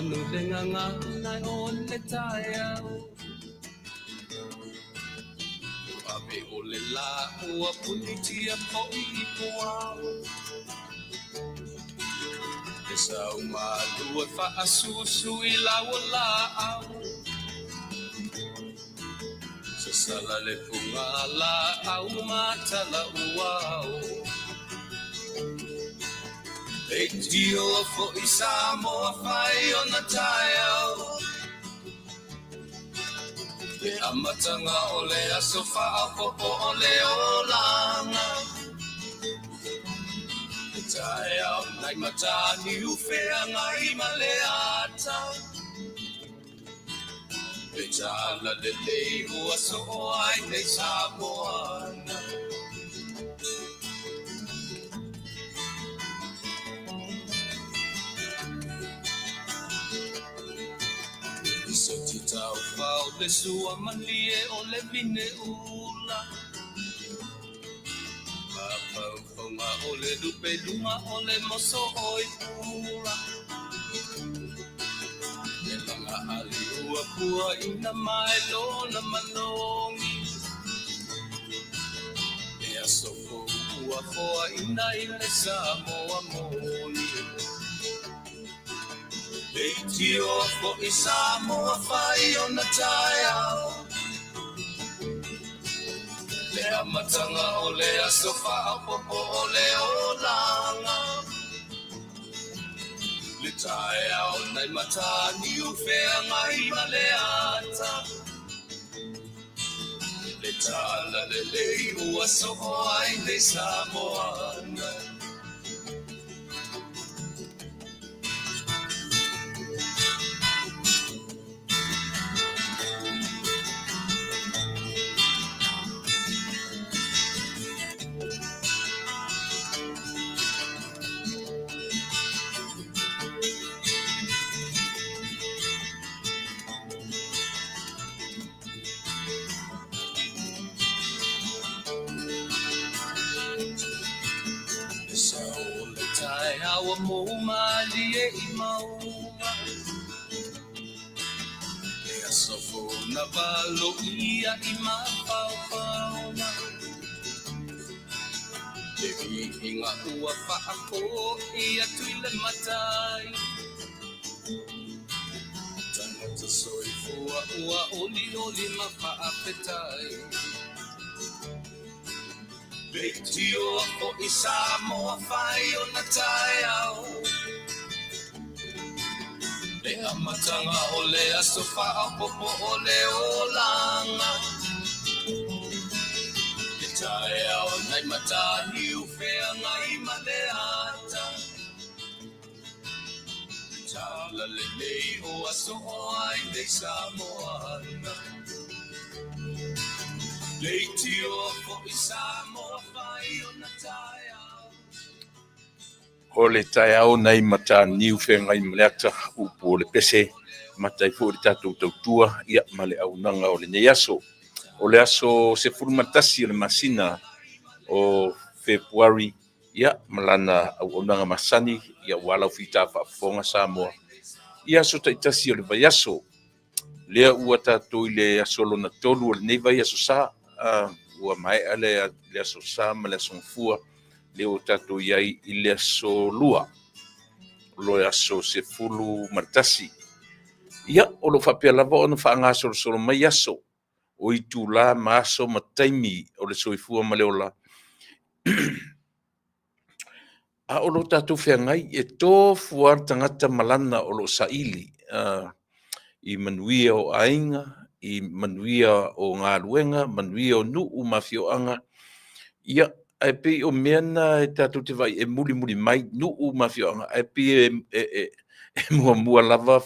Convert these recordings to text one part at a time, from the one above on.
manu le gagana o le taeao. Ave o le lā ua punitia foʻi i puao. E sau malu e faasusu i lau o laau. Sasala le pugalaau ma talauao. Leitioa foi Samoa fai ona taeao. Le amataga o le aso faaopoopo o le olaga. Le taeao nai Mataniu Feagai ma le ata. Le talalelei ua soo ai nei Samoana. Soti taufao le sua malie o le vine ula. Mafaufauga o le lupeluga o le moso o i pula. Le laga ali ua puaina mai lona malogi. Le aso fou ua foaina i le Samoa moni. Leitioa foi Samoa fai ona taeao. Le amataga o le aso faaopoopo o le olaga. Le taeao nai Mataniu Feagai ma le ata. Le talalelei ua soo ai nei Samoana. Le sao o le taeao ua mou malie i mauga. Le aso fou na valoia i mafaufauga. Le viiga ua faafoi atu i le Matai. Tagata soifua ua olioli ma faafetai. Leitioa foi Samoa fai ona taeao. Le amataga o le aso faaopoopo o le olaga. Le taeao nai Mataniu Feagai ma le ata. Le talalelei ua soo ai nei Samoana. Leitioa foi Samoa fai ona taeao. O le taeao nai Mataniu Feagai ma le ata, upu o le pese, matai foi le tatou tautua, ia, ma le auaunaga o lenei aso. O le aso 11 o le masina o Fepuari, ia, ma lana auaunaga masani, ia, ua lau fita faafofoga Samoa i aso taitasi o le vaiaso. Lea ua tatou i le aso lona tolu o lenei vaiaso sa, ua maea le aso sa ma le aso gafua, lea ua tatou i ai i le aso lua, o le aso 11. Ia, o lo o faapea lava ona faagasolosolo mai aso o itulā ma aso ma taimi o le soifua ma le ola. A o lo tatou feagai e tofu lava le tagata ma lana o lo o saili i manuia o aiga, i manuia o galuega, manuia o nuu ma afioaga. Ia, ae pei o mea na e tatou te vaai e mulimuli mai nuu ma afioaga, ae pei e muamua lava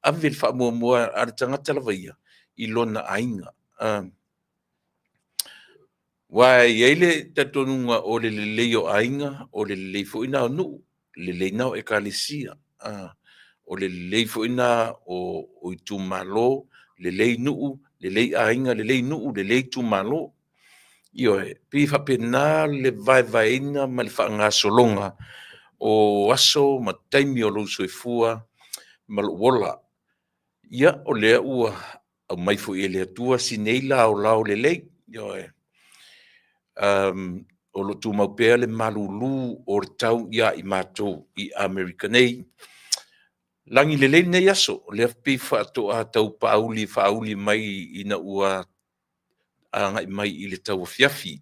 ave le faamuamua a le tagata lava ia i lona aiga. Aua e i ai le talitonuga o le lelei o aiga, o le lelei foi na o nuu, lelei na o ekalesia, o le lelei foi na o itumalo, lelei nuu, lelei aiga, lelei nuu, lelei itumalo. Ioe, pei faapena le vaevaeina ma le faagasologa o aso ma taimi o lou soifua. ma lou ola. Ia, o lea ua aumai foi e le Atua si nei laolao lelei. Ioe. O lo o tumau pea le malulu o le tau iā i matou i Amerika nei. Lagi lelei lenei aso, o lea pei faatoa tau paauli faauli mai ina ua agai mai i le tauafiafi.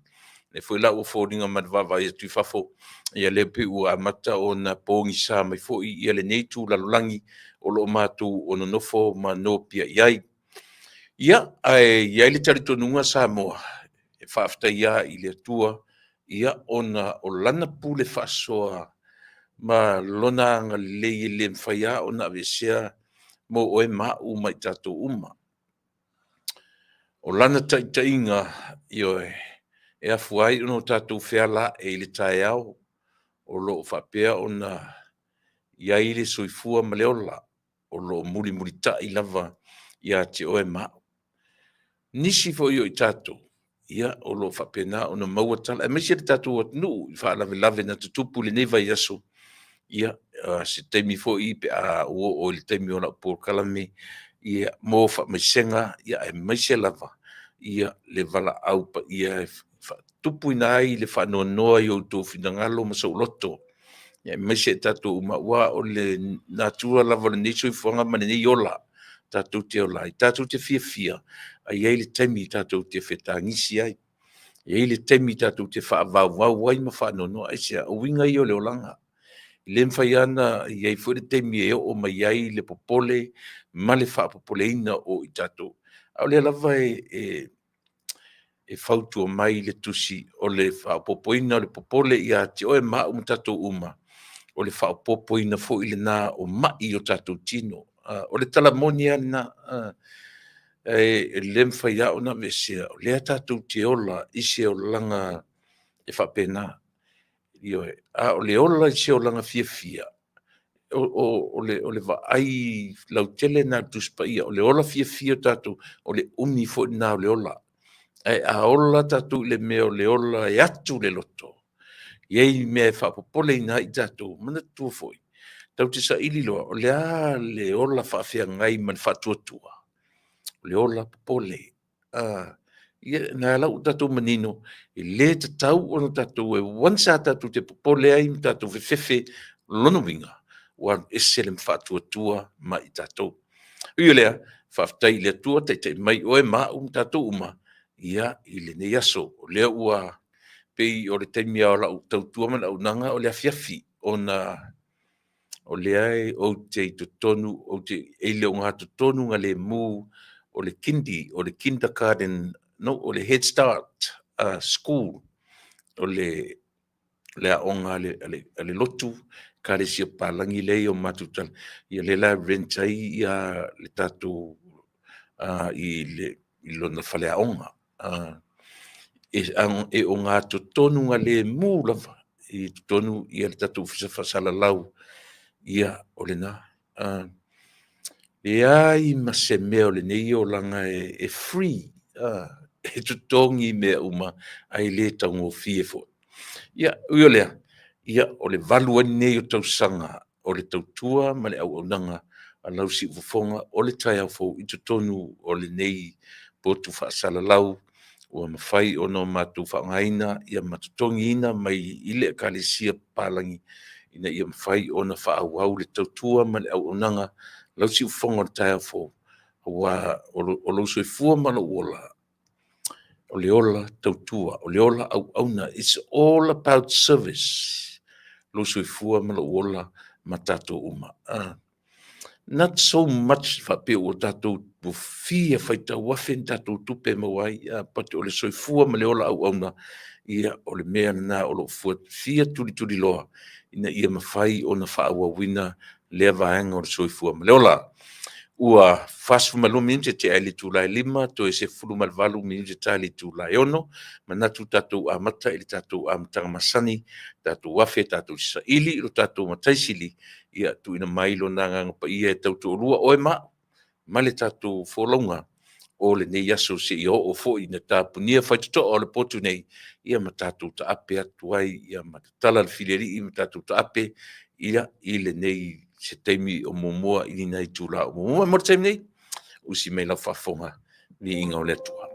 O lea foi la ua foliga ma le vaavaai atu i fafo, ia lea pei ua amata ona pogisa mai foi ia lenei itu lalolagi o lo o matou o nonofo ma nopiai ai. Ia, ae i ai le talitonuga Samoa, e faafetaia i le Atua, ia ona o Lana pule faasoa ma Lona agalelei e le mafai lava ona aveesea mo oe ma au ma i tatou uma. O Lana taitaiga, ioe, e afua ai ona o tatou feala ae i le taeao o lo o faapea ona i ai le soifua ma le ola o lo o mulimulitai lava ia te oe ma au. Nisi foi o i tatou, ia, o lo o faapena ona maua tala, aemaise le tatou atunuu i faalavelave na tutupu i lenei vaiaso, ia, se taimi foi pe a ou oo i le taimi o lau polokalame, ia, mo faamaisega, ia, aemaise lava ia le valaau paia e faatupuina ai le faanoanoa i outou finagalo ma sou loto, aemaise i tatou uma, aua o le natura lava o lenei soifuaga ma lenei ola tatou te ola ai, tatou te fiafia, ae i ai le taimi tatou te fetagisi ai, e i ai le taimi tatou te faavauvau ai ma faanoanoa. Aisea? O uiga ia o le olaga. E le mafai lava ona i ai foi le taimi e oo mai ai le popole ma le faapopoleina o i tatou. A o lea lava e fautua mai le Tusi, o le faaopoopoina o le popole ia te oe ma au ma tatou uma, o le faaopoopoina foi lena o mai i o tatou tino. O le tala moni lava lena, e le mafai lava ona aveesea, o lea tatou te ola i se olaga e faapena. Ioe. A o le ola i se olaga fiafia, o le vaai lautele lena a le Tusi Paia, o le ola fiafia o tatou, o le umi foi lena o le ola. Ae a ola tatou i le mea o le ola e atu le loto, e i ai mea e faapopoleina ai i tatou, manatua foi, tatou te saili loa, o le a le ola faafeagai ma le faatuatua? O le ola popole. Ia, na ala ua tatou manino, e le tatau ona tatou e once a tatou te popole ai ma tatou fefefe, lona uiga, ua alu ese le faatuatua ma i tatou. Ui o lea, faafetai i le Atua, taitai mai oe ma au ma tatou uma, ia, i lenei aso. O lea ua pei o le taimi lava o lau tautua ma le auaunaga o le afiafi, ona o lea ou te i totonu, ou te i le ogatotonugalemu o le kindy, o le kindergarten, no, o le Head Start School, o le aoga a le lotu, Ekalesia Papalagi lea e i o matou tala, ia lea la e rent ai ia le tatou i lona faleaoga. E ogatotonugalemu lava i totonu ia le tatou Ofisa Faasalalau, ia o lena. Leai ma se mea o lenei olaga e free, e totogi mea uma, ae le taugofie foi. Ia, ui o lea, ia, o le 8 ai lenei o tausaga o le tautua ma le auaunaga a lau siufofoga o le taeao fou i totonu o lenei potu faasalalau ua mafai ona matou faaaogaina ia ma totogiina mai i le Ekalesia Papalagi ina ia mafai ona faaauau le tautua ma le auaunaga lau siufofoga o le taeao fou, aua o lou soifua ma lou ola, o le ola tautua, o le ola auauna. It's all about service. Lou soifua ma lou ola ma tatou uma. Not so much faapea ua tatou fia faitau afe ni tatou tupe e maua ai, but o le soifua ma le ola auauna, ia, o le mea lena o lo o fia tulituliloa ina ia mafai ona faaauauina lea vaega o le soifua ma le ola. Ua 42 minute tea ai le itula e 5, toe 18 minute ta i le itula e 6. Manatu tatou amata i le tatou amataga masani, tatou afe tatou saili i lo tatou Matai Sili, ia tuuina mai lona Agaga Paia e tautoalua oe ma au ma le tatou folauga o lenei aso seia oo foi ina tapunia faitotoa o le potu nei, ia ma tatou taape atu ai, ia ma tatala le filialii ma tatou taape, ia, i lenei se taimi o muamua i lena itula o muamua. Mo le taimi nei, usi mai lau faafofoga, viiga o le Atua.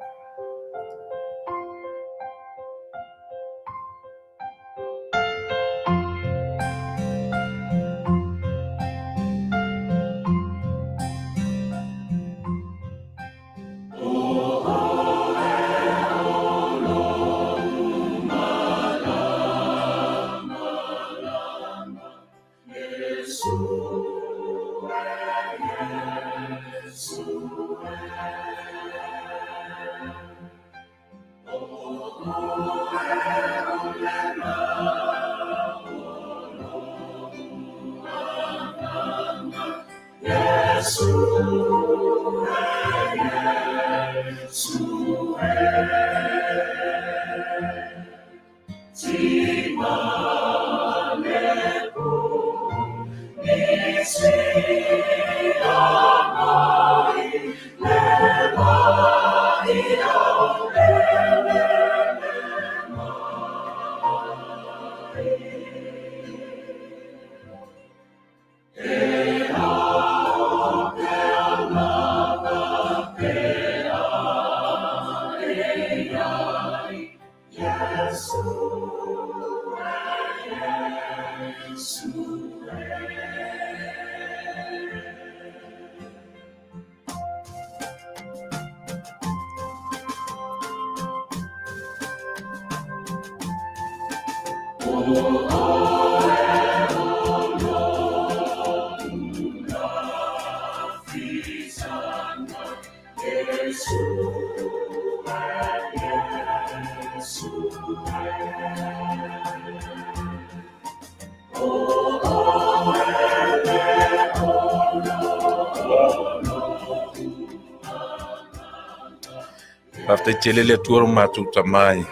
Faafetai tele le Atua lo matou Tama e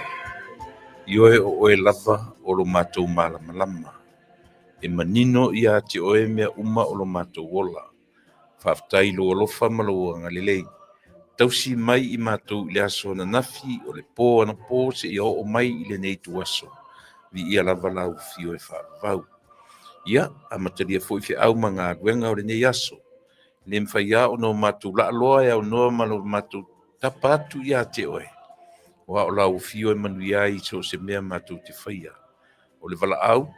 i oe o oe lava o lo matou malamalama. E manino ia te oe mea uma o lo matou ola. Faafetai i lou alofa ma lou agalelei. Tausi mai i matou i le aso ananafi, o le po anapo seia oo mai i lenei ituaso. Viia lava lau afio e faavavau. Ia, amatalia foi feau ma galuega o lenei aso. E le mafai lava ona o matou laaloa e aunoa ma lo matou tapa atu ia te oe, aua o lau afio e manuia ai i so o se mea matou te faia. O le valaau,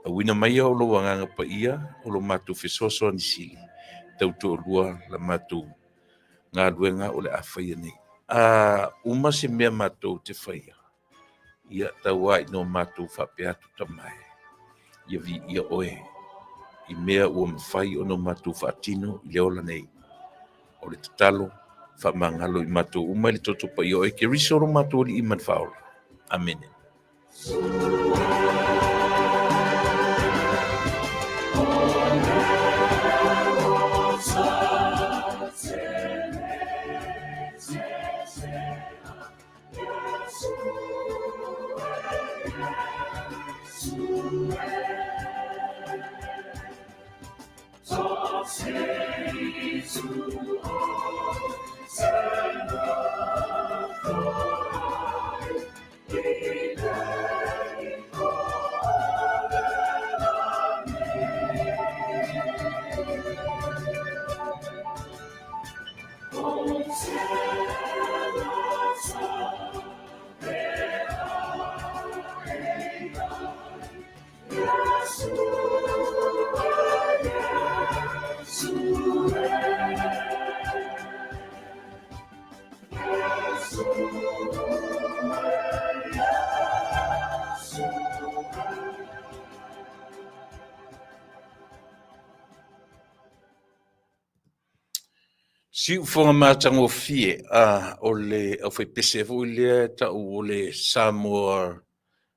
auina maia o lou Agaga Paia o lo matou fesoasoani sili, tautoalua la matou galuega o le a faia nei. A uma se mea matou te faia, ia tau lava ina o matou faapea atu, Tama e, ia viia oe i mea ua mafai ona o matou faatino i le ola nei. O le tatalo, faamagalo i matou uma i le toto paia o oe Keriso lo matou Alii ma le Faaola. Amene. Siufofoga matagofie a o le aufaipese foi lea e tau o le Samoa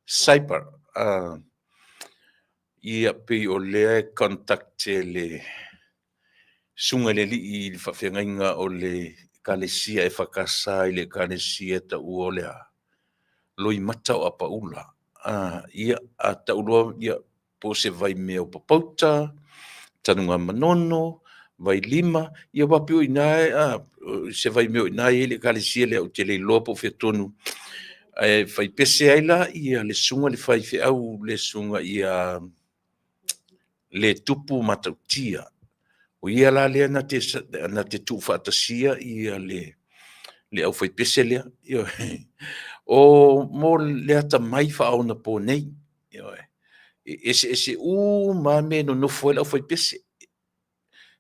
Cyber a ia pei o lea e contact e le susuga i le alii i le faafeagaiga o le Ekalesia EFKS i le Ekalesia e taua o le a? Loimata o Apaula. Ia, a tau loa ia, po o se vaimea o Papauta, Tanugamanono, Vailima, ia aua pei o i ina se vaimea o i ina e i ai le Ekalesia lea ou te le iloa po o fea tonu. Ae faipese ai la ia le susuga i le faifeau le susuga ia le tupu matautia. O ia la lea na te, na te tuufaatasia ia le, le aufaipese lea. Ioe. O mo le atamai faaonapo nei. Ioe. E eseese uma lava mea e nonofo ai le aufaipese.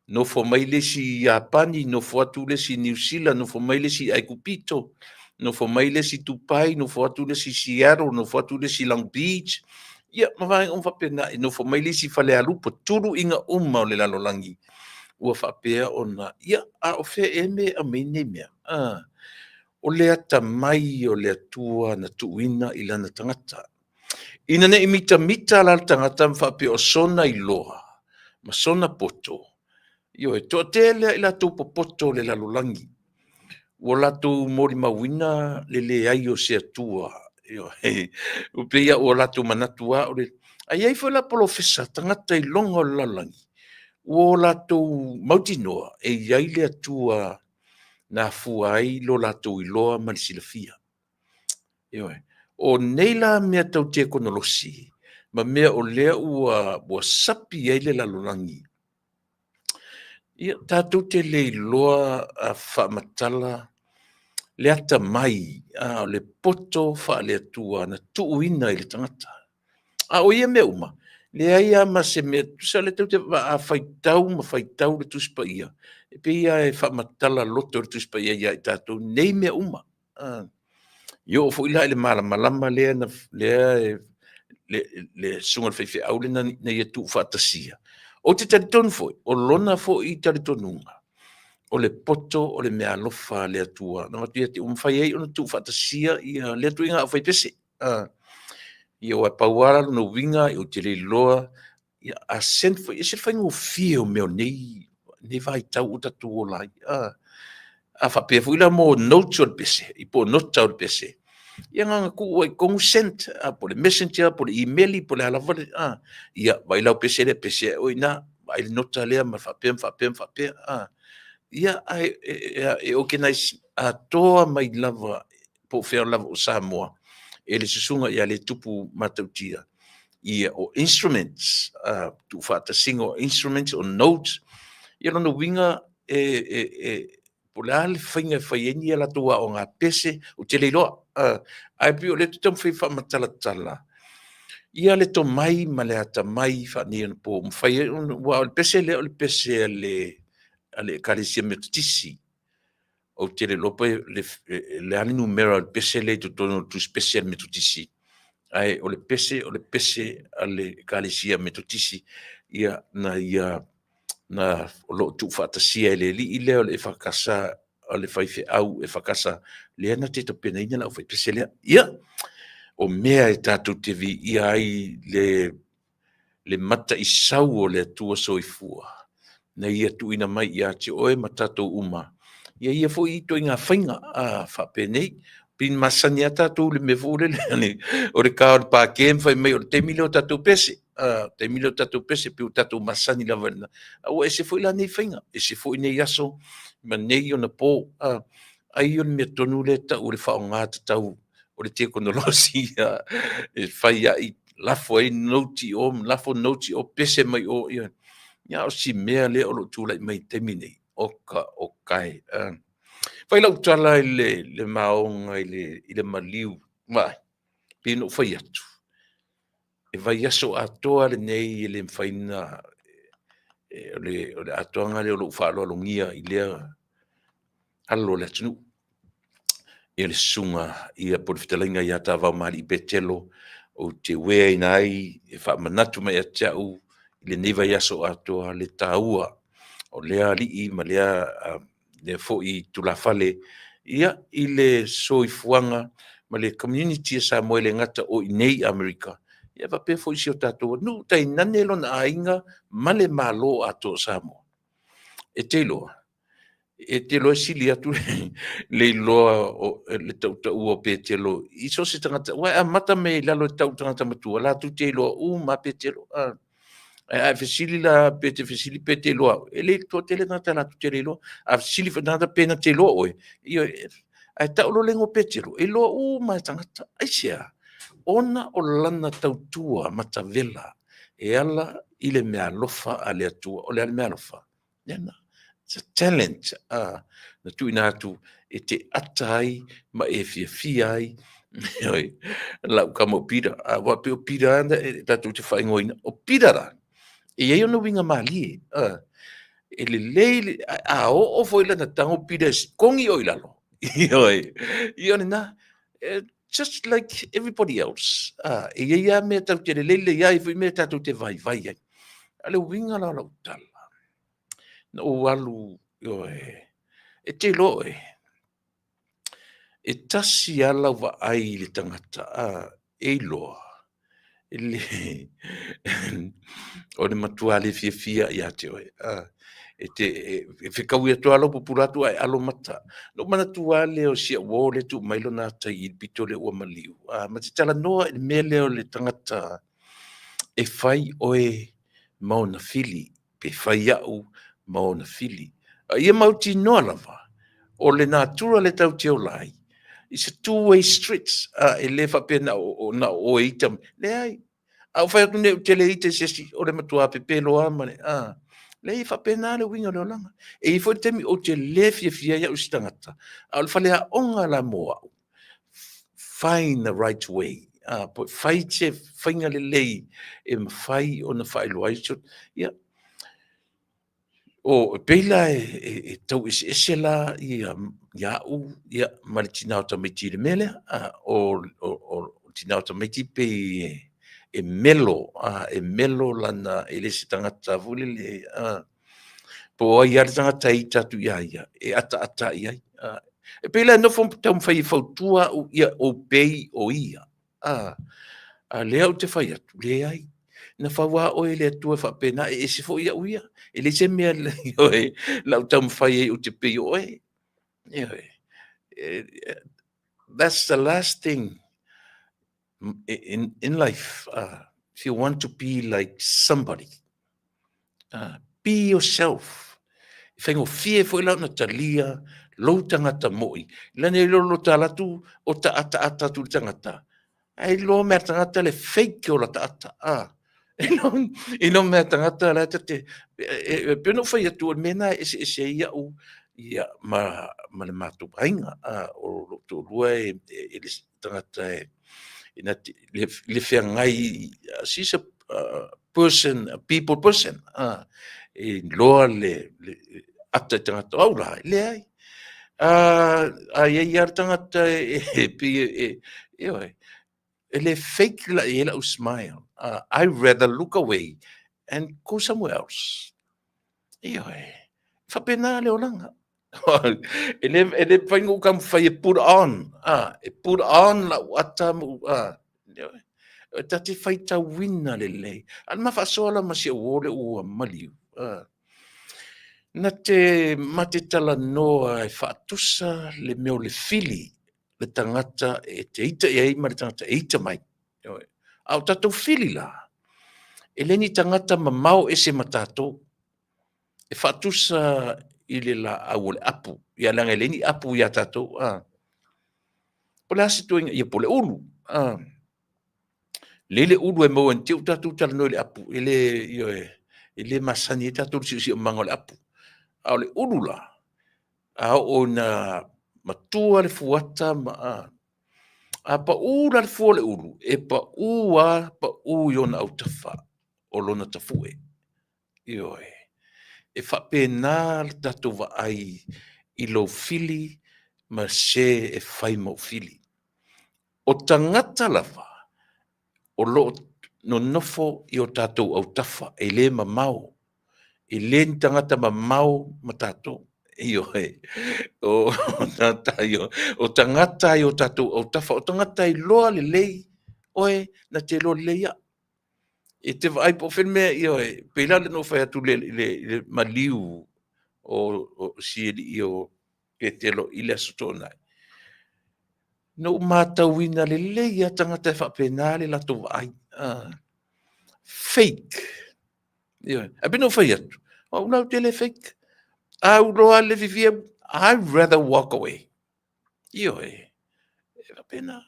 Nofo mai le isi i Iapani, nofo atu le isi i Niu Sila, nofo mai le isi i Aikupito, nofo mai le isi i Dubai, nofo atu le isi i Seattle, nofo atu le isi i Long Beach, ia ma vaega uma faapena. E nofo mai le isi i Falealupo, tuluiga uma o le lalolagi ua faapea ona, ia, a o fea ea mea e aumai ai nei mea? O le atamai o le Atua na tuuina i lana tagata. Ina ne i mitamita la le tagata ma faapea o sona iloa ma sona poto, ioe, toatele lava i latou popoto o le lalolagi, ua latou molimauina le leai o se Atua, ioe, e pei lava ua latou manatu lava o le... Ae i ai foi la polofesa, tagata iloga o le lalolagi, ua latou mautinoa e i ai le Atua na afua ai lo latou iloa ma le silafia. Ioe. O nei la mea tau tekonolosi ma mea o lea ua sapi ai le lalolagi, ia, tatou te le iloa faamatala le atamai, o le poto faale-Atua na tuuina i le tagata. A o ia mea uma, leai lava ma se mea, tusa o lea tou te vaai, a faitau ma faitau le Tusi Paia, e pei lava e faamatala loto le Tusi Paia ia i tatou nei mea uma. E oo foi la i le malamalama lea na, lea e, le susuga i le faifeau lea na ia tuufaatasia. Ou te talitonu foi, o lona foi talitonuga, o le poto o le meaalofa a le Atua na avatu ia te, ua mafai ai ona tuufaatasia ia lea ituaiga aufaipese. Ia aua e pau lava lona uiga, ou te le iloa, ia a send foi, e ese le faigofie o mea o nei, nei vaitau ua tatou ola ai. A faapea foi la mo notes o le pese, po o nota o le pese, ia na ona tuu lava i totonu send, po o le messenger po o le imeli po o le a lava le, ia vaai lau pese lea, pese atu i ina, vaai le nota lea ma faapea ma faapea ma faapea. Ia, ae e organize atoa mai lava po o fea lava o Samoa e le susuga ia Letupu Matautia ia o instruments, tuufaatasiga o instruments, o notes. Ia lona uiga po o le a le faiga e fai ai ni a latou aoga pese, ou te le iloa. Ae pei o lea ou te taumafai e faamatalatala ia le tomai ma le atamai faaneionapo ua mafai ai ona, aua o le pese lea o le pese a le Ekalesia Metotisi. Ou te le iloa pe le a le numera o le pese lea i totonu o le tusipese a le Metotisi, ae o le pese o le pese a le Ekalesia Metotisi, ia na ia na o lo o tuufaatasia e le alii lea o le EFKS, o le faifeau EFKS, lea na te tapenaina le aufaipese lea. Ia, o mea e tatou te viia ai le mataisau o le Atua Soifua, na ia tuuina mai ia te oe ma tatou uma, ia ia foi ituaiga faiga faapenei. Pei na masani lava tatou i le mea foi lele o le ta o le pake ma fai mai o le taimi lea o tatou pese, taimi lea o tatou pese, pei ua tatou masani lava i lena. A ua ese foi la nei faiga, ese foi nei aso ma nei onapo. Ai o le mea tonu lea e tau o le faaaoga tatau o le tekonolosi e fai ai, lafo ai note i o, lafo note i o, pese mai o, ia. Ia, o si mea lea o lo o tulai mai i le taimi nei, oka oka e. Fai lau tala i le maoga i le maliu, vaai, pei ona ou fai atu, e vaiaso atoa lenei e le mafai ona, o le atoaga lea o lou faaaloalogia i lea alo o le atunuu, ia le susuga ia po o le fetalaiga ia Tavao-ma-alii Petelo, ou te ueaina ai e faamanatu mai ia te au i lenei vaiaso atoa le taua o lea alii ma lea foi tulafale ia i le soifuaga ma le community a Samoa e le gata o i inei i Amerika, ia faapea foi i si o tatou atunuu, tainane lona aiga ma le Malo atoa o Samoa. E te iloa, e te iloa e sili atu le iloa o le tautaua o Petelo i so o se tagata, aua e amata mai i lalo e tau i le tagata matua, latou te iloa uma lava Petelo. Ae a e fesili la pe te fesili pe te iloa au, e le toatele tagata latou te le iloa. A fesili foi le tagata pe na te iloa oe, ioe, ae tau loa le igoa o Petelo, e iloa uma lava e tagata. Aisea? Ona o lana tautua matavela. E ala i le meaalofa a le Atua. O le a le meaalofa? Lena. It's a talent na tuuina atu e te ata ai ma e fiafia ai. Ioe, lau kama o Peter, aua pei o Peter e tatou te faaigoaina. O Peter la, e i ai ona uiga malie. E lelei, a oo foi lana tago Peter e kogi oe i lalo. Ioe, ia o lena. Just like everybody else. E i ai lava mea tatou te lelei lelei ai, foi mea tatou te vaivai ai. A o le uiga la o lau tala, na ou alu, ioe, e te iloa oe, e tasi lava lau vaai i le tagata, a, e iloa, e le, o le matua le fiafia ia te oe, a, e te, e fetaui atu lava lau pupula atu ae alo mata. Na ou manatu lava lea o si au uo lea e tuu mai lona ata i le pito lea ua maliu, a, ma te talanoa i le mea lea o le tagata e fai oe ma ona fili, pe fai au ma ona fili. A ia mautinoa lava, o le natura lea tatou te ola ai, it's a two way street, a, e le faapea na o, na o oe ita, leai. A ou fai atu nei ou te le ita i se isi, o le matua pepelo lava ma le, a, leai, e faapena le uiga o le olaga. E i ai foi le taimi ou te le fiafia ai au i se tagata, a o le faleaoga la mo au, find the right way, a, po fai se faiga lelei e mafai ona faailoa ai so, ia, o, e pei la e tau eseese la ia au ia, ma le tina o tamaiti i le mea lea, a, o le tina o tamaiti pei e melo, a, e melo lana, e le se tagata foi lele, a, po o ai lava le tagata e ita atu iā ia, e ataata i ai. E pei la e nofo taumafai e fautua au ia obey o ia. A, a lea ou te fai atu, leai. Na fau lava oe e le Atua e faapena, e ese foi au ia. E leai se mea ioe, lau taumafai ai ou te pei o oe. Ioe. That's the last thing in life. If you want to be like somebody, be yourself. E faigofie foi la ona talia lou tagata moi. Lani e lolo tala atu o ta ataata atu i le tagata. Ae iloa mea tagata le fake o lata ata. Iloa mea tagata la te e pei ona ou fai atu o le mea lena e eseese ai au ia ma le matou aiga. O lou toalua e le tagata e na te le feagai, she's a person, a people person, e iloa le ata i tagata, o au la, e leai. A i ai lava le tagata e pei e, ioe, e le fake la i ai lau smile. I rather look away and go somewhere else. Ioe, e faapena le olaga. E le, e le mafai ona ou taumafai e put on, a, e put on lau ata ma ou, a, ioe. E ta te faitauina lelei. A o le ma faasoa la ma si ou uo lea ua maliu, a, na te, ma te talanoa e faatusa le mea o le fili le tagata e te ita i ai ma le tagata e ita mai. Ioe. A o tatou fili la, e le ni tagata mamao ese ma tatou. E faatusa i le laau o le apu, ia leaga e leai ni apu ia tatou. A. Po o le a se ituaiga, ia po o le ulu. A. Lei le ulu e maua nei te i ua tatou talanoa i le apu, e le, ioe, e le masani ai tatou i le siosiomaga o le apu. A o le ulu la, a oo ina matua le fuata ma a, a pau la le fua o le ulu, e pau lava, pau i ona autafa o lona tafue. Ioe. E faapena le tatou vaai i lou fili ma se e fai ma ou fili. O tagata lava o lo o nonofo i o tatou autafa, e le mamao, e le ni tagata mamao ma tatou. Ioe, o tagata i o tagata i o tatou autafa, o tagata e iloa lelei oe na te iloa lelei au. E te vaai po o fea le mea, ioe, pei la ona ou fai atu i le maliu o si alii o Petelo i le Aso Toonai. Na ou matauina lelei lava tagata e faapena le latou vaai. Fake. Ioe. Ae pei ona ou fai atu, o au la ou te le fake. A ou iloa le fiafia, I rather walk away. Ioe. E faapena.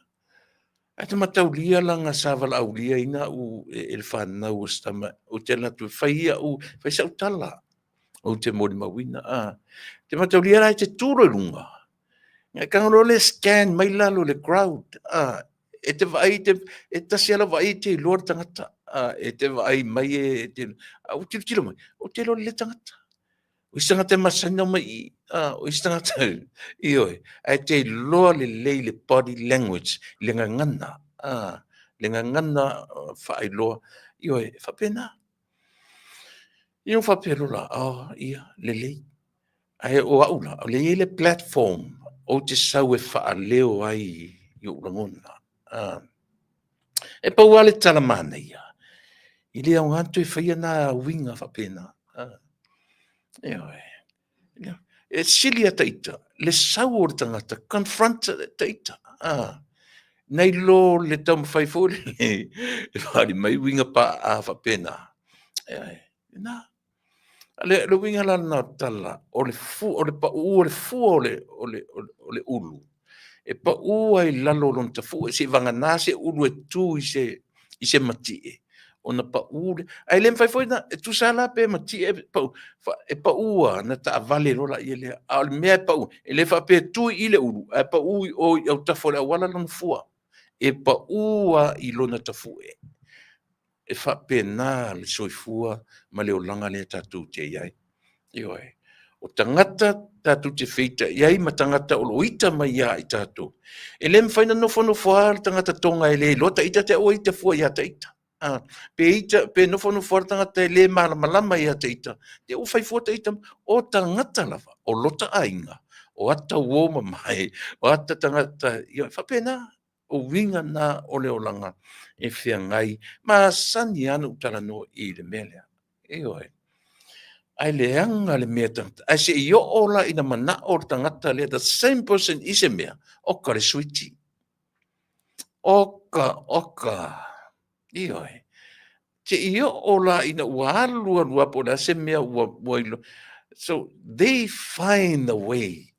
Ae te mataulia laga sa valaaulia ina au e le fanau o si tama, ou te alu atu e fai au, fai sau tala, ou te molimauina. Te mataulia la e te tu loa i luga, e tago loa le scan mai lalo i le crowd, e te vaai, e tasi lava lau vaai e te iloa le tagata, e te vaai mai e te, a ua tilotilo mai, ou te iloa lelei le tagata. O isi tagata e masani ona omai i i, o isi tagata, ioe, ae te iloa lelei le body language, le gagana, le gagana faailoa, ioe, e faapena. Ia ua faapea loa la, oh, ia, lelei. Ae o au la, o lea e i ai le platform ou te sau e faaleo ai i ou lagona. E pau lava le tala manaia, e le aoga ona toe faia na uiga faapena. Ioe. E sili lava ta ita le sau o le tagata, confront ta ita. Nai lo le taumafai foi lele e faaali mai uiga paa faapena. Ioe. Na. Le uiga la lena o le tala, o le fu, o le pau o le fua o le ulu, e pau ai i lalo o lona tafue, seivagana se ulu e tu i se matie, ona pau lea. Ae le mafai foi ona, e tusa lava la pe matie pau, e pau lava ona taavale loa lea. A o le mea e pau, e le faapea e tu i le ulu, ae pau i o i autafa o le auala lona fua. E pau lava i lona tafue. E faapena le soifua ma le olaga lea tatou te i ai. Ioe. O tagata tatou te feita'i ai ma tagata o lo o ita mai ia i tatou. E le mafai ona nofonofo lava le tagata Tonga e le iloa ta ita te au e ita fua ia ta ita. Pe ita, pe nofonofo lava le tagata e le malamalama ia te ita, te ua fai fua ta ita. O tagata lava, o lota aiga, o ata uo mamae, o ata tagata, ioe, faapena. O uiga na o le olaga e feagai. Masani lava ona ou talanoa i le mea lea. Ioe. Ae leaga le mea tagata. Ae se i oo la ina manao le tagata lea, the same person i se mea, oka le suiti. Oka, oka. Ioe. Se i oo la ina ua alu alu lava po o le a se mea ua, ua ilo. So they find a way.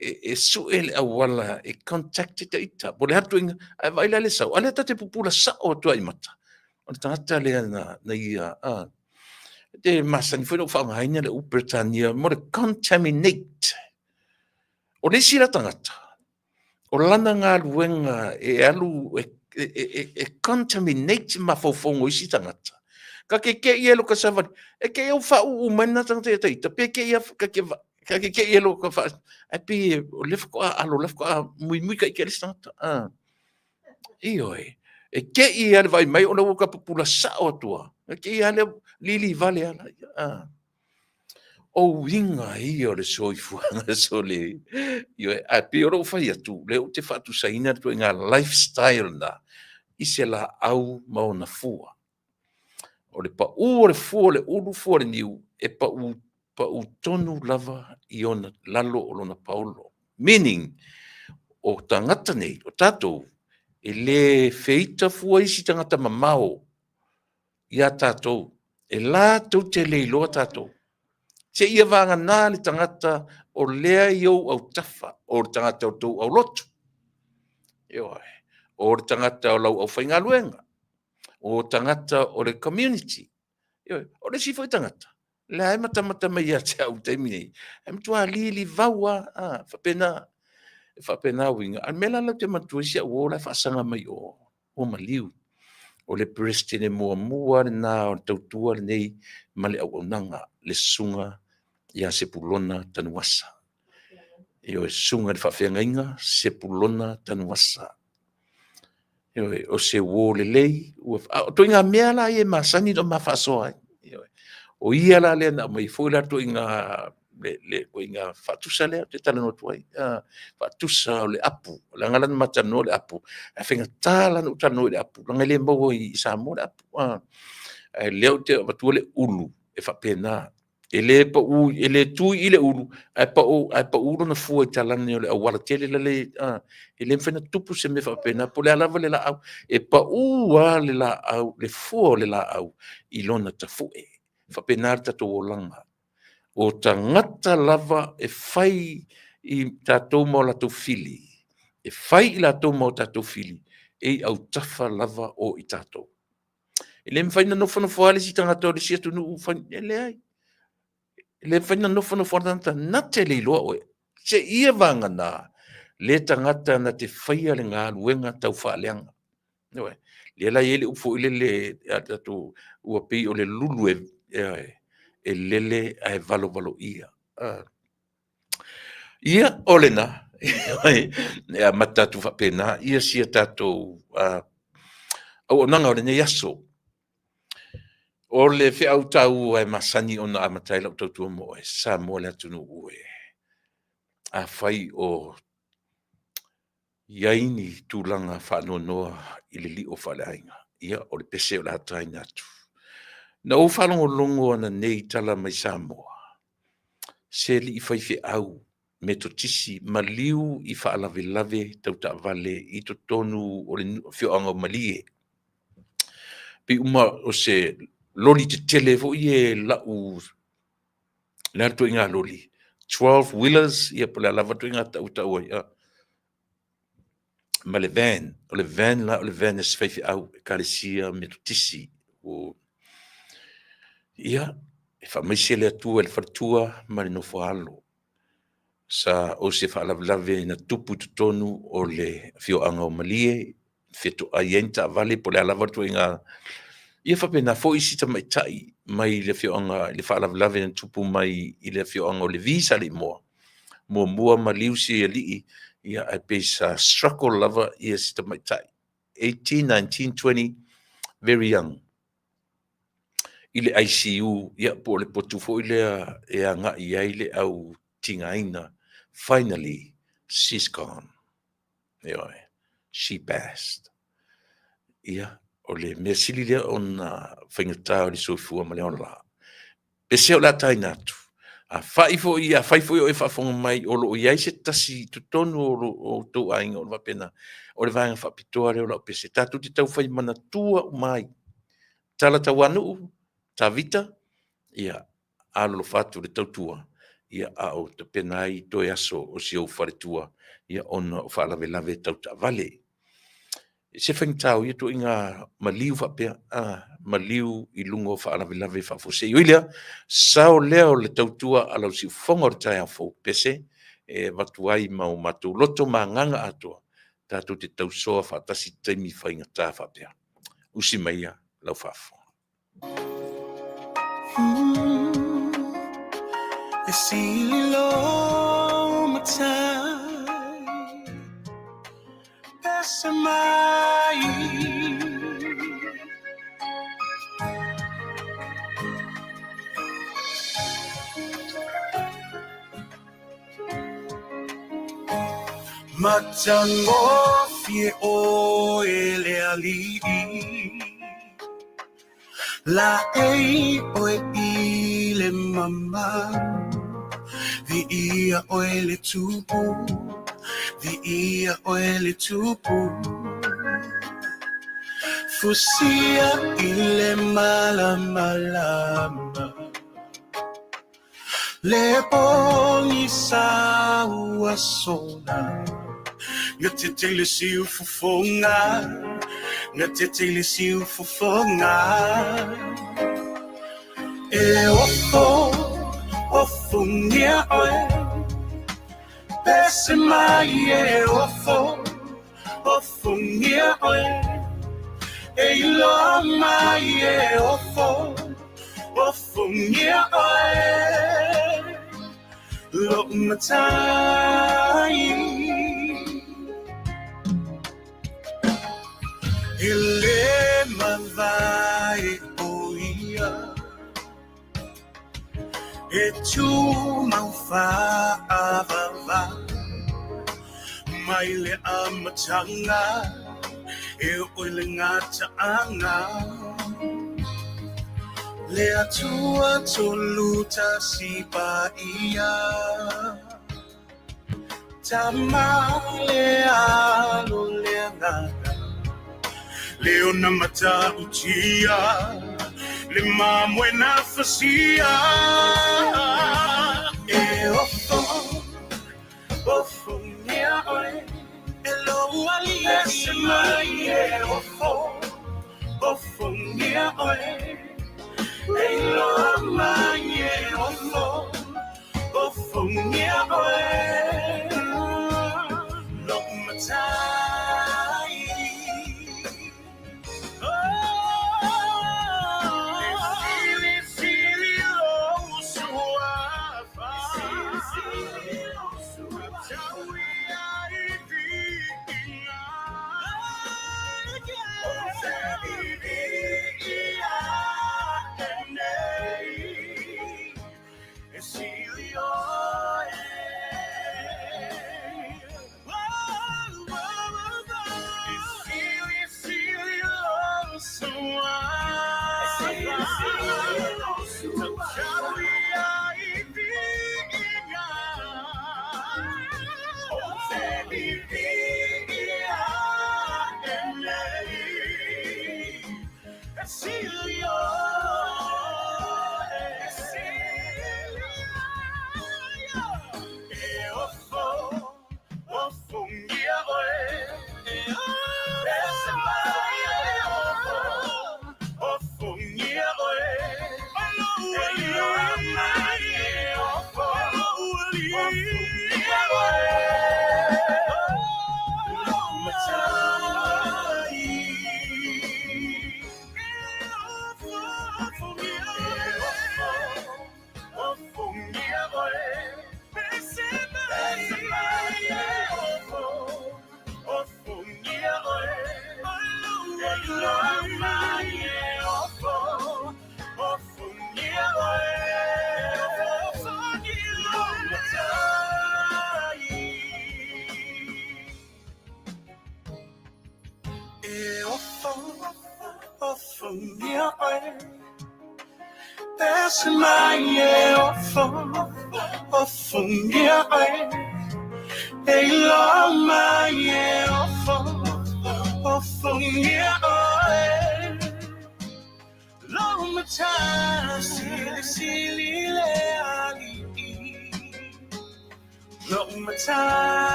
E sue le auala e contact ta ita. Po o le a le ituaiga, ae vaai la le sau, a lea ta te pupula sao atu lava i mata. O le tagata lea na ia, te masani foi ona ou faaaogaina le upu Peretania mo le contaminate. O le isi la tagata, o lana galuega e alu e contaminate mafaufauga o isi tagata. Ka ke kei e lo ka savali, e kei au whauu mai na tagata ia taita, pe kei a, ka ke, ka ke kei e lo ka wha, ai pe o le whakoa alo, le whakoa mui mui ka ike le tagata. Ioe, e kei a le vai mai o le ua ka pupula sao atua, e kei a le lili vale ala. O uiga ia o le soifuaga sole. Ioe, ae pei o lou fai atu, lea ou te faatusaina le ituaiga lifestyle lena i se laau ma ona fua. O le pau o le fua o le ulu, fua o le niu, e pau, pau tonu lava i ona lalo o lona paolo. Meaning, o tagata nei, o tatou, e le feita fua isi tagata mamao iā tatou, e latou te le iloa tatou. Seia vagana le tagata o lea i ou autafa, o le tagata o tou aulotu, ioe, o le tagata o lau aufaigaluega, o tagata o le community, ioe, o le isi foi tagata, lea e matamata mai ia te au i le taimi nei, e matua lilivau lava, a, faapena, e faapena uiga. A o le mea la lea ou te manatua ai si au uo la e faasaga mai o, ua maliu. O le Peresetene muamua lena o le tautua lenei ma le auaunaga, le Susuga ia Sepulona Tanuvasa. Ioe, Susuga i le Faafeagaiga Sepulona Tanuvasa. Ioe, o se uo lelei, ua, a o ituaiga mea la ia e masani ona ma faasoa ai. Ioe. O ia la lea na aumai foi la ituaiga le ituaiga faatusa lea ou te talanoa atu ai, faatusa o le apu, leaga la na ma talanoa le apu, ae faigata la ona ou talanoa i le apu, leaga e le maua i Samoa le apu. Ae lea ou te avatua le ulu e faapena, e le pau, e le tu i le ulu, ae pau, ae pau lona fua i talane o le auala tele la le, e le mafai ona tupu se mea faapena, po o le a lava le laau, e pau lava le laau, le fua o le laau i lona tafue. E faapena le tatou olaga. O tagata lava e fai i tatou ma o latou fili. E fai i latou ma o tatou fili, e i autafa lava o i tatou. E le mafai ona nofonofo lava le isi tagata o le isi atunuu fai, e leai. E le mafai ona nofonofo lava le tagata na te le iloa oe. Seia vagana le tagata na te faia le galuega tau faaleaga. Ioe. Lea la e i ai le upu foi lele a tatou, ua pei o le lulu e lele ae valovaloia. Ia, o lena, e amata atu faapena ia si a tatou auaunaga o lenei aso. O le feau taua e masani ona amata ai lau tautua mo oe, Samoa le atunuu e. Afai o i ai ni tulaga faanoanoa i le lio faaleaiga, ia o le pese o le a taina atu. Na ou faalogologo ananei i tala mai Samoa, se alii faifeau Metotisi maliu i faalavelave tau taavale i totonu o le afioaga o Malie. Pei uma o se loli tetele foi e lau, le a le ituaiga loli, 12 wheelers, ia po o le a lava le ituaiga tau e tau ai, ma le van. O le van la, o le van a se faifeau, Ekalesia Metotisi. Ia, e faamaise le Atua i le faletua ma le nofoaalo. Sa o se faalavelave na tupu i totonu o le afioaga o Malie, fetoai ai ni taavale po o le a lava le ituaiga. Ia faapena foi si tamaitai mai le afioaga i le faalavelave na tupu mai i le afioaga o Levi Saleimoa. Muamua maliu si alii, ia ae pei sa struggle lava ia si tamaitai. 18, 19, 20, very young. I le ICU, ia po o le potu foi lea e agai i ai le au tigaina. Finally, she's gone. Ioe, she passed. Ia, o le mea sili lea ona faigata o le soifua ma le ola. Pese o le a taina atu. Afai foi, afai foi o e faafofoga mai o lo o i ai se tasi i totonu o outou aiga o lo o faapena, o le vaega faapitoa lea o lau pese. Tatou te taufai manatua uma ai. Tala Tauanuu, Tavita, ia, alolofa atu i le tautua, ia, a o tapena ai toe aso o si ou faletua, ia, ona o faalavelave tau taavale. Se faigata o ia ituaiga maliu faapea, a, maliu i luga o faalavelave faafuasei. Ui lea, sao lea o le tautua a lau siufofoga o le taeao fou, pese e avatu ai ma o matou loto ma agaga atoa, tatou te tausoa faatasi i taimi faigata faapea. Usi mai ia lau faafofoga. E sili lou matai Pese mai Matagofie oe le alii Laei oe i le mamalu Viia oe le Tupu Viia oe le Tupu Fusia i le malamalama Le pogisa ua sola Gatete le siufofoga Gatete le siufofoga E ofo, ofogia oe Pese mai e ofo, ofogia oe E iloa mai e ofo, ofogia oe Lou matai E le mavae o ia E tumau faavavau Mai le amataga E oo i le gataaga Le Atua tolu tasi paia Tama le Alo le Agaga Le ona matautia Le mamoe na fasia E ofo, ofogia oe E Ese mai e ofo, ofongia oe. E iloa mai e ofo, ofongia oe. Lou matai.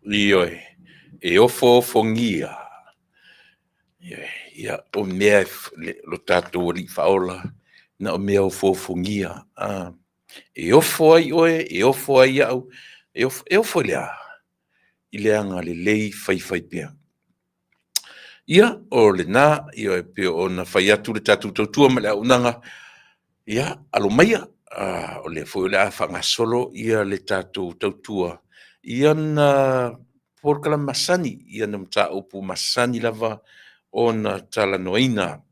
Ioe, e ofoofogia. Ioe, ia, o mea e lo tatou Alii Faaola, na o mea ofoofogia. Ah, e ofo ai oe, e ofo ai au, e ofo, e ofo i le a? I le agalelei faifai pea. Ia, o lena, ioe, pei ona fai atu le tatou tautua ma le auaunaga, ia, alo maia, o lea foi o le a faagasolo ia le tatou tautua i ana polokalame masani, i ana mataupu masani lava ona talanoaina.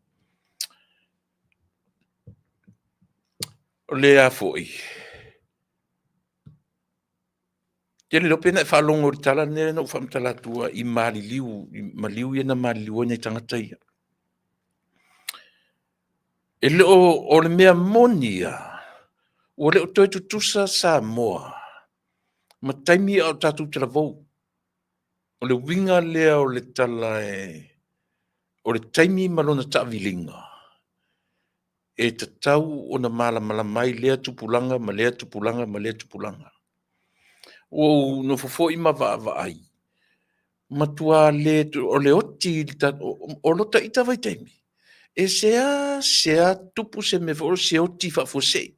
O le a foi? Te le iloa pe na e faalogo i le tala lea na ou faamatala atua i maliliu, i maliu ia na maliliu ai nai tagata ia. E le o, o le mea moni ia, ua le o toe tutusa Samoa ma taimi a o tatou talavou. O le uiga lea o le tala e, o le taimi ma lona taaviliga, e tatau ona malamalama ai lea tupulaga ma lea tupulaga ma lea tupulaga. Ua ou nofo foi ma vaavaai, matua le, o le oti i le o lota ita vaitaimi, e seasea tupu se mea foi o se oti faafuasei,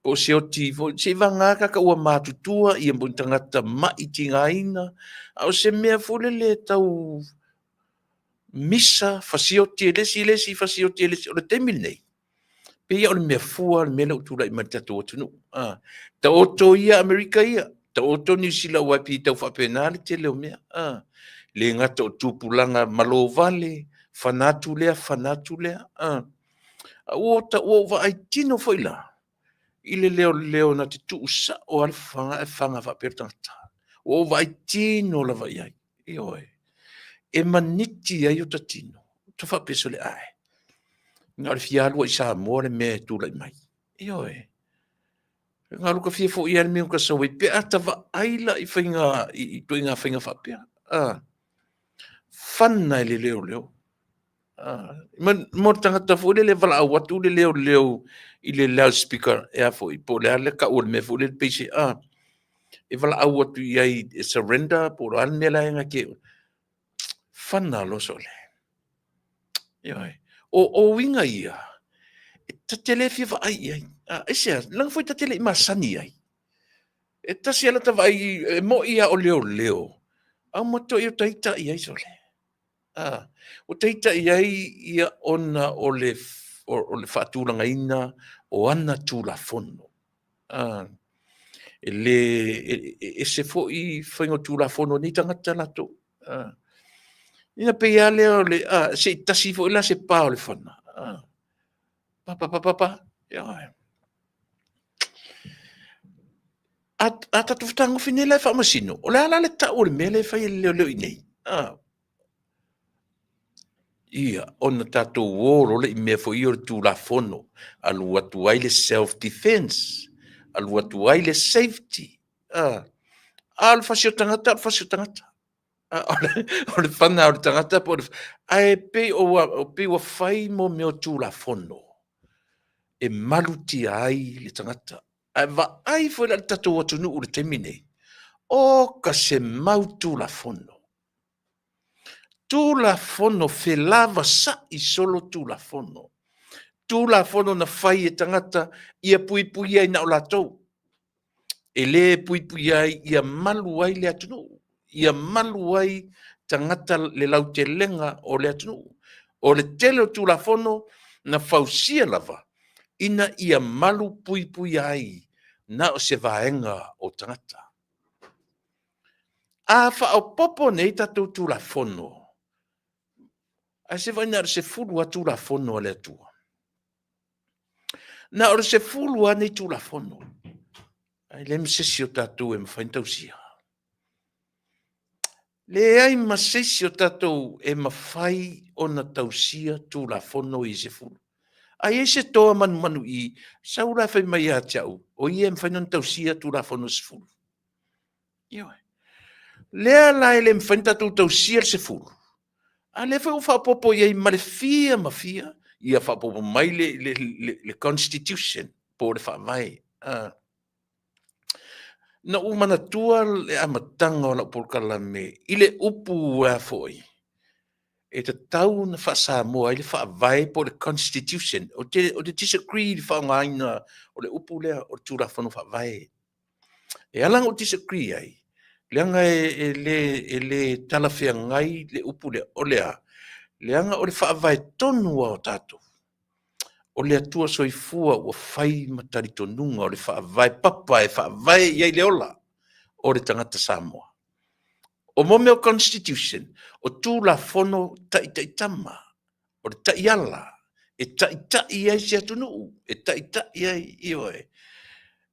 po o se oti foi, seiavagana tagata ua matutua ia po o ni tagata ma'i tigaina, a o se mea foi lele e tau misa, fasioti e le isi, le isi, fasioti e le isi. O le taimi lenei, pei o le mea fua le mea lea ua tulai mai i le tatou atunuu. Ah, taoto ia Amerika ia, taoto Niu Sila aua e pei e tau faapena le tele o mea. Ah, le gata o tupulaga malo vale, fana atu lea, fana atu lea. Ah, ua ou vaai tino foi la, i le leoleo na te tuu sao lava le faga ae faga faapea le tagata. Ua ou vaai tino lava i ai. Ioe. E maniti ai o ta tino. Ta faapea sole ae. Na o le fia alu i Samoa le mea e tulai mai. Ioe. Nga luka fia foi ai le mea o ka sau ai. Pe a ta vaai la i faiga, i ituaiga faiga faapea. Ah. Fana e le leoleo. Mo le tagata foi lele e valaau atu le leoleo i le loudspeaker e a foi, po o le a le tau o le mea foi lele pei se a, e valaau atu i ai e surrender po o le a le mea la e na te fana loa sole. Ioe. O uiga ia, e ta te le fia vaai i ai. Aisea? Leaga foi ta te le i masani ai. E tasi lava lata vaai, e moni lava o leoleo, a ua matuai ou ita i ai sole. Ua ta ita i ai ia ona o le faatulagaina o ana Tulafono. E le e ese foi faiga o Tulafono a nei tagata latou. Ia pei lava lea o le, se i tasi foi la se pa o le fana, pa pa pa pa pa, ioe. A tatou fetagofi nei la e faamasino, o le a la le tau o le mea lea e fai e le leoleo i inei? Ia, ona tatou o loa lea i mea foi ia o le Tulafono, alu atu ai le self defense, alu atu ai le safety. A o le fasi o tagata, o le fasi o tagata. O le fana o le tagata po o le... Ae pei ua fai mo mea o Tulafono e malutia ai le tagata. Ae vaai foi la i le tatou atunuu i le taimi nei, oka se mau Tulafono. Tulafono felavasai solo Tulafono. Tulafono na fai e tagata ia puipuia ai na o latou. E le puipuia ai ia malu ai le atunuu, ia malu ai tagata le lautelega o le atunuu. O le tele o Tulafono na fausia lava ina ia malu puipuia ai na o se vaega o tagata. A faaopoopo nei tatou Tulafono, ae se vaai na o le 10 lava Tulafono a le Atua. Na o le 10 lava nei Tulafono, ae leai ma se isi o tatou e mafai ona tausia. Leai ma se isi o tatou e mafai ona tausia Tulafono ia se 10. A i ai se toa manumanu i i, sau la e fai mai ia te au, o ia e mafai ona tausia Tulafono se 10. Ioe. Lea la e le mafai ona tatou tausia le 10, a lea foi ua faaopoopo i ai ma le fia ma fia, ia faaopoopo mai le Constitution po o le Faavae. Na ou manatua le amataga o lau polokalame i le upu a foi, e tatau ona faa-Samoa ai le Faavae po o le Constitution. Ou te disagree i le faaaogaina o le upu lea o le Tulafono Faavae. E ala ona ou disagree ai, leaga e le talafeagai le upu lea. O le a? Leaga o le faavae tonu lava o tatou, o le Atua Soifua ua fai ma talitonuga o le faavae papa e faavae i ai le ola o le tagata Samoa. O mo mea o Constitution, o Tulafono taitaitama, o le taiala e taitai ai se atunuu, e taitai ai, ioe,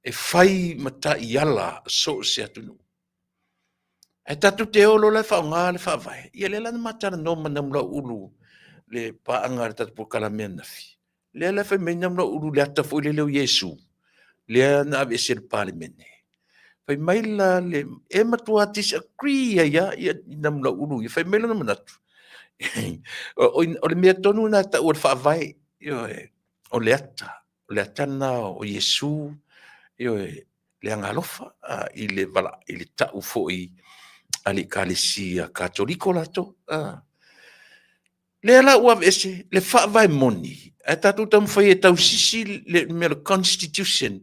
e fai ma taiala so o se atunuu. Ae tatou te o loa la e faaaoga le faavae, ia lea la na ma talanoa ma Namulauulu le paaga a le tatou polokalame ananafi, lea la e fai mai Namulauulu i le ata foi lele o Iesu, lea na aveese e le Palemene. Fai mai la le, e matua disagree ai lava ia Namulauulu ia, fai mai lona manatu, o le mea tonu lena e tau o le faavae, ioe, o le ata, o le ata lena o Iesu, ioe, le Agaalofa i le i le tau foi a le Ekalesia Katoliko latou. Lea la ua aveese le faavae moni, ae tatou taumafai e tausisi le mea o le Constitution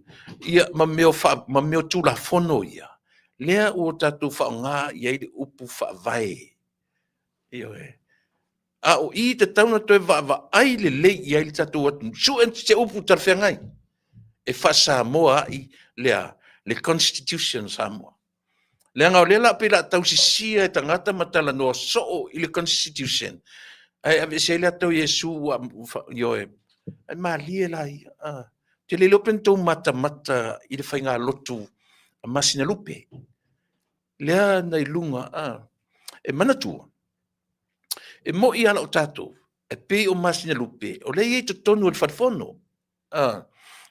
ia, ma mea o, ma mea o Tulafono ia, lea ua tatou faaaoga i ai le upu faavae. Ioe. A o i tatau ona toe vaavaai lelei i ai le tatou atunuu, sue se upu talafeagai e faa-Samoa ai lea le Constitution o Samoa. Leaga o lea la pei o le a tausisia e tagata ma talanoa soo i le Constitution, ae aveese ai le ata o Iesu ua, ioe, ae malie la ia. Ou te le iloa pe na tou matamata i le faigalotu a Masinalupe, lea na i luga, e manatua, e moi lava lau tatou, e pei o Masinalupe, o lea e i ai i totonu o le Fale Fono.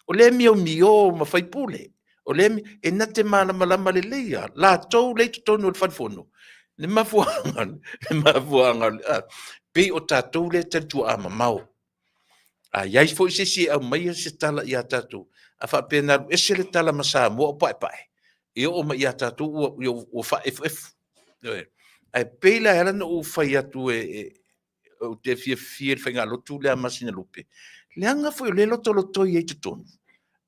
O lea e miomio ma faipule, o lea e na te malamalama lelei lava latou lea i totonu o le Fale Fono, le mafuaaga, le mafuaaga, Pei o tatou lea e tali tuaa mamao. A i ai foi se isi e aumaia se tala ia tatou, a faapea na alu ese le tala ma Samoa o paepae, e oo mai ia tatou ua, ua faaefuefu. Ae pei la e ala ona ou fai atu e, e ou te fiafia i le faigalotu lea a Masinalupe, leaga foi o lea e lotolotoi ai i totonu,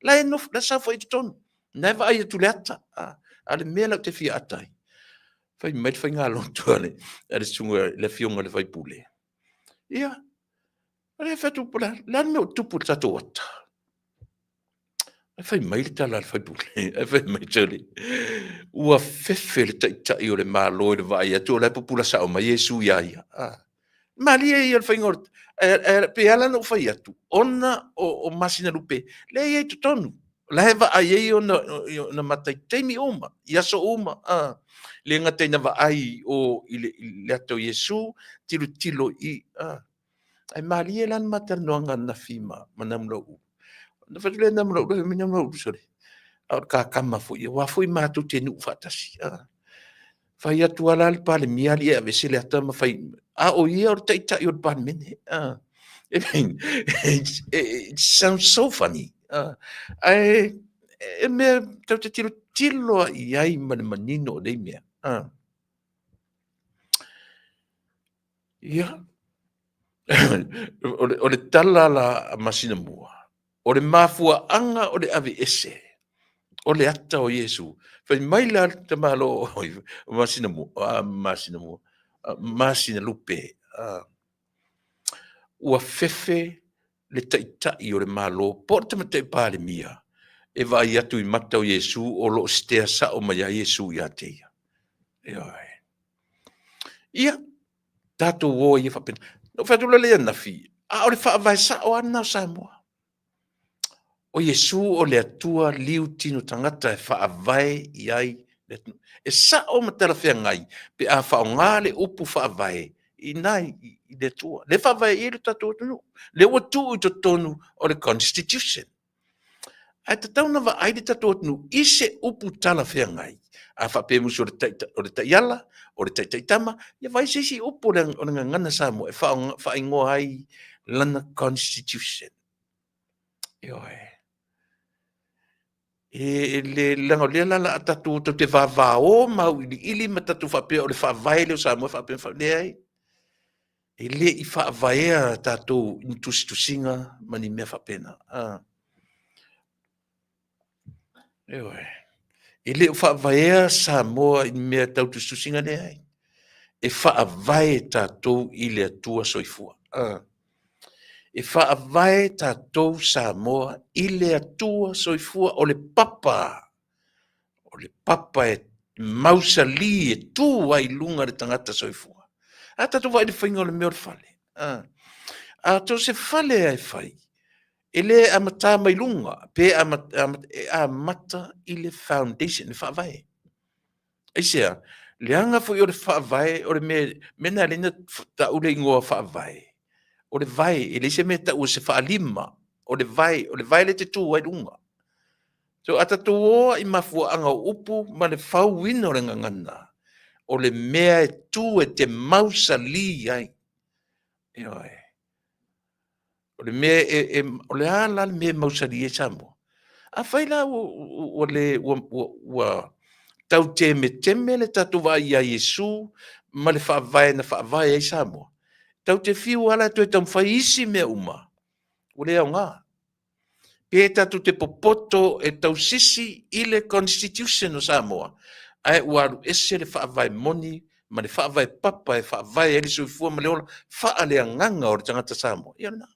la e nofo, la e saofai i totonu, na e vaai atu i le ata. A o le mea la ou te fia ata ai, fai mai le faigalotu a le, a le susuga le afioga i le sui usufono, ia, o lea e fai atu, o le a le mea ua tupu i le tatou ata? Ae fai mai le tala a le sui usufono, ae fai mai, sole, ua fefe le Taitai o le Malo i le vaai atu o la e pupula sao mai Iesu ia ia. Ah. Malie ia o le faiga o le... E, pe ala ona ou fai atu, ona o Masinalupe, lea e i ai i totonu, la e vaai ai ona, ona mata i taimi uma, i aso uma. Ah. Le gata ina vaai o i le, i le ata o Iesu, tilotilo i, ah. Ae malie la le ma talanoaga ananafi ma, ma Namulauulu. Na fai atu lea Namulauulu, fai mai Namulauulu, sole, a o le kakama foi, aua foi matou te nuu faatasi. Ah. Fai atu lava la le Palemia alii e aveese le ata ma fai, a o ia o le taitai o le Palemene. Ah. It sounds so funny. Ah. Ae e mea tatou te tilotilo lava i ai ma le manino o nei mea. Ah. Ia, o le, o le tala la a Masinamua, o le mafuaaga o le aveese o le ata o Iesu. Fai mai la le tamalo o Masinamua, a Masinamua, Masinalupe, a, ua fefe le Taitai o le Malo po o le Tamaitai Palemia e vaai atu i mata o Iesu o lo o sitea sao mai ai Iesu ia te ia. Ioe. Ia, tatou o ai ia faapena. Na ou fai atu lea ananafi, a o le faavae sao lava lena o Samoa. O Iesu o le Atua liu tino tagata e faavae i ai le atunuu. E sao ma talafeagai pe a faaaoga le upu faavae i ina i le Atua. Lea e faavae i ai le tatou atunuu. Lea ua tuu i totonu o le Constitution. Ae tatau ona vaai le tatou atunuu i se upu talafeagai. A faapea musu o le, o le taiala, o le taitaitama, ia vaai se isi upu o le, o le gagana Samoa e faaigoa ai lana constitution. Ioe. E, e le, leaga o lea la la a tatou, tatou te vavao ma auiliili ma tatou faapea o le faavae lea o Samoa e faapea, leai. E le i faavaea tatou i ni tusitusiga ma ni mea faapena. Ah. Ioe. E le o faavaea Samoa i ni mea tau tusitusiga, leai. E faavae tatou i le Atua soifua. Ah. E faavae tatou Samoa i le Atua soifua, o le papa O le papa e mausali e tu ai i luga le tagata soifua. A tatou vaai i le faiga o le mea o le fale. A, a to se fale e fai, e le amata mai luga, pe amata, e amata i le foundation, le faavae. Aisea, leaga foi o le faavae, o le mea, mea na lena tau le ingoa faavae, o le vae, e leai se mea e tau o se faalima, o le vae, o le vae lea e te tu ai luga. So a tatou o i mafuaaga o upu ma le fauina o le gagana, o le mea e tu e te mausali ai. Ioe. O le mea e, e, o le a la le mea e mausali ai Samoa? Afai la ua, ua, le, ua, ua, ua tau temeteme le tatou vaai ia Iesu ma le faavae na faavae ai Samoa, tau te fiu lava la e toe taumafai isi mea uma, ua le aoga. Pe tatou te popoto e tausisi i le Constitution o Samoa, ae ua alu ese le faavae moni ma le faavae papa e faavae ai le soifua ma le ola faaleagaga o le tagata Samoa. Ia lena.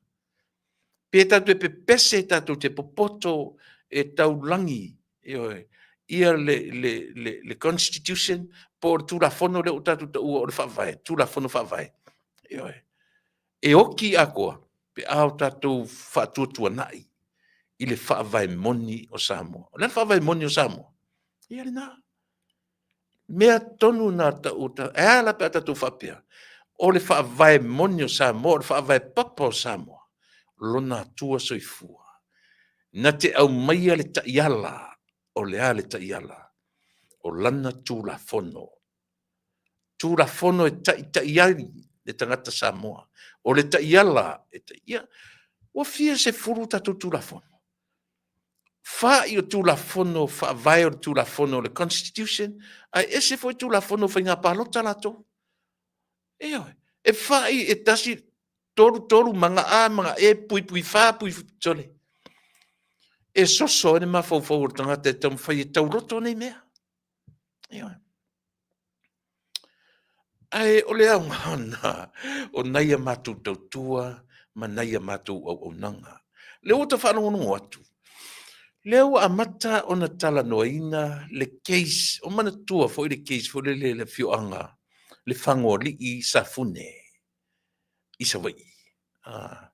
Pe tatou te pepese, tatou te popoto e taulagi, ioe, ia le, le, le, le Constitution po o le Tulafono lea ua tatou taua o le faavae, Tulafono Faavae. Ioe. E oki atoa pe a o tatou faatuatuanai i le faavae moni o Samoa. O le a le faavae moni o Samoa? Ia lena. Mea tonu na tau, e a la pe a tatou faapea, o le faavae moni o Samoa, o le faavae papa o Samoa, lona Atua soifua, na te aumaia le taiala, o le a le taiala? O lana Tulafono. Tulafono e taitai ai Le tagata Samoa. O le taiala, e ia, ua fia sefulu tatou Tulafono. Fa'i o Tulafono faavae o le Tulafono o le Constitution, ae ese foi Tulafono o faiga palota latou. Ioe, e fa'i e tasi, tolu, tolu, maga A, maga E, pui, pui, fa, pui, sole. E soso ai le mafaufau o le tagata e taumafai e tauloto nei mea. Ioe. Ae o le aoga lena o nai a matou tautua ma nai a matou auaunaga. Lea ua ta faalogologo atu, lea ua amata ona talanoaina le case, o manatua foi le case foi lele le afioaga Lefagoalii Safune i Savaii. Ah,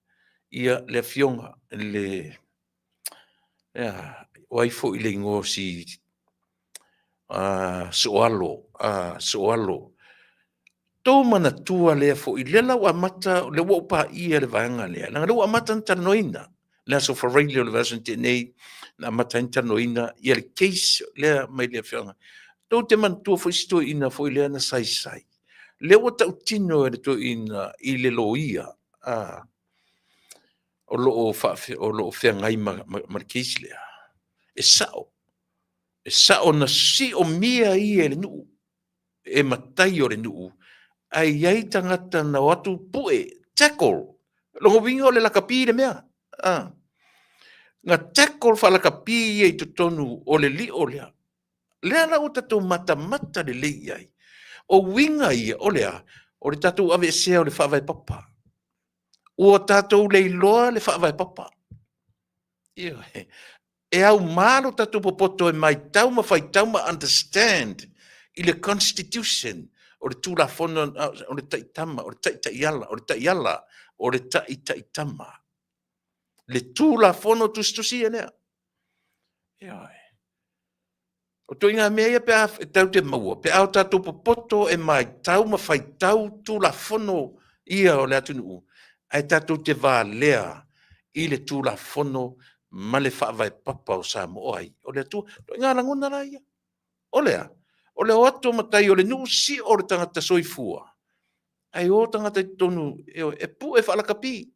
ia le afioga le ia, o ai foi le igoa o si Soalo, Soalo. Tou manatua lea foi, lea la ua amata, lea ua ou paia le vaega lea, leaga lea ua amata ona talanoaina le aso Faraile o le vaiaso na tea nei, na amata ai ona talanoaina ia le case lea mai le afioaga. Tou te manatua foi si toeaina foi lea na saisai, lea ua tautino e le toeaina i le loia, o lo o feagai ma le case lea. E sao, e sao na siomia ia e le nuu, e matai o le nuu, ae i ai tagata na o atu pue, tackle, lona uiga o le lakapi le mea. Ah. Na tackle faalakapi ia i totonu o le lio lea. Lea la ua tatou matamata lelei i ai. O uiga ia, o le a? O le tatou aveesea o le faavae papa. Ua tatou leiloa le faavae papa. Ioe. E aumā lo tatou popoto e maitau ma faitau ma understand i le Constitution o le Tulafono o le taitama, o le taitaiala, o le taiala, o le taitaitama. Le Tulafono tusitusia lea. Ioe. O ituaiga mea ia pe a e tatou te maua, pe a o tatou popoto e maitau ma faitau Tulafono ia o le atunuu, ae tatou te valea i le Tulafono ma le faavae papa o Samoa ai. O le Atua, ituaiga lagona la ia. O le a? O le o atu o matai o le nuu sio o le tagata soifua, ae o tagata i totonu e pue faalakapi.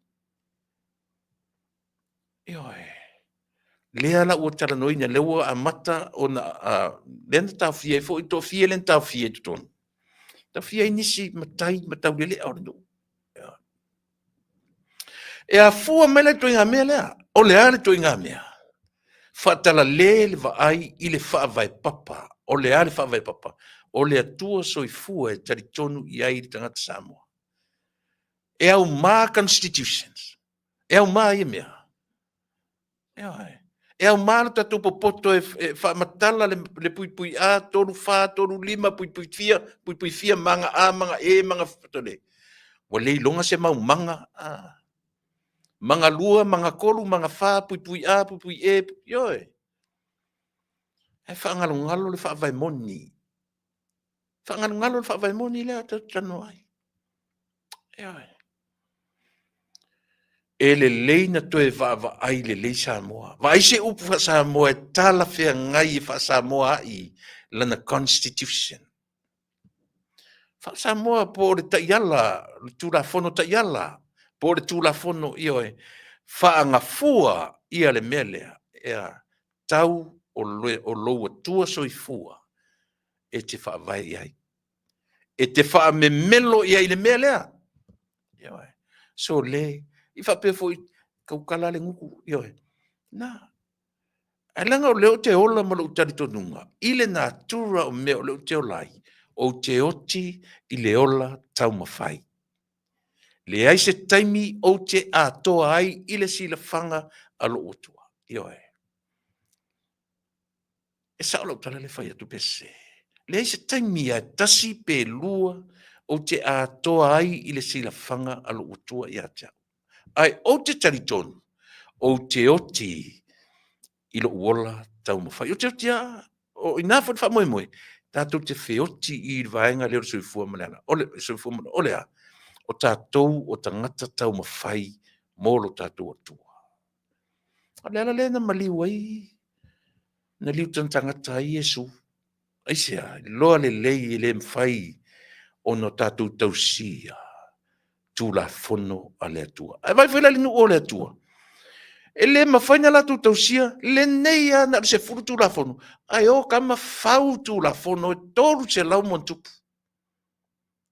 Ioe. Lea la ua talanoaina, lea ua amata ona, lea na taofia ai foi, toafia lea na taofia i totonu. Taofia ai nisi matai ma taulelea o le nuu. E afua mai la le ituaiga mea lea. O le a le ituaiga mea? Faatalale le vaai i le faavae papa. O le a le faavae papa? O le Atua soifua e talitonu i ai le tagata Samoa. E aumā constitutions. E aumā ia mea. Ioe. E aumā lo tatou popoto e, e faamatala le, le puipui A, 3, 4, 3, 5, puipui fia, puipui fia, maga A, maga E, maga tole. Ua le iloga se mau maga. Ah. Maga lua, maga kolu, maga whā, puipui A, puipui E, ioe. Ae faangalongalo le faavae moni. Faangalongalo le faavae moni lea tatou talanoa ai. Ioe. E lelei na toe vaavaai lelei Samoa. Vaai se upu faa-Samoa e talafeagai e faa-Samoa ai lana constitution. Faa-Samoa po o le taiala, le Tulafono taiala, po o le Tulafono, ioe, faagafua ia le mea lea, ea, tau o, le, o lou Atua soifua e te faavae i ai. E te faamemelo i ai i le mea lea. Ioe. So le, i faapea foi, taukala le gutu, ioe. Na. Ae leaga o lea ou te ola ma lou talitonuga, i le natura o mea o lea ou te ola ai, ou te oti i le ola taumafai. Leai se taimi ou te atoa ai i le silafaga a lou Atua. Ioe. E sao lau tala le fai atu pe sese. Leai se taimi a tasi pe lua ou te atoa ai i le silafaga a lou Atua ia te au. Ae ou te talitonu, ou te oti i lou ola taumafai. Ou te oti a, o ina foi le faamoemoe, tatou te feoti i le vaega lea o le soifua ma le ala. O le soifua ma le, o le a? O tatou o tagata taumafai mo lo tatou Atua. O le ala lea na maliu ai, na liu tagata ai Iesu. Aisea, iloa lelei e le mafai ona tatou tausia. Tulafono a le Atua. Ae vaai foi la i le nuu o le Atua, e le mafai ona latou tausia lenei lava na o le 10 Tulafono, ae o tama fau Tulafono e 300+.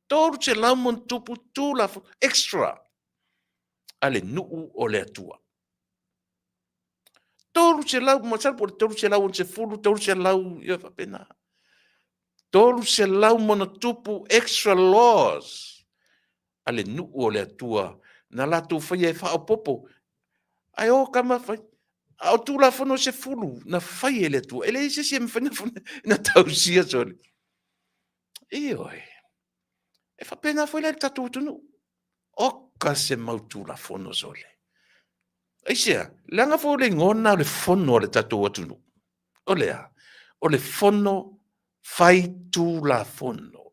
300+ Tulafono extra a le nuu o le Atua. 300, masalo po o le 360, 300, ia faapena. 300+ extra laws a le nuu o le Atua na latou faia e faaopoopo. Ae o tama fai. A o Tulafono e 10 na fai e le Atua, e leai se isi e mafai ona tausia sole. Ioe. E faapena foi la i le tatou atunuu. Oka se mau Tulafono sole. Aisea? Leaga foi o le igoa lena o le fono a le tatou atunuu. O le a? O le Fono Faitulafono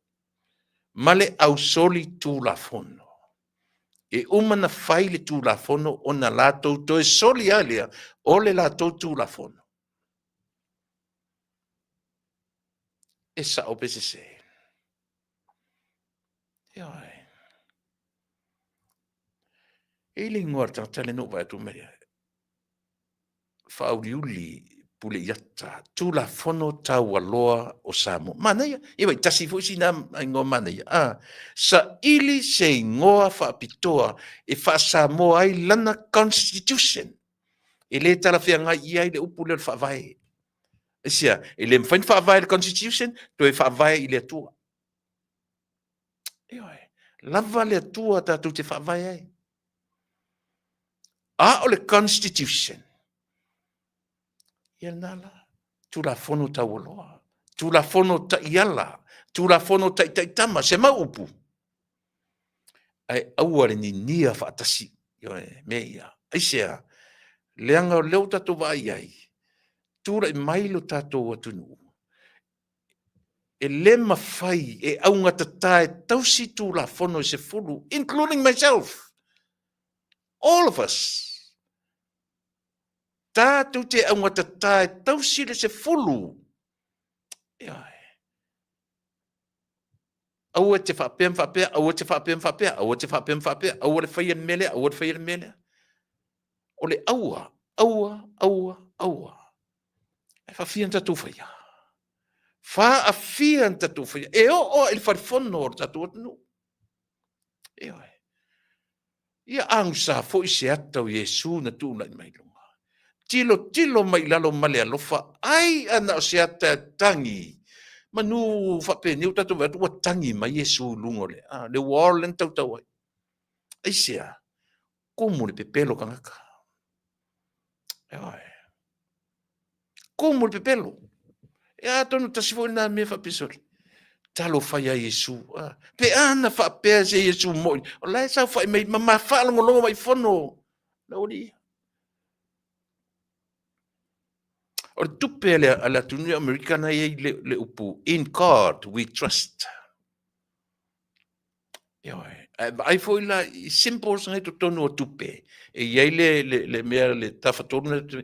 ma le Ausolitulafono. E uma ona fai le Tulafono ona latou toe soli lava lea o le latou Tulafono. E sao pe sese? Ioe. E i ai le igoa o le tagata lea na ou vaai atu mai ai, Faauliuli Puleiata, Tulafono Taualoa o Samoa. Manaia, ia vaai, tasi foi sina igoa manaia. Ah, saili se igoa faapitoa e faa-Samoa ai lana Constitution. E le talafeagai i ai le upu lea o le Faavae. Aisea? E le mafai ona faavae i le Constitution, toe faavae i le Atua. Ioe, lava le Atua tatou te faavae ai. A o le Constitution, ia lena la, Tulafono Taualoa, Tulafono Taiala, Tulafono Taitaitama, se mau upu, ae aua le ninia faatasi, ioe, mea ia. Aisea? Leaga o lea ua tatou vaai i ai, tulai mai lo tatou atunuu, e le mafai e augatata e tausi Tulafono e 10, including myself, all of us, tatou te augatata e tausi le 10. Ioe. Aua e te faapea ma faapea, aua e te faapea ma faapea, aua e te faapea ma faapea, aua le faia le mea lea, aua le faia le mea lea. O le aua, aua, aua, aua. E faafia ona tatou faia. Faafia ona tatou faia. E oo lava i le falefono o le tatou atunuu. Ioe. Ia agusa foi se ata o Iesu na tulai mai luga. Tilotilo mai i lalo ma le alofa, ai a na o se ata e tagi. Manu faapenei ua tatou vaai atu ua tagi mai Iesu i luga o le, a, le wall lea na tautau ai. Aisea? Kumu le pepelo tagata. Ioe. Kumu le pepelo. E atonu tasi foi lena mea faapisoli. Talofa ia Iesu. Ah, pe a na faapea se Iesu moi, o la e saofai mai ma ma faalogologo mai fono le aualii ia. O le tupe a le atunuu o Amerika na i ai le, le upu in God we trust. Ioe. Ae vaai foi la i symbols nei totonu o tupe, e i ai le, le, le mea le tafatolu nei,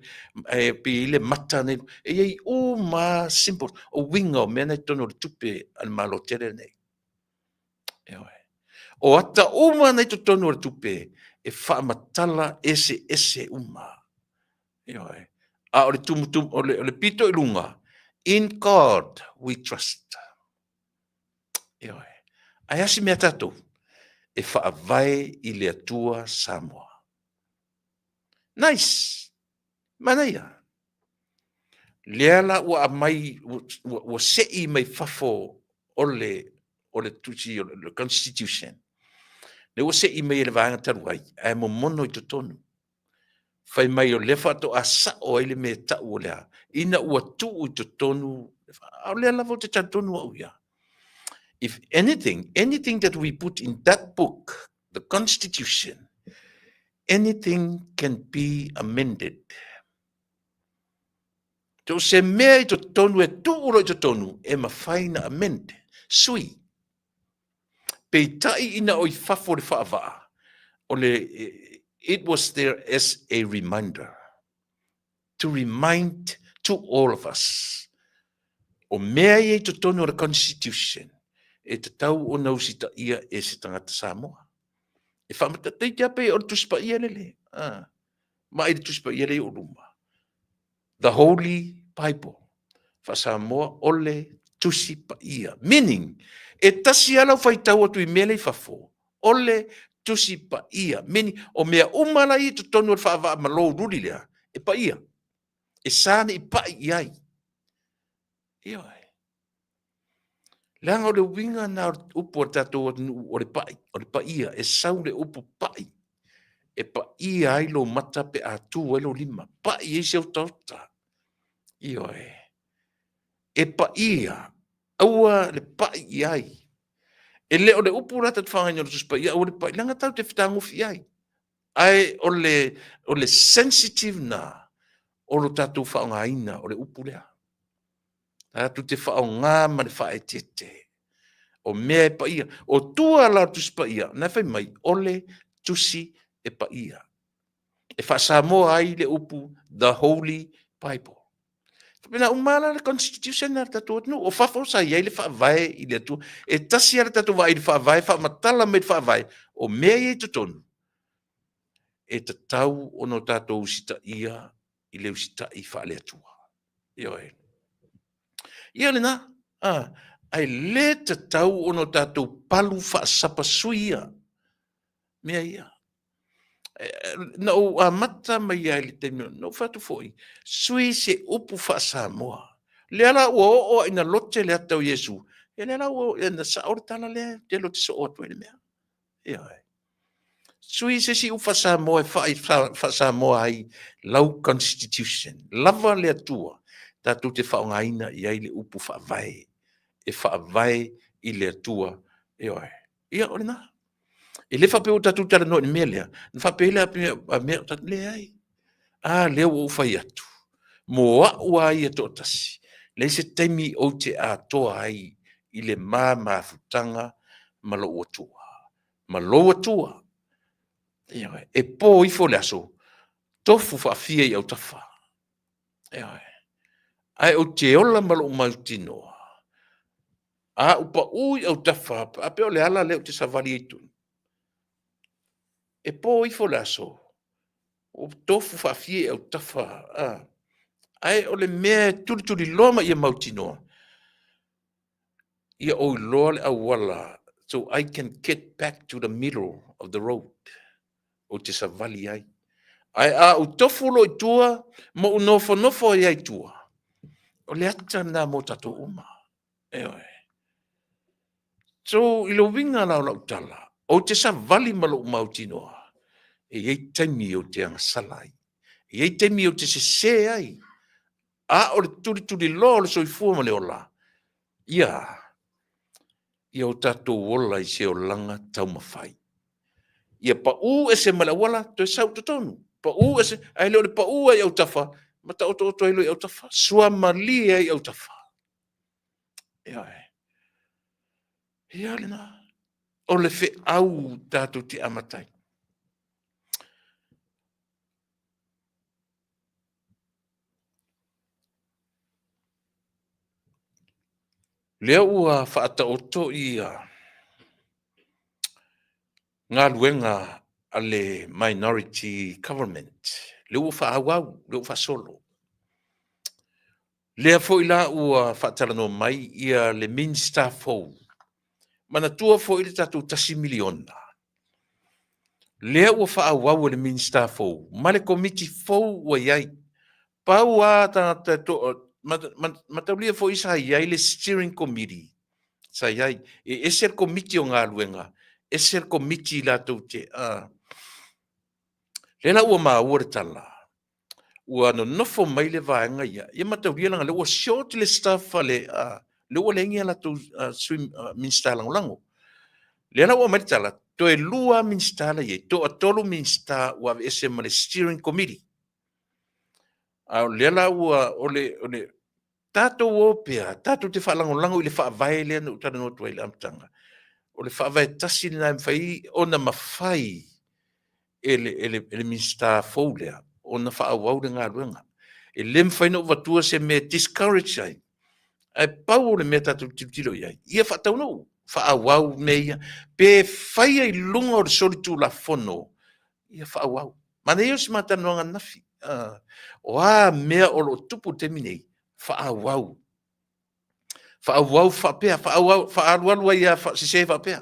e pei e i ai le mata nei, e i ai uma lava symbols, o uiga o mea nei totonu o le tupe a le Malo tele lenei. Ioe. O ata uma nei totonu o le tupe e faamatala eseese uma. Ioe. A o le tumutumu, o le, o le pito i luga, in God we trust. Ioe. Ae a se mea tatou? E faavae i le Atua Samoa. Nice! Manaia. Lea la ua aumai, ua, ua sei mai fafo o le, o le tusi, o le Constitution. Lea ua sei mai e le vaega talu ai, ae momono i totonu. Fai mai o lea faatoa sao ai le mea e tau o le a, ina ua tuu i totonu, a o lea lava ou te talitonu au ia. If anything, anything that we put in that book, the constitution, anything can be amended. So se mea i totonu e tuu loa i totonu, e mafai na amend, sui. Peitai ina o i fafo le faavaa, o le, it was there as a reminder, to remind to all of us, o mea ia i totonu o le Constitution, e tatau ona usitaia e se tagata Samoa. E faamatataiti lava pei o le Tusi Paia lele. A, vaai i le Tusi Paia lea i ou luma. The Holy Bible. Faa-Samoa, o le Tusi Paia. Meaning, e tasi lava lau faitau atu i mea la i fafo, o le Tusi Paia. Meaning, o mea uma la i totonu o le faavaa ma lōluli lea, e paia. E sa ne i pai i ai. Ioe. Leaga o le uiga na o le upu a le tatou atunuu o le pai, o le paia, e sau le upu pai, e paia ai lou mata pe a tu ai lou lima, pai ai se otaota. Ioe. E paia, aua le pai i ai. E le o le upu la tatou faaaogaina o le Tusi Paia, aua le pai, leaga tatou te fetagofi i ai. Ae o le, o le sensitive na o lo tatou faaaogaina o le upu lea. Tatou te faaaoga ma le faaeteete. O mea e paia. O tua la o le Tusi Paia, na fai mai, o le Tusi e paia. E faa-Samoa ai le upu The Holy Bible. Faapena uma la le Constitution a le tatou atunuu. O fafo sa i ai le faavae i le Atua. E tasi lava le tatou vaai i le faavae, faamatala mai le faavae, o mea ia i totonu, e tatau ona tatou usitaia i le usitai faale-Atua. Ioe. Ia lena, a, ae le tatau ona tatou palu faasapasui ia mea ia. Na ou amata mai lava i le taimi, na ou fai atu foi, sui se upu faa-Samoa. Lea la ua oo lava ina lote le ata o Iesu, ia lea la ua na sao le tala lea, ou te lote soo atu ai le mea. Ioe. Sui se isi upu faa-Samoa e faa-Samoa ai lau constitution. Lava le Atua tatou te faaaogaina i ai le upu faavae, e faavae i le Atua. Ioe. Ia, o lena. E le faapea ua tatou talanoa i le mea lea, na faapea ai lea a mea o tatou, leai. A lea ua ou fai atu, mo au lava ia toatasi, leai se taimi ou te atoa ai i le ma mafutaga ma lou Atua. Ma lou Atua. Ioe. E po ifo le aso, tofu faafia i autafa. Ioe. Ae ou te ola ma lou mautinoa. A ou pau i autafa, a pei o le ala lea ou te savali ai tonu. E po ifo le aso, o tofu faafia i autafa. A. Ae o le mea e tulituliloa ma ia mautinoa, ia ou iloa le auala so I can get back to the middle of the road. Ou te savali ai. Ae a ou tofu loa i tua ma ou nofonofo ai i tua, o le ata lena mo tatou uma. Ioe. So, i le uiga la o lau tala, ou te savali ma lou mautinoa, e i ai taimi ou te agasala ai. E i ai taimi ou te sese ai. A o le tulituliloa o le soifua ma le ola, ia, ia o tatou ola i se olaga taumafai. Ia pau ese ma le auala, toe sau i totonu. Pau ese, ae le o le pau ai i autafa, ma taotooto ai loa i autafa, suamalie ai i autafa. Ioe. Ia lena. O le feau tatou te amata ai. Lea ua faataoto ia galuega a le Minority Government, lea ua faaauau, lea ua faasolo. Lea foi la ua faatalanoa mai ia le Minisita fou. Manatua foi le tatou $1 miliona. Lea ua faaauau e le Minisita fou ma le Komiti fou ua i ai. Pau lava tagata mataulia foi sa i ai le Steering Committee, sa i ai. E ese le Komiti o Galuega, ese le Komiti latou te, lea la ua maua le tala, ua nonofo mai le vaega ia, ia mataulia leaga lea ua short le staff a le, lea ua leai ni a latou Sui Minisita Lagolago. Lea la ua aumai le tala, toe 2 Minisita la i ai, toatolu Minisita ua aveese ma le Steering Committee. A o lea la ua, o le, o le, tatou o pea, tatou te faalagolago i le faavae lea na ou talanoa atu ai i le amataga. O le faavae tasi lena e mafai ona mafai e le Minisita fou lea ona faaauau le galuega. E le mafai ona ou avatua se mea e discourage ai, ae pau o le mea tatou te tilotilo i ai, ia faataunuu. faaauau mea ia, pe faia i luga o le solitulafono, ia faaauau. Manaia o si ma talanoaga ananafi. O a mea o lo o tupu i le taimi nei, faaauau. Faaauau faapea, faaauau, faaalualu ai lava sese faapea.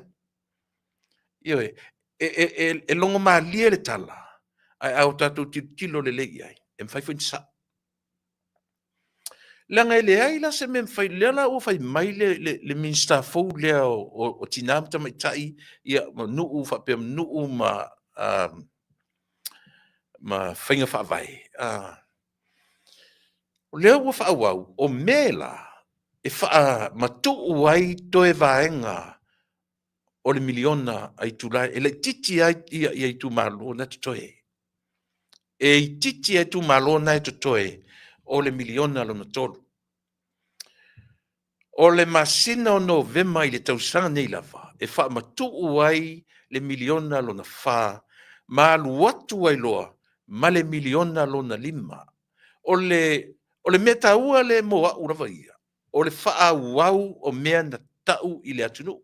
Ioe, e logo malie le tala, ae a o tatou tilotilo lelei i ai, e mafai foi ona sao. Leaga e leai la se mea e mafai, lea la ua fai mai le Minisita fou lea o Tina ma Tamaitai, ia, ma nuu faapea nuu ma faiga faavae, o lea ua faaauau, o mea la e faamatuu ai toe vaega o le miliona a itula e laitiiti ai ia itumalo na e totoe. E itiiti ai itumalo na e totoe o le miliona lona 3. O le masina o Novema i le tausaga nei lava e faamatuu ai le miliona lona 4 ma alu atu ai loa ma le miliona lona 5. O le mea taua lea mo au lava ia, o le faaauau o mea na tau i le atunuu.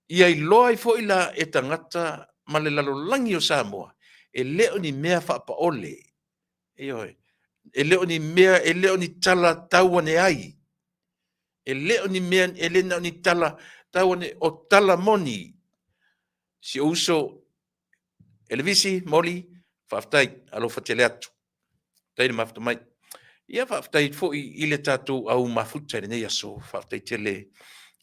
Ia iloa ai foi la e tagata ma le lalolagi o Samoa, e le o ni mea faapaole. Ioe. E le o ni mea, e le o ni tala tau ane ai. E le o ni mea, e le na o ni tala tau ane, o tala moni. Si ou uso Elevisi, Moli, faafetai, alofa tele atu. Faafetai le mafuta mai. Ia faafetai foi i le tatou au mafuta i lenei aso. Faafetai tele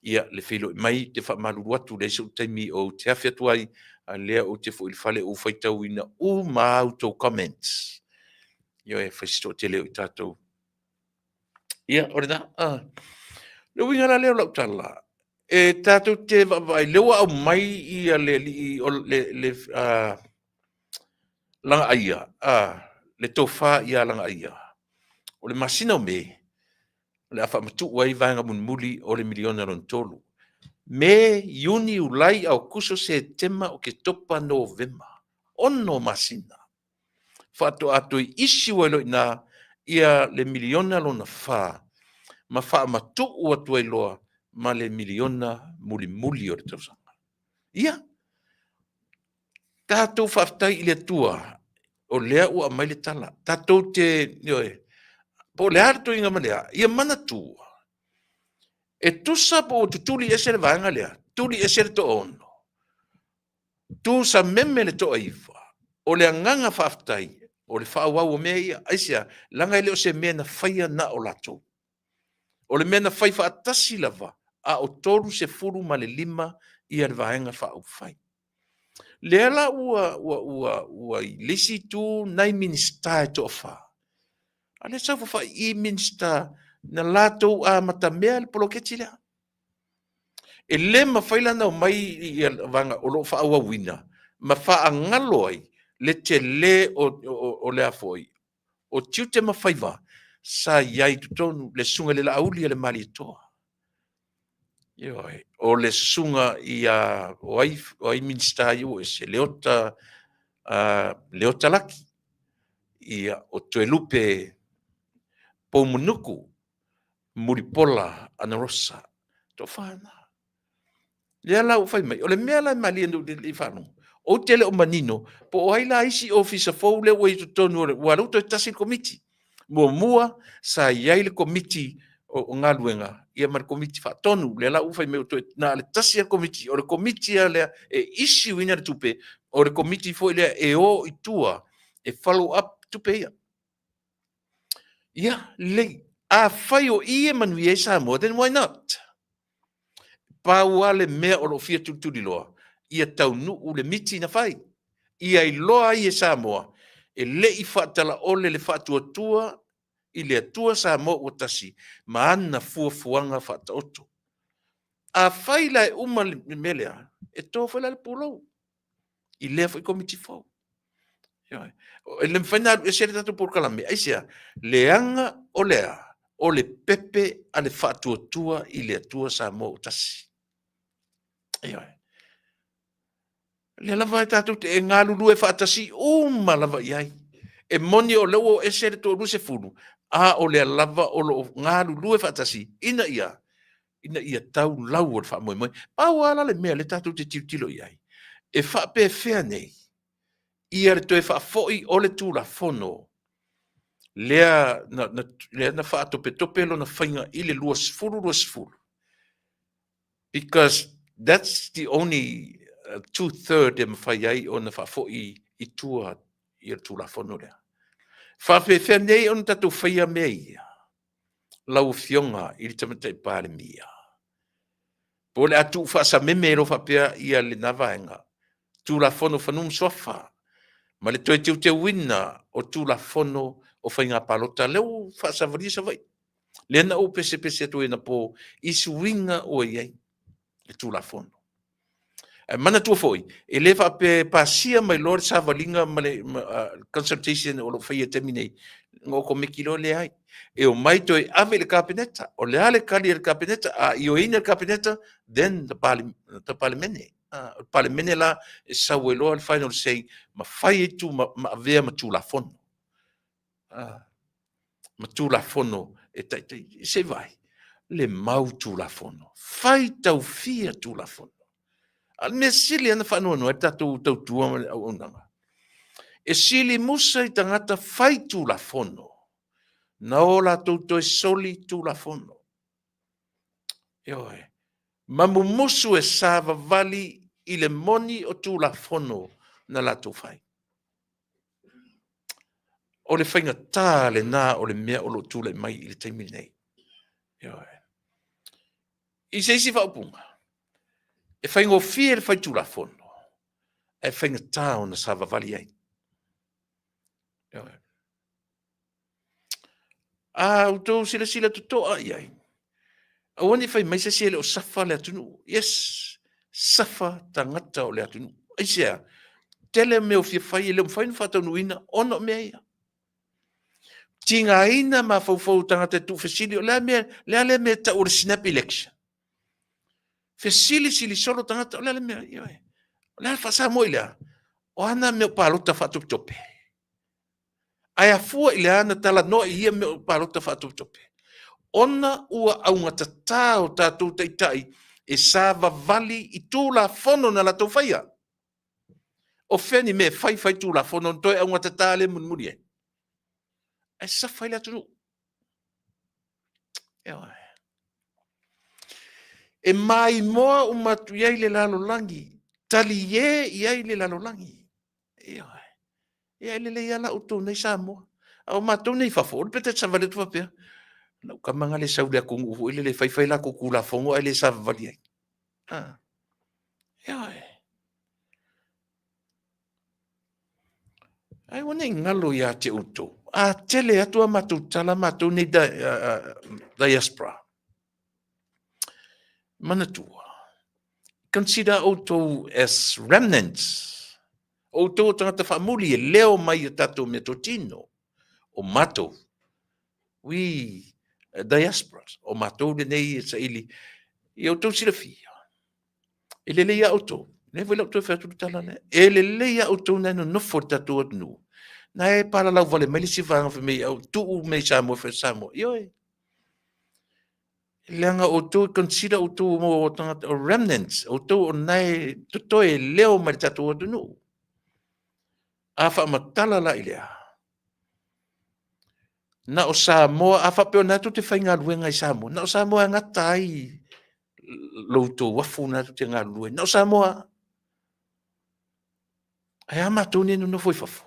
ia le feiloai mai, te faamalulu atu leai sou taimi ou te afe atu ai, a lea ou te foi i le fale ou faitauina uma a outou comments. Ioe, fai si toatele o i tatou. Ia, o lena. Le uiga la lea o lau tala, e tatou te vaavaai, lea ua aumai ia le alii o le Lagaaia, le tofa ia Lagaaia, o le masina o Me, o le a faamatuu ai vaega mulimuli o le miliona lona 3. Me, Iuni, Iulai, Aokuso, Setema, Oketopa, Novema, 6 masina. Faatoa toe issue ai loa i ina ia le miliona lona 4 ma faamatuu atu ai loa ma le miliona mulimuli o le tausaga. Ia, tatou faafetai i le Atua o lea ua aumai le tala. Tatou te, ioe, po o le a le toeaina ma le a, ia manatua, e tusa po ua tutuli ese le vaega lea, tuli ese le toaono, tu sameme le toaiva, o le agaga faafetai, o le faaauau o mea ia. Aisea? Leaga e le o se mea na faia na o latou. O le mea na fai faatasi lava, a o 35 ia le Vaega Faaupufai. Lea la ua i le isi itu nai Minisita e toafa, a lea e saofafai i i Minisita na latou amatamea le poloketi lea. E le mafai la ona omai ia vaega o lo o faaauauina ma faagalo ai le tele o le a foi o tiute ma faiva sa i ai i totonu le susuga i le Laauli a le Malietoa. Ioe, o le susuga ia o ai Minisita ia ua ese, Leota, Leota Laki, ia, o Toelupe Poumunuku, Mulipola Anarosa, toafa na. Lea la ua fai mai, o le mea la e malie na ou le i faalogo, ou te le o manino po o ai la isi ofisa fou lea ua i totonu o le, aua o lea ua toe tasi le komiti. Muamua sa i ai le komiti o galuega ia ma le komiti faatonu, lea la ua fai mai ua toe na o le tasi lava le komiti, o le komiti lava lea e issue ina le tupe, o le komiti foi lea e o i tua e follow up tupe ia. Ia, lelei. Afai o i e manuia ai Samoa, then why not? Pau lava le mea o lo o fia tulituliloa, ia taunuu le miti na fai. Ia iloa ai e Samoa, e le i faatalaole le faatuatua i le Atua Samoa ua tasi ma ana fuafuaga faataoto. Afai la e uma le mea lea, e to foi la le pulou i lea foi komiti fou. E le mafai ona alu ese le tatou polokalame. Aisea? Leaga o le a? O le pepe a le faatuatua i le Atua Samoa ua tasi. Ioe. Lea lava e tatou te e galulue faatasi uma lava i ai. E moni o lea ua o ese le 20, a o lea lava o lo o galulue faatasi ina ia ina ia tau lau o le faamoemoe. Pau lava la le mea lea tatou te tilotilo i ai, e faapefea nei ia le toe faafoi o le Tulafono lea na, na, lea na faatopetope lona faiga i le 2020, because that's the only two-third e mafai ai ona faafoi i tua ia le Tulafono lea. Faapefea nei ona tatou faia mea ia, lau Afioga i le Tamaitai Palemia? Po o le a tuu faasameme loa faapea ia lena vaega, Tulafono o Fanua ma Suafa, ma le toe teuteuina o Tulafono o Faiga Palota, lea ua faasavalia Savaii. Lea na ou pesepese atu ai anapo i suiga ua i ai le Tulafono. Ae manatua foi, e le faapea e pasia mai loa le savaliga ma le consultation o lo o faia i le taimi nei, ona okomeki loa lea ai. E omai toe ave i le Kapeneta. O le a le tali a le Kapeneta? A ioeina le Kapeneta, then the Palemene. O le Palemene la e sau ai loa le final say ma fai ai tu ma avea ma Tulafono. Ma Tulafono e taitai. Se i vaai, le mau Tulafono. Fai taufia Tulafono. A o le mea sili lava na faanoanoa ai le tatou tautua ma le auaunaga, e sili musa i tagata fai Tulafono na o latou toe soli Tulafono. Ioe. Ma mumusu e savavali i le moni o Tulafono na latou fai. O le faigata lena o le mea o lo o tulai mai i le taimi lenei. Ioe. I se isi faaupuga, e faigofie le fai Tulafono, ae faigata ona savavali ai. Ioe. A outou silasila totoa i ai, aua ne i fai mai se isi e le o safa le atunuu. Yes, safa tagata o le atunuu. Aisea? Tele mea o fia fai e le o mafai ona faataunuuina ona o mea ia. Tigaina mafaufau o tagata e tuufesili, o le a mea, le a lea mea e tau o le snap election. Fesilisili solo tagata, o le a le mea, ioe. O le a le faa-Samoa i lea? O a na mea o palota faatopetope? Ae afua i le a na talanoa i ia mea o palota faatopetope? Ona ua augatatā o tatou taitai e savavali i Tulafono na latou faia. O fea ni mea e fai fai Tulafono ona toe augatatā lea mulimuli ai? Ae safa ai le atunuu. Ioe. E maimoa uma atu i ai le lalolagi, talie i ai le lalolagi. Ioe. Ia e lelei lava la outou nei Samoa. A o matou nei i fafo, o le pete savali atu faapea, lau tama na le sau i le atunuu foi lele e fai fai latou Tulafono ae le savavali ai. Ah. Ioe. Ai ua ne i galo ia te outou. A tele atu a matou tala matou nei diaspora. Manatua, consider outou as remnants. Outou o tagata faamuli e leo mai o tatou meatotino. O matou, we diasporas, o matou lenei e saili. Ia outou silafia, e lelei a outou. Lea foi lau toe fai atu le tala lea. E lelei a outou na e nonofo i le tatou atunuu. Na e palalau vale mai le isi vaega fai mai au tuu mea i Samoa fai Samoa. Ioe. Leaga outou e consider outou mo tagata o remnants, outou o na e totoe e leo mai le tatou atunuu. A faamatala la i lea, na o Samoa, a faapea o na tou te faigaluega i Samoa, na o Samoa e gata ai lo outou afu na tou te galulue, na o Samoa. Ae a matou nei nonofo i fafo?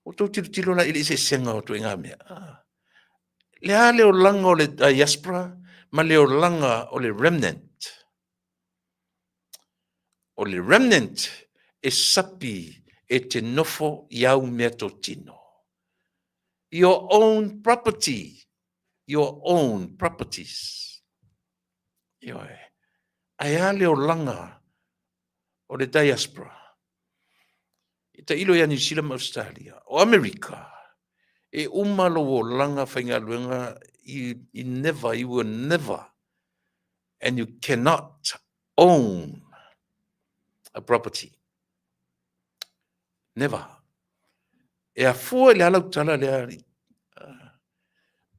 Outou tilotilo la i le eseesega o ituaiga mea. Le a le olaga o le diaspora ma le olaga o le remnant? O le remnant e sapi e te nofo i au meatotino. Your own property. Your own properties. Ioe. Ae a le olaga o le diaspora? E tailo ia Niu Sila ma Australia. O Amerika, e uma lou olaga faigaluega, you never, you will never, and you cannot own a property. Never. E afua i le ala tala lea.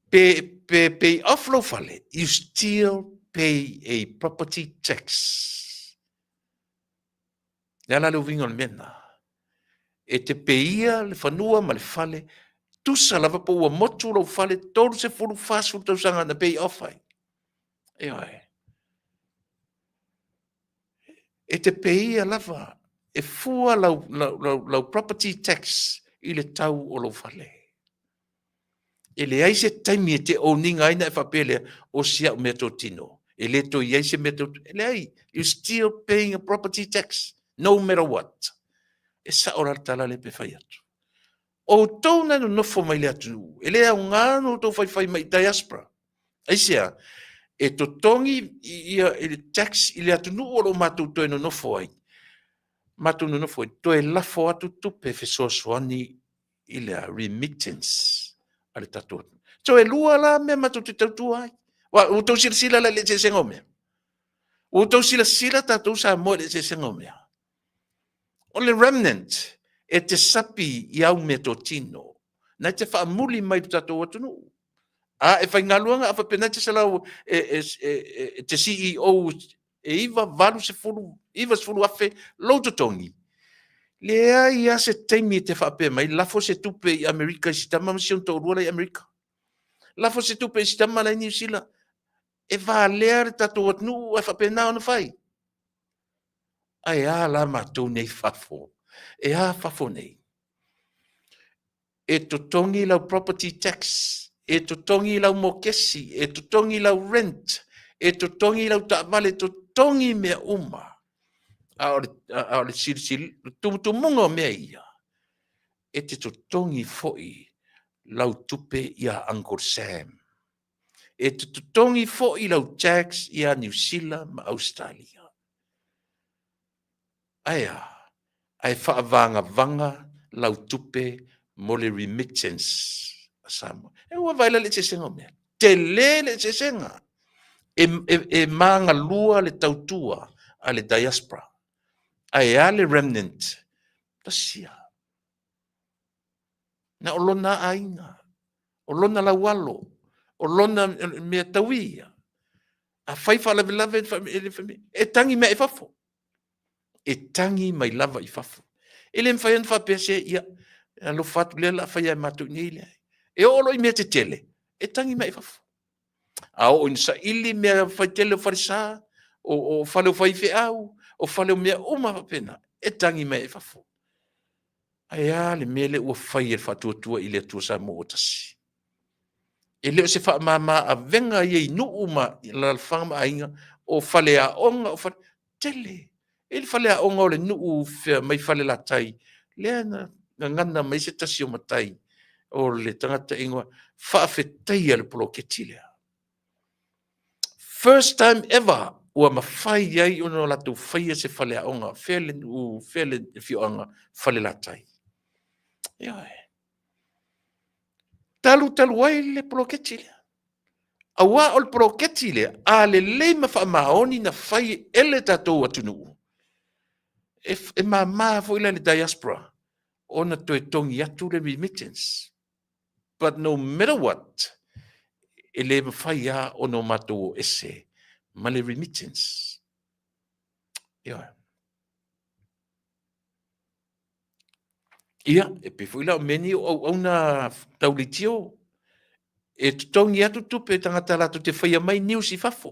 Pe, pe pay off lou fale, you still pay a property tax. Le ala le uiga o le mea lena. E te peia le fanua ma le fale, tusa lava po ua motu lou fale 30, 40 tausaga na pay off ai. Ioe. E te peia lava, e fua lau, lau, lau, lau property tax i le tau o lou fale. E leai se taimi e te owning ai na e faapea lea, o si au mea totino. E le toe i ai se mea totino. E leai, you still paying a property tax, no matter what. E sao la le tala lea pe fai atu. O outou na nonofo mai le atunuu, e le aoga no outou faifai mai i diaspora. Aisea? E totogi ia i le tax i le atunuu o lo o matou toe nonofo ai. Matou nonofo ai, toe lafo atu tupe fesoasoani i le remittance a le tatou atunuu. So e lua la mea matou te tautua ai. Ua outou silasila la i le eseesega o mea? Ua outou silasila tatou Samoa i le eseesega o mea? O le remnant e te sapi i au meatotino, na e te faamuli mai i le tatou atunuu. A e faigaluega a faapena te selau e, e, e, e te CEO e 9, 80, 90 afe lou totogi, leai lava se taimi e te faapea mai, lafo se tupe i Amerika i si tama ma si ona toalua la i Amerika. Lafo se tupe i si tama la i Niu Sila. E valea le tatou atunuu ae faapena ona fai. Ae a la matou nei fafo? E a fafo nei? E totogi lau property tax, e totogi lau mokesi, e totogi lau rent, e totogi lau taavale, e totogi mea uma. A o le, a o le silisili, tumutumuga o mea ia, e te totogi foi lau tupe ia Uncle Sam. E te totogi foi lau tax ia Niu Sila ma Australia. Ae a? Ae faavagavaga lau tupe mo le remittance a Samoa. E ua vaai la le eseesega o mea. Tele le eseesega. E, e, e magalua le tautua a le diaspora. Ae a le remnant? Tasi ia. Na o lona aiga, o lona laualo, o lona mea tauī ia. A fai faalavelave e tagi mai i fafo. E tagi mai lava i fafo. E le mafai ona faapea se, ia, alofa atu lea la fai e matou nei lea. E oo loa i mea tetele, e tagi mai i fafo. A oo ina saili mea faitele o falesa, o, o fale o faifeau, o fale o mea uma faapena, e tagi mai i fafo. Ae a le mea lea ua fai e le Faatuatua i le Atua Samoa ua tasi? E le o se faamama avega ia i nuu ma alaalafaga ma aiga, o faleaoga, o fale... Tele. E le faleaoga o le nuu fea mai Falelatai, lea na gagana mai se tasi o matai o le tagata ingoa, faafetaia le poloketi lea. First time ever ua mafai ai ona latou faia se faleaoga, fea le nuu, fea le afioaga, Falelatai. Ioe. Talu talu ai le poloketi lea. Auā o le poloketi lea, a lelei ma faamaoni na fai e le tatou atunuu, e, e mama foi la le diaspora ona toe togi atu le remittance. But no matter what, e le mafai lava ona o matou o ese ma le remittance. Ioe. Ia, e pei foi la o mea nei o auauna tau leitio, e totogi atu tupe i tagata latou te faia mai news i fafo.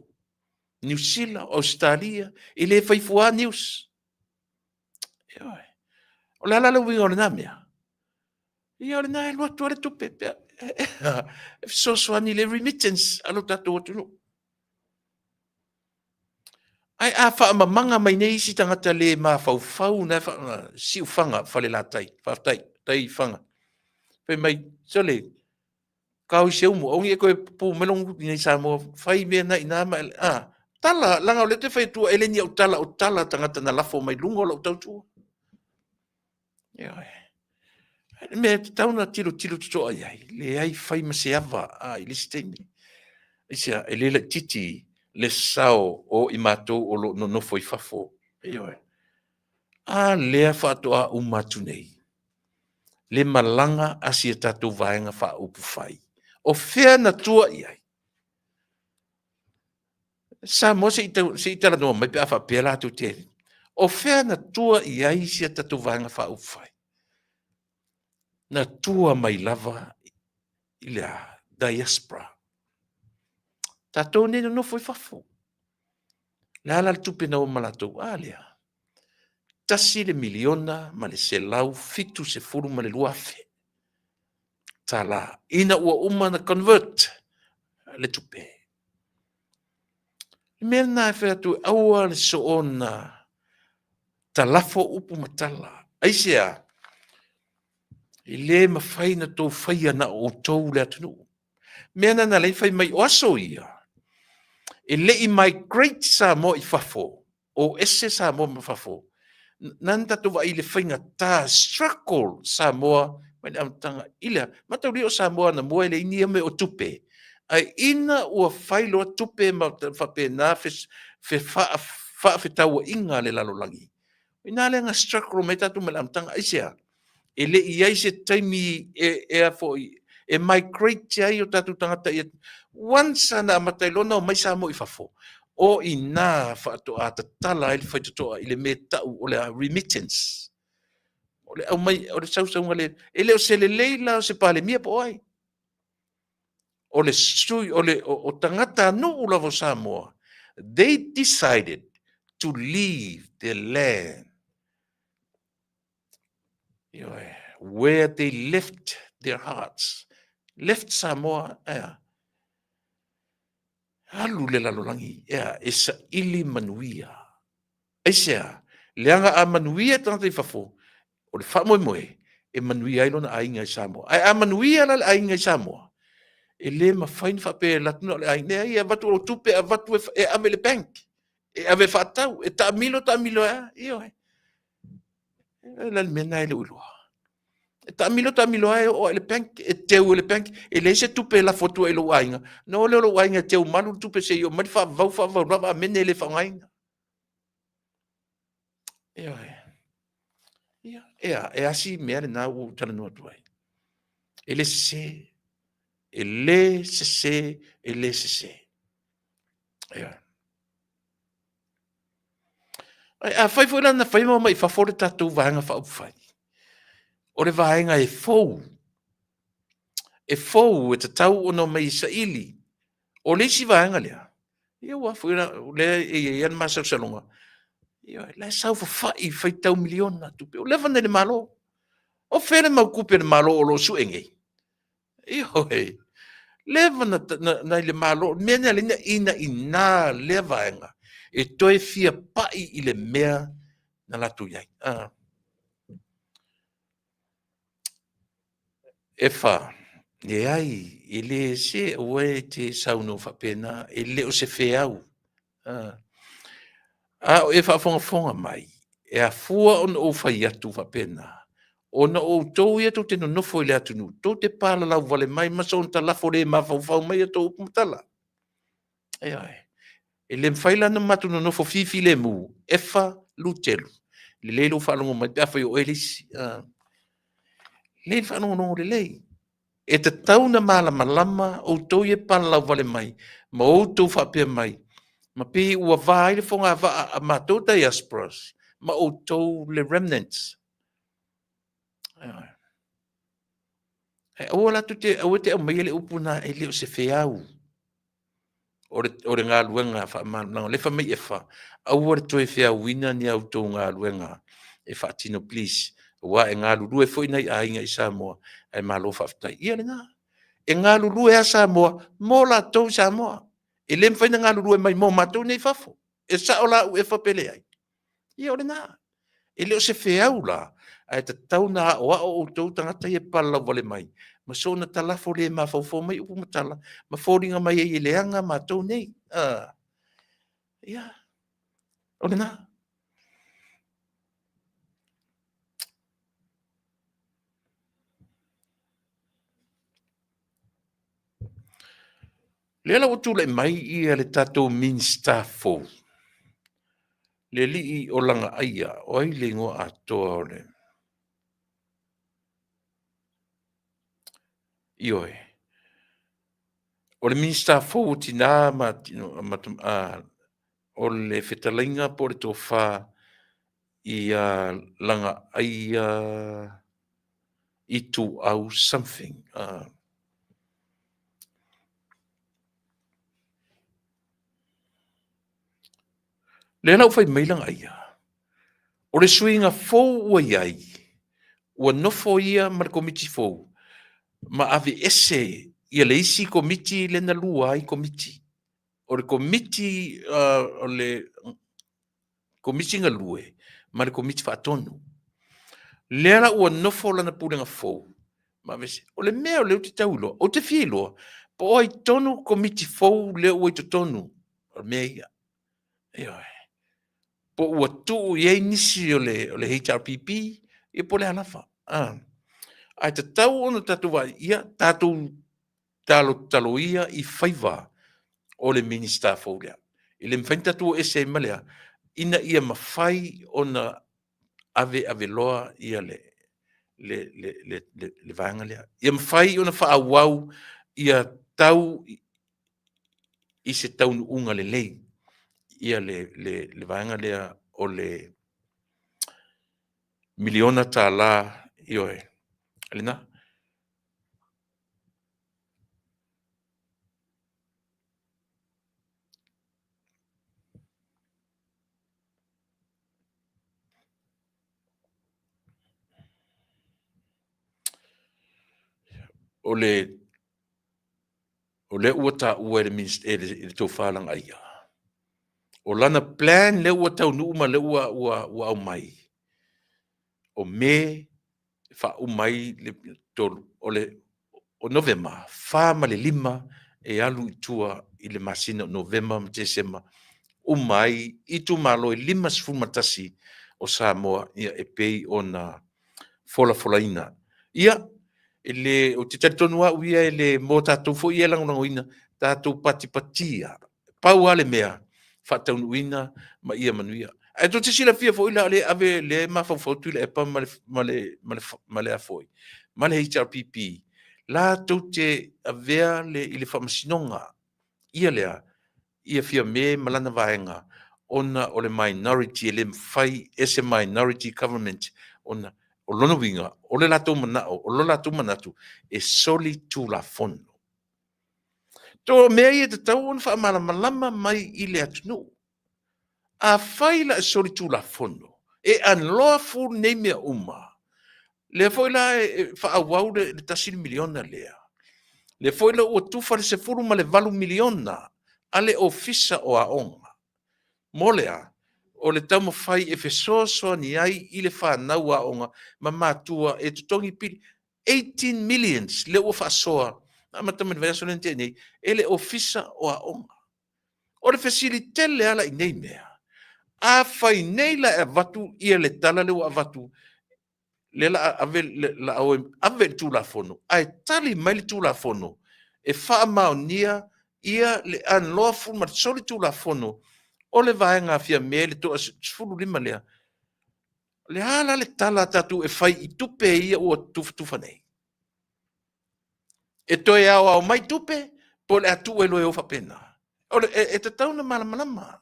Niu Sila, Ausetalia, e le fai fua news. Ioe. O le a la le uiga o lena mea? Ia, o lena e alu atu lava le tupe pea. E fesoasoani i le remittance a lo tatou atunuu. Ae a faamamaga mai nei isi tagata le mafaufau na e siufaga Falelatai, faafetai, tai faga. Fai mai, sole, kao i se umu, aua ne i e toe pupuu mai lou gutu i inei i Samoa, fai mea na i ina ma, a, tala, leaga o lea ou te fai atua, e le ni au tala, o tala a tagata na lafo mai luga o lau tautua. Ioe. Le mea e tatau ona tilotilo totoa i ai, leai fai ma se ava a, i le isi taimi. Aisea, e le laitiiti le sao o i matou o lo o nonofo i fafo. Ioe. A lea faatoa uma atu nei le malaga a si a tatou Vaega Faaupufai. O fea na tua i ai? Samoa se i talanoa mai pe a faapea latou te o fea na tua i ai si a tatou Vaega Faaupufai? Na tua mai lava i le a? Diaspora. Tatou nei nonofo i fafo. Le a la le tupe na o ma latou? A lea. $1,172,000 tala ina ua uma na convert le tupe. Le mea lena e fai atu, aua le soona talafo upu ma tala. Aisea? E le mafai ona outou faia na o outou le atunuu. Mea na na fai mai o aso ia, e le i migrate Samoa i fafo, o ese Samoa ma fafo. Na na tatou vaai i le faigata, struggle Samoa mai le amataga i le mataulia o Samoa na mua e leai ni ia mea o tupe. Ae ina ua fai loa tupe ma faapena faafetauaiga a le lalolagi, ina lea na struggle mai tatou mai le amataga. Aisea? E le i ai se taimi e a foi, e migrate ai o tatou tagata ia. Once na amata ai loa ona omai Samoa i fafo, o i ina faatoa tatala ai le faitotoa i le mea tau o le remittance. O le aumai, o le sausauga le, e le o se lelei la o se Palemia po o ai. O le sui, o le o, o tagata nuu lava o Samoa, they decided to leave their land. Where they left their hearts. Left Samoa, ea. Alu le lalolagi, ea, e saili manuia. Aisea, leaga a manuia tagata i fafo, o le faamoemoe e manuia ai lona aiga i Samoa. Ae a manuia la le aiga i Samoa, e le mafai ona faapea e alu atu na o le aiga. Leai, e avatu o tupe, avatu e ave i le bank, e ave e faatau, e taamilo, taamilo e a? Ioe. E la le mea lena e le o iloa. E taamilo, taamilo lava e oo lava i le bank, e teu e le bank, e leai se tupe e lafo atu ai i lou aiga, ona o lea o lou aiga e teu malu le tupe seia oo mai le faavavau, faavavau lava amene e le faaaogaina. Ioe. Ia, e a, e a si mea lena ua ou talanoa atu ai. E le sese, e le sese, e le sese. Ioe. Ai, afai foi la na fai ma omai i fafo le tatou Vaega Faaupufai, o le vaega e fou, e fou e tatau ona omai e saili. O le isi vaega lea, ia ua foi la, lea e i ai le masalosaloga, ia, la e saofafai faitau miliona tupe, ua leva ona i le Malo. O fea le mau tupe a le Malo o lo o sue nei? Ioe, leva na, na, na i le Malo, mea nei alai na ina ina lea vaega e toe fia pai i le mea na latou i ai. Ah. Efa, leai, e le se aua e te saunoa faapena, e le o se feau. Ah. A o e faafogafoga mai, e afua ona ou fai atu faapena, ona o outou ia tou te nonofo i le atunuu, tou te palalau vale mai ma soona talafo le mafaufau mai a outou upu ma tala. Ioe. E le mafai la ona matou nonofo fifilemu, efa Lutelu. Lelei lou faalogo mai pe afai o oe le isi. Ah. Lelei le faalogologo lelei. E tatau ona malamalama outou ia e palalau vale mai ma outou faapea mai, ma pei ua va ai le fogavaa a matou diasporas ma outou le remnants. Ae aua la te, aua te aumaia le upu na e le o se feau. O le, o le galuega faamalamalama. O lea fai mai Efa, aua le toe feauina ni a outou galuega e faatino please, aua e galulue foi nai aiga i Samoa, ae malo faafetai. Ia lena, e galulue lava Samoa mo latou i Samoa. E le mafai ona galulue mai mo matou nei i fafo. E sao la au Efa pe leai? Ia o lena. E le o se feau la, ae tatau ona aoao outou tagata ia e palalau vale mai, ma soona talafo le mafaufau mai upu ma tala, ma foliga mai ai e leaga matou nei. Ah. Ia, o lena. Lea la ua tulai mai ia le tatou Minisita fou, le alii o Lagaaia, o ai le igoa atoa o le... Ioe. O le Minisita fou o Tinā ma, ma, o le fetalaiga po o le tofa ia Lagaaia Ituau something. Lea la ua fai mai Lagaaia, o le suiga fou ua i ai, ua nofo ia ma le komiti fou ma aveese ia le isi komiti lea na lua ai komiti. O le komiti o le komiti galue ma le komiti faatonu. Lea la ua nofo lana pulega fou ma aveese. O le mea o lea ou te tau iloa, ou te fia iloa po o ai tonu komiti fou lea ua i totonu o mea ia. Ioe. Po ua tuu i ai nisi o le HRPP, ia po o le a lava. Ae tatau ona tatou vaai, ia tatou talotalo ia i faiva o le Minisita fou lea. E le mafai ona tatou o ese ai ma lea, ina ia mafai ona ave aveloa ia le vaega lea. Ia mafai ona faaauau ia tau i se taunuuga lelei ia le vaega lea o le miliona tala, ioe, lena. O le o lea ua taua e le, e le Tofa Lagaaia, o lana plan lea ua taunuu ma lea ua aumai, o Me e faauma ai le 3, o le o Novema, 4 ma le 5 e alu i tua i le masina o Novema ma Tesema, uma ai itumalo e 51 o Samoa ia e pei ona folafolaina. Ia, e le, ou te talitonu au ia e le, mo tatou foi ia e lagolagoina, tatou patipatia. Pau lava le mea, faataunuuina ma ia manuia. Ae tou te silafia foi la o lea e ave, lea e mafaufau Tuilaepa ma le, ma le, ma le, ma le, foi, ma le HRPP, latou te avea le, i le faamasinoga ia lea, ia Fiame ma lana vaega, ona o le minority e le mafai e se minority government ona o lona uiga, o le latou manao, o lo latou manatu, e soli tulafono. To mea ia e tatau ona faamalamalama mai i le atunuu. Afai la e soli tulafono, e unlawful nei mea uma, lea foi la e faaauau le $1 miliona lea, lea foi la ua tufa le $18 miliona a le Ofisa o Aoga. Mo le a? O le taumafai e fesoasoani ai i le fanau aoga ma matua e totogi pili. 18 millions lea ua faasoa na amata mai le vaiaso lea na tea nei e le Ofisa o Aoga. O le fesili tele lava la i nei mea, afai nei la e avatu ia le tala lea ua avatu, lea la a ave la a o e ave le Tulafono, ae tali mai le Tulafono e faamaonia ia le unlawful ma le solitulafono o le vaega a Fiame le toa 15 lea. O le a la le tala a tatou e fai i tupe ia ua tufatufa nei? E toe aoao mai tupe po o le a tuu ai loa e o faapena? O le, e, e tatau ona malamalama.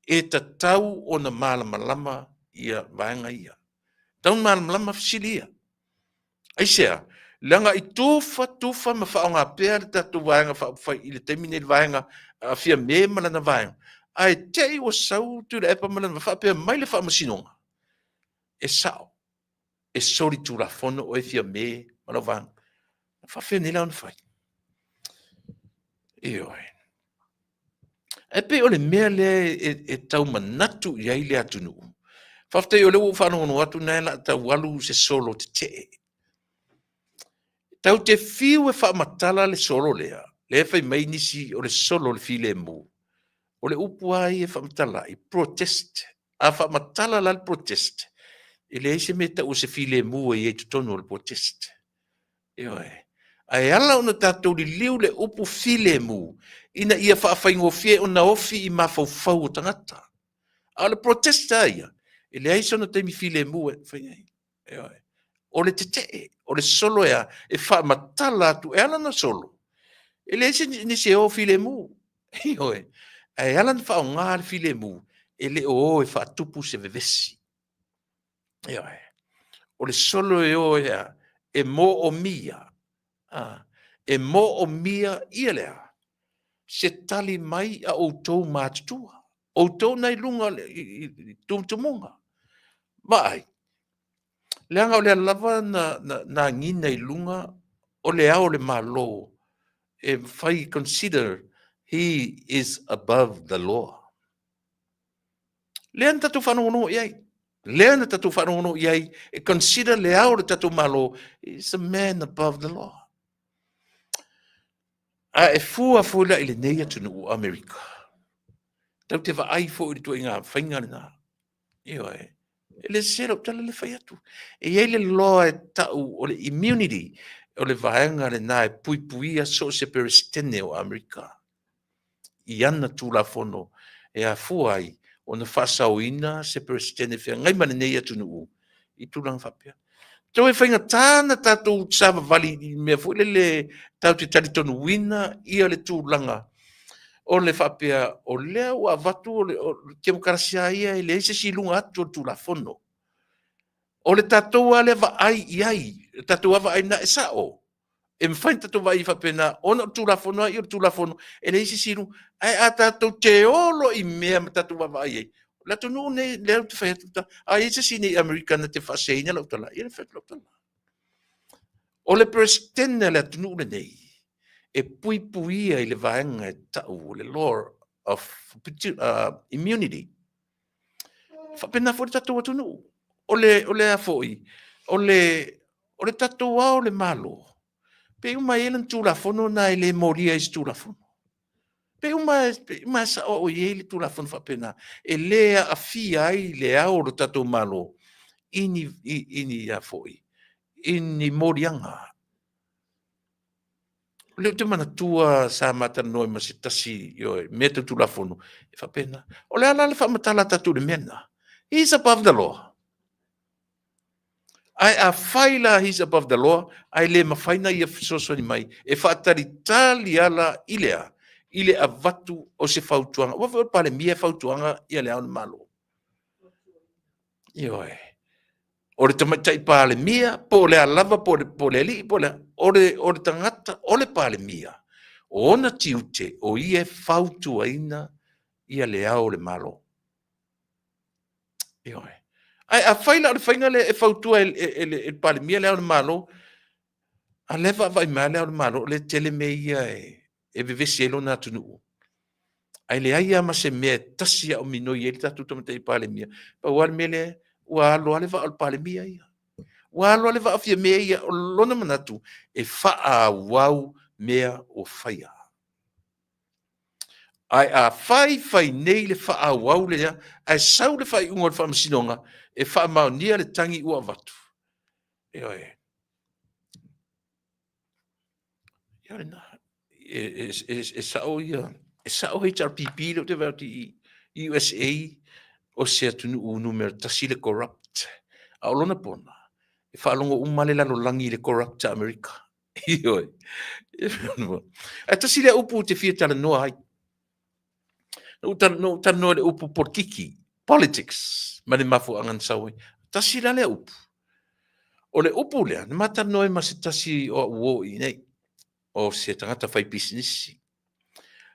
E tatau ona malamalama ia vaega ia. Tatau ona malamalama fesili ia. Aisea? Leaga i tufa tufa ma faaaoga pea le tatou vaega faaupufai i le taimi nei le vaega a Fiame ma lana vaega, ae te i ua sau Tuilaepa ma lana faapea mai le faamasinoga, e sao, e solitulafono oe Fiame ma lau vaega. E faapefea nei la ona fai? Ioe. Ae pei o le mea lea e, e tau manatu i ai le atunuu. Faafetai o lea ua ou faalogologo atu na e la tau alu se solo tetee. Tau te fiu e faamatala le solo lea, lea e fai mai nisi o le solo o le filemu. O le upu lava ia e faamatala ai, protest. A faamatala la le protest, e leai se mea e tau o se filemu e i ai i totonu o le protest. Ioe. Ae ala ona tatou liliu le upu filemu ina ia faafaigofie ona ofi i mafaufau o tagata. A o le protest lava ia, e leai sona taimi filemu e fai ai. Ioe. O le tetee, o le solo e a? E faamatala atu, e ala ona solo. E leai se nisi e o filemu. Ioe. Ae ala ona faaaoga le filemu, e le o o e faatupu se vevesi. Ioe. O le solo e o e a, e moomia. A, e moomia ia lea se tali mai a outou matutua. Outou na i luga i tumutumuga. Vaai, leaga o lea lava na, na, na agina i luga o le ao o le Malo e fai consider he is above the law. Lea na tatou faalogologo i ai. Lea na tatou faalogologo i ai e consider le ao o le tatou Malo is a man above the law. A e fua foi la i lenei atunuu o Amerika, tatou te vaai foi i le ituaiga faiga lena. Ioe. E le sese lau tala le fai atu. E i ai le law e tau o le immunity, o le vaega lena e puipuia so o se Peresetene o Amerika i ana Tulafono e afua ai ona faasaoina se Peresetene feagai ma lenei atunuu i tulaga faapea. Toe e faigata na tatou savavali i mea foi lele tatou te talitonuina ia le tulaga o le faapea o lea ua avatu o le kemokarasi ia e leai se isi i luga atu o le Tulafono. O le tatou lava lea vaai i ai, le tatou lava vaai lena e sao. E mafai ona tatou vaai faapena ona o le Tulafono lava ia o le Tulafono e leai se isi i luga. Ae a tatou te o loa i mea ma tatou vaavaai i ai, o le atunuu lenei lea ou te fai atu, a i ai se isi nei Amerika na te faaseseina lau tala, ia fai atu lau tala. O le Peresetene a le atunuu lenei, e puipuia i le vaega e tau o le law of immunity. E faapena foi le tatou atunuu. O le, o le a foi, o le, o le tatou ao o le Malo, pei uma e i ai lana Tulafono lena e le molia ai se Tulafono. Pei uma, pei uma e sao au e i ai le Tulafono faapena, e le aafia ai le ao o le tatou Malo i ni, i, i ni a foi, i ni moliaga. O lea ou te manatua sa ma talanoa ma se tasi, ioe, mea tau Tulafono, e faapena. O le a la le faamatala a tatou i le mea lena? He is above the law. Ae afai la he's above the law, ae le mafai na ia fesoasoani mai e faatalitali ala i le a? I le avatu o se fautuaga. Aua foi o le Palemia e fautuaga ia Le Ao o le Malo. Ioe. O le tamaitai Palemia, po o le a lava, po o le alii, po o le a, o le, o le tagata, o le Palemia, o ona tiute, o ia e fautuaina ia Le Ao o le Malo. Ioe. Ae afai la o le faiga lea e fautua e, e, e, e le Palemia Le Ao o le Malo, a lea vaavaai mai Le Ao o le Malo, o lea tele mea ia e, e vevesi ai lona atunuu. Ae leai lava ma se mea e tasi a o minoi ai le tatou tamaitai Palemia. Pau lava le mea lea, ua alo lava le vaa o le Palemia ia. Ua alo lava le vaa o Fiamē ia, o lona manatu, e faaauau mea ua faia. Ae afai fai nei le faaauau lea, ae sau le faaiuga o le Faamasinoga e faamaonia le tagi ua avatu. Ioe. Ia lena. E, e, e, e sao ia, e sao HRPP lea ou te vaai atu i USA, o se atunuu numera tasi le corrupt. A o lona pona, e faalogo uma le lalolagi i le corrupt a Amerika. Ioe. Ae tasi lea upu ou te fia talanoa ai. Na ou talanoa i le upu polokiki, politics, ma le mafuaaga na sau ai. Tasi la lea upu. O le upu lea, na ma talanoa ai ma se tasi o au uo i inei, o se tagata fai pisinisi.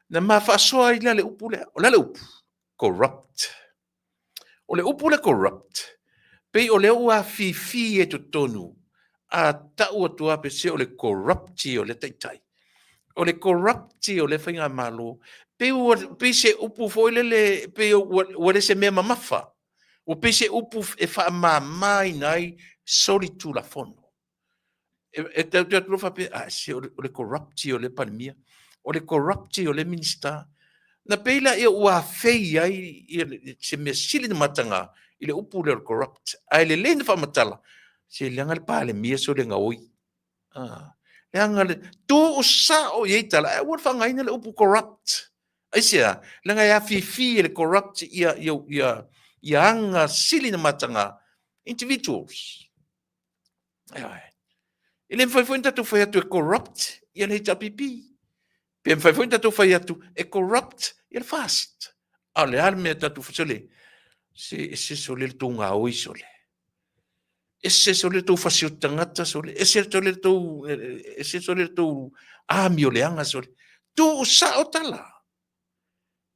Na ma faasoa ai lea le upu lea. O le a le upu? Corrupt. O le upu le corrupt, pei o lea ua afifi ai totonu, a tau atu lava pe se o le corrupt o lea taitai, o le corrupt o lea faigamalo, pei ua pei se upu foi lele, pei ua, ua le se mea mamafa, ua pei se upu e faamamaina ai solitulafono. E tau te atu loa faapea, ah, se o le corrupt o le Palemia, o le corrupt o le Minista. Na pei laia ua afei ai se mea sili na mataga i le upu lea o le corrupt. Ae lelei na faamatala, se leaga le Palemia sole gaoi. Ah, leaga le tuu sao i ai tala, ae aua le faaaogaina le upu corrupt. Aisea? Leaga e afifi e le corrupt ia, ia, ia, ia aga sili na mataga, individuals. E le mafai foi ona tatou fai atu e corrupt ia le HRPP. Pe mafai foi ona tatou fai atu e corrupt ia le FAST. A o le a le mea tatou sole, se ese sole le tou gaoi sole. Ese sole le tou fasioti tagata sole, ese sole le tou, ese sole le tou amioleaga sole. Tuu sao tala.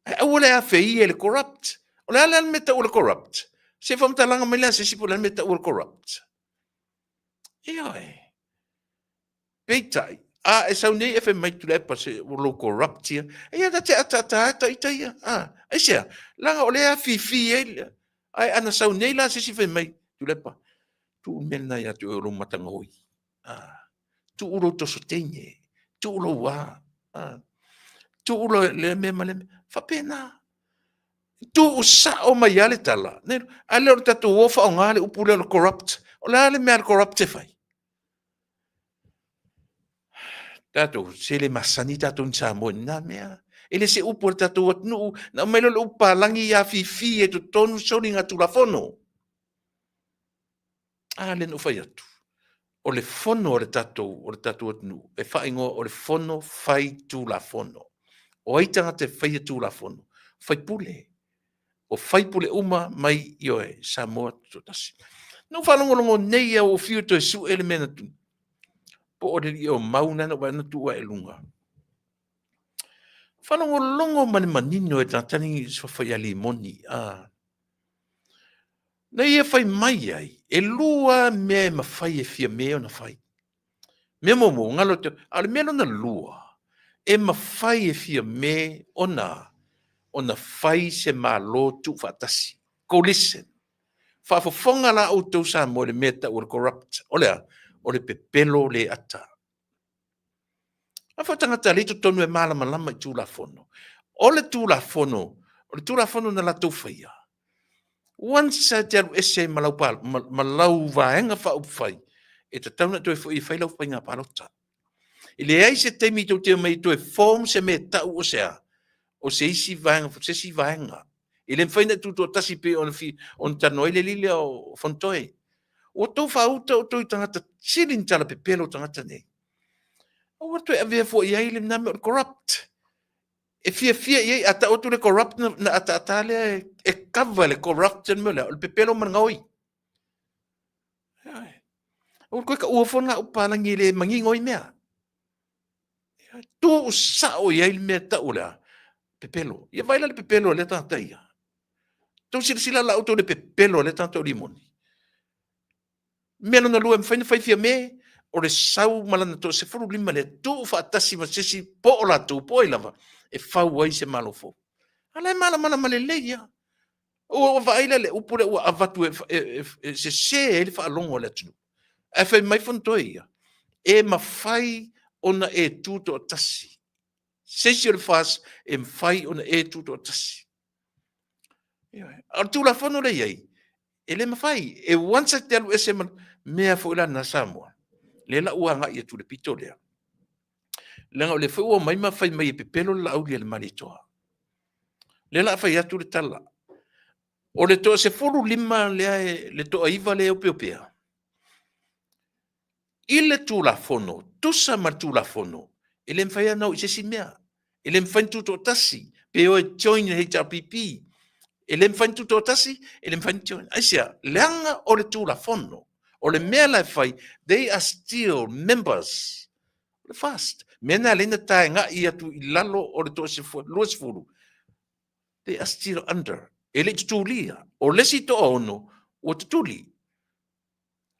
Ae aua le afeia i le corrupt. O le a le mea e tau o le corrupt? Se faamatalaga mai lea a se isi po o le a le mea e tau o le corrupt? Ioe. Peitai, a e sau nei e fai mai Tuilaepa se ua lou corrupt ia, ia ta te ataata lava ta ita ia. A, aisea? Leaga o lea e afifi ai, ae ana sau nei la se isi fai mai, Tuilaepa, tuu le mea lena ia te oe o lou matagaoi. A, tuu lou toso teine, tuu lou a, a, tuu lea mea ma lea mea. Faapena. Tuu sao mai lava le tala. A lea o le tatou o faaaoga le upu lea o le corrupt. O le a le mea a le corrupt e fai? Tatou, se le masani tatou ni Samoa i lena mea. E le se upu a le tatou atunuu, na aumai lea o le upu palagi ia afifi ai totonu soligatulafono. A lea na ou fai atu, o le fono a le tatou, o le tatou atunuu, e faaigoa o le fono faitulafono. O ai tagata e faia tulafono? Faipule. O faipule uma mai, ioe, Samoa Tutoatasi. Na ou faalogologo nei lava ua ou fiu e toe sue le mea na tu, po o le alii o Mau lena na ou vaai na tuu ae i luga. Faalogologo ma le manino e tagata ni suafa ia Limoni. Ah. Na ia fai mai ai, e lua mea e mafai e Fiame ona fai. Mea muamua, galo te, a o le mea lona lua, e mafai e Fiame ona ona fai se Malo tuufaatasi. Coalition. Faafofoga la outou Samoa i le mea e tau o le corrupt. O le a? O le pepelo le ata. A foi tagata lea i totonu e malamalama i Tulafono. O le Tulafono, o le Tulafono na latou faia, once e te alu ese ma lau, ma, ma lau vaega faaupufai, e tatau ona e toe foi e fai lau faiga palota. E leai se taimi tou te omai e toe form se mea e tau o se a, o se isi vaega, se isi vaega. E le mafai ona e tutoatasi pei ona, fi, ona talanoa ai le alii lea o Fonotoe. Ua outou faauta outou i tagata sili ni tala pepelo tagata nei. Aua toe avea foi i ai le mea o le corrupt. E fiafia i ai, a tau atu le corrupt na, na ataata lea e, e cover le corrupt le mea lea, o le pepelo ma le gaoi. Aua toe taua foi ngā upu palagi e le manino ai mea. Tuu sao i ai le mea tau o le a? Pepelo. Ia vaai la le pepelo a lea tagata ia. Tou silasila la outou i le pepelo a lea tagata o Limoni. Mea lona lua e mafai ona fai Fiame, o le sau ma lana toa 15 lea, tuu faatasi ma se isi po o latou, po o ai lava, e fau ai se Malo fou. A la e malamalama lelei lava. Ua vaai la le upu lea ua avatu e, e, e, e sese ai le faalogo a le atunuu. Ae fai mai Fonotoe ia, e mafai ona e tu toatasi. Se isi o le FAST e mafai ona e tu toatasi. A o le Tulafono lea e i ai, e le mafai. E once e te alu ese ma mea foi la na Samoa, lea la ua agai atu i le pito lea. Leaga o lea foi ua omai ma fai mai e pepelo le Laauli a le Malietoa. Lea la a fai atu le tala. O le toa 15 lea, e, le toa 9 lea e opeopea. I le Tulafono, tusa ma le Tulafono, e le mafai ona o i se isi mea. E le mafai ona tutoatasi, pe o e join le HRPP. E le mafai ona tutoatasi, e le mafai ona join. Aisea? Leaga o le Tulafono. O le mea la e fai, they are still members. O le FAST. Mea na e ala ai ona taegai atu i lalo o le toa 20, they are still under. E le i tutulia. O le isi toaono, ua tutuli.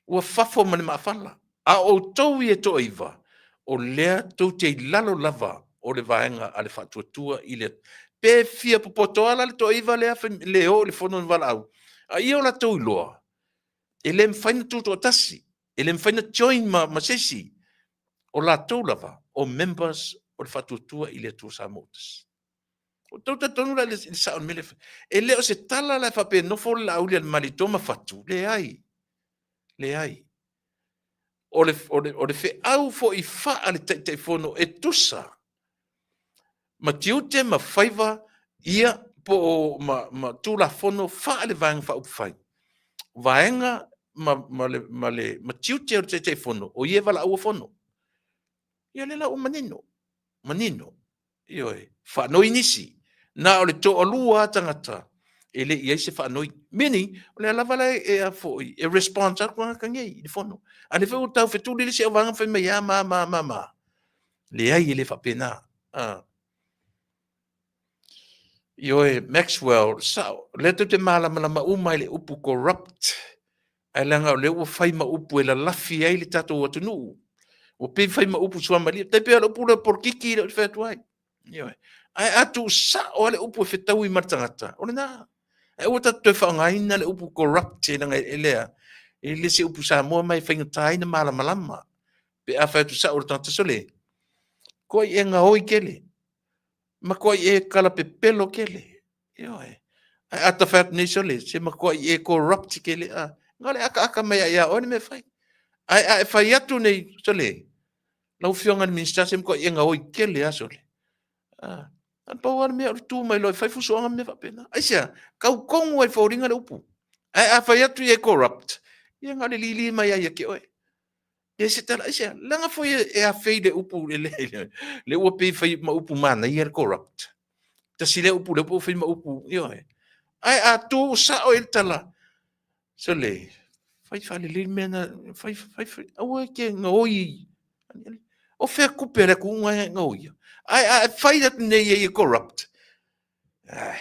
Ua fafo ma le maafala. A o outou ia e toaiva, o lea tou te i lalo lava o le vaega a le faatuatua i le Pe fia popoto lava la le toaiva lea le o i le fono a ni valaau, a ia o latou iloa, e le mafai ona tutoatasi, e le mafai ona join ma, ma se isi. O latou lava, o members o le faatuatua i le Atua Samoa ua tasi. Ua outou talitonu la i le sao o le mea lea e fai? E le o se tala la e faapea e nofo le Laauli a le Malietoa ma fatu, leai, leai. O le, o le, o le feau foi faa le Taitaifono e tusa ma tiute ma faiva ia po o ma, ma Tulafono faa le Vaega Faaupufai. Vaega ma, ma, le, ma, le, ma tiute o le Taitaifono, o ia e valaauina fono. Ia lea la ua manino, manino. Ioe, faanoi nisi. Na o le toalua lava tagata e le i ai se faanoi. Meaning, o lea lava la e a foi, e response atu tagata nei i le fono. A lea foi ua tau fetuli le isi auvaega ma fai mai a ma ma ma ma. Leai, e le faapena. Ah. Ioe, Maxwell, sao, lea tou te malamalama uma i le upu corrupt, ae leaga o lea ua fai ma upu e lalafi ai le tatou atunuu. Ua pei fai ma upu suamalie, tai pei o le upu lea polokiki lea ou te fai atu ai. Ioe. Ae a tuusao lava le upu e fetaui ma le tagata, o lena. Ae aua tatou toe faaaogaina le upu corrupt leaga e lea, e le se upu Samoa ma e faigata ai ona malamalama. Pe a fai atu sao i le tagata, sole, toai e gaoi tele, matuai e kalapepelo tele. Ioe. Ae a ta fai atu nei, sole, se matuai e corrupt tele, a, na o le akaaka mai lava ia oe le mea e fai. Ae a e fai atu nei, sole, lau Afioga i le Minisita, se matuai e gaoi tele lava, sole. A, na pau lava le mea o le tu mai loa e fai fusoaga ma mea faapena. Aisea? Tau tonu lava i foliga le upu. Ae a fai atu ia e corrupt, ia na o le lili mai lava ia te oe. E se tala, aisea? Leaga foi e afei le upu, le ua pei fai ma upu manaia le corrupt. Tasi lea upu lea ua fai ma upu, ioe. Ae a tu sao i le tala, sole, fai faalelei le mea na, fai, fai, fai, aua e te gaoi. O fea tupe a le atunuu na e gaoia? Ae a e fai atu nei e corrupt, ai,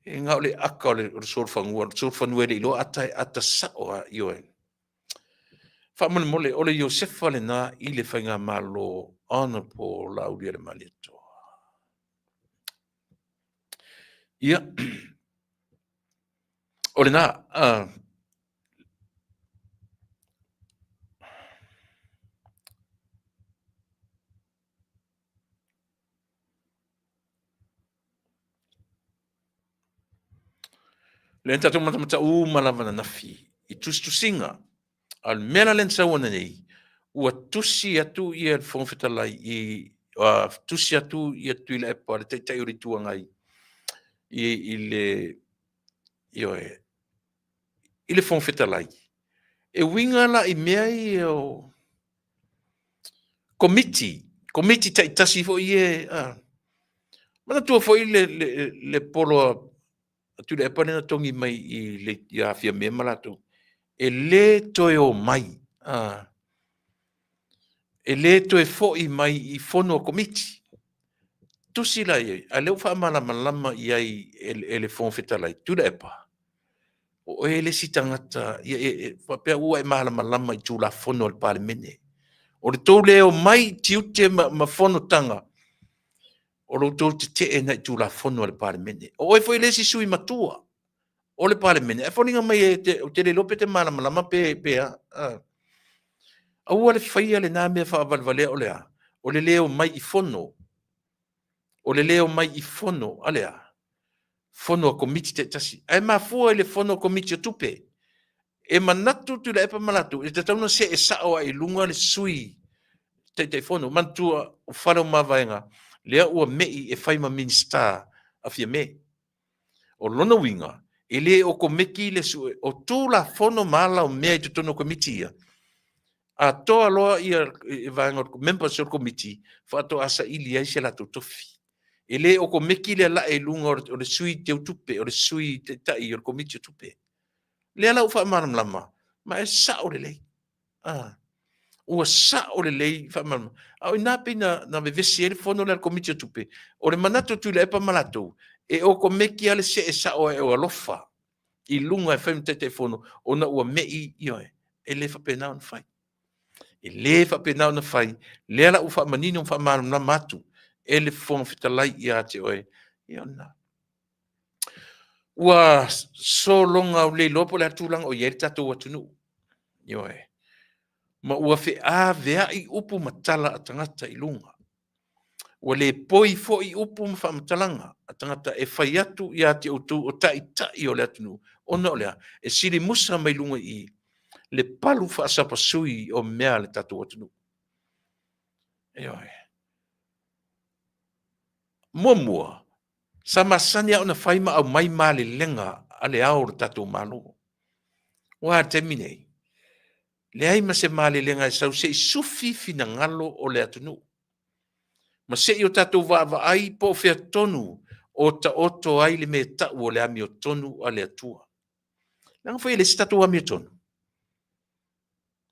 e na o le ata o le solofanua, le solofanua e le iloa ata e ata sao lava, ioe. Faamolemole, o le Iosefa lena i le Faigamalo Honourable Laaulialemalietoa. Ia, o lena, uh, Lea na tatou matamata uma lava ananafi i tusitusiga. A o le mea la lea na sau ananei, ua tusi atu ia le Fofoga Fetalai i uh, tusi atu ia Tuilaepa le Taitai o le Itu Agai i, i le ioe, i le Fofoga Fetalai e uiga la i mea ia o Komiti, Komiti taitasi foi ia, a. Manatua foi le, le, le polo a Tuilaepa lea na togi mai i le ia Fiame ma latou, e le toe o mai, a, e le toe foi mai i fono a Komiti. Tusi la i ai, a o lea ua faamalamalama i ai e le Fofoga Fetalai, Tuilaepa, o oe le isi tagata, ia, e, e, faapea ua e malamalama i Tulafono a le Palemene. O le tou le omai i tiute ma, ma fonotaga, o lo outou tetee na i Tulafono a le Palemene. O oe foi le isi sui matua o le Palemene. Ae foliga mai e te, ou te le iloa pe te malamalama pe, pe a. a. Aua le faia lena mea faavalevalea o le a? O le le omai i fono. O le le omai i fono a le a? Fono a Komiti taitasi. Ae mafua i le fono a Komiti o Tupe. E manatu Tuilaepa ma latou, e tatau ona see sao lava i luga le sui Taitaifono. Manatua, o Faleomavaega, lea ua me'i e fai ma Minisita a Fiame. O lona uiga, e le okomeki le sue o Tulafono ma ala o mea i totonu o Komiti ia. Atoa loa ia vaega o members o le Komiti faatoa saili ai se latou tofi. E le okomeki le lae i luga o le sui teutupe, o le sui taitai o le Komiti o Tupe. Lea la ua faamalamalama, ma e sao lelei. Ah, ua sao lelei faamalamalama. A o ina pei na, na vevesi ai le fono lea a le Komiti o Tupe, o le manatu o Tuilaepa ma latou, e okomeki lava le see sao ae o alofa i luga e fai ma Taitaifono ona ua me'i, ioe, e le faapena ona fai. E le faapena ona fai, lea la ua faamanino ma faamalamalama atu e le Fofoga Fetalai ia te oe, ia o lena. Ua sologa au le iloa po o le a le tulaga o i ai le tatou atunuu. Ioe. Ma ua feaveai upu ma tala a tagata i luga. Ua le poi foi upu ma faamatalaga a tagata e fai atu ia te outou o taitai o le atunuu, ona o le a? E sili musa mai luga i i le palu faasapasui o mea a le tatou atunuu. Ioe. Muamua, sa masani lava ona fai ma aumai malelega a le ao o le tatou Malo. Aua i le taimi nei, leai ma se malelega e sau se i sufi finagalo o le atunuu. Ma se i o tatou vaavaai po o fea tonu o taoto ai le mea tau o le amiotonu a le Atua. Leaga foi e leai se tatou amiotonu.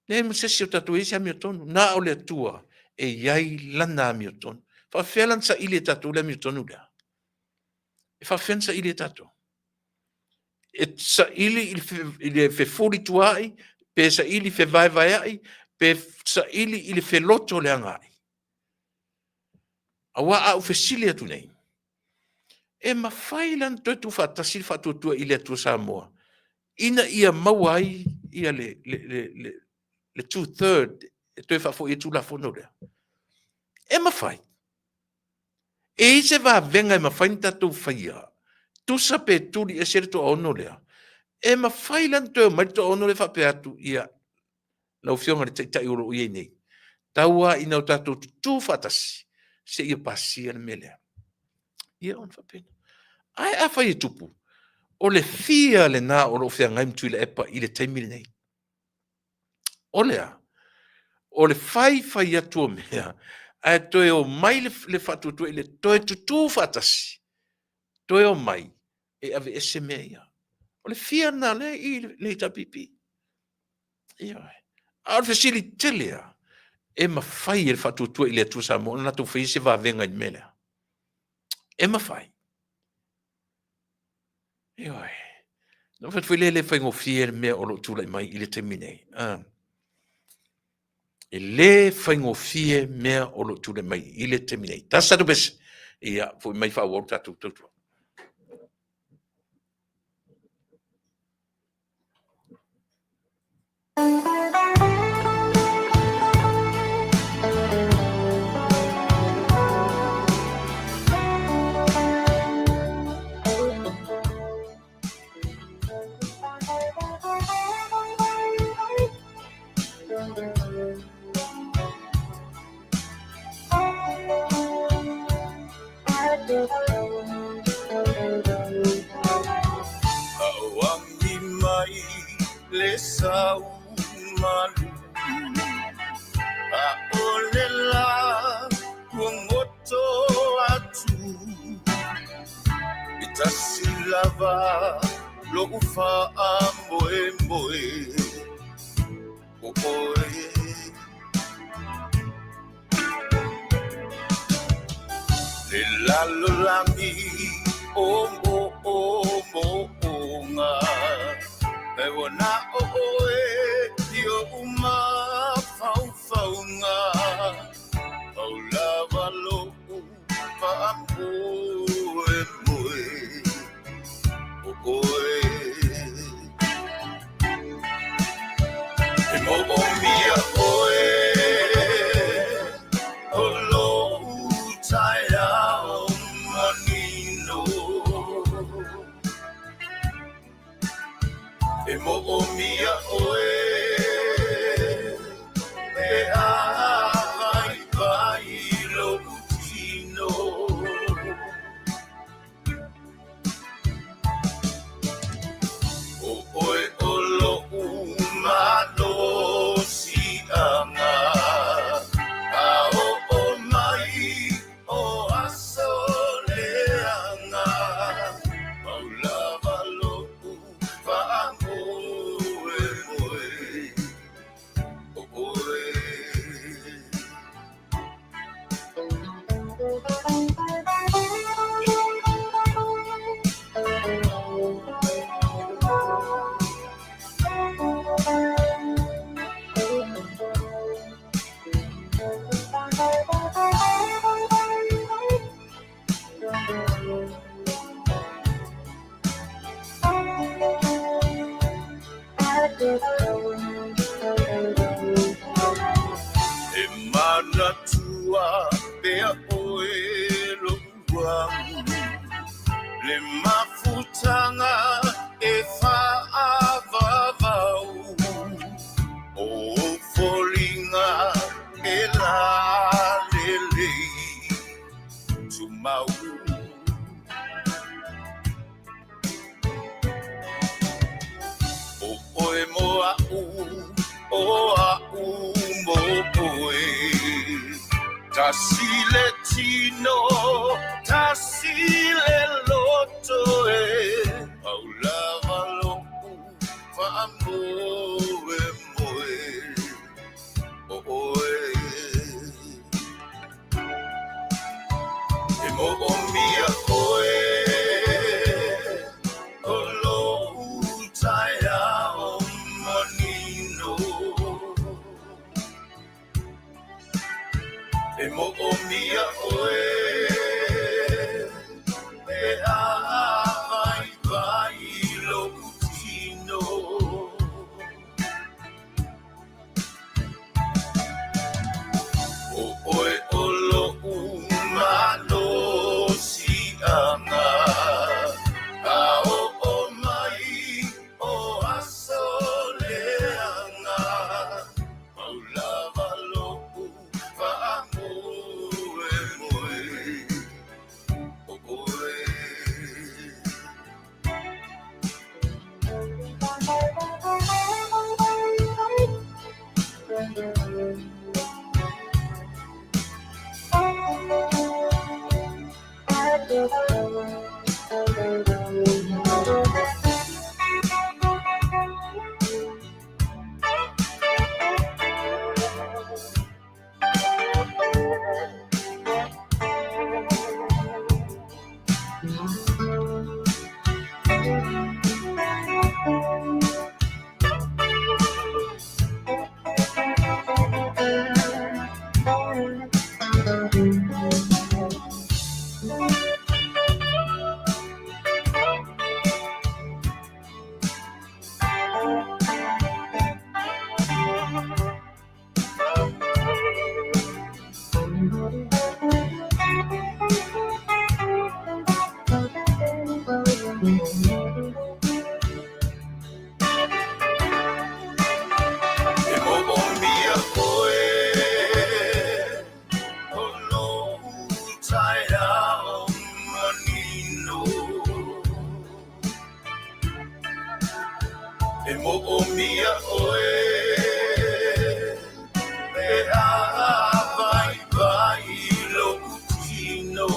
Leai ma se isi o tatou e i ai se amiotonu. Na o le Atua e i ai lana amiotonu. Faafefea la ona saili e tatou le amiotonu lea? E faafefea ona saili e tatou? E saili i le fefulituaai, pe saili fevaevaeai, pe saili i le felotoleagaai. Aua a ou fesili atu nei, e mafai la ona toe tuufaatasi le Faatuatua i le Atua Samoa ina ia maua ai ia le, le, le, le, le two-third e toe faafoi ai Tulafono lea? E mafai. E i ai se vavega e mafai ona tatou faia, tusa pe tuli ese le toaono lea, e mafai la ona toe omai le toaono lea faapea atu, ia, lau Afioga i le Taitai o lo o i ai nei, tau lava ina o tatou tutū faatasi seia pasia le mea lea. Ia ona faapena. Ae afai e tupu, o le fia lena o lo o feagai ma Tuilaepa i le taimi lenei. O le a? O le fai fai atu o mea, ae toe omai le, le faatuatua i le toe tutū faatasi, toe omai e aveese mea ia. O le fia lena lea i le HRPP. Ioe. A o le fesili tele lava, e mafai e le Faatuatua i le Atua Samoa ona latou faia se vavega i le mea lea? E mafai. Ioe. Na ou fai atu foi lea e le faigofie le mea o lo o tulai mai i le taimi nei. Ah. E le faigofie mea o lo o tulai mai i le taimi nei. Tasi tatou pese. Ia, foi mai faaauau le tatou tautua. Auami mai le sau malu ʻAʻole lā ua goto atu E tasi lava loʻu faamoemoe ʻO ʻoe Le lalolagi o moʻomoʻoga E ua na ʻo ʻoe i oʻu mafaufauga Pau lava loʻu faamoemoe ʻO ʻoe E moʻomia ʻoe o loʻu taeao manino E moʻomia ʻoe e āwaiwai loʻu kino ʻO ʻoe ʻo loʻu malosiʻaga A oʻo mai o aso leaga Pau lava loʻu faamoemoe ʻO ʻoe. E manatua pea ʻoe loʻu au Le mafutaga e faaavavau O ou foliga e lalelei tumau ʻO ʻoe mo aʻu, ʻo aʻu mo ʻoe Tasi le tino, tasi le loto e. Pau lava lo'u faamoemoe o oe. E moomia oe o lo'u taeao manino. E moomia oe pe a vaivai lo'u tino. O oe o lo'u malosi'aga, a oo mai o aso leaga, pau lava lo'u faamoemoe o oe. E moomia oe o lo'u taeao manino. E moomia oe pe a vaivai lo'u tino.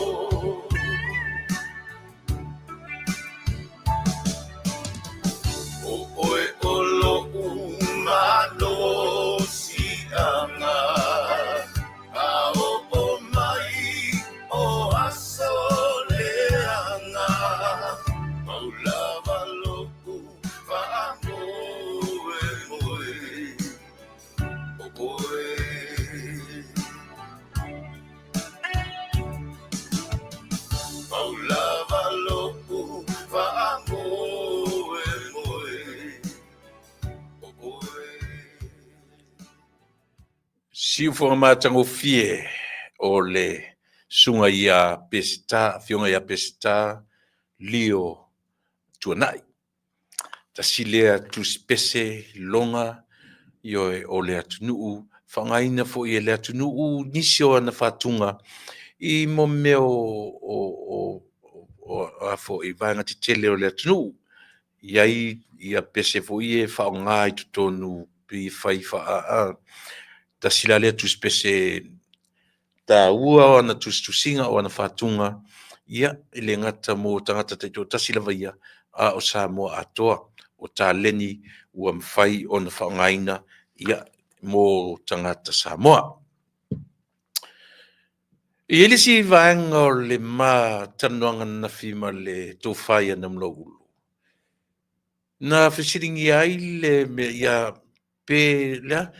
O oe o lo'u malosi'aga, a oo mai o aso leaga, pau lava lo'u faamoemoe o oe. Pau lava lo'u faamoemoe o oe. Siufoga matagofie o le susuga ia Peseta, afioga ia Peseta Lio Tuanai. Tasi lea tusi pese loga ioe o le atunuu, faaaogaina foi e le atunuu nisi o ana fatuga i mo mea o a foi vaega tetele o le atunuu. I ai ia pese foi ia e faaaoga i totonu pei e fai faa tasi la lea tusi pese taua o ana tusitusiga o ana fatuga, ia, e le gata mo tagata taitoatasi lava ia, a o Samoa atoa. O taleni ua mafai ona faaaogaina, ia, mo tagata Samoa. E i ai le isi vaega o le ma talanoaga ananafi ma le tofa ia Namulauulu, na fesiligia ai le mea ia pe lea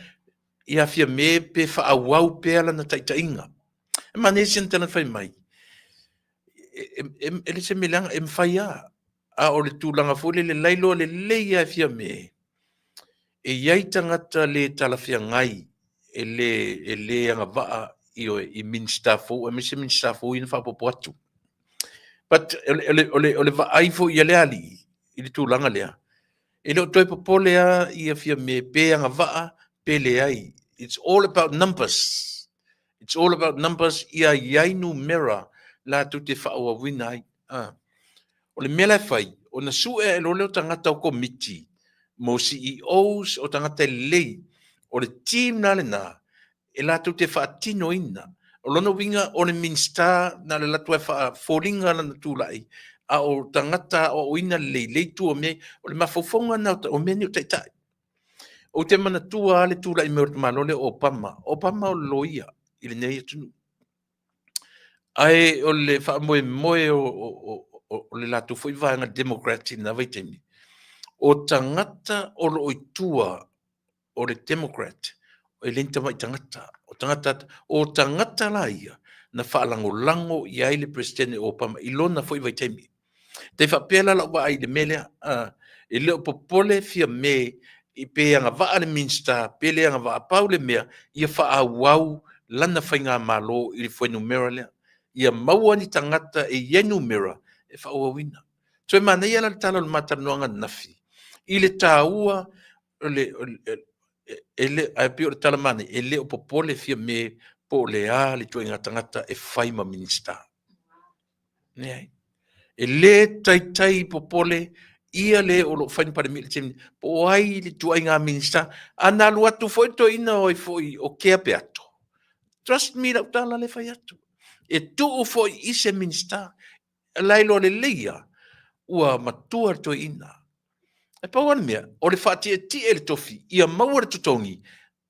ia Fiame pe faaauau pea lana taitaiga. E manaia si ana tala na fai mai, e le se mea leaga, e mafai lava. A o le tulaga foi lele lailoa lelei lava e Fiame, e i ai tagata le talafeagai e le agavaa i Minisita fou, aemaise Minisita fou ia na faaopoopo atu. But o le vaai foi a le alii i le tulaga lea, e le o toe popole lava ia Fiame pe agavaa pe leai. It's all about numbers. It's all about numbers ia i ai numera latou te faaauauina ai. O le mea la e fai, ona sue ae loa lea o tagata o komiti mo CEOs o tagata e lelei. O le team la lena e latou te faatinoina. O lona uiga o le Minisita na o le alu atu lava e faafoliga lana tulai, a o tagata aoaoina lelei lea e i tua o mea ia. O le mafaufauga lena o mea nei o taitai. Ou te manatua lava le tulai mai o le tamaloa lea o Obama. O Obama o le loia i lenei atunuu. Ae o le faamoemoe o le latou foi vaega Democrat i lena vaitaimi, o tagata o lo o i tua o le Democrat, e le ni tamai tagata, o tagata, o tagata la ia na faalagolago i ai le Peresetene o Obama i lona foi vaitaimi. Tai faapea la lau vaai i le mea lea, e le o popole Fiame i pe agavaa le Minisita pe le agavaa, pau le mea ia faaauau lana faigamalo i le fuainumera lea, ia maua ni tagata e i ai numera e faaauauina. Toe manaia la le tala o le ma talanoaga ananafi i le taua o le, e le, ae pei o le tala manaia, e le o popole Fiame po o le a le ituaiga tagata e fai ma Minisita. Leai. E le taitai popole ia le o lo o fai ma Palemia i le taimi nei, po o ai le ituaiga Minisita. A na alu atu foi le toeaina o ai foi o Kea Peato, trust me i lau tala lea e fai atu, e tuu foi i se Minisita, la e iloa lelei lava ua matua le toeaina. Ae pau lava le mea, o le faatietie i le tofi ia maua le totogi,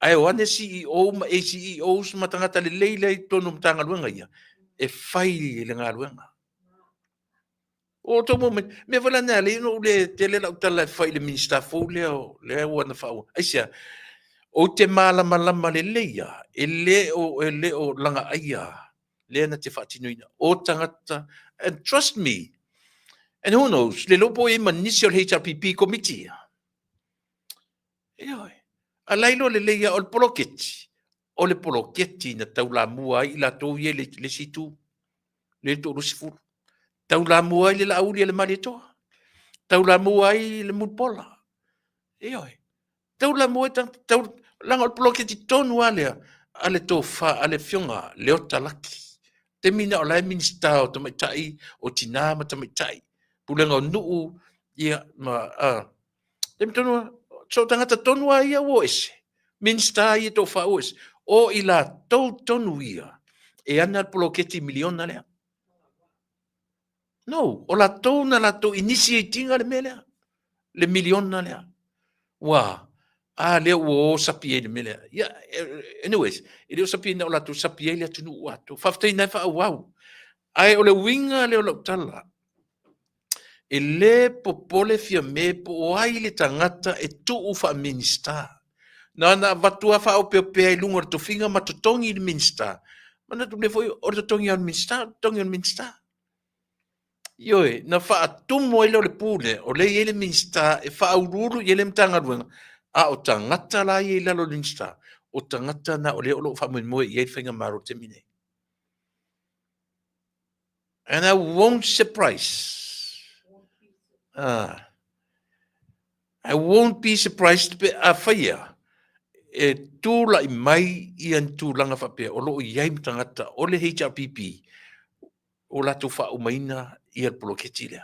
ae o ane CEO ma ACEOs ma tagata lelei la e i totonu o Matagaluega ia e fai le galuega. O outou maua mai, mea foi la na ala ai ona ou le tele lau tala e fai i le Minisita fou lea, lea ua na faaauau. Aisea? Ou te malamalama lelei lava, e le o lagaaia lea na te faatinoina. O tagata, and trust me, and who knows, le iloa po o i ai ma nisi o le HRPP Committee ia. Ioe. A la e iloa lelei lava, o le poloketi, o le poloketi na taulamua ai i latou ia i le isi itu, le 20, taulamua ai le Laauli a le Malietoa, taulamua ai le Mulipola. Ioe. Taulamua ai tagata, tau, leaga o le poloketi tonu lava lea a le tofa, a le Afioga Leota Laki. Taimi na o la e Minisita o Tamaitai, o Tina ma Tamaitai, Pulega o Nuu, ia, ma, a, taimi tonu lava, so o tagata tonu lava ia ua o ese, Minisita ia tofa ua o ese, o i latou tonu ia e ana le poloketi miliona lea. No, o latou na latou initiate ina le mea lea, le miliona lea. Ua, a lea ua o sapi ai le mea lea. Yeah, anyways, e le o sapi ina o latou sapi ai le atunuu atoa. Faafetai na e faaauau. Ae o le uiga lea o lau tala, e le popole Fiame po o ai le tagata e tuu faa-Minisita. Na ona avatu lava faaopeopea i luga o le tofiga ma totogi i le Minisita. Manatu lea foi o le totogi lava o le Minisita, o le totogi o le Minisita. Ioe, na faatumu ai lea o le pule, o lea e i ai le Minisita e faauluulu i ai le Matagaluega, a o tagata la ia i lalo o le Minisita, o tagata na o lea o lo o faamoemoe i ai le Faigamalo i le taimi nei. And I won't surprise. I won't be surprised pe afai ea e tulai mai ia ni tulaga faapea o lo o i ai ma tagata o le HRPP o latou faaumaina ia le poloketi lea.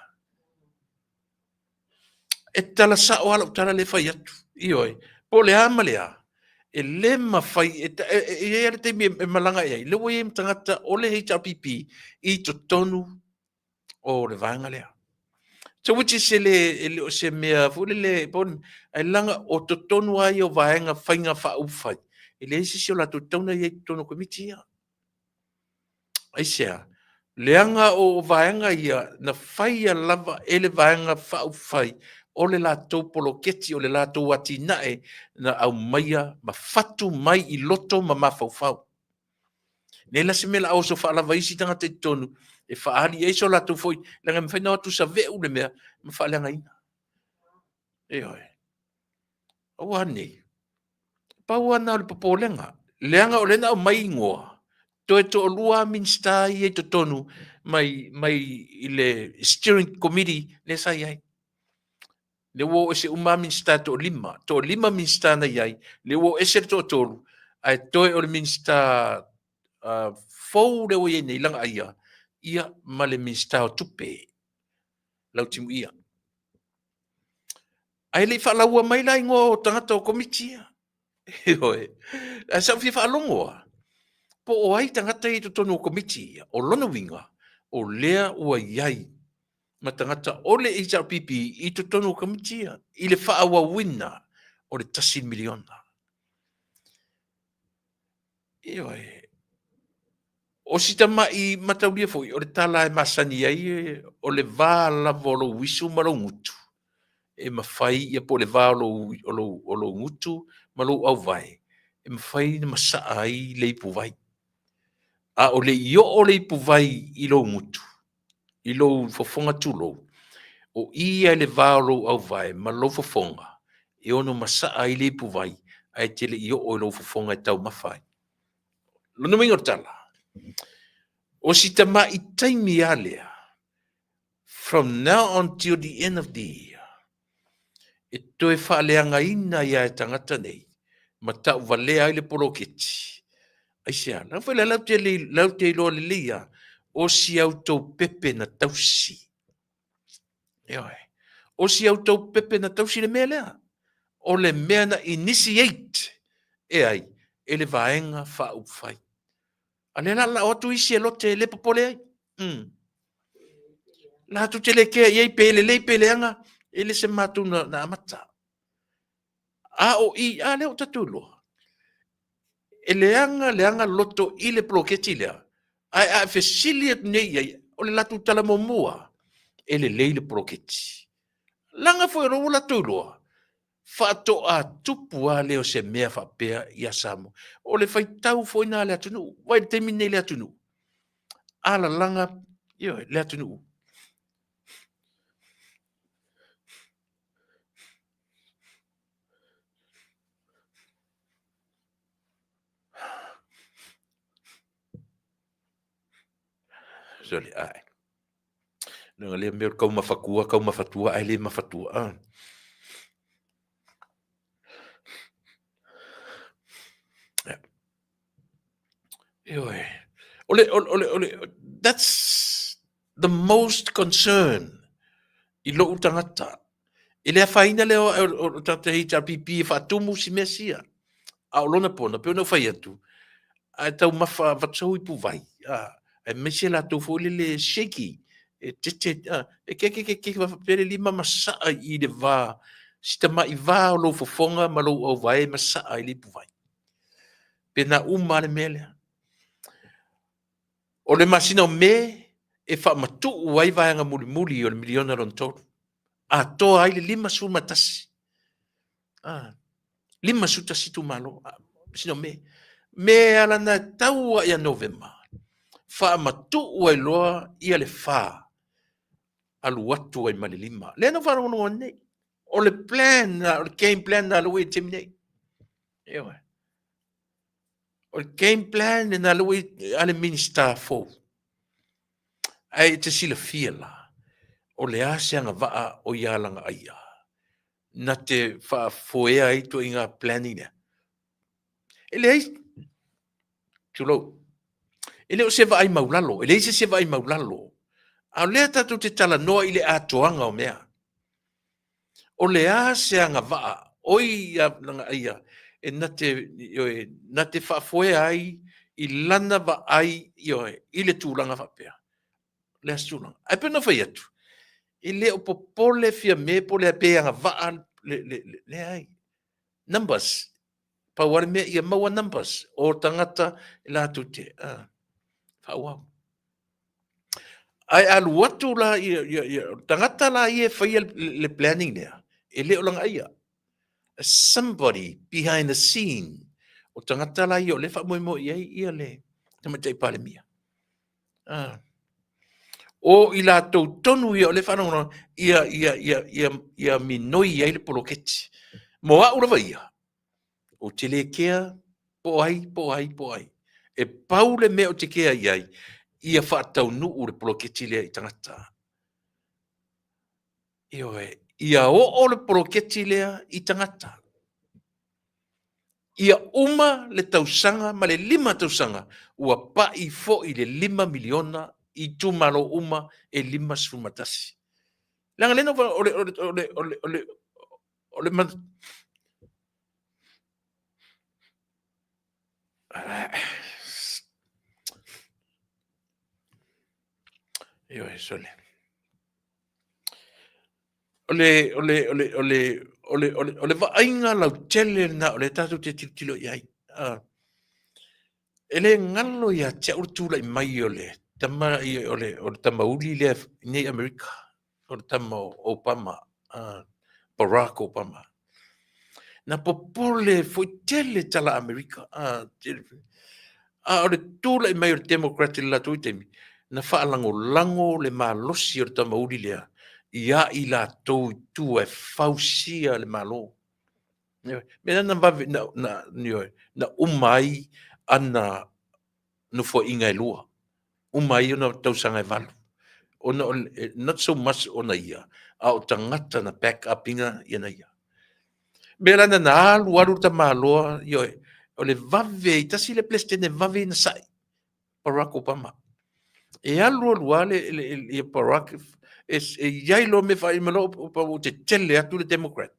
E tala sao lava lau tala lea e fai atu. Ioe, po o le a ma le a, e le mafai, e i ai lava le taimi e malaga i ai, lea ua i ai ma tagata o le HRPP i totonu o le vaega lea. So which is e le, e le o se mea foi lele, po o le, ae leaga o totonu lava ia o vaega faiga faaupufai, e leai se isi o latou e tatau ona i ai i totonu o komiti ia. Aisea? Leaga o vaega ia na faia lava e le Vaega Faaupufai o le latou poloketi, o le latou atinae na aumaia ma fatu mai i loto ma mafaufau. Nei la se mea o le a oso faalava isi tagata i totonu e faaali ai so latou foi, leaga e mafai ona o atu save'u le mea ma faaleagaina. Ioe. Aua nei. Pau lava na o le popolega, leaga o lea na aumai igoa, toe toalua lava Minisita ia i totonu mai, mai i le steering committee lea sa i ai. Lea ua oo ese uma lava Minisita e toalima, toalima Minisita na i ai, lea ua oo ese le toatolu, ae toe o le Minisita fou lea ua i ai nei, Lagaaia, ia ma le Minisita o Tupe, Lautimuia. Ae le i faalaua mai la igoa o tagata o komiti ia. Ioe. Ae sa ou fia faalogo lava. Po o ai tagata ia i totonu o Komiti ia? O lona uiga, o lea ua i ai ma tagata o le HRPP i totonu o Komiti ia i le faaauauina o le $1 miliona. Ioe. O si tamai mataulia foi, o le tala e masani ai, o le va lava o lou uisu ma lou gutu, e mafai, ia po o le va o lou, o lou, o lou gutu ma lou auvae, e mafai ona masaa ai le ipuvai. A o le i oo le ipuvai i lou gutu, i lou fofoga tulou, o i ia i le va o lou auvae ma lou fofoga, e ono masaa ai le ipuvai, ae te le i oo i lou fofoga e taumafa ai. Lona uiga o le tala, o si tamai taimi lava lea, from now until the end of the year, e toe faaleagaina ai lava e tagata nei ma tauvalea ai le poloketi. Aisea? Leaga foi lea latou te le, latou te iloa lelei lava, o si a outou pepe na tausi. Ioe. O si a outou pepe na tausi le mea lea. O le mea na initiate e ai? E le Vaega Faaupufai. A lea la lao atu isi e lote e le popole ai. Latou te le kea i ai pe lelei pe leaga, e le se matou na, na amata. A o i, a lea ua tatou iloa. E leaga leaga loto i le poloketi lea, ae a e fesili atu nei i ai, o le latou tala muamua, e lelei le poloketi. Leaga foi o lea ua latou iloa, faatoa tupu lava lea o se mea faapea ia Samoa. O le faitau foi lena a le atunuu. Vaai i le taimi lenei i le atunuu, alalaga, ioe, le atunuu. Sorry, ai. Leaga lea mea o le kaumafatua, kaumafatua ae le mafatua. Ah. Ioe. O le, o le, o le, that's the most concern i lou tagata. E le afaina lea o le tagata HRPP e faatumu si mea sia. A o lona pona, pei ona ou fai atu, ae taumafa avatu sau ipuvai, a, aemaise latou foi lele shaky, e tete, a, e keke keke keke faapea le lima masaa i le va, si tamai va o lou fofoga ma lou auvae masaa ai le ipuvai. Pena uma lava le mea lea. O le masina o Me e faamatuu ai vaega mulimuli o le miliona lona tolu, atoa ai le 51. Ah, 51 itumalo, ah, masina o Me. Me ala na tau lava ia Novema, faamatuu ai loa ia le fa, alu atu ai ma le lima. Lea na ou faalogologo atu nei. O le plan, o le game plan na lea ua i ai i le taimi nei. Ioe. O le game plan lena lea ua i a le Minisita fou. Ae e te silafia la, o le a se agavaa o ia Lagaaia na te faafoea ai ituaiga planning lea? E leai, tulou, e le o se vaai maulalo, e leai se isi e vaai maulalo, a o lea tatou te talanoa i le atoaga o mea. O le a se agavaa oi ia Lagaaia e na te, ioe, na te faafoea ai i lana vaai, ioe, i le tulaga faapea. O le a se tulaga? Ae pei ona fai atu, e le o popole Fiame po o le a pe agavaa le, le, le, leai. Numbers. Pau lava le mea ia maua numbers o tagata e latou te faaauau. Ae alu atu la ia, ia, ia, tagata la ia e faia le, le planning lea, e le o Lagaaia. Somebody behind the scene. O tagata la ia o lea e faamoemoe i ai ia le Tamaitai Palemia. Ah. O i latou tonu ia o lea e faalogologo ia, ia, ia, ia, ia minoi ai le poloketi. Mo au lava ia, Ou te le kea po o ai, po o ai, po o ai. E pau le mea ou te kea i ai, ia faataunuu le poloketi lea i tagata. Ioe, ia oo le poloketi lea i tagata. Ia uma le tausaga ma le 5 tausaga, ua pai foi le $5 miliona i itumalo uma e 51. Leaga lea na o le, o le, o le, o le, o le, o le Ioe, sole. O le, o le, o le, o le, o le, o le, o le vaaiga lautele lena o lea tatou te tilotilo i ai. E le galo ia te au le tulai mai o le tama, o le, o le tamauli lea nei Amerika, o le tama o Obama, Barack Obama. Na popole foi tele tala Amerika, tele. A o le tulai mai o le Democrat i le latou taimi, na faalagolago le malosi o le tamauli lea ia i latou i tua e fausia le Malo. Mea na vave, na, na, na uma ai ana nofoaiga e lua. Uma ai ona tausaga e valu. Ona o, not so much ona ia, a o tagata na back up ina ia na ia. Mea la na alu alu le tamaloa, ioe, o le vave, i tasi le Peresetene vave ina sa'i, Barack Obama. E alu alu lava le, le, le, Barack, e, e i ai loa mea faaima loa, ua tetele atu le Democrat.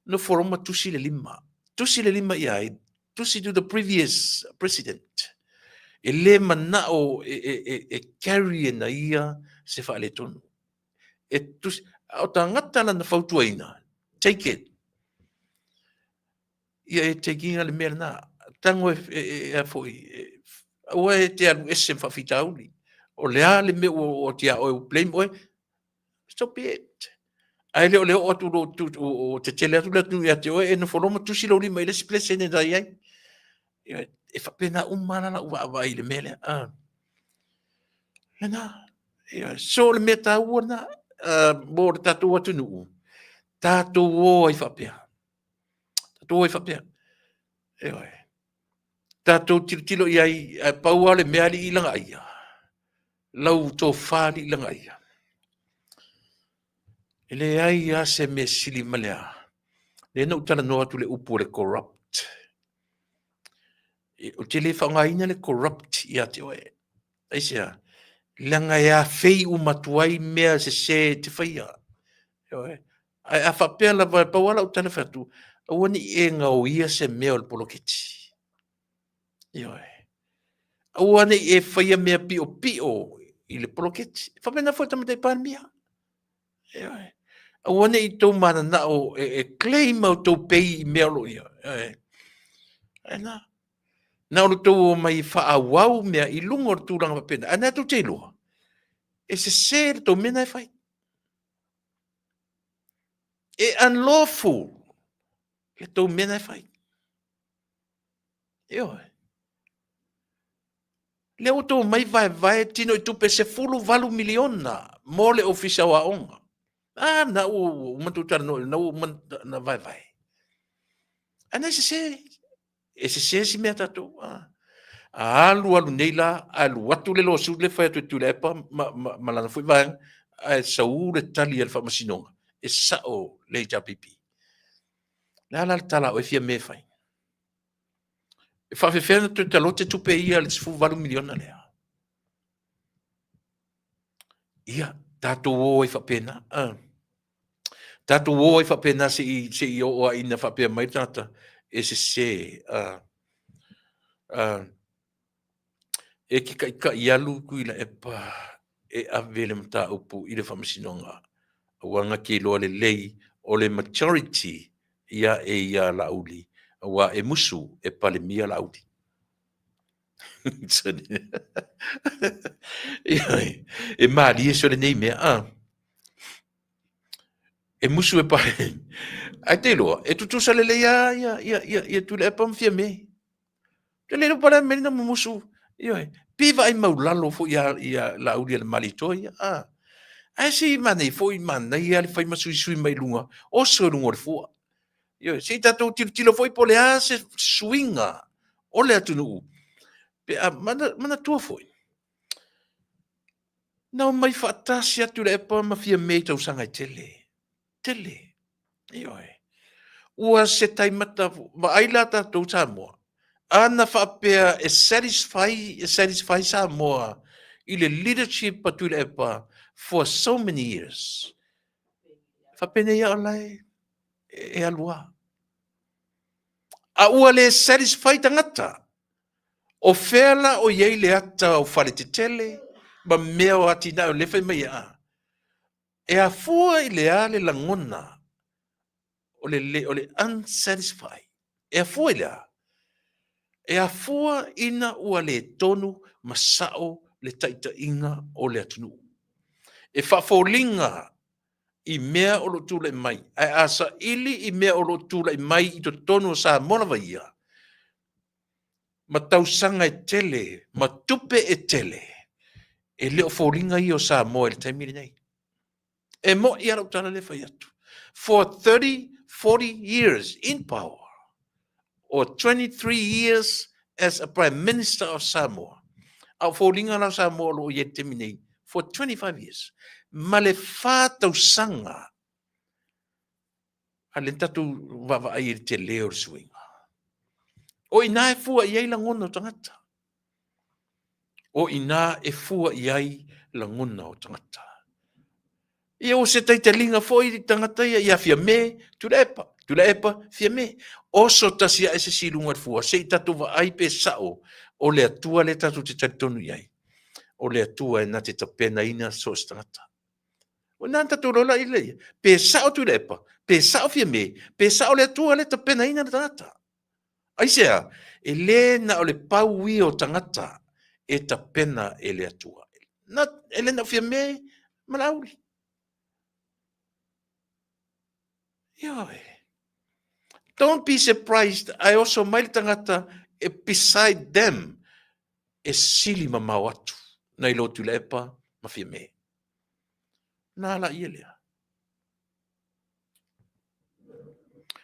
Nofo loa ma tusi le lima. Tusi le lima ia ai, tusi to the previous president. E le manao e, e, e, e carry e na ia se faaletonu. E tusi, a o tagata lana fautuaina, take it. Ia e take ina le mea lena. Tango e, e, e, e foi, e, aua e te alu ese ma faafitauli. O le a le mea ua oo atu ia oe, ua blame oe, so be it. Ae le o le oo atu lo o tetele atu le atunuu ia te oe, e nofo loa ma tusi lou lima i le isi Peresetene sa i ai. E faapena uma la lau vaavaai i le mea lea. Ah. Lena. So le mea taua lena mo le tatou atunuu, tatou o ai faapea. Tatou o ai faapea. Ioe. Tatou tilotilo i ai, ae pau lava le mea alii lagaia, lau tofa alii lagaia. E leai lava se mea sili ma le a. Lea na ou talanoa atu i le upu o le corrupt. Ou te le faaaogaina le corrupt ia te oe. Aisea? Leaga e afei uma atu ai mea sese e te faia. Ioe. Ae a faapea lava, e pau lava lau tala fai atu, aua ne i e gaoia se mea o le poloketi. Ioe. Aua ne i e faia mea piopio i le poloketi. E faapena foi le Tamaitai Palemia. Ioe. Aua ne i tou mananao e, e claim a outou pay i mea o lo o ia. Ioe. Ae na. Na o le tou omai e faaauau mea i luga o le tulaga faapena. Ae na tou te iloa, e sese le tou mea na e fai. E unlawful le tou mea na e fai. Ioe. Lea ua tou omai vaevae tino i tupe 18 miliona mo le Ofisa o Aoga. Ah, na ua uma tou talanoa, na ua uma na vaevae. Ae na e sese, e sese si mea tatou. Ah. A alu alu nei la, alu atu le lawsuit le fai atu e Tuilaepa ma, ma, ma lana foi vaega, ae sau le tali a le faamasinoga, e sao le HRPP. Le a la le tala a oe fia mea e fai? E faafefea ona toe talote tupe ia le 18 miliona lea? Ia, tatou o ai faapena. Tatou o ai faapena se i, se i oo ai ina faapea mai le tagata e sese. E ke kaʻikaʻi alu Tuilaepa e ave le mataupu i le faamasinoga aua na te iloa lelei o le majority ia e ia Laauli aua e musu e Palemia Laauli. E malie sole nei mea. Ah. E musu e pale. Ai te iloa, e tutusa lelei a ia, ia, ia, ia Tuilaepa ma Fiame. Te le pale me na mumusu. Ioe. Pi vaai maulalo foi ia, ia Laauli a le Malietoa ia. Ah. Ae se manai foi manaia le fai ma suisui mai luga, oso i luga o le fua. Ioe, se i tatou tilotilo foi po o le a se suiga o le atunuu. Pe a manatua foi, na omai faatasi atu Tuilaepa ma Fiame i tausaga e tele. Tele. Ioe. Ua se taimata, vaai la tatou Samoa, a na faapea e satisfy, e satisfy Samoa i le leadership a Tuilaepa for so many years. Faapenei lava o la e, e alu lava. A ua le satisfy tagata, o fea la o i ai le ata o faletetele ma mea o atinae o lea fai mai a. E afua i le a le lagona o le, le, o le unsatisfied. E afua i le a? E afua ina ua le tonu ma sao le taitaiga o le atunuu. E faafoliga i mea o lo o tulai mai, ae a saili i mea o lo o tulai mai i totonu o Samoa lava ia, ma tausaga e tele, ma tupe e tele, e le o foliga ia o Samoa i le taimi lenei. E mo'i lava lau tala lea e fai atu. For 30, 40 years in power, or 23 years as a Prime Minister of Samoa, a o foliga la o Samoa o lo o i ai i le taimi nei, for 25 years, ma le 4 tausaga a le tatou vaavaai i le tele o le suiga. O i ina e fua i ai lagona o tagata. O i ina e fua i ai lagona o tagata. Ia ua se taitaliga foi i tagata ia ia Fiame, Tuilaepa, Tuilaepa, Fiame. Oso tasi ae se isi i luga o le fua, se i tatou vaai pe sao o le Atua lea tatou te talitonu i ai. O le Atua e na te tapenaina so o se tagata. O ina na tatou iloa lea ia. Pe sao Tuilaepa, pe sao Fiame, pe sao le Atua lea e tapenaina le tagata. Aisea? E le na o le pau ia o tagata e tapena e le Atua. Na, e le na o Fiame ma Laauli. Ioe. Don't be surprised ae oso mai le tagata e beside them e sili mamao atu nai lo Tuilaepa ma Fiame. Na la ia lea.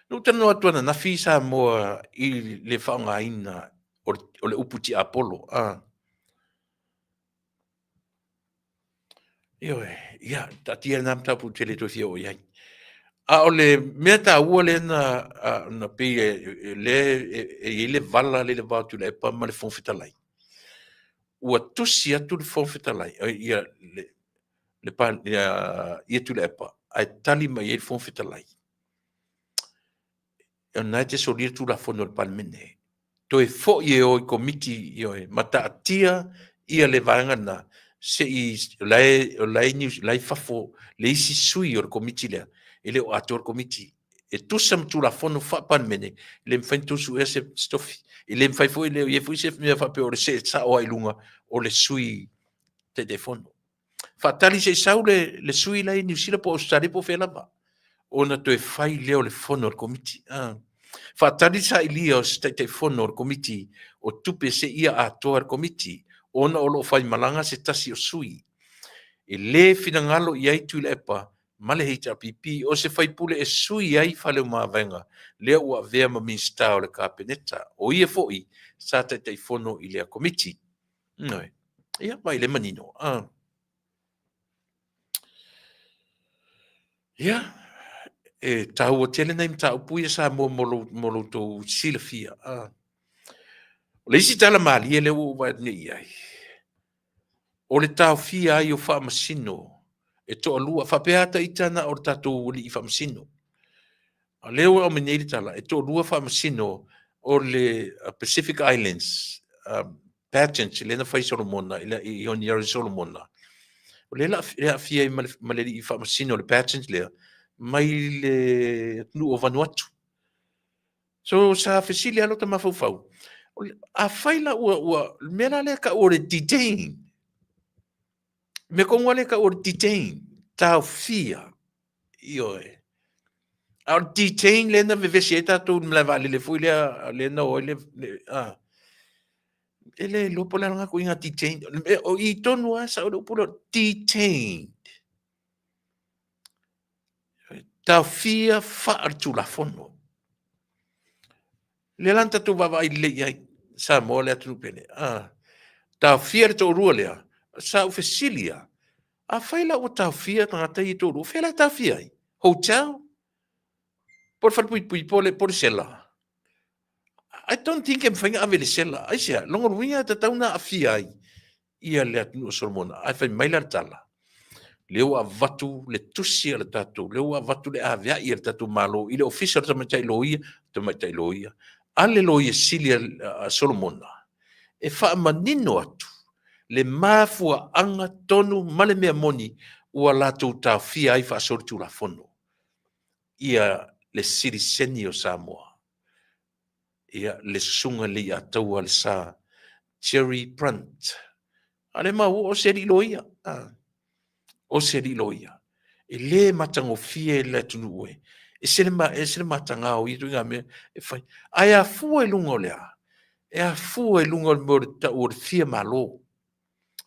Na ou talanoa atu ananafi Samoa i le faaaogaina o le upu tiapolo. Ah. Ioe, ia, taatia lena mataupu ou te le toe fia oo i ai. A o le mea taua lea na, na pei e, le, e i ai le vala lea i le va o Tuilaepa ma le Fofoga Fetalai. Ua tusi atu le Fofoga Fetalai, ia, le, le, ia, ia Tuilaepa, ae tali mai ai le Fofoga Fetalai. O lena e te solia le Tulafono a le Palemene. Toe foi e o i Komiti, ioe, ma taatia ia le vaega lena, se i, o la e, o la e, la e i fafo le isi sui o le Komiti lea, e le o atoa le Komiti. E tusa ma Tulafono faa-Palemene, e le mafai ona tou suea se tofi. E le mafai foi, e le o i ai foi se mea faapea o le see sao lava i luga o le sui Taitaifono. Faatali se i sau le, le sui la i Niu Sila po o Ausetalia po o fea lava, ona toe fai lea o le fono a le komiti. Ah. Faatali le sailia o se Taitaifono o le Komiti o Tupe seia atoa le komiti, ona o lo o faimalaga se tasi o sui. E le finagalo i ai Tuilaepa ma le HRPP o se faipule e sui ai Faleomavaega lea ua avea ma Minisita o le Kapeneta, o ia foi sa Taitaifono i lea komiti. Ioe. Ia, vai le manino. Ah. Ia, e taua tele nai mataupu ia Samoa mo lo, mo lo tou silafia. Ah. O le isi tala malie lea ua ou vaai atu nei i ai, o le taofia ai o faamasino e toalua, faapea lava ita na o le tatou alii faamasino. A lea ua aumai nei le tala, e toalua faamasino o le Pacific Islands pageant lea na fai i Solomona, i Honiara i Solomona. O lea e aafia ai ma le alii faamasino o le pageant lea, mai le atunuu o Vanuatu. So sa fesili lava lota mafaufau, afai la ua, ua, le mea la lea e tau o le detain, mea tonu lava lea e tau o le detain, taofia. Ioe. A o le detain lea na vevesi ai tatou i le malae vaalele foi lea, lea na o ai le, le a, e le iloa po o le a lena ituaiga detain. O i tonu lava sao le upu lea, detained. Taofia faaletulafono. Lea la na tatou vaavaai lelei i ai, Samoa le atunuu pele. Ah, taofia le toalua lea, sa ou fesili lava, afai la ua taofia tagata ia e toalua, fea la e taofia ai? Hotel? Po o le falepuipui, po o le, po o le sela? I don't think e mafai ona ave i le sela. Aisea? Lona uiga e tatau ona aafia ai ia le atunuu o Solomona. Ae fai mai la le tala, lea ua avatu le tusi a le tatou, lea ua avatu le aveai a le tatou Malo i le Ofisa o le Tamaitai Loia, Tamaitai Loia, a le Loia Sili a Solomona, e faamanino atu. Le mafuaaga tonu ma le mea moni ua latou taofia ai faasolitulafono ia le siliseni o Samoa, ia le Susuga i le Leiataua le Sa Jerry Brunt. A le maua o se alii loia, o se alii loia. E le matagofie le atunuu e ese le, ese le mataga o ia ituaiga mea e fai. Ae afua i luga o le a? E afua i luga o le mea o le tau o le fia malo,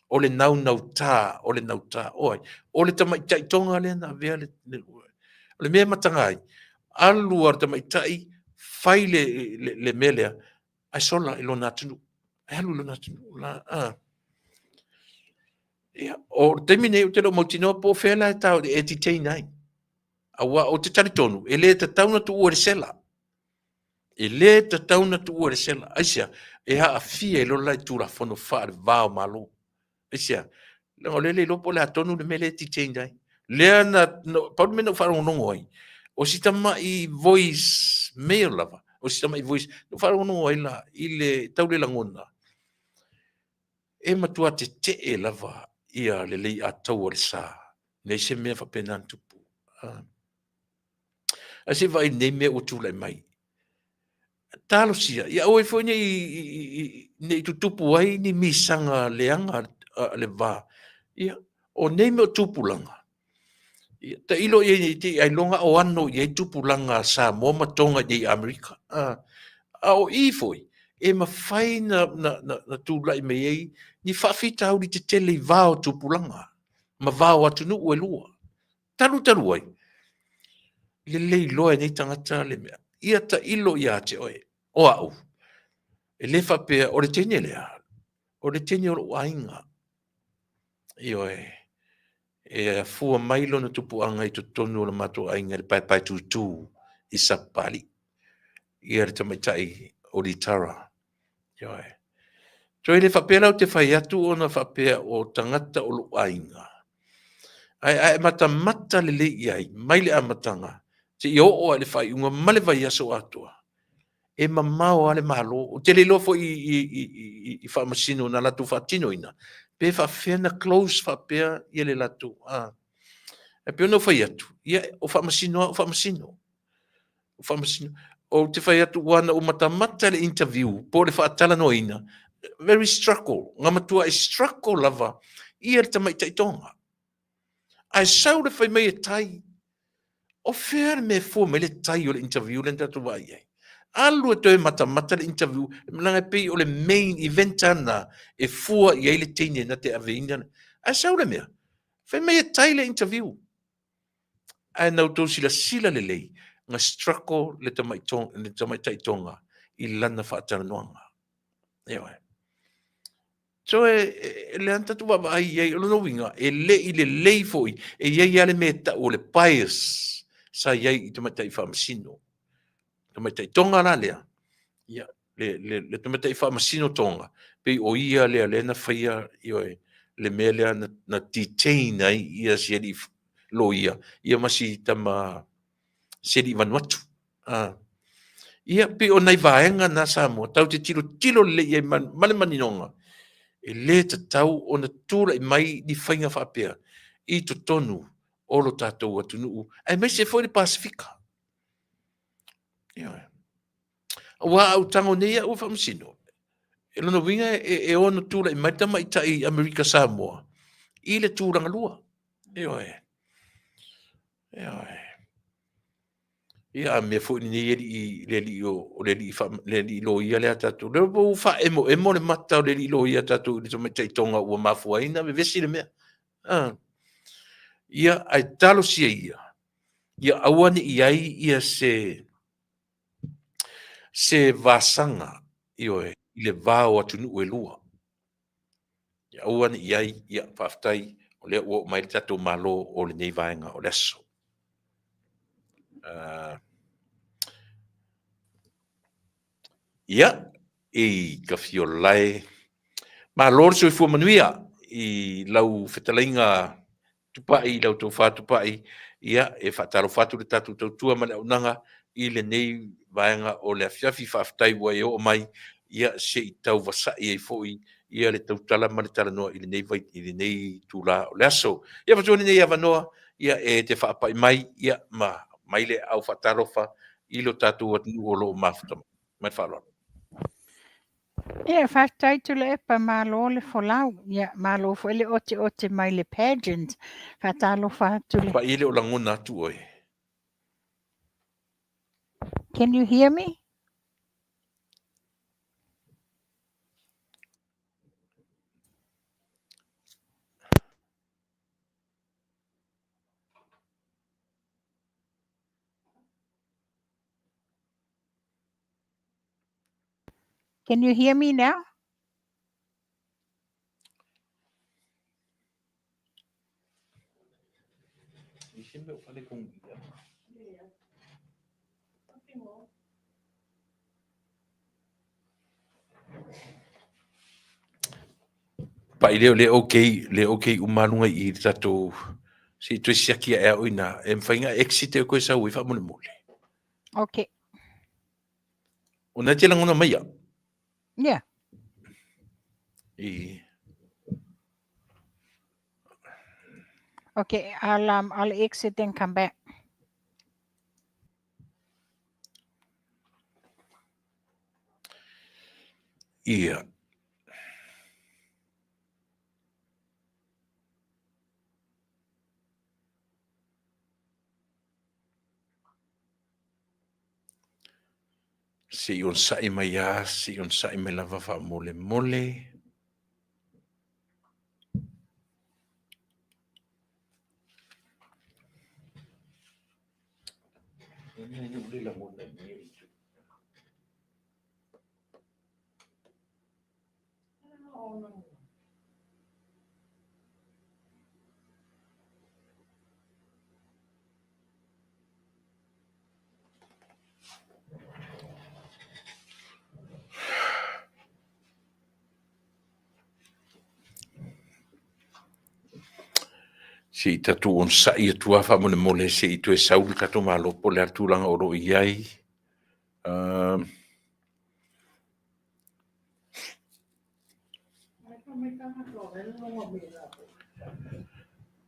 o le naunauta, o le nauta. O ai? O le tamaitai Toga lea na avea le, le, o le mea e mataga ai, alu lava le tamaitai fai le, le, le mea lea, ae sola i lona atunuu. Ae alu i lona atunuu. La, a. Ia, o le taimi nei ou te le o mautinoa po o fea la e tau e detain ai. Aua ou te talitonu, e le tatau ona tuua i le sela. E le tatau ona tuua i le sela. Aisea? E aafia i lola i Tulafono faale-va o Malo. Aisea? Leaga o lea e le iloa po o le a tonu le mea lea e detain ai. Lea na, no, pau le mea na ou faalogologo ai, o si tamai voice mail lava, o si tamai voice, na ou faalogologo ai la i le tau le lagona, e matua tetee lava ia le Leiataua o le Sa, nei se mea faapena na tupu. Ah. Ae se i vaai i lenei mea ua tulai mai. Talosia, ia aua foi ne i, ne i tutupu ai ni misaga leaga a le va. Ia, o nei mea o tupulaga, ia, tailo i ai nei te i ailoga o ano i ai tupulaga a Samoa ma Toga i nei i Amerika. A, a o i foi, e mafai na, na, na, na tulai mai ai ni faafitauli tetele i va o tupulaga ma va o atunuu e lua. Talu talu ai, lelei loa e nei tagata le mea. Ia tailo ia te oe, o au, e le faapea, o le teine lea, o le teine o lou aiga. Ioe, e afua mai lona tupuaga i totonu o le matou aiga i le paepae tūtū i Sapapalii. Ia le tamaitai o Litara. Ioe. Toe le faapea la ou te fai atu ona faapea o tagata o lou aiga. Ae a e matamata lelei i ai mai le amataga seia oo lava i le faaiuga ma le vaiaso atoa, e mamao lava le Malo. Ou te le iloa foi i, i, i, i, i faamasino na latou faatinoina, pe faapefea na close faapea ia le latou. A. E pei ona ou fai atu, ia, o faamasino lava o faamasino. O faamasino. Ou te fai atu, ua na ou matamata le interview po o le faatalanoaina, very struggle, na matuai struggle lava ia le tamaitai Toga. Ae sau le fai mai e tai. O fea le mea e fua mai le tai o le interview lea na tatou vaai i ai? Alu e toe matamata le interview, leaga e pei o le main event lena e fua i ai le teine na te aveina. Ae sau le mea, fai mai e tai le interview. Ae na outou silasila lelei, na struggle le tamaitai Toga i lana faatalanoaga. Ioe. So e, e lea na tatou vaavaai i ai, o lona uiga, e le i lelei foi, e i ai lava le mea e tau o le bias sa i ai i tamaitai faamasino. Tamaitai Toga la lea, ia, le, le, le tamaitai faamasino Toga, pei o ia lea lea na faia, ioe, le mea lea na, na detain ai ia si alii loia, ia ma si tama, si alii Vanuatu. Ah. Ia, pei o nai vaega na Samoa, tau te tilotilo lelei i ai ma, ma le maninoga, e le tatau ona tulai mai ni faiga faapea i totonu o lo tatou atunuu, aemaise foi le Pasefika. Ioe. Aua a ou tago nei au e faamasino, e lona uiga e, e ono tulai mai le tamaitai Amerika Samoa i le tulaga lua. Ioe. Ioe. Ia, a mea foi lenei alii, le alii o, o le alii, fa, le alii loia lea tatou. Lea ua faaemoemo le mata o le alii loia tatou i le tamaitai Toga ua mafua ai na vevesi le mea. Ah. Ia, ae talosia ia, ia aua ne i ai ia se, se vasaga, ioe, i le va o atunuu e lua. Ia aua ne i ai, ia faafetai, o lea ua oo mai le tatou Malo o lenei vaega o le aso. Uh, ia, e ka fiolae. Malo le soifua manuia i lau fetalaiga Tupai, i lau tofa Tupai, ia, e faatalofa atu le tatou tautua ma le auaunaga i lenei vaega o le afiafi. Faafetai ua e oo mai, ia, se i tau vasai ai foi ia le tautala ma le talanoa i lenei vai i lenei itula o le aso. Ia avatu lenei avanoa ia e te faapai mai ia ma mai le au faatalofa i lo tatou atunuu o lo o mafuta mai. Ma le faaaloalo. Ia, faafetai Tuilaepa, malo le folau. Ia, malo foi le oteote mai le pageant. Faatalofa atu le... Pai e le o lagona atu oe. Can you hear me? Can you hear me now? Pai lea o le okay, le okay uma luga i le tatou se i toe siaki ae au ina e mafai ona exit e koe sau ai faamolemole. Okay. Ona e te lagona mai au. Yeah. I... Okay, I'll exit and come back. Ia. Se i onosai mai lava, se i onosai mai lava faamolemole. Se i tatou onosai atu lava faamolemole se i toe sau le tatou Malo po o le a le tulaga o lo o i ai.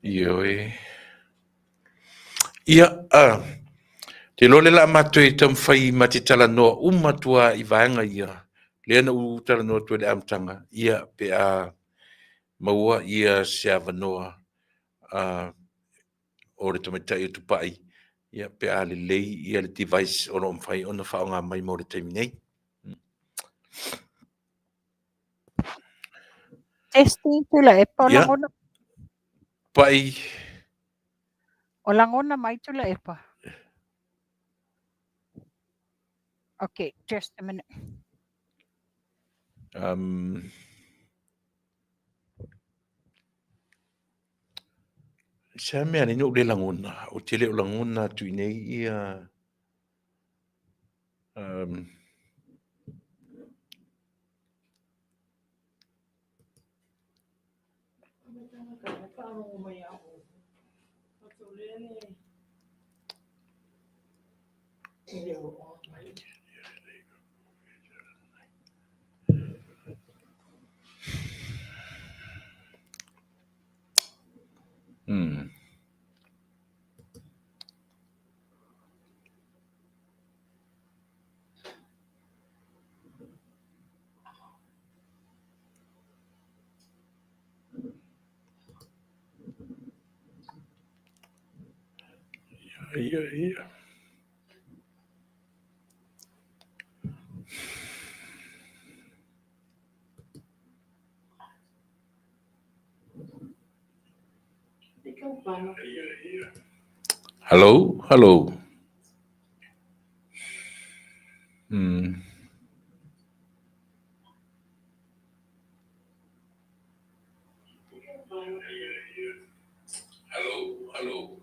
Ioe. Ia, te iloa lea o le a matou taumafai ma te talanoa uma atu lava i vaega ia, lea na ou talanoa atu ai i le amataga, ia, pe a maua ia se avanoa o le tamaitai o Tupai, ia, pe a lelei ia le device o lo o mafai ona faaaoga mai mo le taimi nei. Testing Tuilaepa o lagona. Pai. O lagona mai Tuilaepa. Okay, just a minute. Se a mea nei ou le lagona, ou te le o lagona atu i nei ia Ia, ia. Hello, hello. Hello, hello.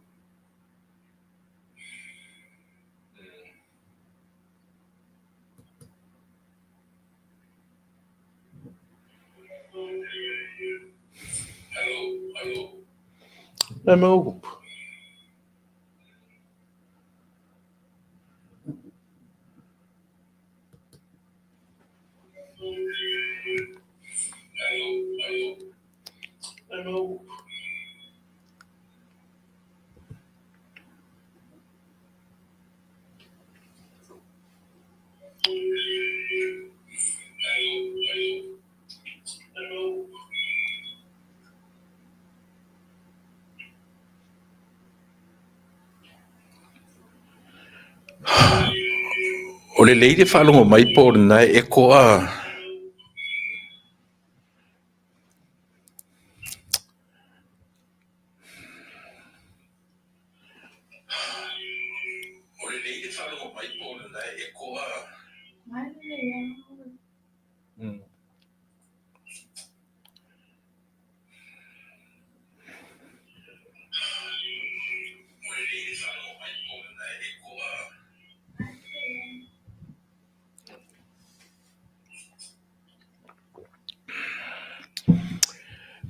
Hello, hello. E me upu. O lelei le faalogo mai po o lena e eko a. O lelei le faalogo mai po o lena e eko a.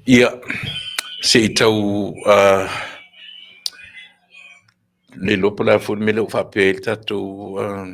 Ia, se i tau uh, le iloa po o le a foi le mea lea ua faapea ai le tatou uh,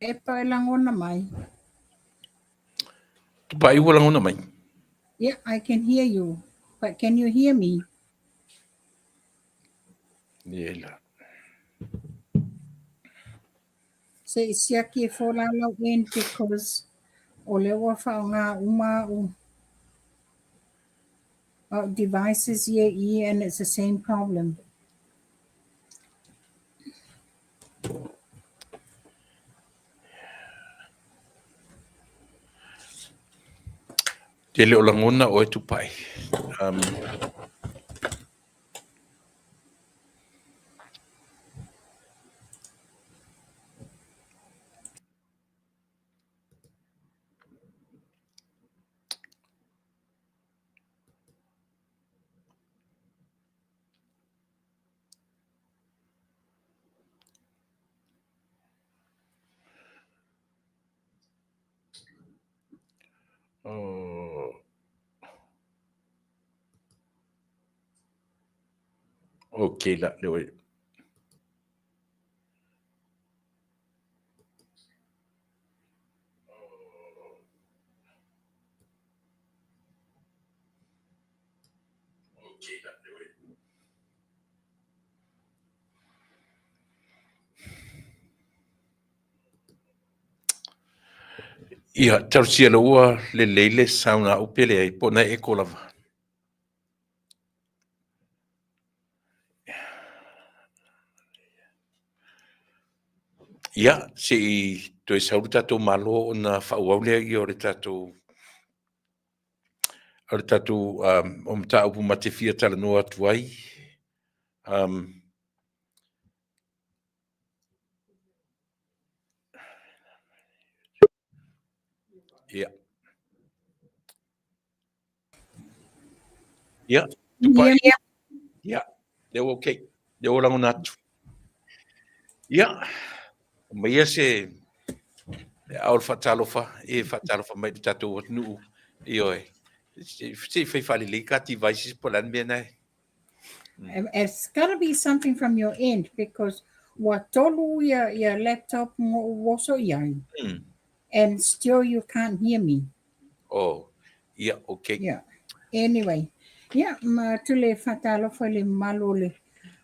Epa e lagona mai. Tupai ua lagona mai. Yeah, I can hear you. But can you hear me? Ia la. Se i siaki e fōlālau in because o lea ua faaaoga uma au au devices ia i and it's the same problem. Te le o lagona oe Tupai. Um, Oh. Okay la, le oe. Ia, talosia la ua lelei le sound a upe leai, po o na e echo lava. Ia, se i toe sau le tatou Malo ona faaauau lea ia o le tatou o le tatou um, o mataupu ma te fia talanoa atu ai. Um, ia. Ia, tupai. Ia. Ia, lea ua okay. Lea ua lagona atu. Ia, aumaia se le ao le faatalofa, e faatalofa mai i le tatou atunuu. Ioe. Se i fai faalelei ka devices po o le a le mea lena e. It's gotta be something from your end because ua tolu ia, ia laptop na ou oso i ai. And still you can't hear me. Oh, ia, okay. Yeah. Anyway, yeah, ma tule whatalofa le mamalu o le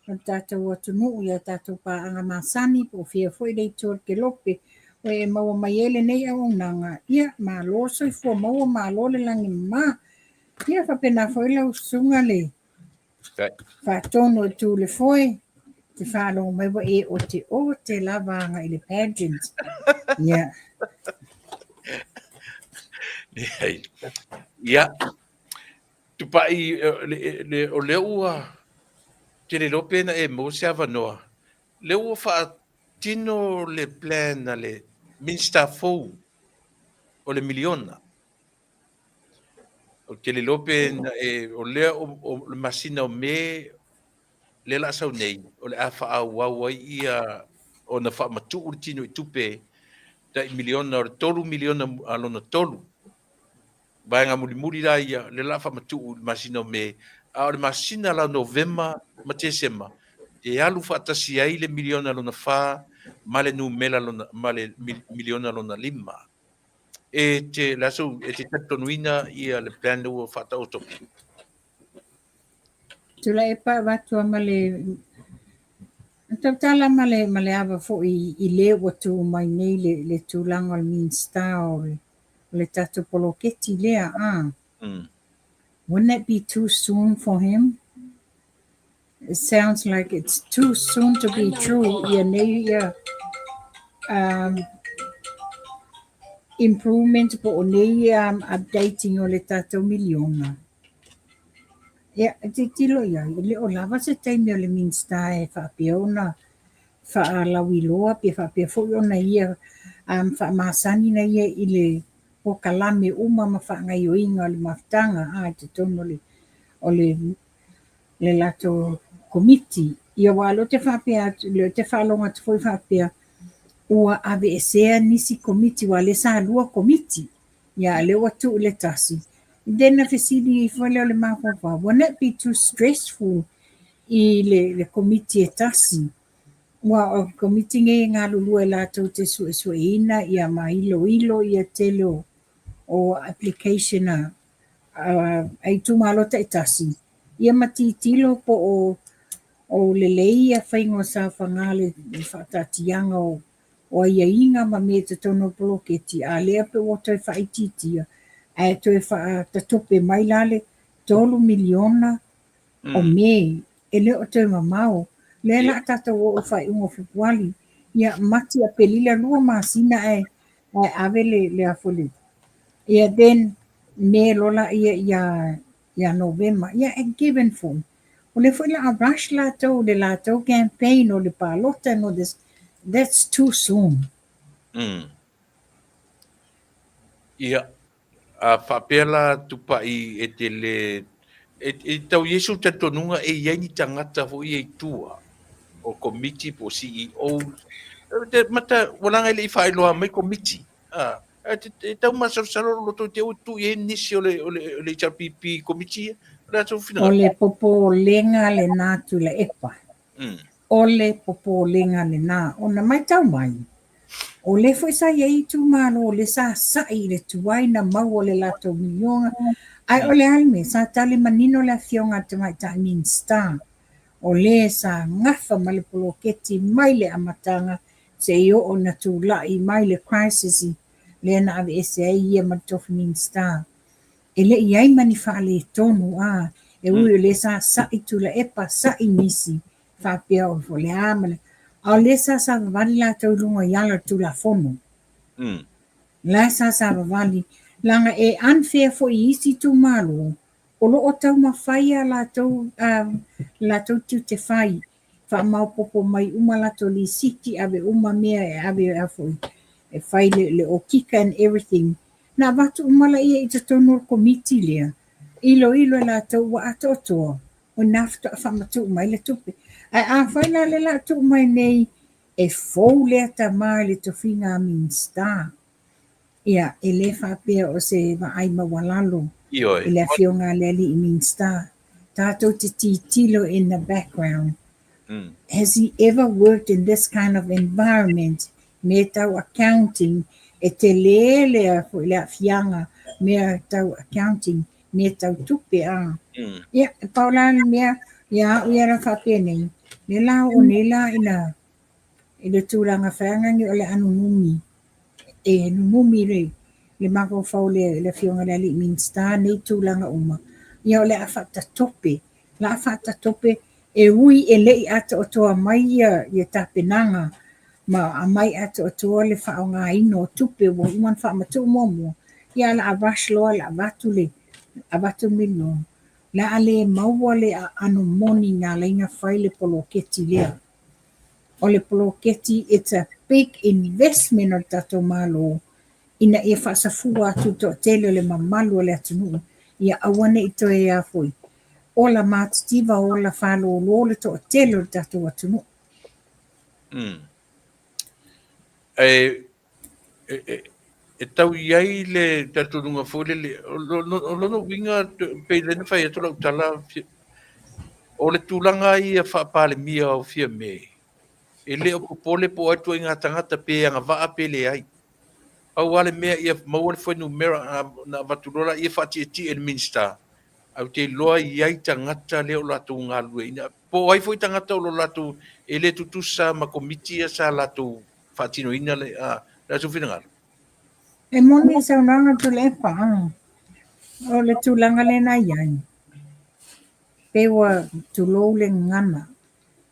o le tātou atunuu i a tātou pāanga masani po o fea foi le itu o le kelope o e maua mai ai lenei auaunaga, ia, malo soifua maua, malo le lagi mama. Ia, faapena foi lau susuga le faatonu e tu le foe, te faalogo mai ua e oteote lava agai i le pageant. Ia. Leai. Ia, Tupai, o lea ua te le iloa pe na e maua se avanoa, lea ua faatino le plan a le Minista fou o le miliona. Ou te le iloa pe na e, o lea o le masina o Me lea o le a sau nei, o le a faaauau ai ia ona faamatuu le tino i tupe tai miliona, o le $3 miliona a lona tolu. Vaega mulimuli la ia, lea o le a faamatuu i le masina o Me, a o le masina la o Novema ma Tesema, e alu faatasi ai le miliona lona fa ma le numera lona, ma le miliona lona lima. E te, le aso, e te talitonuina ia le plan lea ua faataoto mai? Tulai e pa avatu ma le tautala ma le, ma le ava foi i le ua tu mai nei le, le tulaga o le Minista o le, o le tatou poloketi lea, a. Wouldn't it be too soon for him? It sounds like it's too soon to be true ia nei ia um, improvement po o nei um, updating o le tatou miliona. Ia, e tilotilo i ai, e le o lava se taimi o le Minista e faapea ona faalauiloa pe faapea foi ona ia um, faamasani na ia i le polokalame uma ma faagaoioiga o le mafutaga a i totonu o le, o le, le latou komiti. Ia aua o lea ou te faapea atu, o lea ou te faalogo atu foi faapea ua aveesea nisi komiti aua o lea sa lua komiti. Ia a o lea ua tuu i le tasi. Then na fesili ifo lea o le mafaufau, wouldn't it be too stressful i le, le komiti e tasi? Aua o komiti nei e galulue latou te suesueina ia ma iloilo ia tele o, o application a, a, a itumalo taitasi, ia ma tilotilo po o, o lelei ia faiga o saofaga le, le faataatiaga o o aiaiga ma mea i totonu o le poloketi, a lea pe ua toe faaitiitia, ae toe faatatope mai la le $3 miliona o Me, e le o toe mamao. Lea la a tatou oo i faaiuga o Fepuali, ia Mati, Apelila, lua masina ae ae ave le le a foi le ia then Me loa laia ia ia Novema, ia e given foi. O lea foi la a rush latou le latou campaign o le palota and all this, that's too soon. Ia, a faapea la Tupai e te le, e, e tau i ai sou talitonuga e i ai ni tagata foi ia i tua o komiti po o CEO, te mata, ua laga e le i faailoa mai komiti. A, e tau masalosalo lo loto i te ua tuu i ai nisi o le, o le, o le HRPP komiti ia, o le a sou finagalo? O le popolega lena Tuilaepa. O le popolega lena. Ona matau mai, o lea foi sa i ai itumalo o lea sa sa'i i le tuai na maua le latou miliona, ae o le a le mea, sa tali manino le afioga a le Tamaitai Minista, o le sa gafa ma le poloketi mai le amataga seia oo ina tulai mai le crisis lea na aveese ai ia ma le tofi Minista. E le i ai ma ni faaletonu, a, e ui o lea sa sa'i Tuilaepa, sa'i nisi, faapea o le a ma le, a o lea sa savavali latou i luga i ala o le Tulafono. La sa savavali, leaga e unfair foi i isi itumalo, o lo o taumafai a latou, a latou tiute fai, faamaopoopo mai uma latou lisiti, ave uma mea e ave a foi, e fai le, le okika and everything. Na avatu uma laia i totonu o le komiti lea, iloilo e latou ua atoatoa, o ina faatoa faamatuu mai le tupe. Ae afai la lea o le a tuu mai nei e fou lea tama i le tofiga a Minista, ia, e le faapea o se vaai maualalo. Ioe. I le afioga a le alii Minista. Tatou te titilo in the background. Has he ever worked in this kind of environment? Mea tau accounting, e tele lea foi le aafiaga mea tau accounting, mea tau tupe a. Ia, e pau la le mea ia au ia la faapenei, lea la oo nei la ina i le tulaga feagagi o le a nunumi, e nunumi le le mafaufau le le afioga i le alii Minista nei tulaga uma, ia o le a faatatope, la a faatatope e ui e le i atoatoa mai ia ia tapenaga ma aumai atoatoa le faaaogaina o tupe ua uma ona faamatuu muamua, ia o le a rush loa le avatu le avatu le miliona. O le a le maua le aano moni na ala ai ona fai le poloketi lea. O le poloketi it's a big investment o le tatou Malo ina ia faasafua atu le toatele o le mamalu o le atunuu ia aua ne i toe a foi ola matitiva ola fālōlō le toatele o le tatou atunuu. E, e, e, e tau i ai le talitonuga foi lele, o lona uiga, pei lea na fai atu lau tala, o le tulaga ia faa-Palemia o Fiame, e le o popole po o ai ituaiga tagata pe agavaa pe leai. Pau lava le mea ia maua le fuainumera ona avatu loa lea faatietie i le Minisita, ae ou te iloa e i ai tagata lea o latou galulueina, po o ai foi tagata o lo latou e le tutusa ma komiti ia sa latou faatinoina le aso finagalo. E moni i saunoaga Tuilaepa, o le tulaga lea na i ai, pei ua tulou le gagana,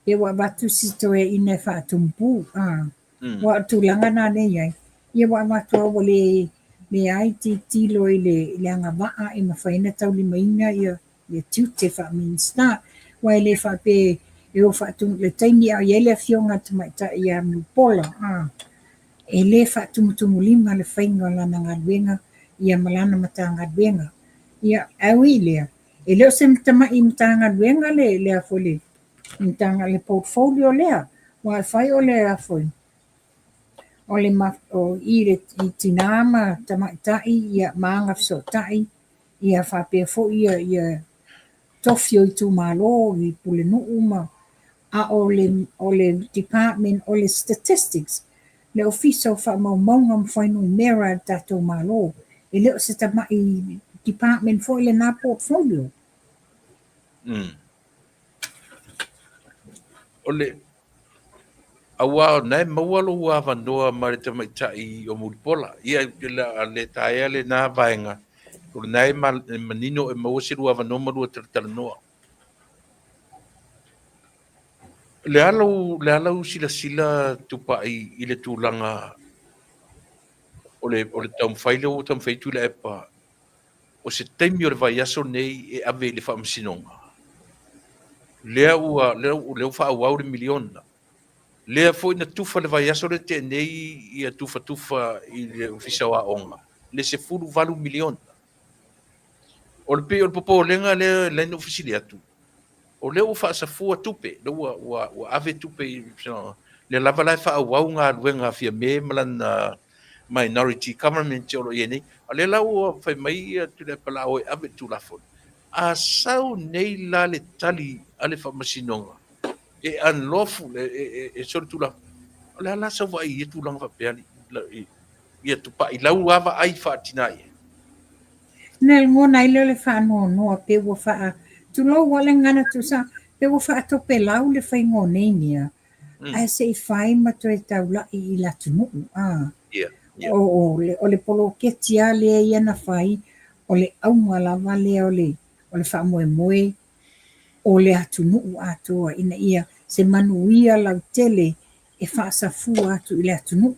pei ua avatu si toeaina e faatumpū, Aua o le tulaga lena lea e i ai, ia ua avatu lava ua le leai tilotilo i le agavaa e mafai ai ona taulimaina ia tiute faa-Minisita. Aua e le faapea e o faatumu, le taimi a o i ai le afioga a le tamaitai ia Mulipola, e le faatumutumulima le faiga o lana galuega ia ma lana Matagaluega. Ia, ae ui i lea, e le o se tamai Matagaluega le le le portfolio lea, aua e fai o le a foi, o le o i le i tinā ma tamaitai ia ma agafesootai ia faapea foi ia ia tofi o itumalo i pulenuu ma a o le o le department o le statistics le ofisa o faamaumauga ma fuainumera a le tatou Malo e le o se tamai department foi lena portfolio. O le, aua o lena e maua lou avanoa ma le tamaitai o Mulipola. Ia, o le a le taea lena vaega, o lena e manino e maua se lua avanoa ma lua talatalanoa. O le a lau, le a lau silasila Tupai i le tulaga o le, o le taumafai lea ua taumafai atu Tuilaepa o se taimi o le vaiaso lenei e ave i le faamasinoga, lea ua, lea ua faaauau le miliona. Lea foi na tufa le vaiaso lea tea nei ia tufatufa i le Ofisa o Aoga le 18 miliona. O le pei o le popolega lea lea na ou fesili atu, o lea ua faasafua tupe, lea ua, ua, ua ave tupe i lea lava la e faaauau galuega a Fiame ma lana minority government o lo o i ai nei. A o lea la ua fai mai ia Tuilaepa o le a o e ave le Tulafono. A sau nei la le tali a le Faamasinoga e unlawful, e, e, e, e solitulafono, o le a la sau vaai i ia tulaga faapea ia Tupai lau lava vaai faatina i ai? Na lagona ai lea o le faanoanoa pe ua faa, tulou ua le gagana tuusa, pe ua faatopelau le faiga o nei mea, ae se i fai ma toe taulai i le atunuu. A. Yeah, yeah. O, o, le, o le poloketi lava lea ia na fai, o le auga lava lea o le, o le faamoemoe o le atunuu atoa ina ia se manuia lautele e faasafua atu i le atunuu.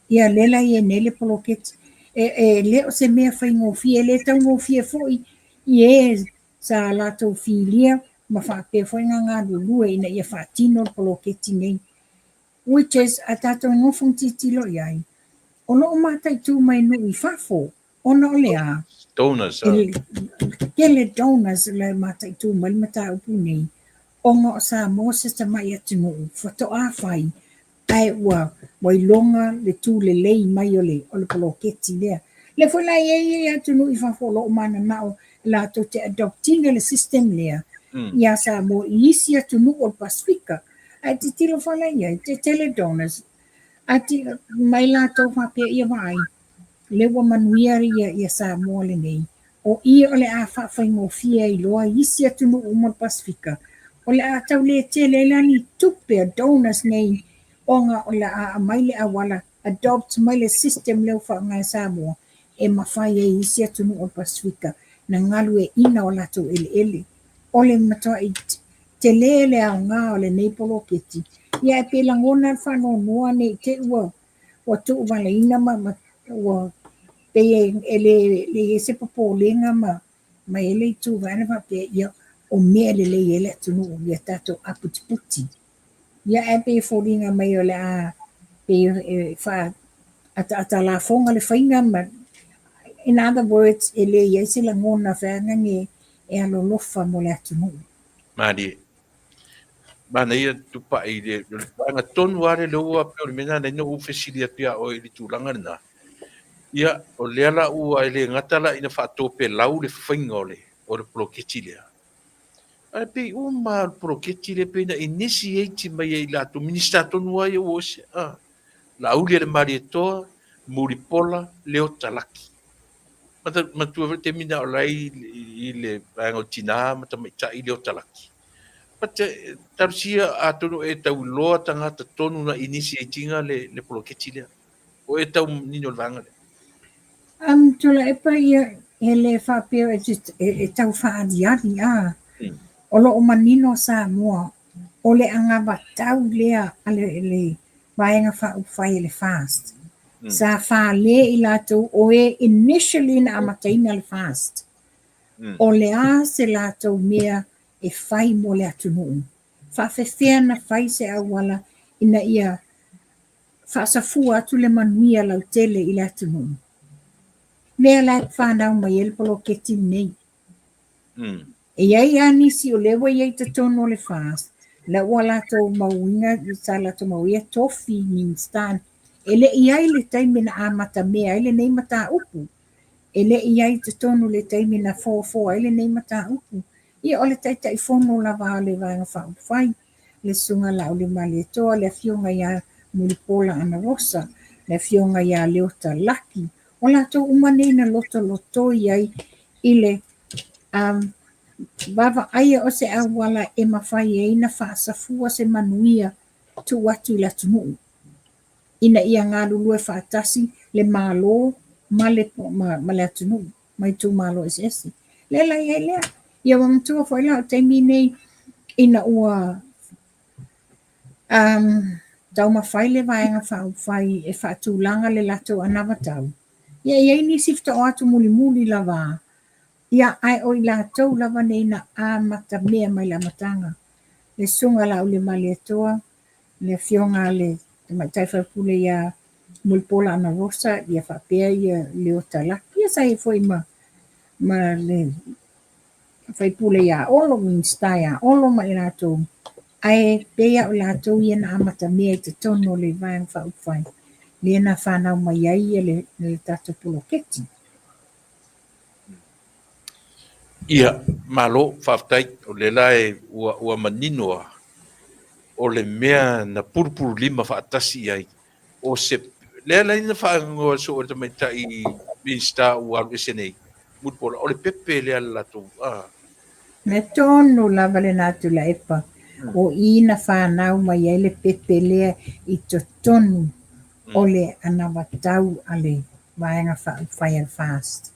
Ia lea la e i ai nei le poloketi. E, e le o se mea faigofie, e le taugofie foi i e sa latou filia ma faapea foi ona galulue ina ia faatino le poloketi nei. Which is, a tatou nofo ma tilotilo i ai, o lo o mataitu mai nuu i fafo, ona o le a? Donors. E tele donors la e mataitu mai le mataupu nei, ona o Samoa se tamai atunuu faatoa fai ae ua ua iloga le tu lelei mai o le o le poloketi lea. Lea foi la e i ai atunuu i fafo o lo o mananao latou te adopt ina le system lea ia Samoa i isi atunuu o le Pasefika. Ae tilotilo foi la i ai, tetele donors, a mai latou faapea ia vaai, lea ua manuia ia Samoa lenei, o i o le a faafaigofie ai loa i isi atunuu uma o le Pasefika, o le a tau le tele ai la ni tupe a donors nei ona o le a aumai le auala, adopt mai le system lea ua faaaoga e Samoa e mafai ai e isi atunuu o le Pasefika na galueaiina o latou eleele. O le matuai tele le aoga o lenei poloketi, ia ae pei e lagona le faanoanoa ne i te i ua tuuvaleina ma ua pei e le i ai se popolega ma ma i ai le itu vaega faapea, ia o mea e lelei ai le atunuu ia tatou aputiputi. Ia ae pei e foliga mai o le a pei e faaataata lafoga le faiga ma in other words e le i ai se lagona feagage e alolofa mo le atunuu. Malie. Manaia tupai i le vaega tonu lava lea ua pei o le mea lena na ou fesili atu ia oe i le tulaga lena. Ia, o lea la ua e le gata la ina faatopelau le faiga o le o le poloketi lea, ae pei uma lava o le poloketi lea pei na initiate mai e i latou, Minisita tonu lava ia ua o ese, Laaulialemalietoa, Mulipola, Leota Laki. Manatua foi le taimi na o la i le vaega o tina ma tamaitai Leota Laki. But talosia atonu e tau iloa tagata tonu na initiate ina le poloketi lea. O e tau manino le vaega lea. Tuilaepa ia e le faapea e tau faaaliali a. O lo o manino Samoa o le anavatau lea a le Vaega Faaupufai a le FAST. Sa fale i latou o e initially na amataina le FAST. O le a se latou mea e fai mo le atunuu? Faafefea na fai se auala ina ia faasafua atu le manuia lautele i le atunuu? Mea la e fanau mai ai le poloketi lenei. E i ai lava nisi o lea ua i ai i totonu o le FAST, la ua latou mauina, sa latou mauina tofi Minisita. E le i ai le taimi na amatamea ai lenei mataupu. E le i ai i totonu le taimi na foafoa ai lenei mataupu. Ia, o le Taitaifono lava o le Vaega Faaupufai, le Susuga Laauliamalietoa, le Afioga ia Mulipola Anarosa, le Afioga ia Leota Laki, o latou uma nei na lotolotoi ai i le vaavaaia o se auala e mafai ai na faasafua se manuia tuu atu i le atunuu ina ia galulue faatasi le Malo ma le, ma, ma le atunuu ma itumalo eseese. Lea la i ai lea. Ia ua matua foi la o taimi nei ina ua taumafai le Vaega Faaupufai e faatulaga le latou anavatau, ia e i ai nisi faatoa atu mulimuli lava, ia ae o i latou lava nei na amatamea mai le amataga, le Susuga Laauliamalietoa, le Afioga a le Tamaitai Faipule ia Mulipola Anarosa, ia faapea ia Leota Laki, ia sa i ai foi ma, ma le faipule ia Olo, Minisita ia Olo ma i latou, ae pei lava o i latou ia na amatamea i totonu o le Vaega Faaupufai, lea na fanau mai ai le, le tatou poloketi. Ia, malo, faafetai. O lea la e, ua, ua manino lava, o le mea na pulupululima faatasi i ai, o se, lea la na faaigoa soo e le tamaitai Minisita ua alu ese nei, Mulipola, o le pepe lea a le latou, a. Mea tonu lava lena Tuilaepa, o i na fanau mai ai le pepe lea i totonu o le anavatau a le Vaega Faaupufai a le FAST.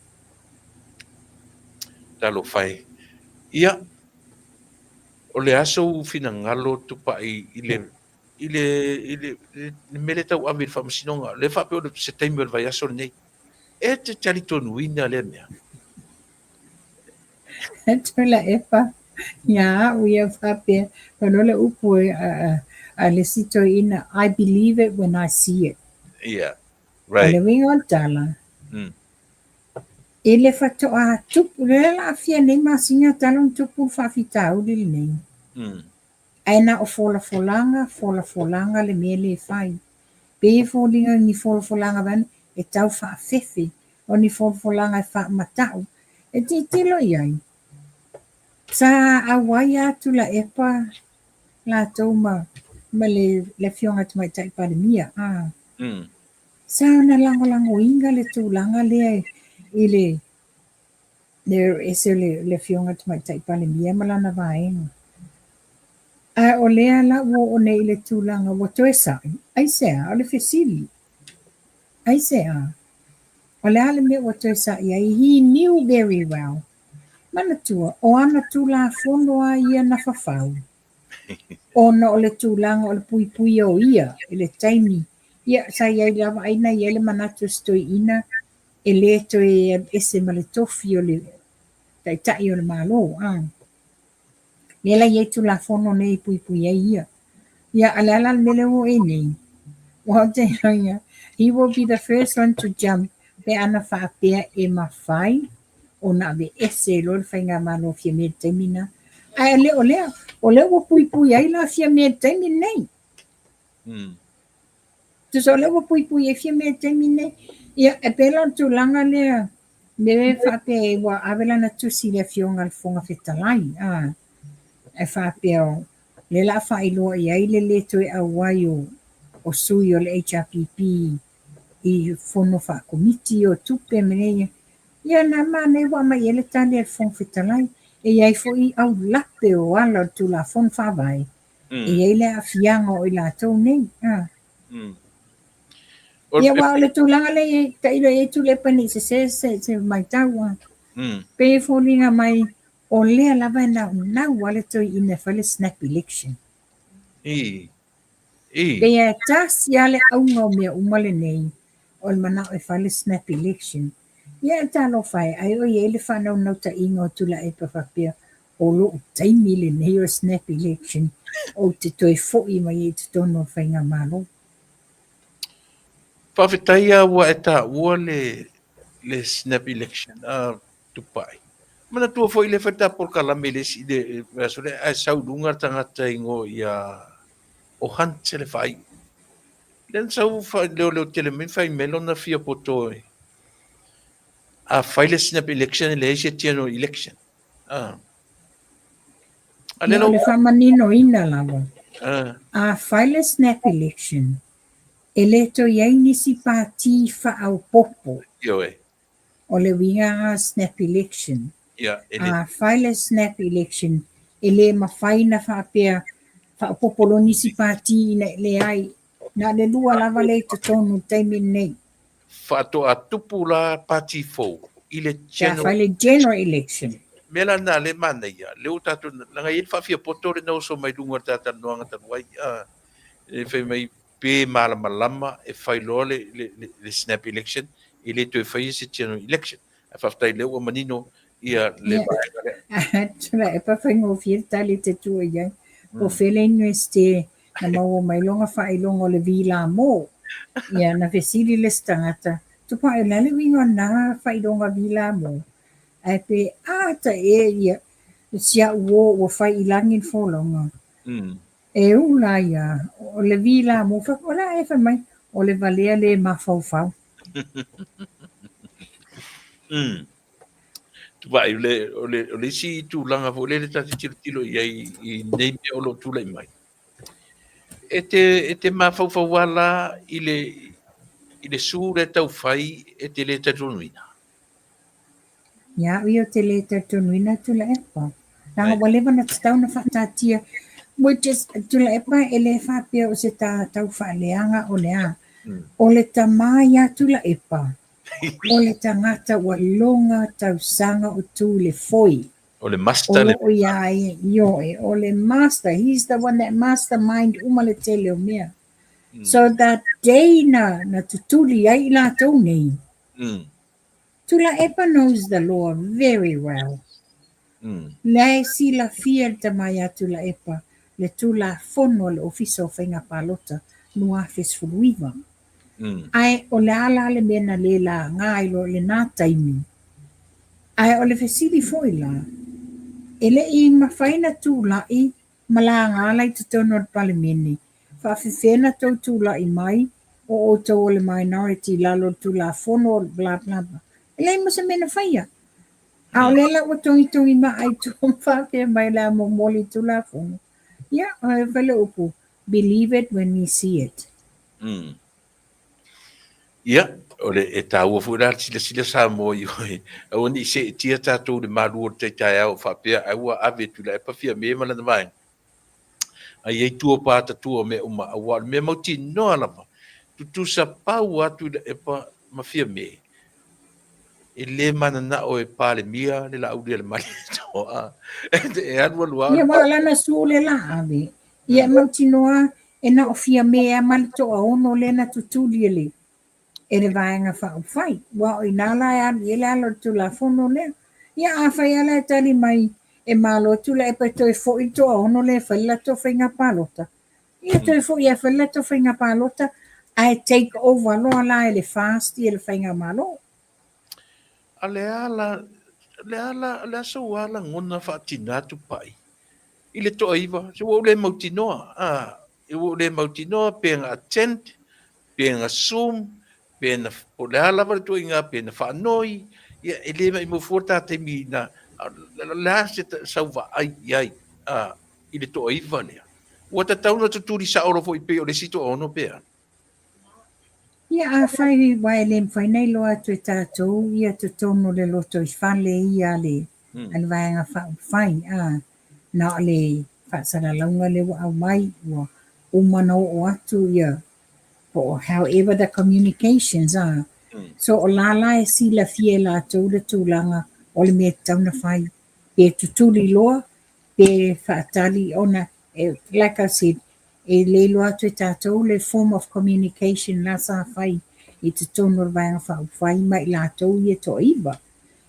Talofa e. Ia, o le a sou finagalo Tupai i le i le, i le, le mea lea tau ave i le faamasinoga, lea faapea o se taimi o le vaiaso lenei. E te talitonuina lea mea? Tuilaepa, ia au ia faapea, pau le upu a le isi toeaina, I believe it when I see it. Yeah, right. O le uiga o le tala, i le faatoa tupu, lea la aafia nei masina talu ona tupu le faafitauli lenei. Ae na o folafolaga, folafolaga le mea lea e fai. Pei e foliga ni folafolaga vaeane e tau faafefe. O ni folafolaga e faamata'u. E tilotilo i ai, sa auai lava Tuilaepa latou ma ma le le Afioga i le Tamaitai Palemia, a. Sa ona lagolagoina le tulaga lea i le le ese o le Afioga i le Tamaitai Palemia ma lana vaega. Ae o lea la ua oo nei i le tulaga ua toe sa'i, aisea? O le fesili, aisea? O le a le mea ua toe sa'i ai? He knew very well. Manatua, o ana Tulafono lava ia na fafau, ona o le tulaga o le puipuia o ia i le taimi, ia, sa i ai lava ai na i ai le manatu o si toeaina e le toe ese ma le tofi o le Taitai o le Malo, a. Lea la e i ai Tulafono nei e puipui ai ia. Ia, a o le a la le mea lea ua oo i ai nei? Ua ou te iloa, he will be the first one to jump pe ana faapea e mafai ona aveese loa le faigamalo a Fiamē i le taimi lena. Ae le o lea, o lea ua puipui ai la Fiamē i le taimi lenei. Tusa o lea ua puipui ai Fiamē i le taimi lenei. Ia, e pei la o le tulaga lea, mea e faapea ua ave lana tusi i le Afioga i le Fofoga Fetalai, a, e faapea o lea o le a faailoa i ai le lē toe auai o sui o le HRPP i fono faakomiti o tupe ma mea ia. Ia na manaia ua aumai i ai le tali a le Fofoga Fetalai. E i ai foi aulape o ala o le Tulafono Faavae e i ai le aafiaga o i latou nei. A. Ia aua o le tulaga lea e i ai, tailo i ai Tuilaepa ne i sese se matau. A. Pei e foliga mai o lea lava e naunau lava le toeaina e fai le snap election. I. I. Pei e tasi lava le auga o mea uma lenei, o le manao e fai le snap election. Ia e talofa e, ai o i ai le faanaunautaiga o Tuilaepa faapea, o lou taimi lenei o le snap election, ou te toe foi mai ai i totonu o le faigamalo. Faafetai lava ua e taua le, le snap election. Tupai. Manatua foi le fai ta polokalame i le isi le aso lea ae sau i luga le tagata i ngo ia o Hunt le faaiu. Lea na sau leoleo tele mai fai mai lona fia poto e a fai le snap election e leai se general election. Ah. A le le faamaninoina lava. Ah. A fai le snap election, e le toe i ai nisi pati faaopoopo. Ioe. O le uiga lava snap election. Ia, e le. A fai le snap election, e le mafai na faapea faaopoopo loa nisi pati ina e leai. Na o le lua lava lea i totonu i le taimi lenei. Faatoa tupu la pati fou i le Pe a fai le general election. Mea la lena lea e manaia, lea ua tatou, leaga e i ai le faafiapoto lena ua oso mai luga o le ta talanoaga talu ai, a, e fai mai pe malamalama e fai loa le, le, le, le snap election, e le toe faia se general election. Ae faafetai lea ua manino ia le vaega lea. Tuilaepa faigofie le tali e te tua i ai. Po o fea le Iunivesite na maua mai lona faailoga o le Vilamo. Ia, na fesili le isi tagata, Tupai, o le a le uiga o lena faailoga Vilamo? Ae pe ata ea ia si au uo ua fai i lagi le folauga. E ula ai a, o le Vilamo, o le a ea fai mai, o le valea le mafaufau. Tupai, o le, o le, o le isi tulaga foi lele ta te tilotilo i ai i nei mea o lo o tulai mai. E te, e te mafaufau lava la i le, i le sue lea tau fai e te le talitonuina? Ia au ia ou te le talitonuina Tuilaepa. Leaga ua leva ona tatau ona faataatia which is Tuilaepa e le faapea o se tau faaleaga o le a. O le tama ia Tuilaepa, o le tagata ua loga tausaga o tu i le foi. O le master le. O lo o ia ia, ioe, o le master, he's the one that mastermind uma le tele o mea. So that day na, na tutuli ai i latou nei, Tuilaepa knows the law very well. Lea e silafia e le tama ia Tuilaepa le Tulafono a le Ofisa o Faiga Palota 2019. Ae o le a la le mea na le laga ai loa i lena taimi? Ae o le fesili foi la, e le i mafai na tulai ma laga la i totonu o le Palemene Faafefea na tou tulai mai o outou o le minority i lalo o le Tulafono o le bla bla bla. E leai ma se mea na faia. A o lea la ua togitogi maa i tua ma faapea mai o le a momoli Tulafono. Ia, e fai le upu, believe it when we see it. Mm. Ia, o le, e tāua foi la le silasila Samoa i oe, aua ne i seetia tatou i le malu o le tai taeao faapea ai ua ave Tuilaepa Fiame ma lana vaega. Ai i ai tua o pa tatua o mea uma, aua o le mea mautinoa lava, tutusa pau lava Tuilaepa ma Fiame, e le mananao e Palemia le Laaulialemalietoa. E alu alu lava. Ia, aua o lana sue lea la ave. Ia e mautinoa e na o Fiame lava ma le toaono lea na tutuli e le e le Vaega Faaupufai. Aua o i ina la e alu i ai le ala o le Tulafono lea. Ia afai lava la e tali mai e malo Tuilaepa e toe foi le toaono lea e fai le latou faiga palota, ia toe foi lava e fai le latou faiga palota ae take over loa la e le FAST le faigamalo. A le a la, le a la, le a sou lava lagona faatina Tupai i le toaiva, se ua ou le mautinoa, a, ua ou le mautinoa pe na attend, pe na zoom, pe na, po o le a lava le ituaiga, pe na faanoi, ia, e le maimau fua le ta taimi na, o le a se sau vaai i ai, a, i le toaiva lea. Ua tatau ona tutuli sao loa foi pei o le isi toaono pe a? Ia, afai aua e le mafai ona iloa atu e tatou ia totonu o le lotoifale ia a le, a le Vaega Faaupufai, a, na o le faasalalauga lea ua aumai, ua uma ona oo atu ia, po o however the communications are. So o la la e silafia e latou le tulaga o le mea e tatau ona fai, pe tutuli loa, pe faatali ona, like I said, e le iloa atu e tatou le form of communication la sa fai i totonu o le Vaega Faaupufai ma i latou ia e toaiva.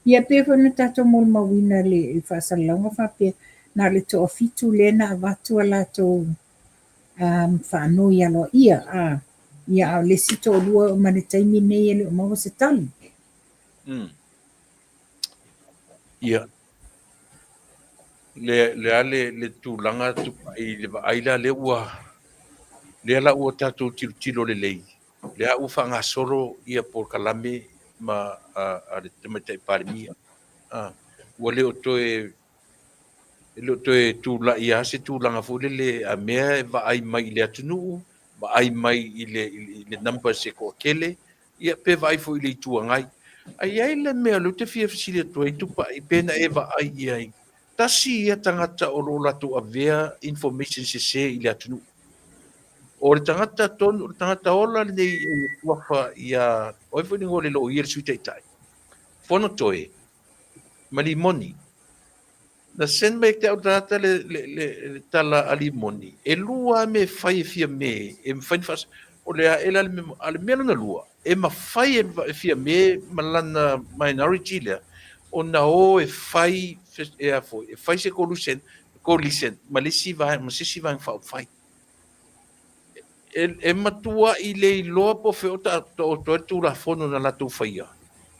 Ia pei foi ona tatou molimauina i le faasalalauga faapea, na o le toafitu lea na avatu a latou faanoi aloaia, a, ia a o le isi toalua e oo mai i le taimi lenei e le o maua se tali. Ia, le, le a le, le tulaga Tupai i le vaai la lea ua, lea la ua tatou tilotilo lelei, lea ua faagasolo ia polokalame ma a, a le Tamaitai Palemia. A, ua le o toe, e le o toe tulai lava se tulaga foi lele a mea e vaai mai i le atunuu, vaai mai i le, i le numbers e toatele, ia pe vaai foi i le Itu Agai. Ae i ai le mea o lea ou te fia fesili atu ai Tupai, pe na e vaai i ai, tasi ia tagata o lo o latou avea information sese i le atunuu. O le tagata tonu, o le tagata ola lenei e tuafa ia, o ai foi le igoa o le loia le Sui Taitai, Fonotoe ma Limoni. Na send mai ia te au le tagata le, le, le, le tala a Limoni, e lua lava mea e fai e Fiame, e mafai ona faas... O le a ela le mea, a le mea lona lua, e mafai e Fiame ma lana minority lea, ona o e fai, e a foi, e fai se coalition, coalition ma le isi vaega, ma se isi vaega faaupufai. E, e matuai le iloa po o fea o taoto ai le Tulafono na latou faia,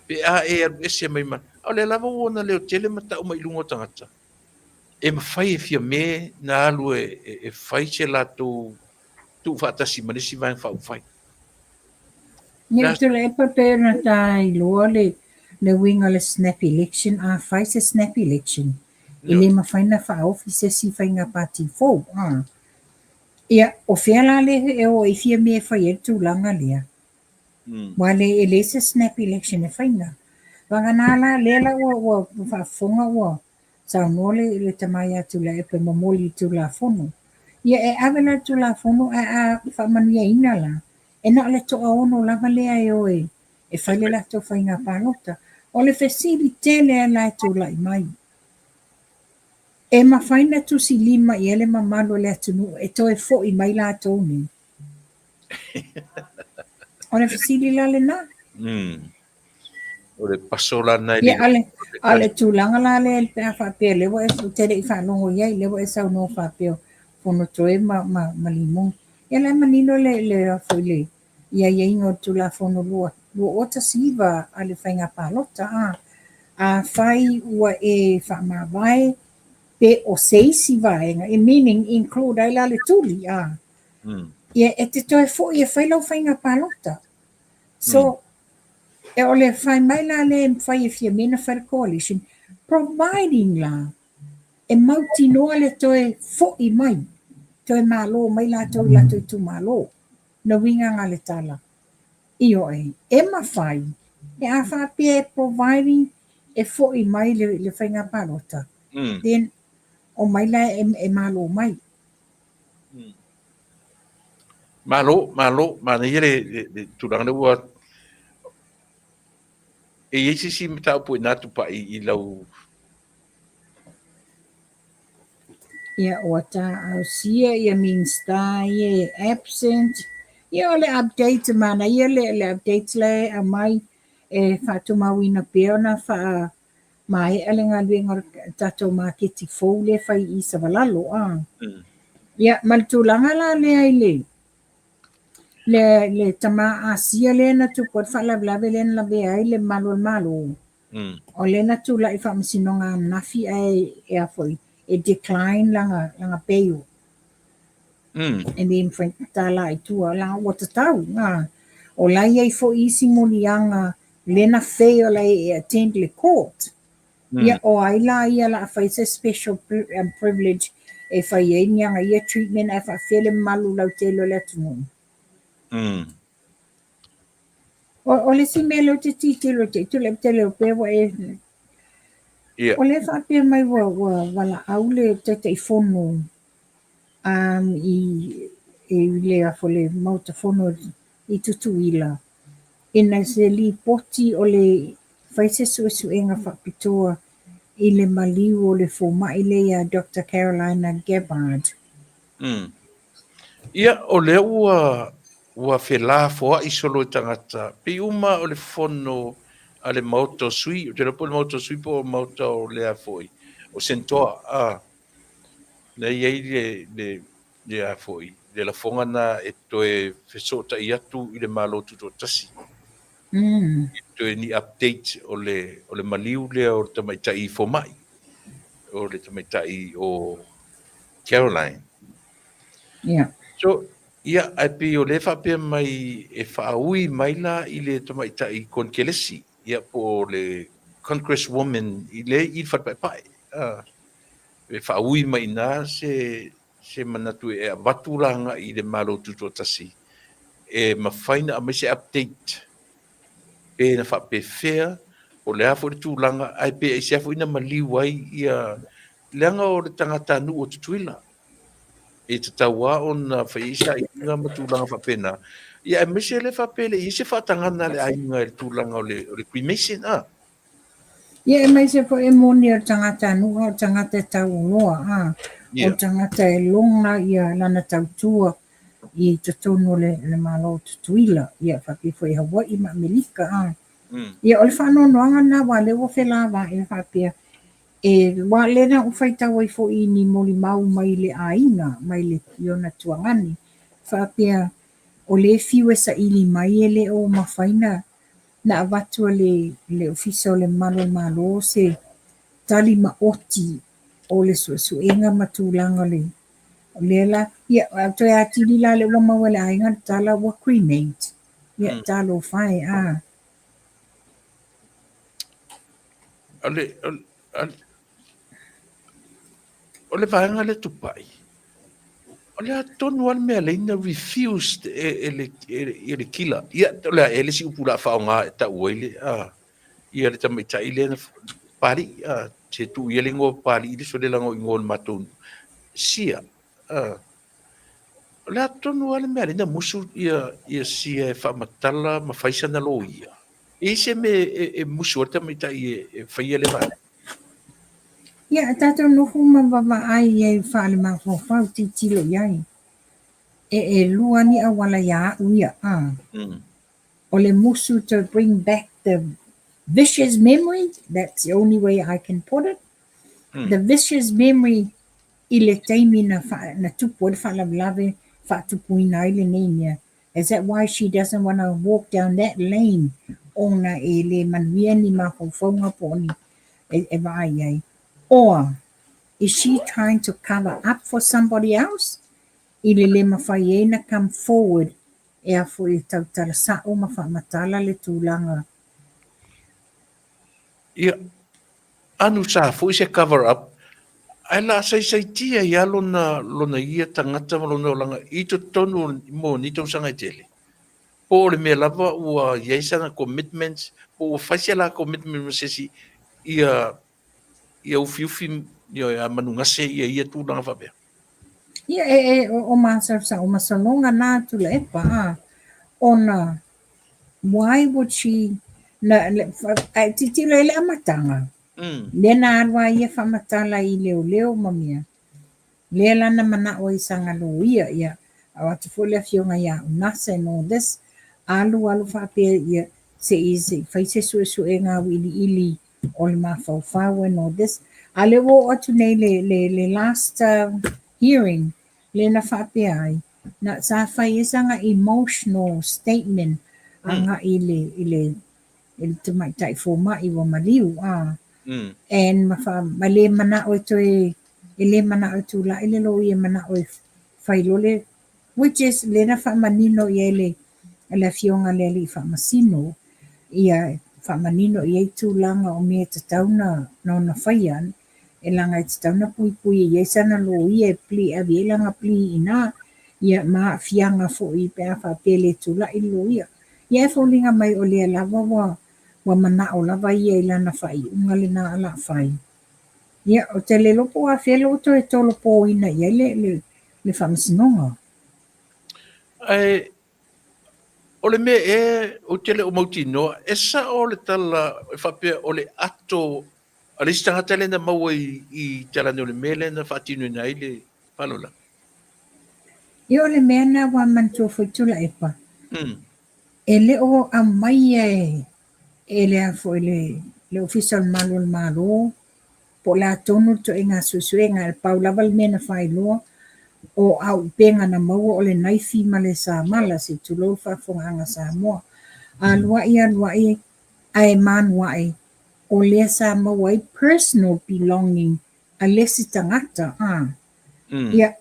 pe a e alu ese mai ma, a o lea lava ua ona leotele ma tau mai i luga o tagata, e mafai e Fiame na alu e, e, e fai se latou tuufaatasi ma le isi Vaega Faaupufai. Ia, Tuilaepa, pei ona ta iloa le, le uiga o le snap election, a fai se snap election, e le mafai ona faaofi se isi faiga pati fou. A. Ia, o fea la le e o ai Fiame e fai ai le tulaga lea? Aua le, e leai se snap election e faina. Vagana la, lea la ua, ua faafofoga ua saunoa le, le tama ia Tuilaepa e momoli i le Tulafono. Ia, e ave la le Tulafono ae a faamanuiaina la, e na o le toaono lava lea e o e, e fai le latou faiga palota. O le fesili tele la e tulai mai, E mafai ona tusi lima i ai le mamalu o le atunuu e toe foi mai latou nei? O le fesili la lena. O le paso la lena e le... Ia, a o le tulaga la lea pe a faapea lea ua e, ou te le i faalogo i ai, lea ua e saunoa faapea o Fonotoe ma, ma, ma Limoni. Ia la e manino le, le, foi le, i aiaiga o le Tulafono 2019 a le Faiga Palota, a afai ua e faamavae pe o se isi vaega, meaning include ai la le tuli, a, ia e te toe foi e fai lau faiga palota. So, E o le fai mai la lea e mafai e Fiame ona fai le coalition, providing la e mautinoa le toe fo'i mai, toe malo mai latou i latou itumalo. No uiga na le tala. Ioe, e mafai, pe a faapea e providing e fo'i mai le faiga palota, then omai la e malo mai. Malo, malo, manaia le tulaga lea ua e i ai se isi mataupu e na tupai i lau. Ia, ua taausia ia Minista ia e absent. Ia, o le update, manaia le update la e aumai e faatumauina pea ona faamaea le galuega o le tatou maketi fou lea e fai i Savalalo. Ia, ma le tulaga la lea i le tama Asia lea na tupu ai le faalavelave lea na lavea ai le mamalu o le Malo. O lea na tulai i faamasinoga ananafi ae e a foi, e decline lana bail. E le mafai ona tala i tua la ua tatau. O la e i ai foi isi moliaga lea na fail ai e attend le court. Ia, o ai la ia la fai se special privilege e fai ai ni aga ia treatment ae faafefea le mamalu lautele o le atunuu. O le isi mea lea ou te tilotilo te i tulai tele o pea ua e. O lea faapea mai ua valaau le Taitaifono i le a foi le Maota Fono i Tutuila ina se lipoti o le fai se suesuega faapitoa i le maliu o le fomai lea ia Dr. Carolina Gabbard. Ia, o lea ua felafoai solo i tagata. Pei uma o le fono a le Maota o Sui, ou te iloa po o le Maota o Sui po o le Maota o lea foi, o Senatoa. Lea e i ai le a foi, le lafoga na e toe fesootai atu i le Malo Tutoatasi. E toe ni update o le maliu lea o le tamaitai fomai, o le tamaitai o Caroline. So, ia, ae pei o lea faapea mai e faaui mai la i le tamaitai Konkelesi, ia, po o le Congresswoman i le i le falepaepae. E faaui mai ina se manatu e avatu la agai i le Malo Tutoatasi e mafai ona aumai se update pe na faapefea, o le a foi le tulaga, ae pe aisea foi na maliu ai ia, leaga o le tagatanuu o Tutuila. E tatau lava ona fai ai sailiga ma tulaga faapena. Ia, aemaise lea faapea e le i ai se faatagaga a le aiga i le tulaga o le cremation. Ia, aemaise foi e moni o le tagatanuu o le tagata e taualoa, o le tagata e loga ia lana tautua i totonu o le Malo o Tutuila, ia faapea foi i Hawaii ma Amerika. Ia, o le faanoanoaga lena aua o lea ua felavai faapea, e aua o lea na ou faitau ai foi i ni molimau mai le aiga, mai le i ona tuagane, faapea o lea e fiu e saili mai e le o mafai na avatu e le Ofisa o le Mamalu o le Malo se tali maoti o le suesuega ma tulaga o le lea la, ia, toe atili la lea ua maua e le aiga le tala ua cremate. Ia, talofa e, a. O le vaega lea tupai, o le a tonu lava le mea lea na refused e le killer. Ia, o le a ea le isi upu o le a faaaoga e tau ai le, ia le tamaitai lea na Papalii, se tuu ia le igoa Papalii le sole leaga o igoa o le matou Sia. O le a tonu lava le mea lea na musu ia Sia e faamatala ma fai sana loia. E i ai se mea e musu ai le tamaitai e faia le vaega? Ia, tatou nofo ma vaavaai i ai faalemafaofao tilotilo i ai. E lua ni auala ia au ia. O le musu to bring back the vicious memory, that's the only way I can put it. The vicious memory i le taimi na tupu ai le faalavelave, faatupuina ai lenei mea. Is that why she doesn't want to walk down that lane ona e le manuia ni mafaufauga po o ni e vaai ai? Or is she trying to cover up for somebody else i le le mafai ai na come forward e a foi e tautala sa'o ma faamatala le tulaga Ia, anu sa foi se cover up, ae la saisaitia ai lava lona, lona ia tagata ma lona olaga i totonu mo ni tausaga e tele. Po o le mea lava ua i ai sana commitments, po ua fai se la commitment ma se isi ia, ia ufiufi, ia manugase ia ia tulaga faapea. Ia, e, e, o, o masalosalo, o masaloga na Tuilaepa, a, ona why would she, na, le, ae tilotilo i le amataga, lea na alu a ia faamatala i leoleo ma mea, lea la na manao ai i saga loia, ia, ao atu foi le afioga ia Unasa and all this, alu alu faapea ia, se i, se i fai se suesuega auiliili o le mafaufau and all this. A lea ua oo atu nei le, le, le last hearing, lea na faapea ai, na, sa fai ai saga emotional statement agai i le, i le, i le tamaitai fomai ua maliu, a. And ma fa, ma le manao e toe, e le manao e tulai le loia e manao e fai loa le, which is lea na faamanino i ai le, le afioga i le alii faamasino, ia faamanino i ai tulaga o mea e tatau na, na ona faia, e laga e tatau na puipui e i ai sana loia e plea, e ave i ai lana plea i ina, ia ma aafiaga foi pe a faapea e le tulai le loia. Ia e foliga mai o lea lava ua, ua manao lava ia i lana faaiuga lena o le a fai. Ia, ou te le iloa po o afea lea ua toe tolopoina i ai le, le, le faamasinoga. Ae o le mea ea ou te le o mautinoa, e sao le tala e faapea o le ato a le isi tagata lea na maua i, i talane o le mea lea na faatinoina ai le faalavelave. Ia o le mea lena ua manatua foi Tuilaepa, e le o aumaia e, e le a foi le, le Ofisa o le Malu o le Malo, po o le a tonu le ituaiga suesuega, e pau lava le mea na faailoa, o auupega na maua o le naifi ma le samala, se i tulou le faafofogaaga a Samoa. Alu a'i alu a'i ae manu ae, o lea sa maua ai personal belonging a le isi tagata, a. Ia,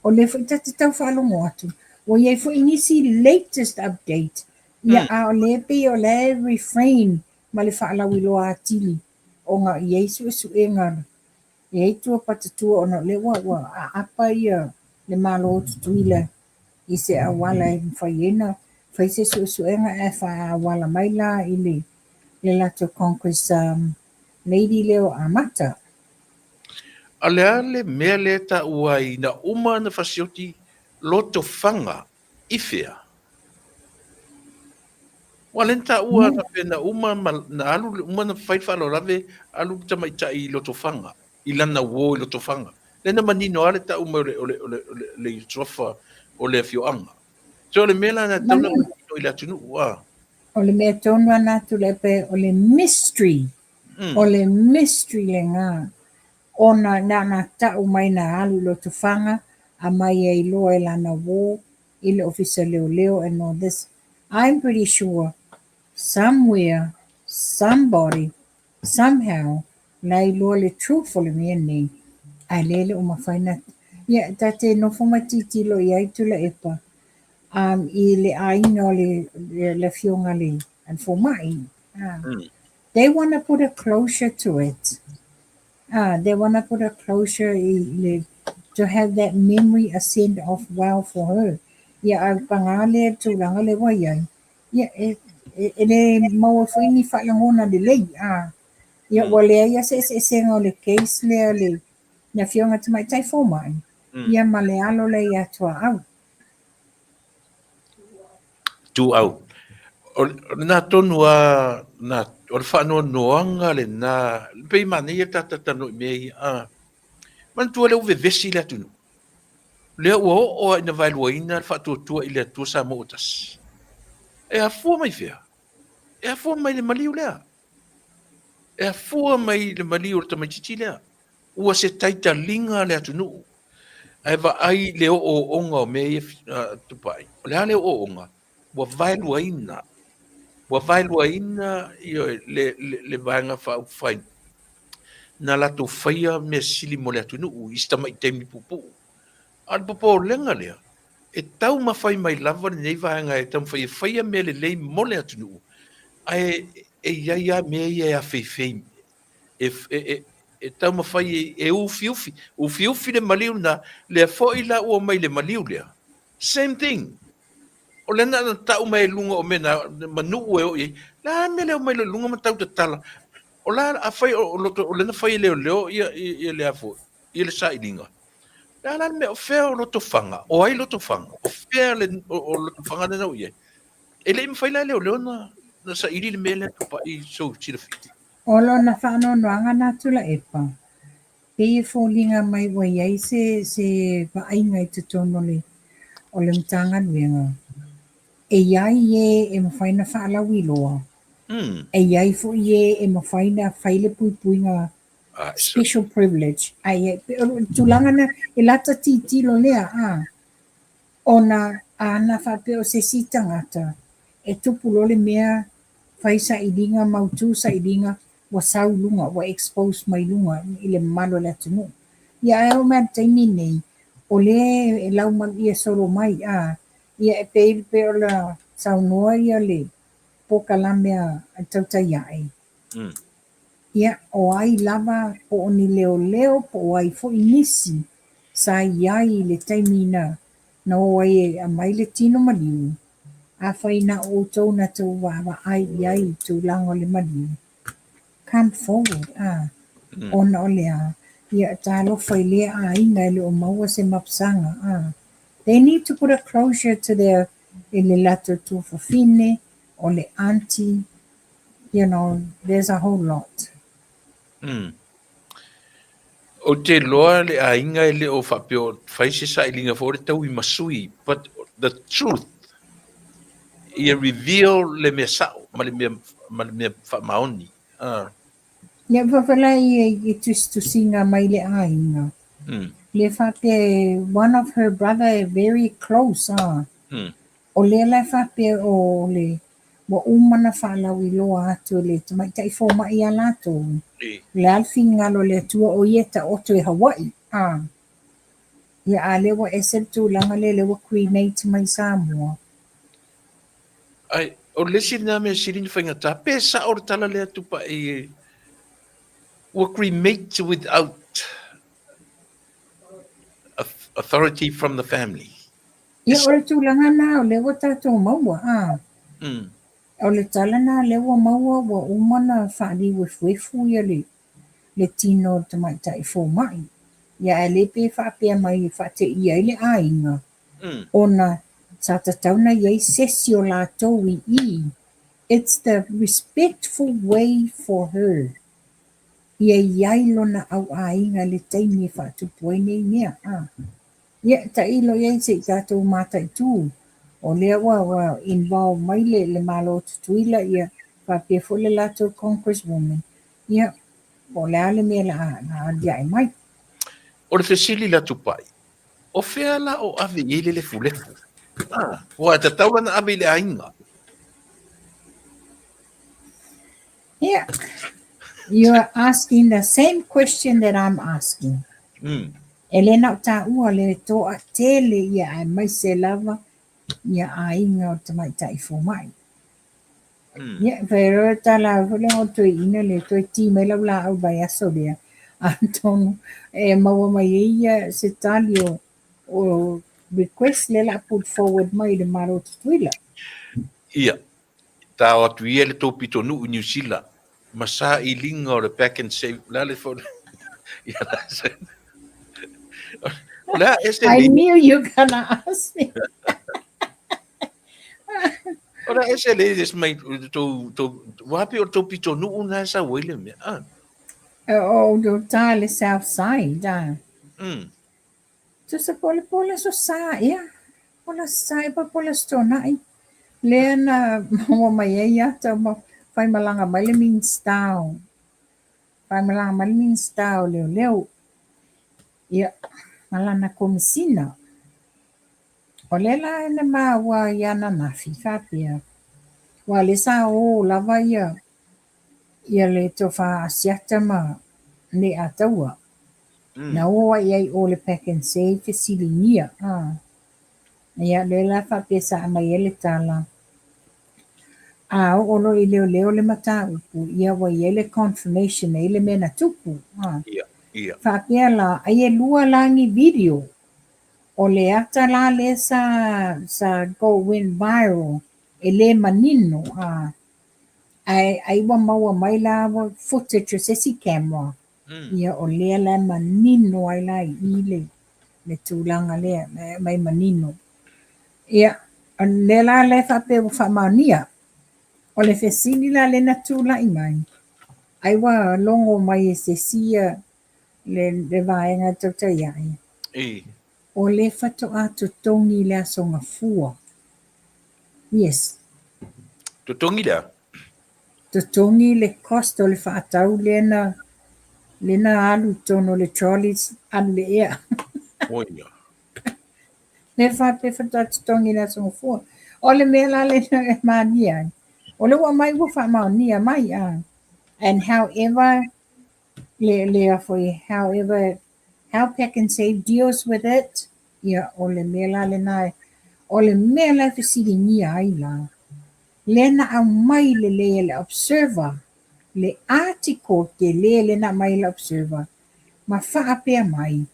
o lea foi ta te tau faalogo atu, ua i ai foi nisi latest update, ia, a o lea e pei o la e refrain ma le faalauiloa atili ona e i ai suesuega, e i ai tua patatua ona o lea ua, ua aapa ia le Malo o Tutuila i se auala e mafai ai ona fai se suesuega ae faaauala mai la i le, le latou Congress lady lea o Amata. A o le a le mea lea e taua ai na uma ona fasioti Lotofaga i fea? Aua o lea na taua faapea na uma ma na alu uma na fai le faalavelave alu le tamaitai i Lotofaga i lana uo i Lotofaga. Lea na manino lava le tau mai o le o le o le o le suafa o le afioaga. So o le mea la na tatau ona manino i le atunuu a. O le mea tonu lava na Tuilaepa o le mystery. O le mystery lena ona na ona tau mai na alu i Lotofaga aumai ai loa e lana uo i le ofisa leoleo and all this. I'm pretty sure somewhere, somebody, somehow la e iloa le truth o le mea lenei ae lea e le o mafai ona ia ta te nofo ma tilotilo i ai Tuilaepa um i le aiga o le le afioga i le fomai. They wanna put a closure to it. Ah, they wanna put a closure i le to have that memory a send off well for her. Ia a pagā lea i le tulaga lea ua i ai, ia e, e, e le maua foi ni faalagona lelei. Ah, ia ua leai lava se eseesega o le case lea le, le afioga tamaitai fomai, ia ma le alo lea ia Tuaau. Tuau. O lena tonu a, na, o le faanoanoaga lena, pei manaia le tatou talanoa i mea ia, a. Manatua lea ua vevesi le atunuu. Lea ua oo lava ina vaeluaina le faatuatua i le Atua Samoa ua tasi. E afua mai fea? E afua mai le maliu lea. E afua mai le maliu o le tamaitiiti lea. Ua se taitaliga le atunuu. Ae vaai le ooooga o mea ia tupai. O le a le ooooga? Ua vaeluaina. Ua vaeluaina ioe, le, le, le Vaega Faaupufai na latou faia mea sili mo le atunuu i si tamai taimi puupuu. A o le popolega lea, e taumafai mai lava lenei vaega e taumafai e faia mea lelei mo le atunuu, ae e i ai lava mea ia e afeifei, e, e, e, e taumafai e, e ufiufi, ufiufi le maliu lena, lea foi la ua mai le maliu lea. Same thing. O lea na tau mai i luga o mea na ma nuu e oo i ai. Le a le mea lea o mai loa i luga ma tau tatala. O la afai o, o, o lea na fai e leoleo ia, ia, ia le a foi, ia le sailiga. Le a la le mea, o fea o Lotofaga? O ai Lotofaga? O fea le, o, o Lotofaga lea na oo i ai? E le i mafai la e leoleo na, na saili le mea lea Tupai i sou silafia. O lona faanoanoaga na Tuilaepa, pei e foliga mai ua i ai se, se vaaiga i totonu o le, o le Matagaluega, e i ai ē e mafai ona faalauiloa, e i ai foi ē e mafai ona fai le puipuiga special privilege, ae o le tulaga lena, e lata tilotilo lea, a, ona ana faapea o se isi tagata, e tupu loa le mea, fai sailiga, mautu sailiga, ua sau i luga, ua expose mai luga i le mamalu o le atunuu. Ia ae oo mai lava i le taimi lenei, o lea e laumaluia solo mai, a, ia e pei, pei ona saunoa ia le polokalame a Tautai Ae, Ia, o ai lava, po o ni leoleo po o ai foi nisi sa i ai i le taimi na na o ai e aumai le tino maliu, afai na o outou na tou vaavaai i ai i tulaga o le maliu, come forward, a, ona o le a? Ia, talofa i lea aiga e le o maua se mapusaga, a. They need to put a closure to their, i le latou tuafafine, o le aunty, you know, there's a whole lot. Ou te iloa le aiga e le o faapea o fai se sailiga foi o le taui ma sui, but the truth, ia reveal le mea sao ma le mea, ma le mea faamaoni. Ah. Ia faafela ia i tusitusiga mai le aiga. Le faapea one of her brother very close ah. O lea la e faapea o le ua uma ona faalauiloa atu e le tamaitai fomai ia latou, o le a le finagalo o le Atua o ia e taoto i Hawaii, a. Ia a lea ua ese le tulaga lea, lea ua cremate mai i Samoa. Ai, o le isi lena mea sili ona faigata, pe sao le tala lea Tupai, ua cremate without authority from the family. Ia, o le tulaga lena o lea ua tatou maua, a. O le tala lena lea ua maua ua uma ona faaliuefuefu ia le, le tino o le tamaitai fomai. Ia ae le pe faapea mai e faateia ai le aiga, ona sa tatau ona i ai se isi o latou i i. It's the respectful way for her ia i ai lona auaiga i le taimi e faatupu ai nei mea, a. Ia, tailo i ai se i tatou mataitu, o lea ua ua involve mai le le Malo o Tutuila, ia faapea foi le latou Congress Woman, ia, po o le a le mea o le a le a aliae mai. O le fesili la Tupai, o fea la o ave i ai le lefulefu? Ah, ua e tatau la ona ave i le aiga. Yeah, you are asking the same question that I'm asking. E le na o taua le toatele ia aemaise lava ia aiga o tamaitai fomai. Ia, fai loa le tala foi lea o toeaina lea, toe ti mai lau laau i le vaiaso lea, atonu e maua mai ai ia se tali o, o request lea o le a put forward mai i le Malo o Tutuila. Ia, Tao atu ia le tou pitonuu i Niu Sila ma sailiga o le pack and save o le a le fo ia la se o le a ese I knew you gonna ask me. O le a ese le ese mai tou tou wapi o tou pitonuu na e sau ai le mea ah. O o ta le south side ah. Tusa po o le po o le Aso Sa ea, po o le Aso Sa ea po o le Aso Toonai, lea na maua mai ai ata ma faimalaga mai le Minisita o, faimalaga mai le Minisita o Leoleo, ia, ma lana Komesina. O lea la na maua i ananafi faapea, aua o lea sa o lava ia ia le Tofa Asiata ma Leiataua. Na o ai i ai o le Pack and Save fesiligia. A. Ia, lea la faapea sa aumai ai le tala. A oo loa i leoleo le mataupu, ia ua i ai le confirmation e i ai le mea na tupu. A. Ia, ia. Faapea la, ai e lua la ni video. O le ata la lea sa, sa go went viral, e le manino, a. Ae ai ua maua mai la footage o se isi camera. Ia o lea la e manino ai la i i le, le tulaga lea, e aumai manino. Ia, o lea la lea faapea ua faamaonia. O le fesili la lea na tulai mai, ai ua logo mai e se isi ia le, le vaega e tautai ae. I. O lea faatoa totogi i le Aso Gafua. Yes. Totogi lea? Totogi le cost o le faatau lea na, lea na alu i totonu o le trolley alu i le ea. Oia. Lea faapea faatoa totogi i le Aso Gafua. O le mea la lea e mania ai, o lea ua aumai ua faamaonia mai, a. And however, le, le a foi, however, how Pak'nSave deals with it, ia, o le mea la lena, o le mea la e fesiligia ai la, lea na aumai lelei e le Observer, le article tele lea na aumai e le Observer, ma faapea mai,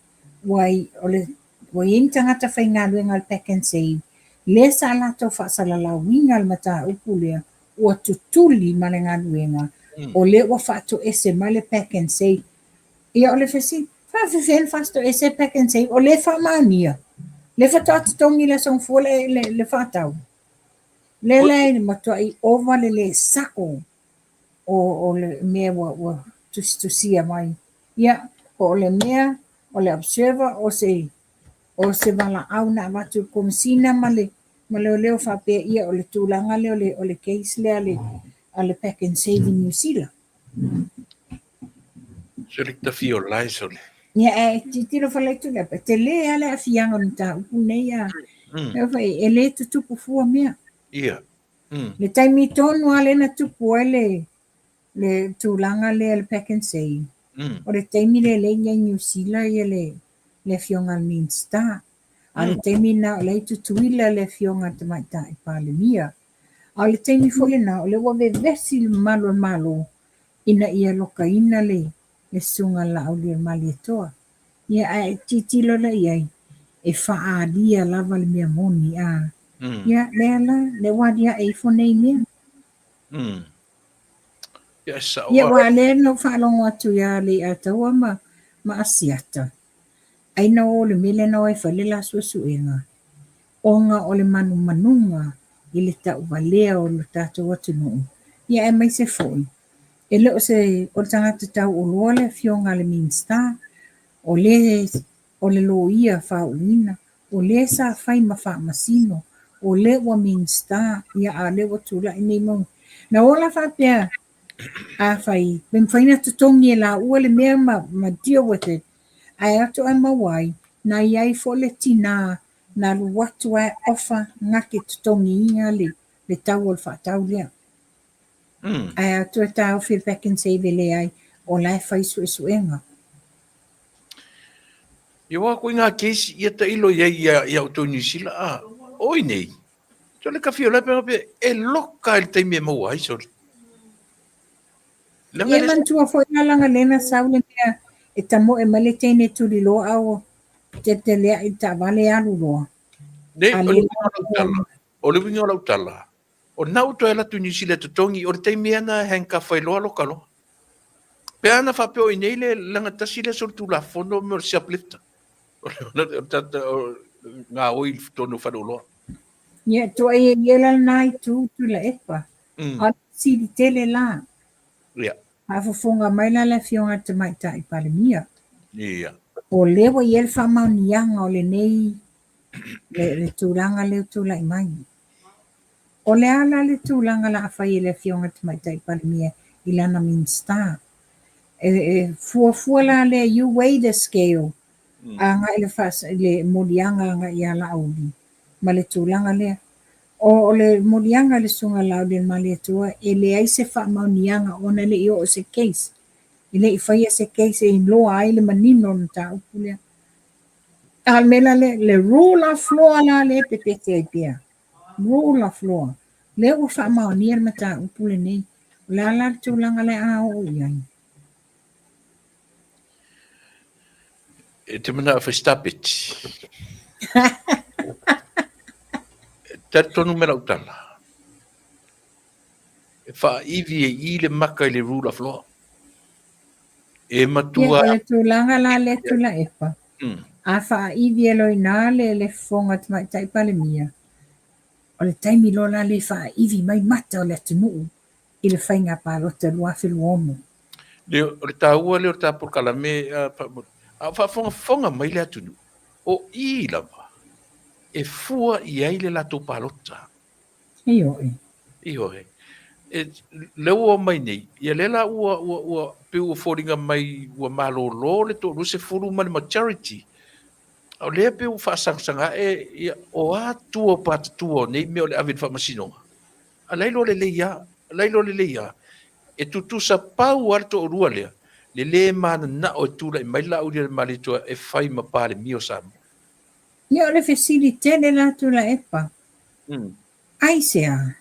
ua, o le, ua i ai ni tagata faigaluega a le Pak'nSave, lea sa latou faasalalauina le mataupu lea, ua tutuli ma le galuega, o lea ua faatoese mai le Pak'nSave. Ia o le fesili, faafefea ona faatoese le Pak'nSave, o lea e faamaonia, lea faatoa totogi i le Aso Gafua le, le, le faatau. Lea la e matuai ova le le sa'o o, o le mea ua, ua tusitusia mai. Ia, po o le mea o le Observer o se, o se valaau na avatu i le Komesina ma le, ma leoleo faapea ia o le tulaga lea o le, o le case lea a le, a le Pak'nSave i Niu Sila. Sole fia o lae sole. Ia ae tilotilo falaitu lea, e tele lava le aafiaga o le mataupu nei a. E le tutupu fua mea. Ia. Le taimi tonu lava lea na tupu ai le le tulaga lea le Pak'nSave. O le taimi lea e le i i ai i Niu Sila ia le le afioga i le Minisita. A o le taimi lena o la e i Tutuila le afioga i le Tamaitai Palemia. A o le taimi foi lena o lea ua vevesi le mamalu o le Malo ina ia lokaina le le Susuga i le Laaulialemalietoa. Ia ae tilotilo la i ai, e faaalia lava le mea moni a. Ia lea la, lea ua aliae ifo nei mea. Ia e sao Ia aua lea na ou faalogo atu ia Leiataua ma ma Asiata, ai na o le mea lea na o ai e fai le la suesuega, ona o le manumanuga i le tauvalea o le tatou atunuu, ia aemaise foi E le o se, o le tagata tauoloa le afioga a le Minisita, o le, o le loia faauuina, o le sa fai ma faamasino, o le ua Minisita, ia a o lea ua tulai nei mau. Na ola faapea, afai, pe mafai ona totogi e laua le mea ma, ma deal with it, ae atu ae maua ai, na i ai foi le tinā na alu atu ae offer na te totogiina le, le tau o le faatau lea. Ae atu e taofi le Pak'nSave e leai, o la e fai suesuega. Ia wa koe ngā case ia tailo i ai ia ia outou Niu Sila a oi nei. Sole ka fia la pe pe e loka i le taimi e maua ai sole. Langa Ia manatua foi la langa lena sau le mea e tamoe mai le teine tuliloa au teleteleai i le taavale alu loa. Nei, o le uiga o lau tala, o le uiga o lau tala, O lena ua toe alu atu i Niu Sila e totogi, o le taimi ana e handcuff ai loa loka loa. Pe ana faapea o i nei le lagatasi lea solitulafono mo le shoplifter. O le tata o ngā oi i tonu o faleoloa. Ia, tuai e ia la lena itu Tuilaepa. A o le fesili tele la. Ia. Faafofoga mai la le Afioga i le Tamaitai Palemia. Ia. O lea ua i ai le faamaoniaga o lenei le, le tulaga lea ua tulai mai. O le a la le tulaga o le a fai e le Afioga i le Tamaitai Palemia i lana Minisita? E, e fuafua la lea, you weigh the scale, agai le, faas, le moliaga agai ia Laauli ma le tulaga lea. O, o le moliaga i le Susuga Laaulialemalietoa, e leai se faamaoniaga ona e le i oo se case. E le i faia se case e iloa ai le manino o le mataupu lea. A o le mea la lea, le rule of law la lea e pepese ai pea. Rule of law. Lea ua faamaonia le mataupu lenei. O le a la le tulaga lea a oo i ai? E te manao e fai stapeti. Talitonu me lau tala. E faaivi e i le maka i le rule of law. E matua... Ia, o le tulaga la lea Tuilaepa. A faaivi e loa i ina le fofoga Tamaitai Palemia, o le taimi loa la lea e faaivi mai mata o le atunuu i le faiga palota 2026. Le, o le taua lea o le ta polokalame, a o faafogafoga mai le atunuu, o i lava e fua i ai le latou palota. Ioe. Ioe. E, lea ua omai nei, ia lea la ua, ua, ua, pei ua foliga mai ua malolo le 20 ma le majority. A o lea pei ua faasagasaga ae, ia, o a tua o patatua o nei mea o le ave i le faamasinoga? A la e iloa lelei lava, a la e iloa lelei lava, e tutusa pau lava le toalua lea, le lē mananao e tulai mai le Laaulialemalietoa e fai ma Palemia o Samoa. Ia, o le fesili tele la Tuilaepa, Aisea?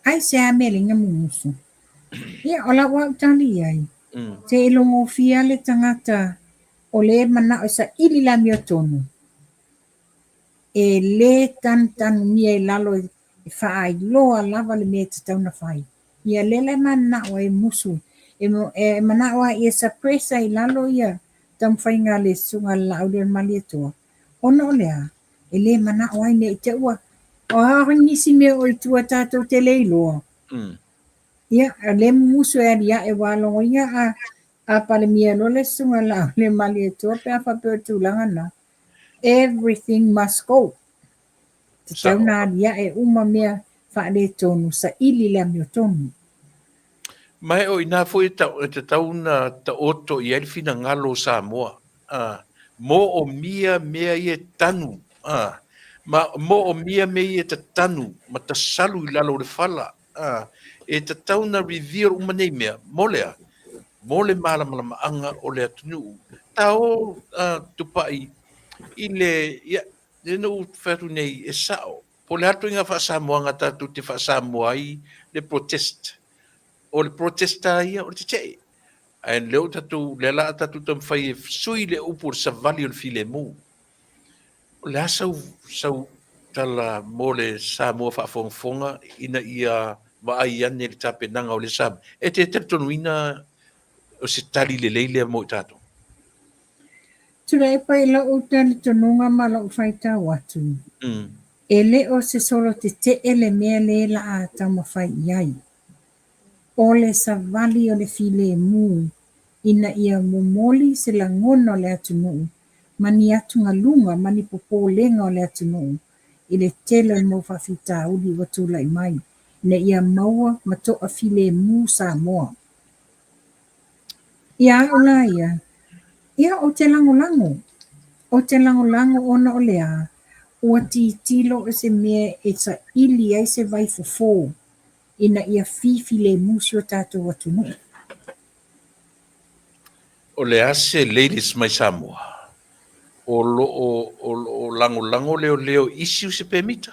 Aisea mea mumusu? Ia, o lau au tali i ai, seilogofia le tagata o lē manao e saili le amiotonu, e lē tanutanumia i lalo e faailoa lava le mea e tatau ona fai. Ia lea la e mananao ai e musu, e manao lava ia suppress ai i lalo ia taumafaiga a le Susuga a le Laaulialemalietoa, ona o le a? E le manao ai ne i te i ua o a nisi mea o i tua tatou te le iloa. Ia, o lea e mumusu e aliae ua logoina a Palemia loa le Susuga a le Laaulialemalietoa pe a faapea o le tulaga lena. Everything must go. Tatau na aliae uma mea faaletonu, saili le amiotonu. Ma e o inā foi e tatau na taoto i ai le finagalo o Samoa, moomia mea ia e tanu, ma moomia mea ia e tatanu ma tasalu i lalo o le fala, e tatau na reveal uma nei mea, mo le a? Mo le malamalamaaga o le atunuu. Ta o tupai i le, ia, lea na ou fai atu nei, e sao, po o le a le ituaiga faa-Samoaga tatou te faa-Samoa ai le protest. O le protest lava ia o le tetee. Ae lea ua tatou, lea la a tatou taumafai e sui le upu o le savali o le filemu. O le a sau, sau tala mo le Samoa faafogafoga ina ia vaai ane i le tapenaga o lea Samoa? E te talitonuina o se tali lelei lea mo i tatou? Tuilaepa i lou talitonuga ma lou faitau atu, e le o se solo tetee le mea lē la'a taumafai i ai. O le savali o le filemu ina ia momoli se lagona o le atunuu ma ni atugaluga ma ni popolega o le atunuu i le tele o le mau faafitauli ua tulai mai ina ia maua ma toafilemu Samoa. Ia au la ia, ia ou te lagolago, ou te lagolago ona o le a, ua tilotilo i se mea e saili ai se vaifofo ina ia fifilemu si o tatou atunuu. O le a se latest mai Samoa o lo o, o lo o lagolago leoleo issue se pemita?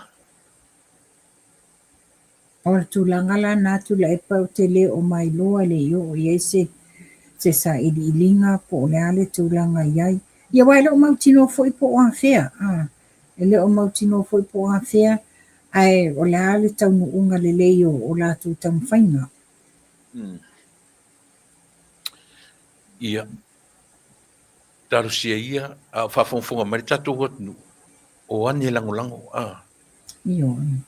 O le tulaga la lena Tuilaepa ou te le o mailoa e le i oo i ai se se sailiiliga po o le a le tulaga i ai. Ia aua e le o mautinoa foi po o afea, a, e le o mautinoa foi po o afea, ae o le a le taunuuga lelei o, o latou taumafaiga. Ia, talosia ia, a o faafogafoga mai le tatou atunuu, o ane lagolago, a. Ioe.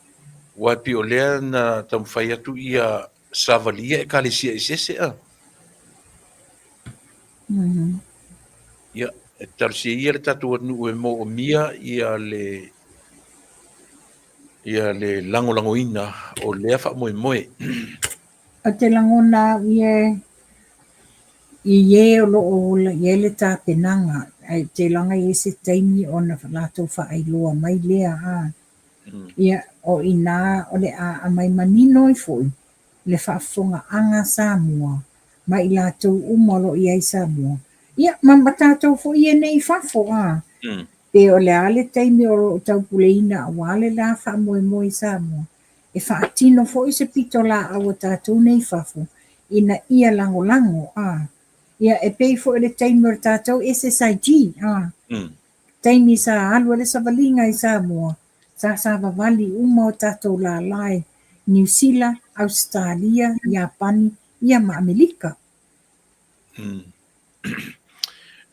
Aua e pei o lea na taumafai atu ia savalia Ekalesia eseese, a. Ia, e talosia ia le tatou atunuu e moomia ia le ia le lagolagoina o lea faamoemoe. Ou te lagona au ia i ē o lo o ola i ai le tapenaga, ae ou te iloaga e i ai se taimi ona latou faailoa mai lea, a. Ia, o i inā o le a aumai manino ai foi le faafofogaaga a Samoa ma i latou uma o lo o i ai i Samoa, ia, ma tatou foi ia nei i fafo, a. Pe o le a le taimi o lo o taupuleina aua le la faamoemoe i Samoa. e faatino foi se pitolaau a tatou nei i fafo ina ia lagolago, a. Ia, e pei foi o le taimi o le tatou SSIG, a. Taimi sa alu ai le savaliga i Samoa, sa savavali uma o tatou lala i Niu Sila, Ausetalia, Iapani, ia ma Amelika.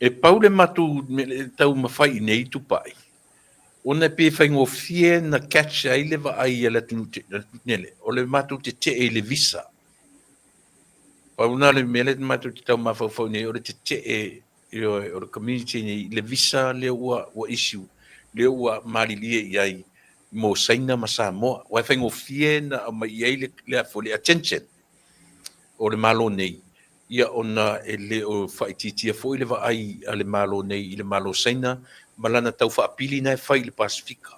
E pau le matou taumafai i nei tupai, ona e pei e faigofie na catch ai le vaai a le atunuu tele, o le matou tetee i le visa. Pau lena o le mea lea matou te tau mafaufau nei, o le tetee, ioe, o le community nei i le visa lea ua issue, lea ua malilie i ai mo Saina ma Samoa. Aua e faigofie na aumai i ai le attention o le Malo nei, ia ona e le o faaitiitia foi le vaai a le Malo nei i le Malo Saina ma lana tau faapili na e fai i le Pasefika.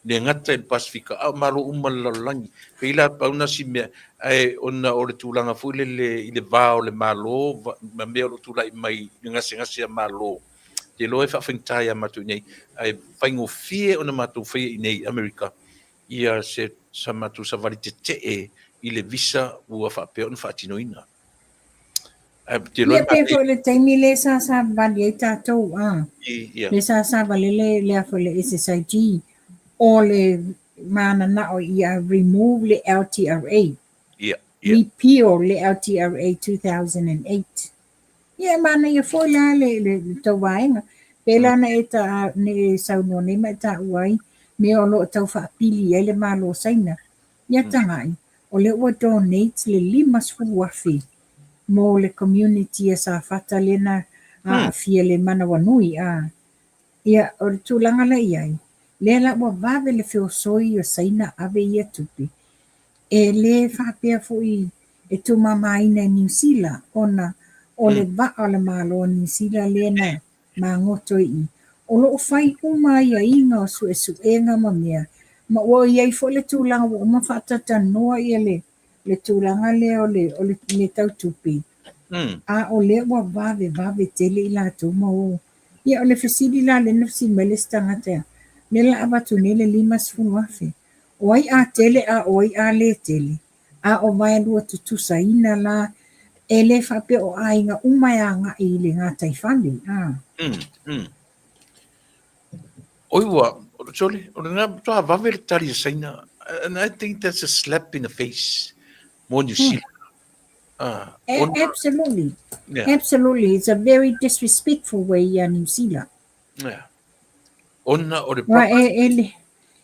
Le gata i le Pasefika, a o Malo uma o le lalolagi. Pei la pau na si mea, ae ona o le tulaga foi lele i le va o le Malo ma mea o lo o tulai mai i le gasegase a Malo, te iloa e faafaigata ia matou i inei, ae faigofie ona matou faia i inei i Amerika ia se sa matou savali tetee i le visa ua faapea ona faatinoina. Ae te iloa Ia pei foi le taimi lea sa savali ai tatou, a. Ia. Le sa savali le le a foi le SSIG o le mananao ia remove le LTRA. Ia. Ia. Repeal le LTRA 2008. Ia e manaia foi la le, le, le tou vaega. Pei la na e, ta, na e saunoa nei ma e taua ai mea o lo o tau faapili ai le Malo o Saina. Ia tagai, o lea ua donate le 50,000 mo le community a Safata lea na aafia le manawanui. A. Ia, o le tulaga la i ai, lea la ua vave le feosoi o Saina ave ia tupe. E le faapea foi e tumamaina e Niu Sila ona o le vaa o le Malo o Niu Sila lea na magoto i i. O lo o fai uma aiaiga o suesuega ma mea, ma ua i ai foi le tulaga ua uma faatalatanoa ia le le tulaga lea o le o le mea tau tupe, a o lea ua vavevave tele i latou ma o. Ia o le fesili la lea na fesili mai le isi tagata, lea la avatu nei le 50,000. O ai a tele a o ai a le tele? A o vaelua tutusaina la, e le faapea o aiga uma e agai i le gataifale, a. Mm, mm. Oi ua, sorry, o lena matua vave le tali a Saina. And I think that's a slap in the face mo New Zealand. Ah, ona, Absolutely. Yeah. Absolutely. It's a very disrespectful way ia New Zealand. Yeah. Ona o le Ua e, e, le,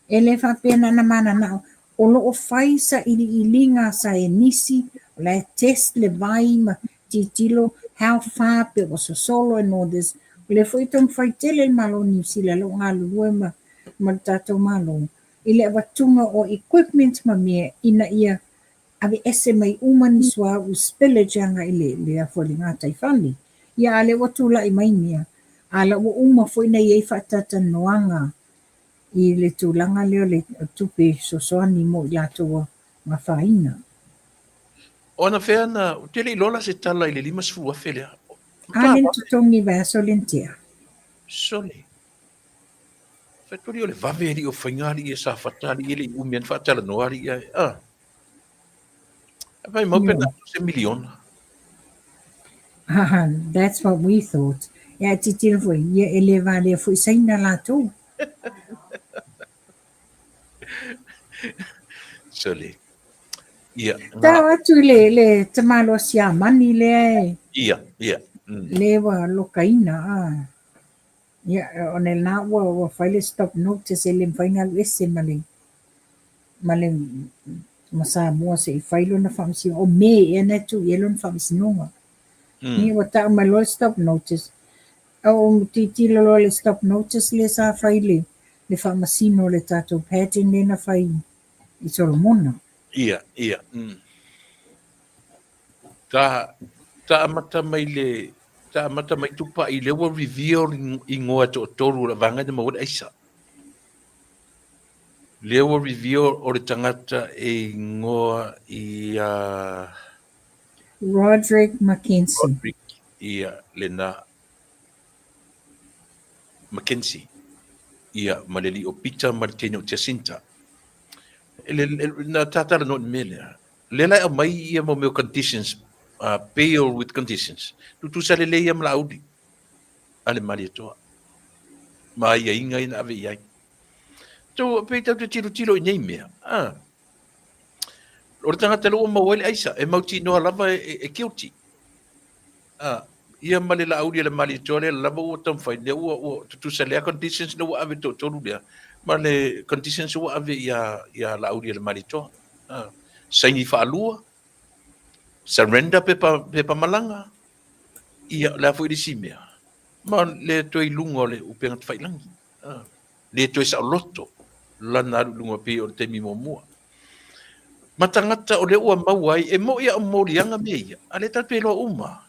e le faapea na na mananao, o lo o fai sailiiliga a saienisi, o la e test le vai ma tilotilo how far pe ua sosolo and all this. O lea foi e taumafai tele le Malo o Niu Sila o lo o galulue ma, ma le tatou Malo i le avatuga o equipment ma mea ina ia aveese mai uma ni suauu spillage agai i le, le a foi le gataifale. Ia a lea ua tulai mai mea, a la ua uma foi na i ai faatalatalanoaga i le tulaga lea o le tupe fesoasoani mo i latou ua afaina. O anafea na, ou te le iloa la se tala i le 50,000 lea. A le na totogi i vaiaso lea na tea. Sole. Fai o le vave alii o faiga alii e Safata alii e le i umi ana faatalanoa alii ae. Ah. Fai mau pe na se miliona. Ah, that's what we thought. Ia titilo foi, ia e le valea foi Saina latou. Sole. Ia. Tau atu i le, le tamaloa Siamani lea e. Ia, ia. Le ua lokaina. Ah. Ia, ona lena ua, ua fai le stop notice e le mafai ona alu ese ma le, ma le, ma Samoa se i fai lona faamasinoga. O Me ea na e tuu i ai lona faamasinoga. Ia, ua tau mai loa le stop notice. O tilotilo loa le stop notice lea sa fai le, le faamasino o le tatou pageant lea na fai i Solomona. Ia, ia. Ta, ta amata mai le, ta amata mai Tupai, lea ua reveal ingoa e toatolu o le vaega na maua le aisa. Lea ua reveal o le tagata e ingoa i a... Roderick McKenzie. Roderick, ia, lena. McKenzie, ia, ma le alii o Peter ma le teine o Jacinta. Le, le, na tatalanoa i le mea lea. Lea la e aumai ia mo mea o conditions, bail with conditions. Tutusa lelei ia ma Laauli a le Malietoa ma aiaiga ia na ave i ai. So, pei tatou te tilotilo i nei mea, a, o le tagata lea ua maua ai le aisa, e mautinoa lava e, e, e guilty. A, ia ma le Laauli a le Malietoa lea lava ua taumafai, lea ua, ua tutusa lea conditions lea ua ave toatolu lea, ma le conditions ua ave ia, ia Laauli a le Malietoa. A, saini faalua, surrender pepa, pepa malaga, ia, le a foi le isi mea, ma le toe i luga o le upega tafailangi. A, le toe saoloto lana alu i luga pei o le taimi muamua. Ma tagata o lea ua maua ai, e moi a o moliaga mea ia, a lea tatou te iloa uma.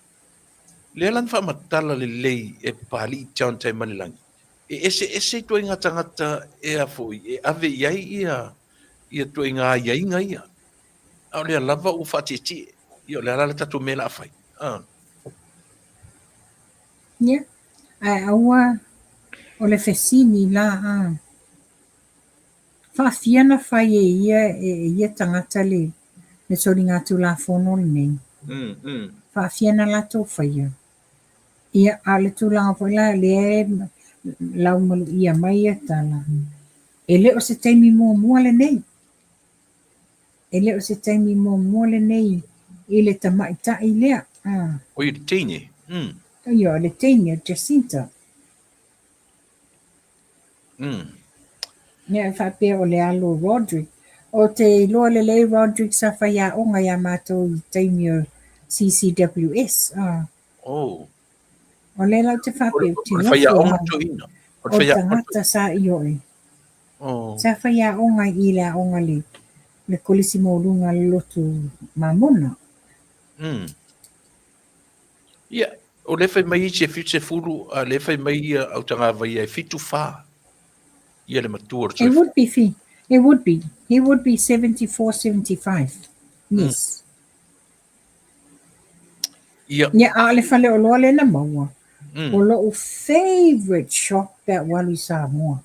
Lea la na faamatala lelei e Papalii John Taimalelagi, e eseese ituaiga tagata e a foi, e ave i ai ia ia ituaiga aiaiga ia. A o lea lava ua faatietie, ia o le a la le tatou mea o le a fai? A. Ia, ae aua o le fesili la a. Faafia na fai e ia e ia tagata le le soligatulafono lenei. Mm, mm. Faafia na latou faia. Ia, a o le tulaga foi la lea e laumaluia mai ia tala, e le o se taimi muamua lenei. E le o se taimi muamua lenei i le tamaitai lea. A. Oi, le teine. Mm. Ia, le teine o Jacinta. Mm. Ia, e faapea o le alo o Roderick. Ou te iloa lelei Roderick sa faiaoga iā matou i taimi o CCWS. Ah. Oh. O lea la ou te faapea, ou te nofo faiaoga toeaina. O le tagata sa ioe. Oh. Sa faiaoga i le aoga le, le kolisi maualuga a le lotu Mamona. Mm. Ia, o lea fai mai isi e 70, a lea fai mai ia Autagavaia e 74 ia le matua o le soifua. It would be, it would be, he would be 74, 75. Yes. Ia. Ia, a o le faleoloa lea na maua, o lo'u favourite shop pe a ou alu i Samoa.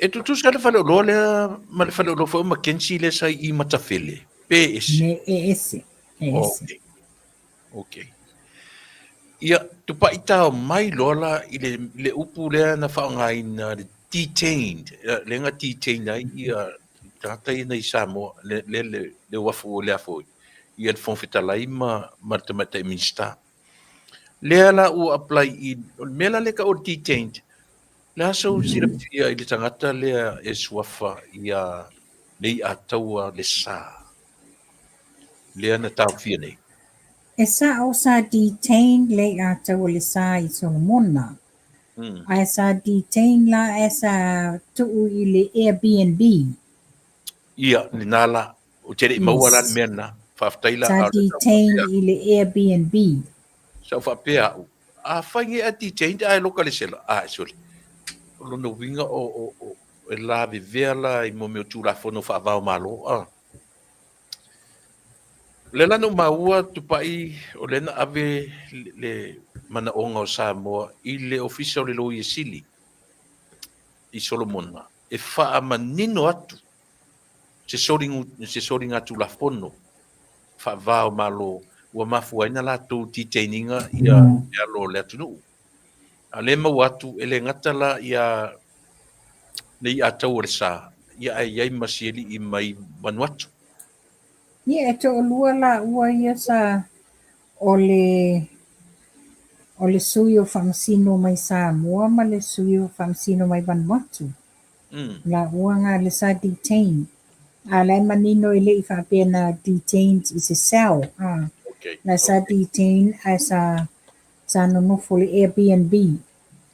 E tutusa le faleoloa lea ma le faleoloa foi o Mackenzie lea sa i Matafele, pe ese? Ne, e ese, e ese. Okay. Okay. Ia, tupai tao mai loa la i le, le upu lea na faaaogaina le detained, lea na detain ai ia tagata ia nei Samoa, le, le, le, le uafu lea foi, ia le Fofoga Fetalai ma, ma le Tamaitai Minisita. Lea la ua apply i, o le mea la lea tau o le detained, le a sou silafia i le tagata lea e suafa ia Leiataua Lesa, lea na taofia nei? E sa'o sa detain Leiataua Lesa i Solomona, ae sa detain la ae sa tuu i le Airbnb. Ia, lena la. Ou te le i maua la le mea lena. Faafetai la. Sa detained i le Airbnb. Sa ou faapea au, afai nei a detained ae loka le sela, a sole. O lona uiga o, o, o, e lavevea la i mo mea o Tulafono faava o Malo. A. O lea la na ou maua Tupai, o lea na ave le, le manaoga o Samoa i le Ofisa o le Loia Sili i Solomona e faamanino atu se se soligatulafono faava o Malo ua mafua ai na latou detain ina ia le alo o le atunuu. A lea e maua atu e le gata la ia Leiataua Lesa, ia ae i ai ma si alii mai Vanuatu. Ia e toalua laua ia sa o le o le sui o Faamasino mai Samoa ma le sui o Faamasino mai Vanuatu. Laua nga le sa detain. A la e manino e le i faapea na detained i se cell. A. Okay. La sa detain ae sa sa nonofo le Airbnb.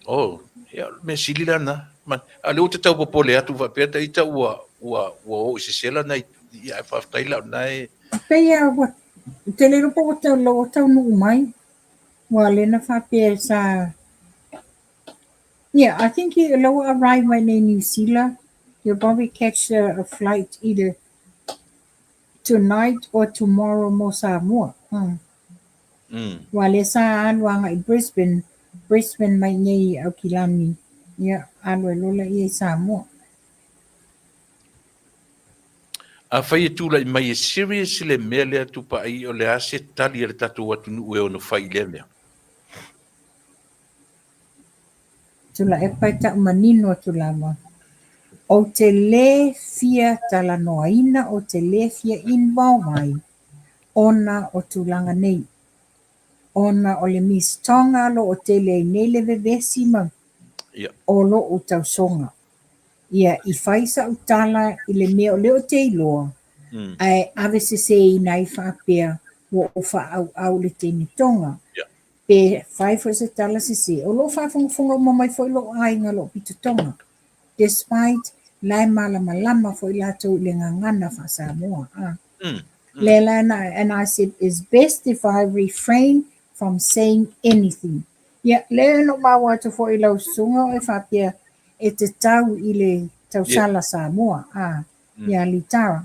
Oh, ia mea sili la na. Ma, a lea ua te tau popole atu faapea ta ita ua ua ua oo i se sela na ia e faafetai la na e. Pei a ua te le iloa po ua tau ua taunuu mai. Ua lea na faapea sa Yeah, I think he, la ua arrive mai nei New Zealand. He'll probably catch a, a flight either tonight or tomorrow mo Samoa. Ua lea sa alu agai i Brisbane, Brisbane mai nei i Aukilani. Ia, alu ai loa laia i Samoa. Afai e tulai mai e serious le mea lea Tupai, o le a se tali a le tatou atunuu e ono fai i lea mea? Tuilaepa e tau manino atu lava, ou te lē fia talanoaina, ou te lē fia involve ai ona o tulaga nei. Ona o le Miss Tonga lo o tele ai nei le vevesi ma o lo'u tausoga. Ia, i fai sa'u tala i le mea o lea ou te iloa, ae ave seseina ai faapea ua ou faaauau i le teine Tonga. Pe fai foi se tala sese, o lo o faafogafoga uma mai foi lou aiga lou pito Tonga. Despite la e malamalama foi latou i le gagana faa-Samoa. Lea la and I said it's best if I refrain from saying anything. Ia, lea na ou maua atu foi i lau susuga o e faapea e te tau i le tausala Samoa, a, ia Litara.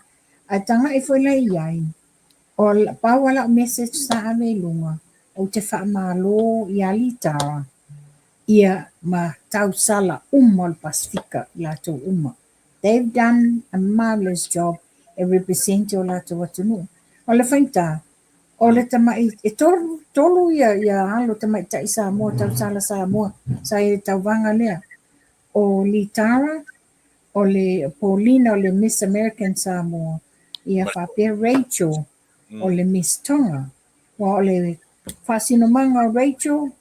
Ae taga'i foi la i ai, o pau a lau message sa ave i luga, ou te faamalo ia Litara, ia ma tausala uma o le Pasefika, i latou uma. They've done a marvelous job e represent o latou atunuu. O le faigata, o le tama'i, e tolu ia, ia alo tamaitai Samoa, tausala Samoa, sa i le tauvaga lea. O Litara, o le Paulina o le Miss American Samoa, ia faapea Rachel o le Miss Tonga. Ua o le faasinomaga o Rachel,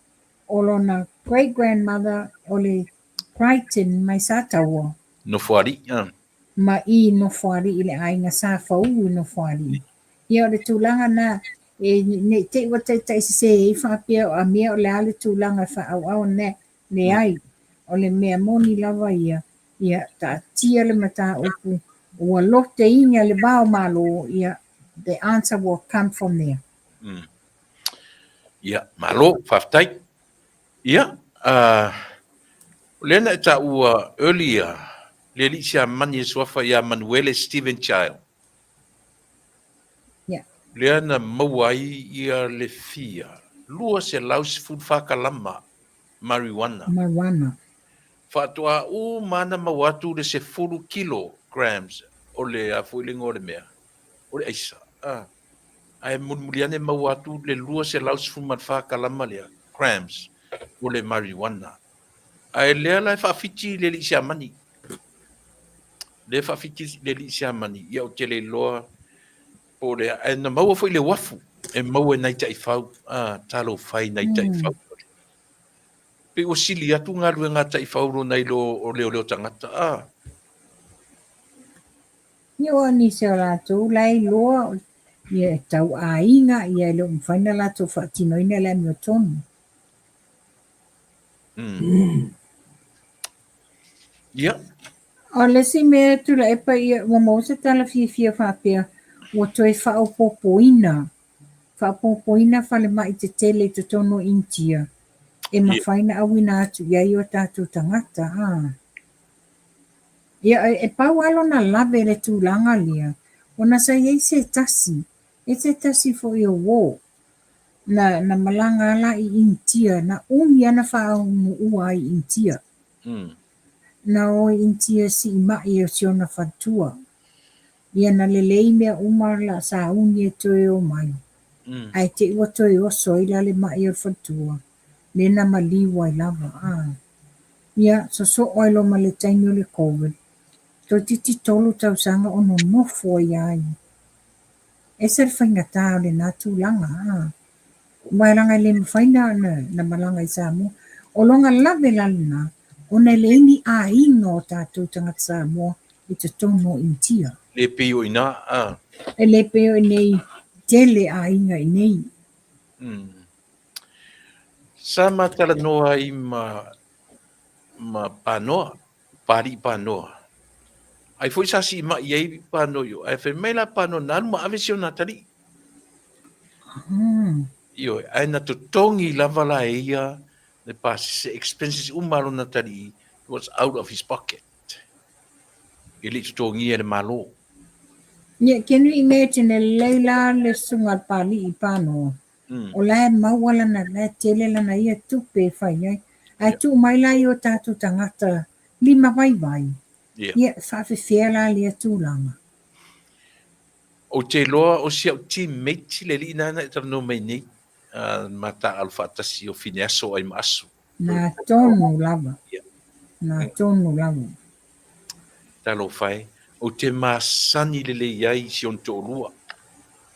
o lona great grandmother o le Crichton mai Sataua. Nofoalii, a. Ma i Nofoalii i le aiga Sa Fau i Nofoalii. Ia o le tulaga na, e, ne i te i ua taitai sese ai faapea o a mea o le a le tulaga e faaauau na, leai. O le mea moni lava ia, ia taatia le mataupu, ua loteina le va o Malo, ia, the answer will come from there. Ia, malo, faafetai. Ia, o lea na e taua earlier le alii siamani e suafa ia Manuele Steven Child. Ia. Lea na maua ai ia le fia 214 kalama marijuana. Marijuana. Faatoa uma na maua atu le 10 kilo grams o le a foi le igoa o le mea, o le aisa. Ah. Ae mulimuli ane maua atu le 214 kalama lea, grams, o le marijuana. Ae lea la e faafiti le alii siamani. Lea e faafiti le alii siamani, ia ou te le iloa po o le a. Ae na maua foi le uafu e maua e nai taifau, ah, talofa e i nai taifau. Pei ua sili atu galuega a taifau lo nai lo o leoleo tagata, ah. Ia ua nisi o latou la e iloa ia e tau aiga ia e le o mafai ona latou faatinoina le amiotonu. Ia. O le isi mea Tuilaepa ia ua maua se tala fiafia faapea ua toe faaopoopoina faaopoopoina falemai tetele i totonu o Initia e mafai ona auina atu i ai o tatou tagata. A. Ia, e pau lava lona lave i le tulaga lea, ona sa i ai se tasi, e se tasi foi o uo, na, na malaga la i Initia, na umi lava na faaunuua ai i Initia. Na o i Initia sii ma'i o si ona faletua. Ia na lelei mea uma la sauni e toe o mai, ae te i ua toe oso ai la le ma'i o le faletua, lea na maliu ai lava. A. Ia, sosoo ai loa ma le taimi o le Covid, toeitiiti tolu tausaga o nonofo ai lava ia. Ese le faigata o lena tulaga, a. Aua leaga e le mafai na, na malaga i Samoa. O lona lave la lena, ona e leai ni aiga o tatou tagata Samoa i totonu o Initia. Le pei o i ina, a. E le pei o i inei, tele aiga i inei. Sa ma talanoa ai ma ma Panoa, Paalii Panoa. Ai foi sa siimai ai Panoa i o, ae fai mai la Panoa na alu ma ave si ona atalii. Ioe, ae na totogi lava la e ia le pasese, expenses uma a lona atalii was out of his pocket. E le i totogia e le Malo. Yeah, can you imagine e lelei la le susuga a le Paalii i Panoa? O la e maua lana, la e tele lana ia tupe e fai ai. Ae tuu mai la i o tatou tagata lima vaivai, ia, e faafefea la lea tulaga. Ou te iloa o si au teammate le alii nāna e talanoa mai nei, ma taaalo faatasi o Fineaso ai ma aso. Na tonu lava. Na tonu lava. Talofa e, ou te masani lelei ai i si ona toalua,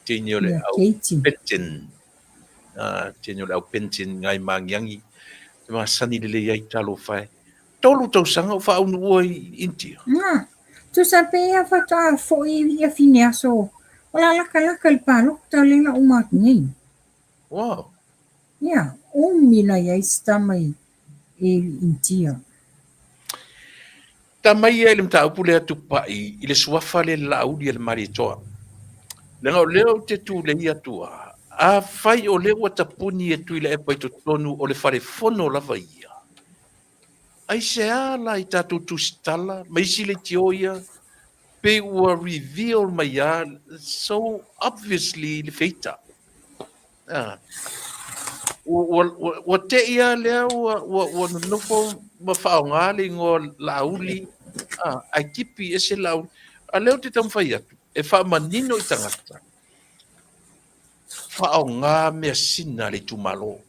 teine o le au Penton, teine o le au Penton ngai Magiagi, te masani lelei ai, talofa e. 3 tausaga o faaunuua i India. Na, tusa pe ia faatoa foi ia Fineaso, o la lakalaka i le palota lea na uma atu nei. Wow. Ia, umi na i ai si tama i, i India. Tama ia i le mataupu lea Tupai i le suafa lea le Laauli a le Malietoa. Leaga o lea ou te tulei atu a, afai o lea ua tapuni e Tuilaepa i totonu o le fale fono lava ia, Aisea la i tatou tusitala ma isi leitio ia pei ua reveal mai a so obviously le feita. Ah. Ua, ua, ua tei a lea ua, ua, ua nonofo ma faaaoga le igoa Laauli, ah, ae tipi ese Laauli. A lea ou te taumafai atu e faamanino i tagata, faaaoga measina a le itumalo.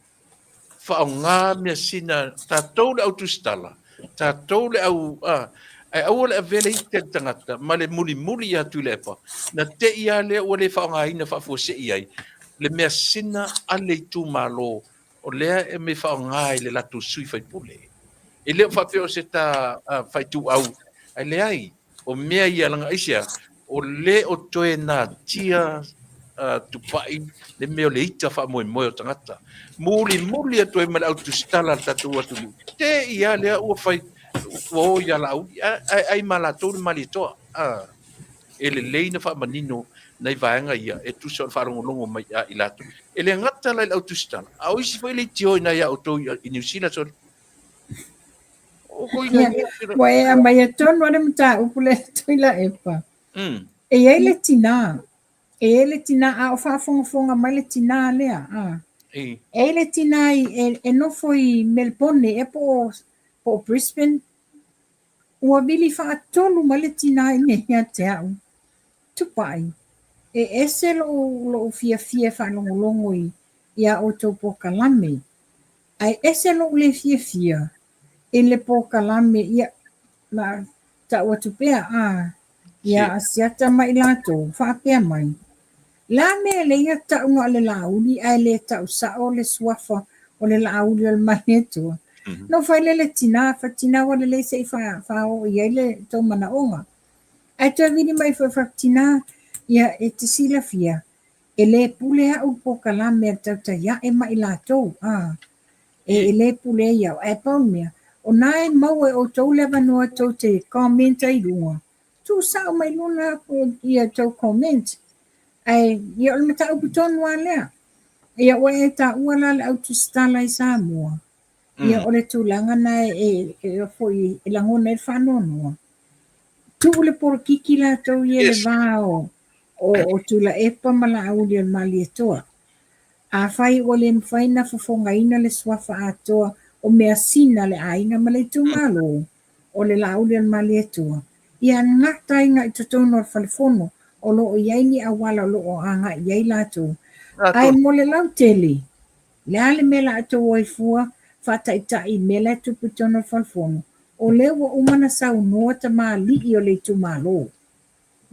Faaaoga measina, tatou le au tusitala, tatou le au, a, ae aua le avea le ite a le tagata ma le mulimuli ia Tuilaepa, na te i lava lea ua le faaaogaina faafuasei ai le measina a le itumalo o lea e mea faaaoga i le latou sui faipule. E le o faapea o se ta faituau, ae leai, O mea ia laga aisea, o le o toe natia tupai le mea o le ita faamoemoe o tagata. Mulimuli atu ai ma le au tusitala a le tatou atunuu, te i lava lea ua fai, ua o ia Laauli, ae ai ma latou le Malietoa. E lelei na faamanino nai vaega ia e tusa o le faalogologo mai a i latou. E le gata la i le au tusitala, a o isi foi leitio i na ia outou i Niu Sila, sorry. Ua e aumaia tonu lava le mataupu lea Tuilaepa. E i ai le tinā, e i ai le tinā, a o faafogafoga mai le tinā lea, a. E i ai le tinā e nofo i Melebone ea po o, po o Brisbane, ua vili faatolu mai le tinā i inei ia te au. Tupai, e ese lou, lou fiafia e faalogologo i, i a outou polokalame. Ae ese lou le fiafia i le polokalame, ia, ma tau atu pea, a, ia Asiata ma i latou, faapea mai, Le a mea e leai a tau na o le Laauli ae le tau sao le suafa o le Laauli o le Malietoa? Na ou fai lea i le tina, fai, Tina ua lelei se i faaoo i ai le tou manaoga. Ae toe vili mai foi, fai, Tina, ia e te silafia, E le pule au i le polokalame a le tautai ae ma i latou, a, e, e le pule ai au. Ae pau le mea, o na e maua e outou le avanoa tou te comment ai i luga, tuusao mai luna ia tou comment. Ae, ia o le mataupu tonu lava lea. Ia ua e taua la le au tusitala i Samoa, ia o le tulaga na e, e, e, foi, e lagona ai le faanoanoa. Tuu le polokiki latou ia i le va o, o, o Tuilaepa ma Laauli o le Malietoa. Afai ua le mafai na fofogaina le suafa atoa o measina a le aiga ma le itumalo o le Laauli o le Malietoa, ia gata ai i totonu o le fale fono o lo o i ai ni auala o lo o agai i ai latou. Ae mo le lautele, le a le mea la outou o ai fua faataitai i mea la e tupu i totonu o le fale fono, o lea ua uma na saunoa tamalii o le itumalo.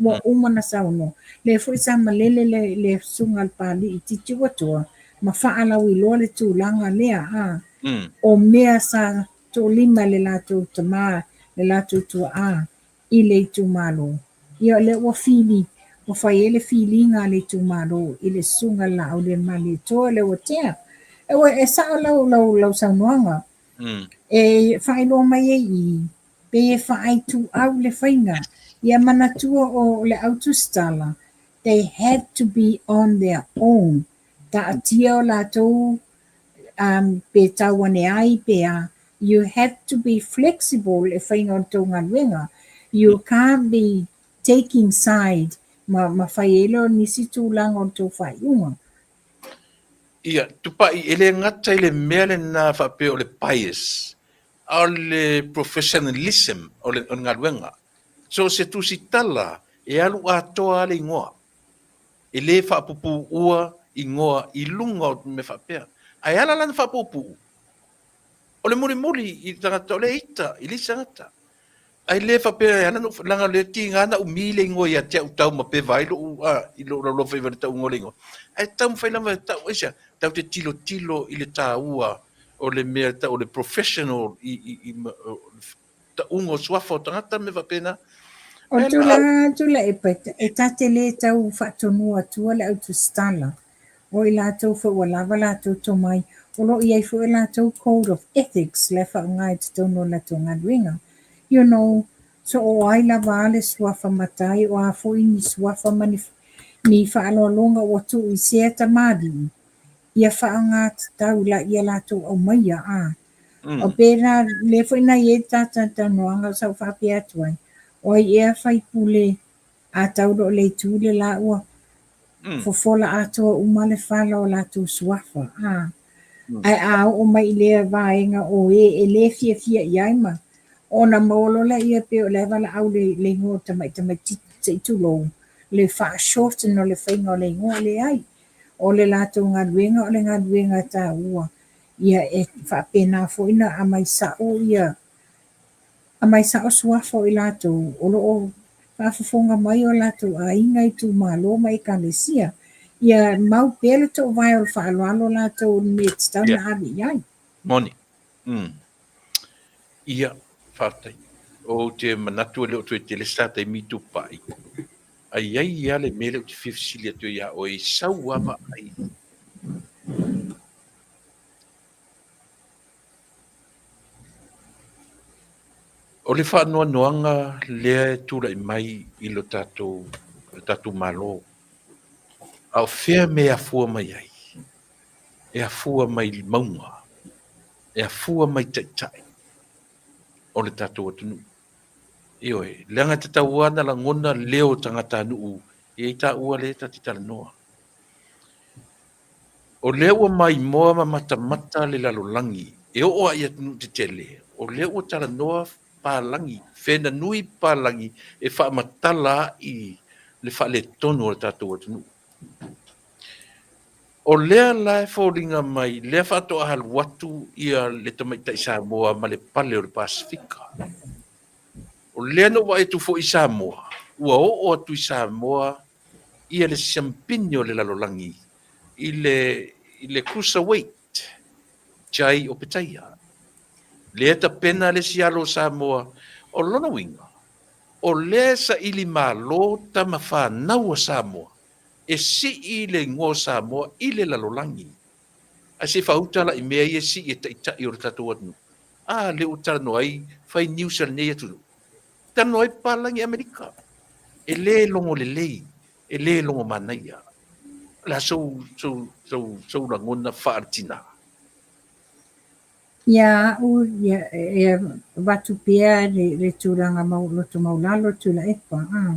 Ua uma na saunoa. Lea foi sa malele le, le susuga a le Papalii Titiuatoa ma faalauiloa le tulaga lea, a. O mea sa toolima e le latou tama, le latou tuaa i le itumalo. Ia o lea ua fili, ua fai ai le filiga a le itumalo i le susuga i le Laaulialemalietoa Leuatea. E, e sao lau, lau, lau saunoaga. E faailoa mai ai i i, pei e faaituau le faiga. Ia manatua o le au tusitala, they had to be on their own. Taatia o latou um, pe tau ane ai pe a. You have to be flexible e faiga o le tou galuega. You can't be taking side ma, ma fai ai lea o nisi tulaga o le tou faaiuga. Ia, Tupai, e le gata i le mea lena faapea o le bias, a o le professionalism o le, o le galuega. So o se tusitala e alu atoa lava le igoa. E le faapupuua igoa i luga o mea faapea. Ae ala la ona faapuupuu, o le mulimuli i le tagata, o le ita i le isi tagata. Ae le faapea e ala ona ou, leaga o lea tiga ona umi le igoa ia te au tau ma peva ai lou, a, i lou laulauafaiva i le tauga o le igoa. Ae taumafai lava e tau, aisea? Tatou te tilotilo i le taua o le mea e tau o le professional i, i, i, tauga o suafa o tagata ma mea faapena. O le tulaga atu la e e ta te le tau faatonua atua le au tusitala, o i latou foi ua lava latou tomai, o lo o i ai foi o latou code of ethics la e faaaoga i totonu o latou galuega. You know, so o ai lava a le suafa matai, o a foi ni suafa ma ni, ni faaaloaloga ua tuu i sea tamalii, ia faaaoga tatau la ia latou aumaia, a. O pēlā, lea foi na i ai le ta talatalanoaga sa ou faapea atu ai, o ai ea faipule a tau loa i le itu le la ua fofola atoa uma le fala o latou suafa, a. Ae a oo mai i lea vaega o e e le fiafia i ai ma ona maua loa lea pei o la e valaau le, le igoa o le tamai tamaitiiti se i tulou, le faa-shorten o le faiga o le igoa, leai. O le latou galuega o le galuega taua Ia e faapena foi ona aumai sao ia aumai sao suafa o i latou o lo o faafofoga mai o latou aiga, itumalo ma ekalesia. Ia mau pea le toovae o le faaaloalo latou i le mea e tatau ona ave i ai. Moni. Mm. Ia, faafetai. Ou te manatu e le o toe tele se ta taimi Tupai. Ae i ai lava le mea lea ou te fia fesili atu ai ia oe i sau lava vaai. O le faanoanoaga lea e tulai mai i lo tatou, lo tatou Malo, a o fea mea e afua mai ai? E afua mai i mauga, e afua mai i taitai o le tatou atunuu. Ioe, leaga e tatau lava ona lagona leo o tagatanuu e i ai taua lea ta te talanoa. O lea ua maimoa ma matamata le lalolagi e oo lava i atunuu tetele, o lea ua talanoa palagi, fenanui palagi e faamatala ai le faaletonu o le tatou atunuu. O lea la e foliga mai, lea faatoa alu atu ia le tamaitai Samoa ma le pale o le Pasefika. O lea na ou vaai atu foi i Samoa, ua oo atu i Samoa ia le siampini o le lalolagi i le, i le cruiserweight, Jai Opetaia. Lea tapena le isi alo o Samoa. O lona uiga, o lea e saili malo tama fanau a Samoa e sii le igoa o Samoa i le lalolagi. Ae se i faauta la i mea ia e sii e taitai o le tatou atunuu. A lea ua talanoa ai fai news a lenei atunuu. Talanoa ai papalagi Amerika. E le logo lelei, e le logo manaia. O le a sou, sou, sou, sou lagona faale-tina? Ia au, ia, e avatu pea le, le tulaga mau, loto maulalo Tuilaepa. Ah.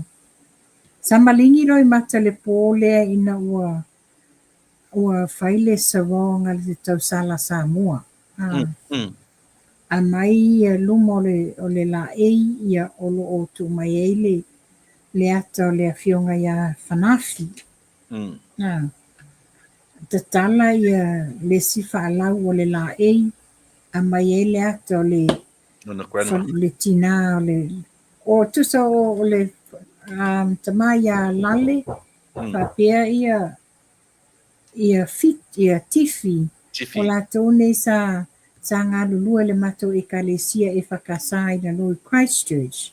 Sa maligi Loimata le pō lea ina ua ua fai le sarong a le tausala Samoa. Ah. Aumai ia luma o le, o le laei ia o lo o tuu mai ai le, le ata o le afioga ia Fanafi. Ah. Tatala ia le isi faalau o le laei, aumai ai le ata o le, le tinā o le, o tusa o, o le um, tama ia Lale, faapea ia ia fit, ia Tifi, o latou nei sa sa galulue i le matou ekalesia EFKS i lalo i Christchurch.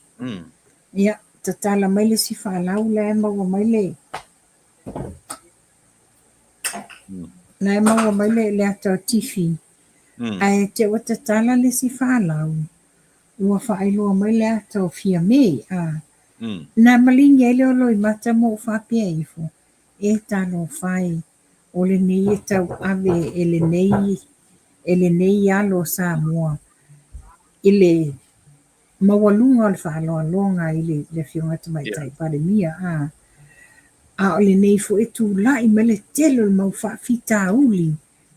Ia, tatala mai le isi faalau la e maua mai le la e maua mai le, le ata o Tifi. Ae te ua tatala le isi faalau, ua faailoa mai le ata o Fiame, a. Na maligi ai lea o Loimata ma ou faapea ifo, E talofa e, o lenei e tauave e lenei, e lenei alo o Samoa i le maualuga o le faaaloaloga i le, le Afioga Tamaitai Palemia, a, a o lenei foi e tulai mai le tele o le mau faafitauli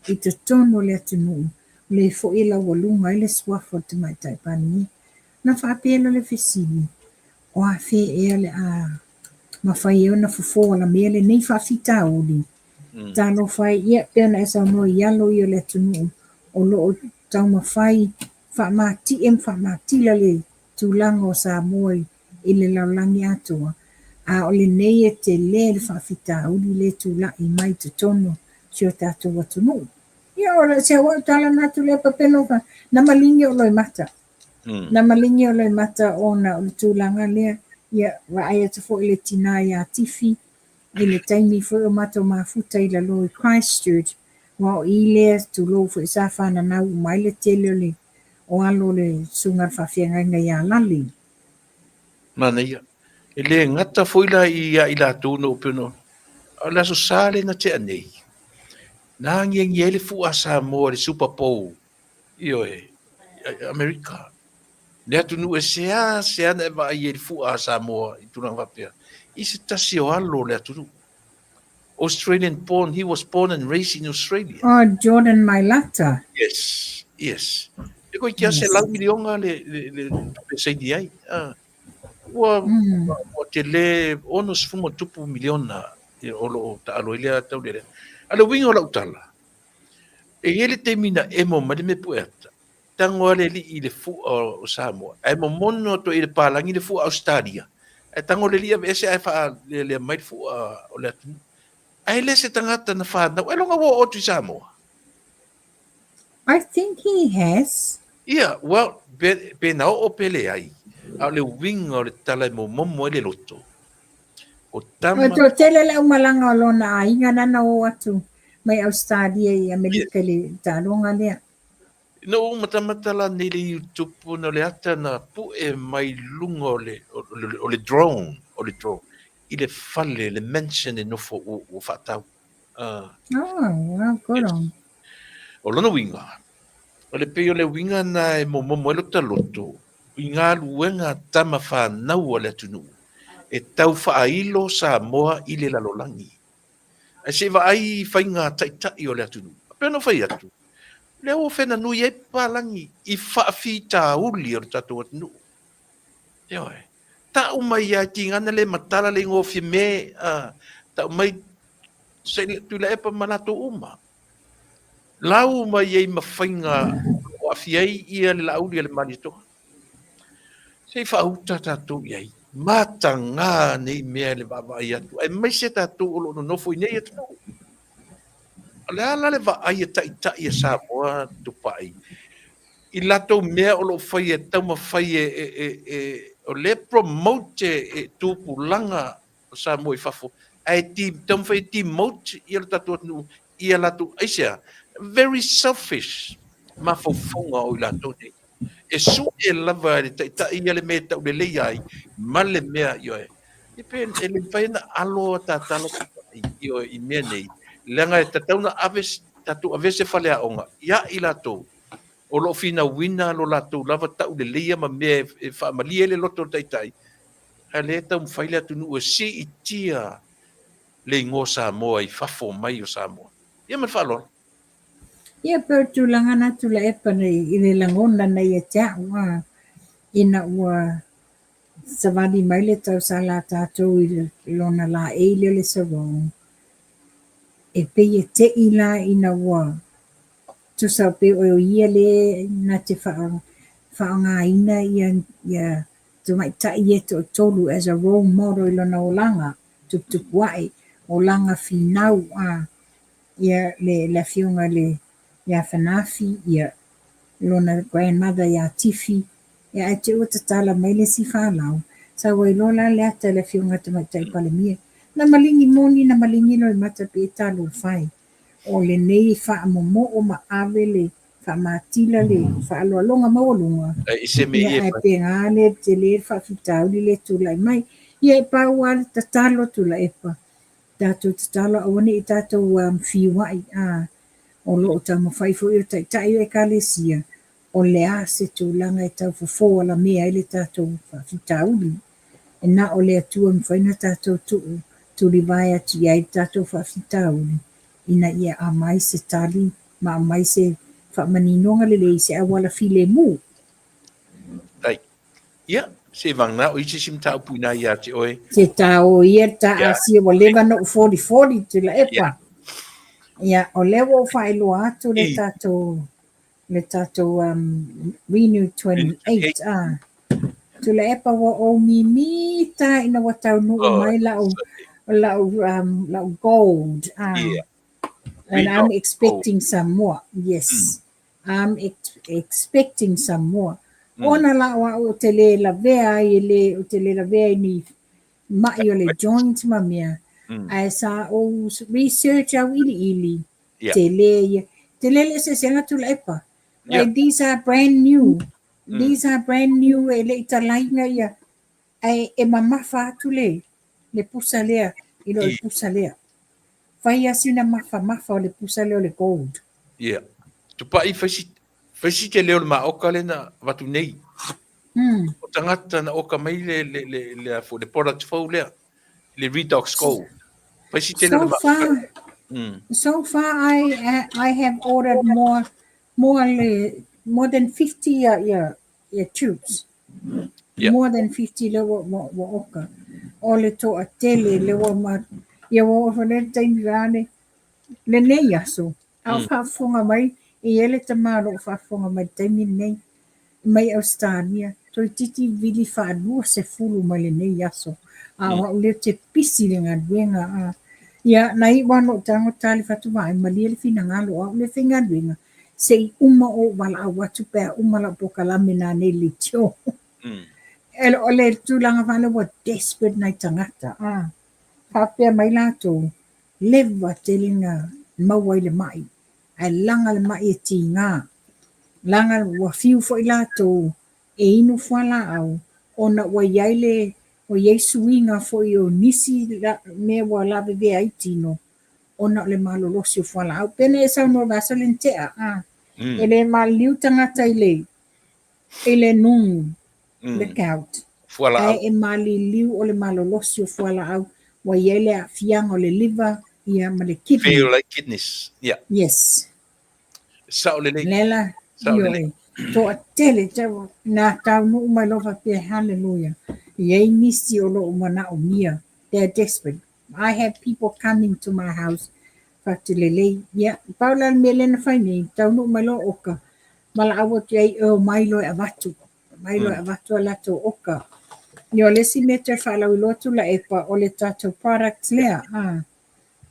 i totonu o le atunuu, o lea foi e laualuga ai le suafa o le Tamaitai Palemia. Ona faapea lea o le fesili, o afea ea o le a. mafai ai ona fofo alamea lenei faafitauli. Talofa e, ia, pei ona e saunoa i alo ia o le atunuu o lo o taumafai faamati'e ma faamatila le tulaga o Samoa i le lalolagi atoa, a o lenei e tele le faafitauli lea e tulai mai i totonu o si o tatou atunuu. Ia, o si au au tala na atu lea Papeno, na maligi o Loimata. Na maligi o Loimata ona o le tulaga lea, ia, vaai atu foi i le tinā ia Tifi, i le taimi foi o matou mafuta i lalo i Christchurch, aua o i lea, tulou foi, sa fananau uma ai le tele o le o alo o le Susuga i le Faafeagaiga ia Lale. Manaia. E le gata foi la ia i latou na ou pei ona, a o le Aso Sa lea na tea nei, na agiagi ai le fua a Samoa i le Super Bowl, ioe, Amerika. Le atunuu e seasea ona e vaai ai i le fua a Samoa i tulaga faapea, i se tasi o alo o le atunuu. Australian born, he was born and raised in Australia. Oh, Jordan Mailata. Yes, yes. E koe kia se lau milionga le, le, le, le saini ai. Ah. Ua, ua te le ono sefulu ma tupu miliona o lo o taalo ai lea taule lea. A le uiga o lau tala, e i ai le taimi na emo mai le mea pue ata, Tago a le alii i le fua o Samoa, ae momono atu ai i le palagi le fua Ausetalia. Ae tago le alii aveese ae faalealea mai le fua o le atunuu. Ae le se tagata na fanau, ailoga ua oo atu i Samoa. I think he has. Ia, well, pe, pe na oo pe leai, a o le uiga o le tala e momomo ai le loto, o tama. Ua toatele le aumalaga o lona aiga lana oo atu mai Ausetalia i Amerika i le taaloga lea. Na ou matamata la nei le YouTube ona o le ata na pue mai luga o le, o le drone, o le drone, i le fale, le mansion e nofo ua faatau. Oh, wow, good on. O lona uiga, o le pei o le uiga na e momomo ai lota loto i galuega a tama fanau a le atunuu e tau faailo Samoa i le lalolagi. Ae se i vaai i faiga taitai o le atunuu. A pei ona ou fai atu, o lea ua fenanui ai papalagi i faafitauli o le tatou atunuu. Ioe. Tau mai lava e tigana le matala le igoa o Fiame, a, tau mai Tuilaepa ma latou uma. Lau mai ai ma faiga o aafia ai ia le Laauli a le Malietoa. Se i faauta tatou i ai. Mataga nei mea i le vaavaai atu, aemaise tatou o lo o nonofo i nei atunuu. O le a la le vaai a taitai a Samoa Tupai i latou mea o lo o faia e taumafai e, e, e, e o lea e promote e tupulaga o Samoa i fafo, ae ti, taumafai e demote ia lo tatou atunuu ia latou, aisea? Very selfish mafaufauga o i latou nei. E sue lava e le taitai ia le mea e tauleleia ai ma le mea, ioe. E pe e le mafai ona alo a tatalo ioe i mea nei, leaga e tatau ona ave tatou ave se faleaoga ia i latou o lo o finauina lo latou lava tauleleia ma mea e faamalie ai le loto o le taitai, ae lea e taumafai le atunuu e siitia le igoa Samoa i fafo mai o Samoa. Ia ma le faaaloalo. Ia pei o le tulaga na Tuilaepa i le lagona na ia te au a ina ua savali mai le tausala a tatou i lona laei lea o le sarong, e pei e te'i la ina ua tusa pei o ia lea na te faaaogaina ia tamaitai ia e toatolu as a role model i lona olaga tuputupu ae, olaga finau a ia le le afioga i le ia Fanafi, ia lona grandmother ia Tifi, ia ae te i ua tatala mai le isi fanau, sau ai loa la le ata i le afioga i le Tamaitai Palemia. Na maligi moni, na maligi loimata pei e talofa e. O lenei faamomoo ma ave le faamatila le faaaloaloga maualuga, ia ae pega le tele le faafitauli lea e tulai mai. Ia e pau lava le tatalo Tuilaepa, tatou tatalo aua ne i tatou fiuai, a o lo o taumafai foi o taitai o Ekalesia, o le a se tulaga e tau fofo alamea ai le tatou faafitauli. E na o le Atua e mafai ona tatou tuu tulivae atu i ai le tatou faafitauli ina ia aumai se tali ma aumai se faamaninoga lelei i se auala filemu. Ai. Ia, Seivagana o i ai se isi mataupu i ina ia te oe. Se ta o ia le ta Asia ua leva ona ou folifoli Tuilaepa. Ia, o lea ua ou faailoa atu le tatou le tatou um, Renew 28. Ah. Tuilaepa ua ou mimita ina ua taunuu oh, mai lau lau um, lau gold. Ah. Yeah. And I'm expecting some more. Yes. I'm ex expecting some more. Ona la o au ou te le lavea ai e le, ou te le lavea i ni maʻi o le joint ma mea. Ae sa ou research au iliili, tele ia. Tele le eseesega Tuilaepa. Like these are brand new. These are brand new e le i talaina ia. Ae e mamafa atu le le pusa lea i lo le pusa lea. Fai a sina mafamafa o le pusa lea o le gold. Ia. Tupai fai si fai si tele o le maoka lea na avatu nei. O tagata na oka mai le le le le a le product fou lea. Le Redox Gold. Fai si tele o le So far, so far I I have ordered more more le more than 50 ia ia ia tubes. Yeah. More than 50 lea ua, ua, ua oka. O le toatele lea ua ma, ia ua oo foi lea taimi vaeane, lenei aso, a o faafofoga mai, e i ai le tama o lo o faafofoga mai i le taimi lenei, mai Ausetalia, toeitiiti vili faalua sefulu mai lenei aso, a o au lea ou te pisi i le galuega. A, ia, na iu lava ona ou tago tali fatu vaai, malie le finagalo, o au lea e faigaluega, se i uma ou valaau atu pe a uma lau polokalame nanei i le leitio. O le tulaga foi lea ua desperate nai tagata. Faapea mai latou, leva tele na maua ai le mai, ae laga le mai e tiga. Laga ua fiu foi latou e inu fualaau ona ua i ai le ua i ai suiga foi o nisi mea ua lavevea ai tino ona o le malolosi o fualaau. Pei ona e saunoa i le vaiaso lea na tea, a, e le maliliu tagata i le, i le nugu, le gout, Fualaau. ae e maliliu o le malolosi o fualaau ua i ai le aafiaga o le liver ia ma le kidney. Fail like kidneys. Yeah. Yes. Sao lelei. Le la, Sao lelei. ioe, toatele, na taunuu mai loa faapea, hallelujah, e i ai nisi o lo o manaomia, they are desperate. I have people coming to my house fatu lelei. Ia, pau la le mea lea na fai nei, taunuu mai loa oka, valaau atu i ai e omai loa e avatu. Omai loa e avatu a latou oka. Ia, o le isi mea toe faalauiloa atu Tuilaepa, o le tatou product lea, a,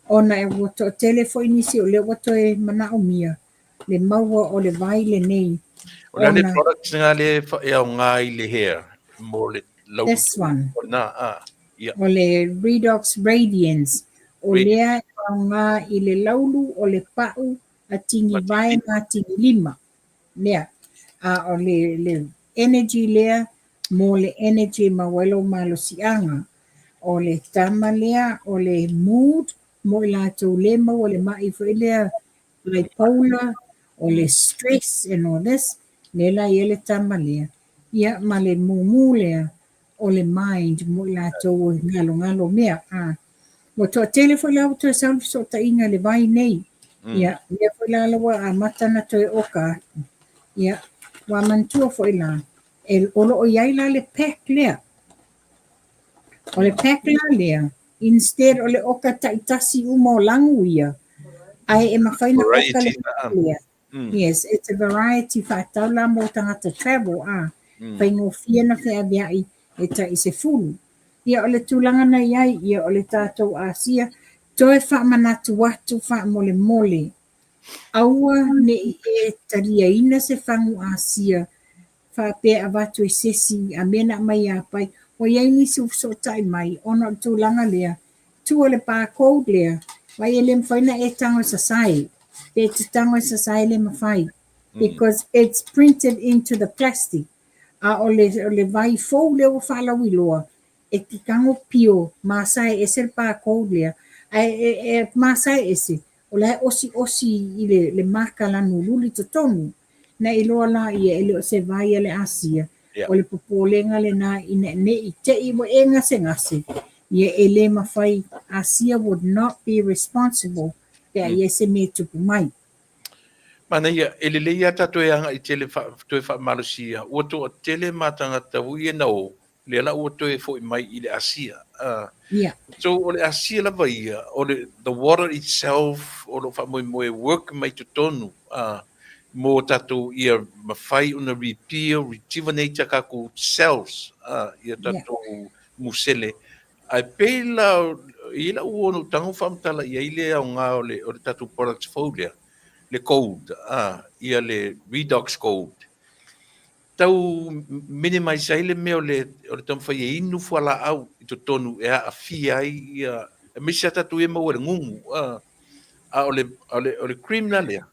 ona e ua toatele foi nisi o lea ua toe manaomia le maua o le vai lenei. O le a le product lena lea e aoga i le hair mo le lau This one. O lena, a. Ia. O le Redox Radiance, o lea e aoga i le laulu o le pa'u a tini vae ma tini lima. Lea. A o le, le energy lea mo le energy e maua ai lou malosiaga. O le tama lea, o le mood mo i latou le maua le ma'i foi lea bipolar, o le stress and all this, lea la e i ai le tama lea. Ia ma le mumu lea, o le mind mo i latou e galogalo mea. A, ua toatele foi la ua toe sau le fesootaiga i le vai nei. Ia, lea foi la la ua amata ona toe oka atu. Ia, ua manatua foi la, e, o lo o i ai la le pack lea. O le pack la lea, instead o le oka taitasi uma o lagu ia, ae e mafai ona oka le pack lea. Yes, it's a variety faatau la mo tagata travel a, faigofie na feaveai e tai 10. Ia o le tulaga na i ai, ia o le tatou Asia, toe faamanatu atu faamolemole, aua ne i e taliaina se fagu Asia faapea avatu e sesi a mea na aumai ia pai. Ua i ai nisi ua fesootai mai ona o le tulaga lea, tua le barcode lea, vaai e le mafai ona e tago e sasae. Pe e te tago e sasae e le mafai because it's printed into the plastic. A o le, o le vai fou lea ua faalauiloa, e te tago pio masae ese le barcode lea, ae e, e masae ese, o la e osiosi i le, le maka lanululi totonu. Na iloa la ia e le o se vai a le Asia, o le popolega lena ina ne i te i ua e gasegase, ia e le mafai, Asia would not be responsible pe a i ai se mea e tupu mai. Manaia, e lelei lava tatou e agai tele toe faamalosia, ua toatele ma tagata foi ia na o. Lea la ua toe foi mai i le Asia. So o le Asia lava ia, o le the water itself o lo o faamoemoe e work mai totonu mo tatou ia mafai ona repeal, rejuvenate a tatou cells, ia tatou musele. Ae pei la, e i ai lau uo na ou tago faamatala i ai le aoga o le, o le tatou products fou lea, le gold, ia le redox gold. Tau minimize ai le mea o le, o le taumafai e inu fualaau i totonu e aafia ai ia, aemaise lava tatou ia e maua i le gugu, a o le, o le, o le cream la lea,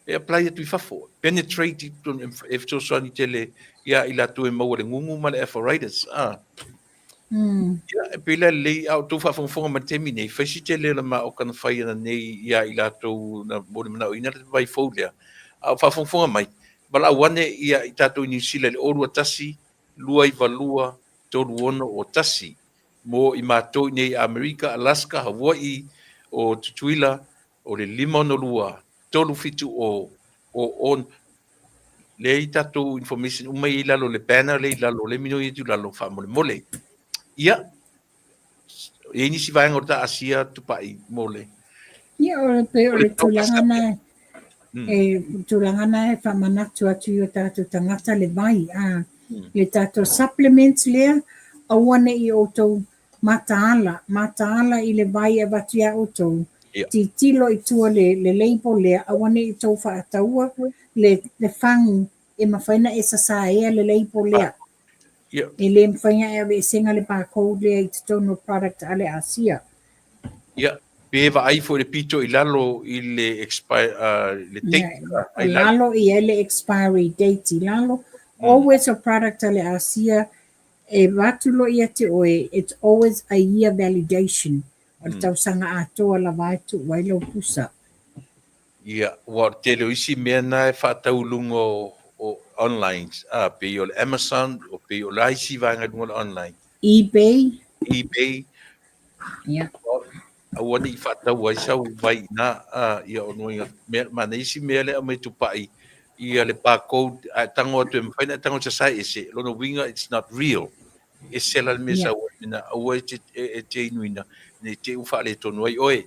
e apply atu i fafo, penetrate i totonu, e fesoasoani tele ia i latou e maua i le gugu ma le arthritis. Ia, e pei la lelei, a o outou faafogafoga mai i le taimi nei, fai si tele o le maoka na fai ana nei ia i latou na mo le manaoina le vai fou lea. A o faafogafoga mai, valaau ane ia i tatou i Niu Sila i le 021 292 3601 mo i matou i nei i Amerika, Alaska, Hawaii, o Tutuila, o le 562 370 o lea i tatou information uma ia i lalo o le banner lea i lalo, lea e minoi atu i lalo faamolemole. Ia, e i ai nisi vaega o le ta Asia Tupai mo le... Ia, o le pei o le tulaga na e tulaga na e faamanatu atu i o tatou tagata le vai, a le tatou supplements lea, aua ne i outou Mataala, mataala i le vai e avatu iā outou, tilotilo i tua le le label lea, aua ne i outou faataua le le fagu e mafai ona e sasaea le label lea. E le mafai ona e aveesega le barcode lea i totonu o product a le Asia. Ia, pe vaai foi le pito i lalo i le expire, le date. I lalo i ai le expiry date i lalo. Always a product a le Asia E avatu loa ia te oe, it's always a year validation, o le tausaga atoa lava e tuu ai lou pusa. Ia, ua o le tele o isi mea na e faatau i luga o online, a, pei o le Amazon, o pei o le a isi vaega i luga o le online? eBay. eBay. Ia. Aua ne i faatau ai sau vai i ina, a, ia o lona uiga, mea, manaia isi mea lea e aumai tupai, ia le barcode, a e tago atu e mafai ona e tago e sasae ese, lona uiga it's not real. E ese la le mea e sau ai mena, aua e te, e te inuina, ne i te i ua faaletonu ai oe.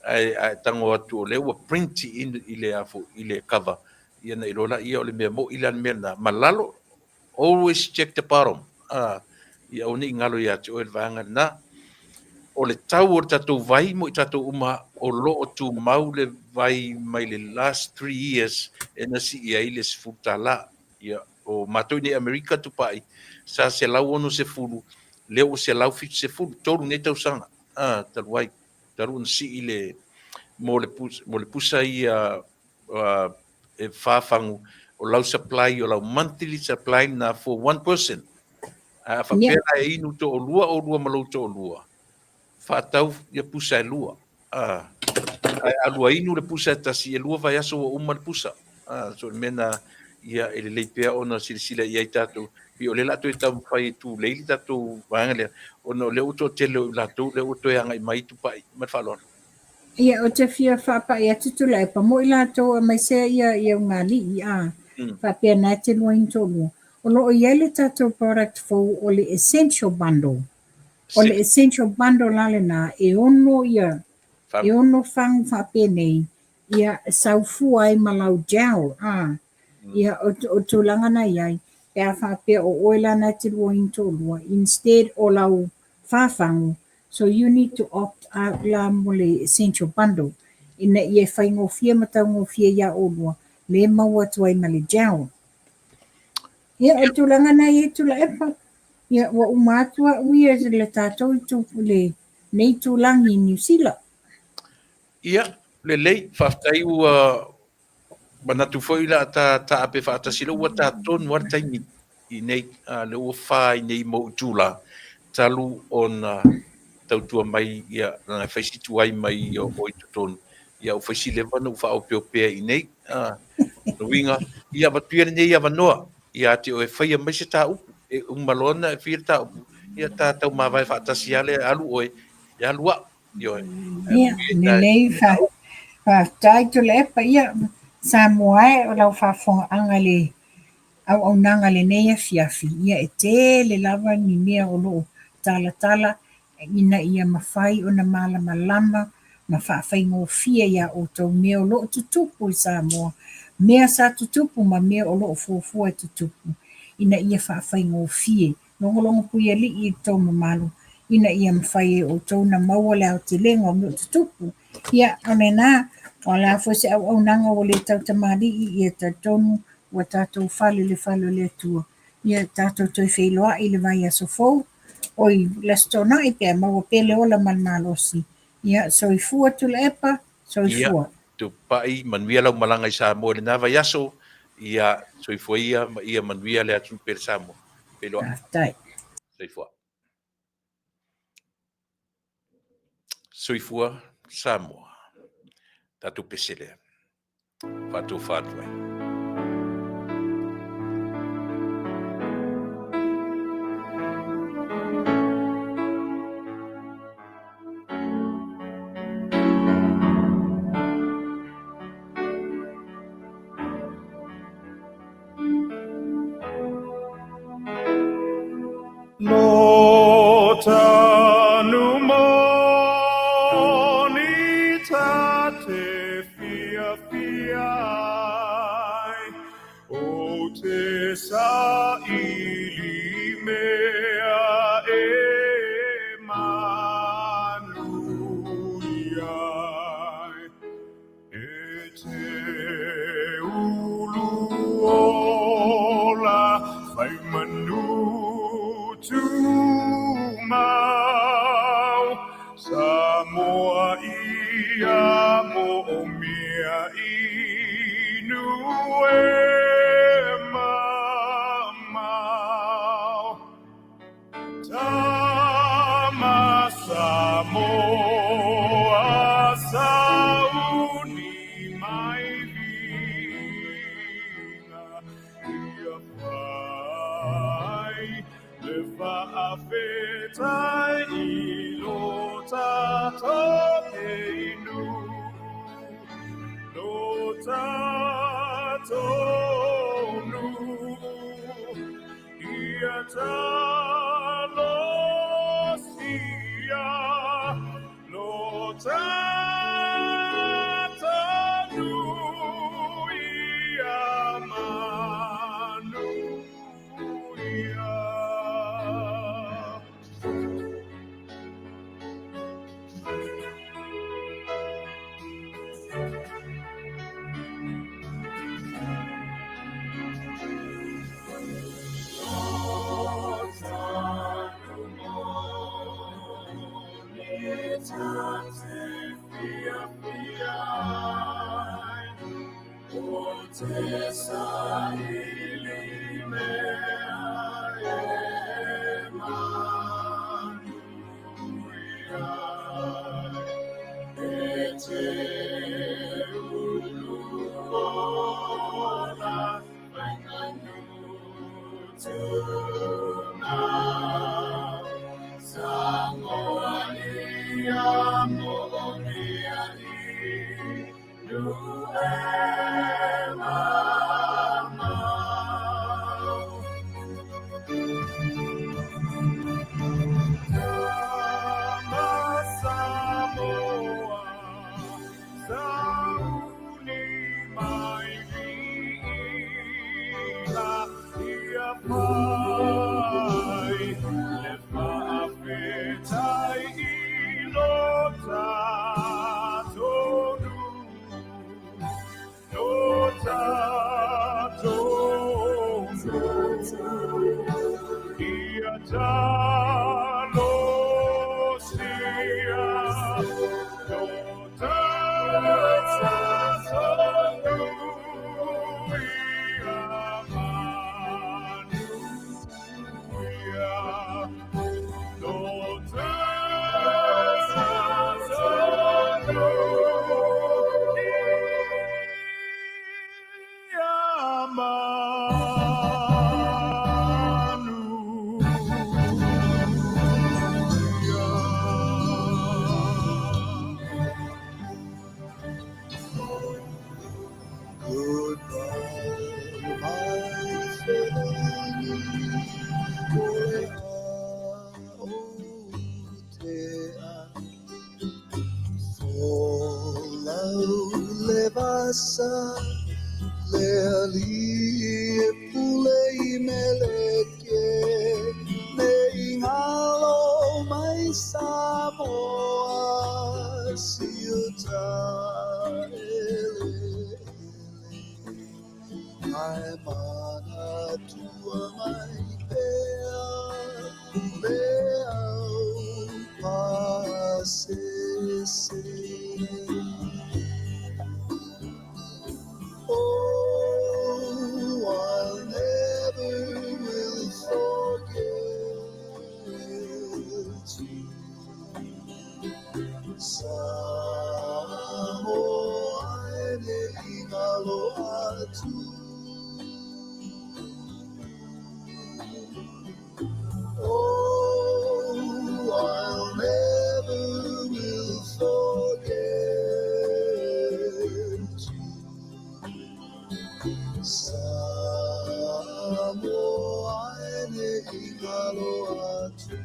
Ae a e tago atu o lea ua print i, i le, a foi, i le cover, ia ona iloa laia o le mea moi la le mea lena. Ma lalo, Always check the bottom, ā, ia aua ne i galo ia te oe le vaega lena. O le tau o le tatou vai mo i tatou uma, o lo o tumau le vai mai le last 3 years e na sii ai le $10. Ia, o matou i nei Amerika Tupai, sa 160, lea ua 170, tolu nei tausaga, ā, talu ai, talu ona sii le, mo le, mo le pusa ia, e wha fagu o lau supply, o lau monthly supply na for one person. A faapea la e inu to'olua oulua ma lou to'olua, faatau ia pusa e lua. Ae a lua inu le pusa e tasi, e lua vaiaso ua uma le pusa. So le mea na ia e lelei pea ona silasila i ai tatou. Pei o lea o le a toe taumafai e tulei le tatou vaega lea, ona o lea ua toatele o i latou lea ua toe agai mai Tupai. Ma le faaaloalo. Ia, ou te fia faapai atu Tuilaepa, mo i latou aemaise ia ia ugali'i a faapea na e te luaina toalua. O lo o i ai le tatou product fou o le Essential Bundle. O le Essential Bundle la lena e ono ia e ono fagu faapenei ia sau fua ai ma lau gel a. Ia o tulaga na i ai pe a faapea o oe la na e te luaina toalua instead o lau whāwhango, so you need to opt out la mo le essential bundle ina ia faigofie ma taugofie iā ʻolua le maua atu ai ma le gel. Ia, o le tulaga na i ai Tuilaepa, ia ua uma atu au ia i le tatou itu, le nei itulagi i Niu Sila. Ia, lelei, faafetai ua Manatu foi la ta taape faatasi lea ua ta tonu lava le taimi i nei, a lea ua fa i nei mau itula talu ona tautua mai ia na fai si tuai mai o i totonu ia ua fai si leva ona ou faaopeopea i nei. A lona uiga ia avatu ia lenei avanoa ia te oe e faia mai se tā upu e uma loa ona e faia le tā upu ia ta tau mavae faatasi lava lea e alu oe e alu au. Ioe. Ia, lelei faafetai Tuilaepa. Ia, Samoa e, o lau faafofogaaga i le auaunaga i lenei afiafi, ia e tele lava ni mea o lo o talatala ina ia mafai ona malamalama ma faafaigofie iā outou mea o lo o tutupu i Samoa, mea sa tutupu ma mea o lo o fuafua e tutupu, ina ia faafaigofie. Logologo puialii i le tou mamalu ina ia mafai e outou ona maua le aotelega o mea o tutupu. Ia, o lena, o le a foi se auaunaga ua le tautamalii, ia talitonu ua tatou fale i le fale o le Atua. Ia tatou toe feiloai i le vaiaso fou, oi, le Aso Toonai pe a maua pea le ola ma le malosi. Ia, soifua Tuilaepa, soifua. Ia, tupai, manuia lau malaga i Samoa i lena vaiaso. Ia, soifua ia ma ia manuia le atunuu pele Samoa. Feiloai. Faafetai. Soifua. Soifua Samoa. Tatou pese lea. Faatofa atu ai. Lo tanu moni ta te fiafia ai, o te saili mea e manuia ai. E te ulu ola fai manu tumau, Samoa ia moomia inu e mamao. Tama Samoa sauni mai viiga ia fai le faafetai i lo tatou inu, lo tatou nuu. Ia talosia lo tatou nuu ia manuia. Goodbye, my friend. pule i mele ke ne i ngalo mai Samoa si uta ele Ae manatua mai pea le au pasese. Oh, I'll never will forget you. Samoa e ne i ngalo atu. Oh, I'll never will forget you. Samoa e ne i ngalo atu.